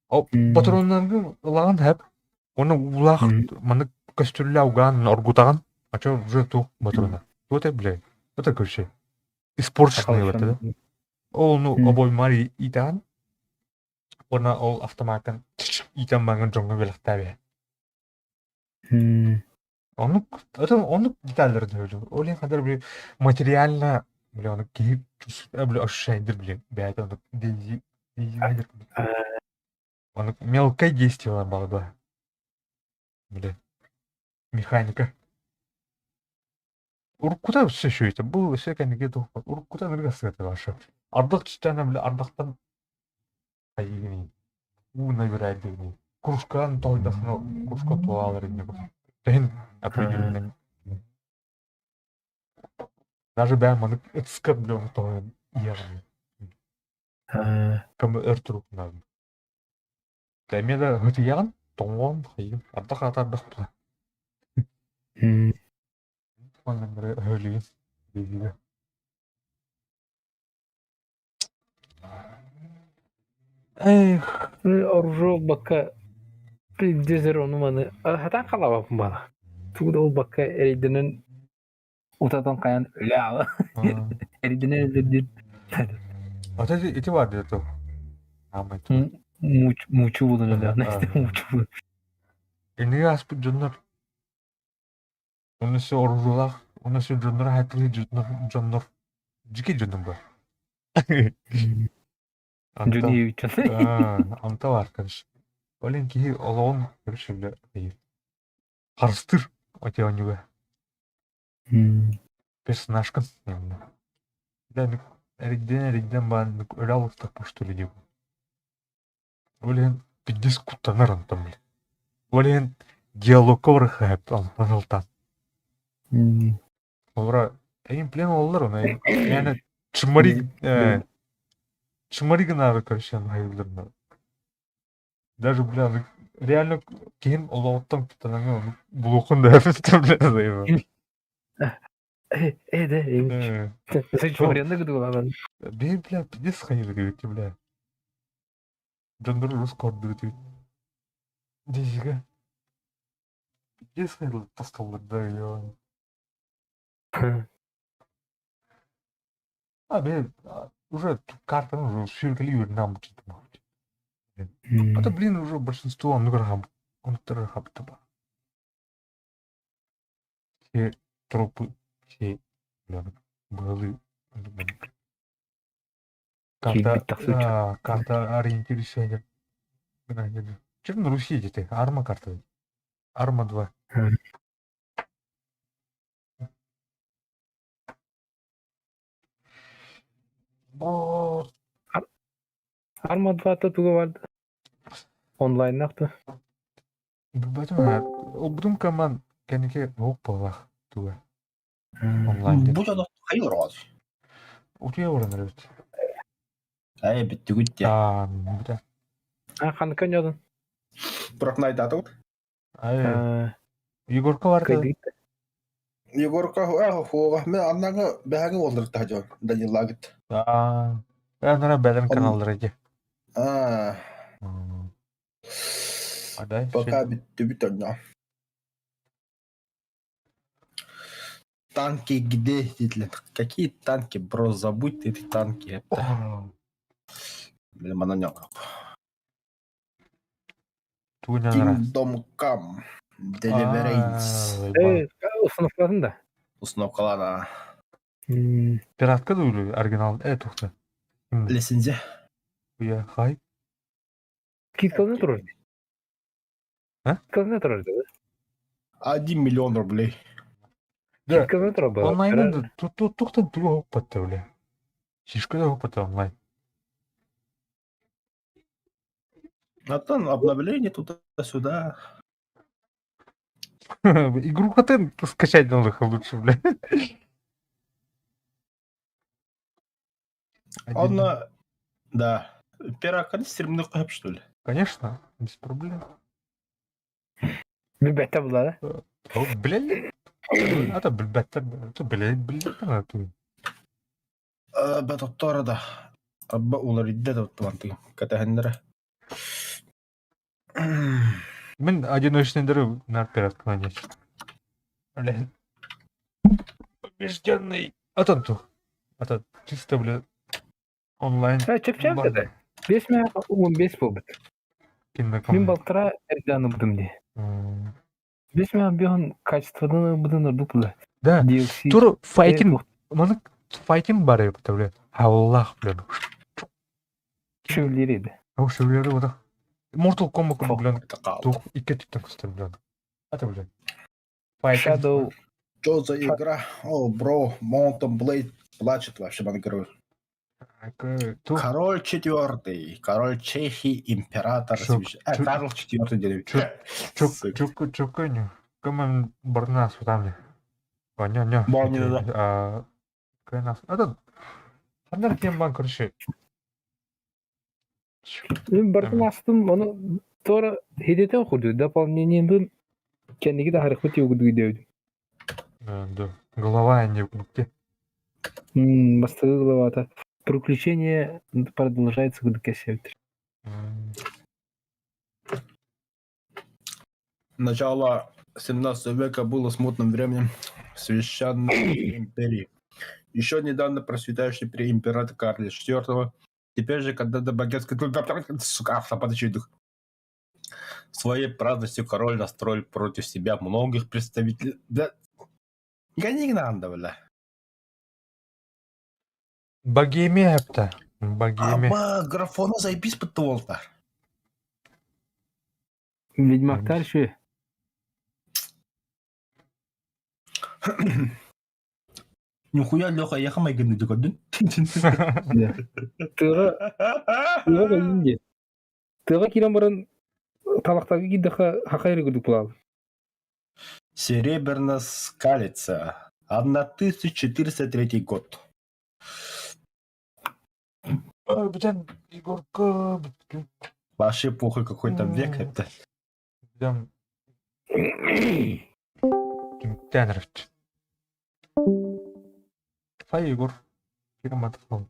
Патроннан лаган хэп оны улах маны кастрюля уган оргутаган, а чё уже ту патрона. Вот это, блядь. Это короче испорченный вот это. Ол ну обоймари итан. Она ол автоматтан итан манган жоңга белехтабе. Оны это оны детальдерин өлү. Ол кадар бир материально бля оны киһи бля ощущение блин. Бәйт оны дейзи дейзи Оны мелкое действие было. Бля. Механика. Уркута все еще это было все кәнеге тухпат. Уркута ныргасы это ваша. Ардак түстән бля ардактан айгини. У набирает дегни. Кружкан тойдахно кружка туалар не Тен определенный. Даже бә маны ыцкап бля то ярны. Кем өртүрүк надо. Тәмеде хөтү тоңгон хайым. Ардак атардак була. Маннан хөлүгүн дейди. Эх, Оружие бакка дезер ону маны. Хатан қалаба бала. Тугда ол бакка эриденен утатан каян өлө. Эриденен элдер. Ата ити бар деди. Амай. Мучу булун өлө. Мучу булун. Эниге аспыт дьоннор Онысы оружулах, онысы дьоннор хатылы дьоннор дьоннор жики дьоннор бар. Дьони Анта бар, конечно. Олен киһи олоҕун көрүшүллэ. Харыстыыр ити оонньууга. Персонажкын Да, эрийдэн эрийдэн баан өлө алыстаппын что ли диэбин. Ол иһин пиздец куттанар онтон блин. Ол иһин диалогка барыхаһап онтон ылтан. Олора эйин плен оллар оны yani чымари чымари гынары короче хайылларына. Даже бля реально киһин олоҕуттан куттанаҥа ону булуоххун да бля заебал. Э, да, Зачем кыдыланан. Бей, бля, пиздец хайылы бля. Дьоннору рус көрдүрүтү. Дизиге. Пиздец хайылы тасталлар да ё. А, бля, уже картаны уже сүүркэли үөрэнэ А то, блин, уже большинство оннугар оннуктар хабыта Все тропы, все, бля, быһалыы карта, карта ориентируйся Чем на Руси где Арма карта. Арма 2. Бо... Арма 2 туга барды. Онлайннах Билбэтим Обдум команд кэнники суох буоллах туга онлайн диэн. Бу дьоно хайы олороҕут? Утуйа баран эрэбит. Ээ, бүттүгүт дии. Аа, бүтэ. А, ханныка ньодун? Прокнайдаатыбыт. Ай, Егорка барда. Егорка хуоҕа мен аннаҥы бэһэҥи уолларыттаха дьон Даниллагыт. Аа, анара бэлэм каналлара дии. Аа. Пока бүттүбүт онно. Танки где диэтилэр? Какие танки, бро, забудь эти танки. Блин, манан Kingdom Come Deliverance. Э, установкаларын да. Установкалана. Пиратка да оригинал? Э, тухта. Лицензия. Я хай. Скидкалана турар. А? Скидкалана турар да? 1 миллион рублей. Да. Скидкалана турар была. Онлайн тут тухтан тугу хоппатта бля. Шишка да хоппатта онлайн. А там обновление туда-сюда. Игру хотел скачать надо лучше, бля. Он, да. Пиракка стримный что ли? Конечно, без проблем. Билбэттэ була да? Блядь. Это билбэттэр, это блядь, блядь, Бэтоттора да. Абба уларыйда да оттубантыгым. Кэтэһэннэрэ. Мин одиночныйдары на пираткаланять. Блядь. Побежденный. А то тух. А то чисто, бля, онлайн. Э, чэпчээн да. 5015 буолбут. Мин балтараа эрдээн ылбытым дии. 5005 качестводан ылбытын ордук була. Да. DLC. Тур файтинг. Маны файтинг бар эбит, бля. Аллах, бля. Шевлери да. Ол шевлери ода. Mortal Kombat, блин, тух икки түттен көстөр, блин. Это, блин. Shadow. Что за игра? О, бро, Mount and Blade плачет вообще, мангру. Король четвертый, король Чехии, император, Карл четвертый деревья. Чук, чук, кому барнас там. Не, не. Да. А, Это хандар кем бан, короче. Мин бартын астым, оны тора хедетен курду. Дополнением кэнниги да харахмат югуду диэбитим. Да. Голова не где. Бастакы главата. Приключение продолжается курдук кэсэбитир. Начало 17 века было смутным временем в Священной империи. Еще недавно процветающий при императоре Карле IV, теперь же, когда до багетской... Сука, автопаточный дух. Своей праздностью король настроил против себя многих представителей... Да... Гони надо, бля. Богемия это. Богемия. Аба, графона заебись под. Ведьмактар шү. Нихуя Леха, я хамайгын көрдүн. Тыаҕа тыаҕа кэллин дии. Тыаҕа киирэн баран талахтарга киирдэххэ хаха эрэ курдук буолаҕын. Серебряная скалица. 1403 год. Бүтэн Егорка бүттү. Вообще похуй какой там век это. Бүтэн түмүктээн эрэбит. Фай Егор. Кирим матыхал.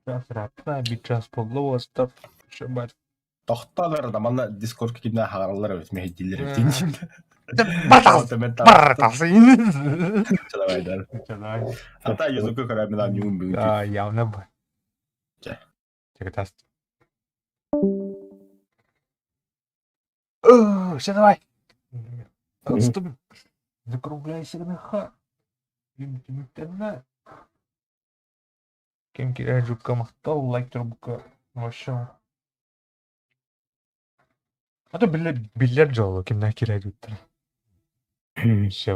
Час час полуостов. Шабар. Тохтолор да манна Дискорд кимнэ хагараллар эбит мэһэйдииллэр эбит. Бар Давай, да. А та языку когда мен не умею. Да, явно бы. Чекатаст. Все, давай. Отступ. Закругляйся на Ким кирэр жукка махтал, лайк турбукка вообще. А то биллэр биллэр дьолу кимнээх кирэр жуттар. Все.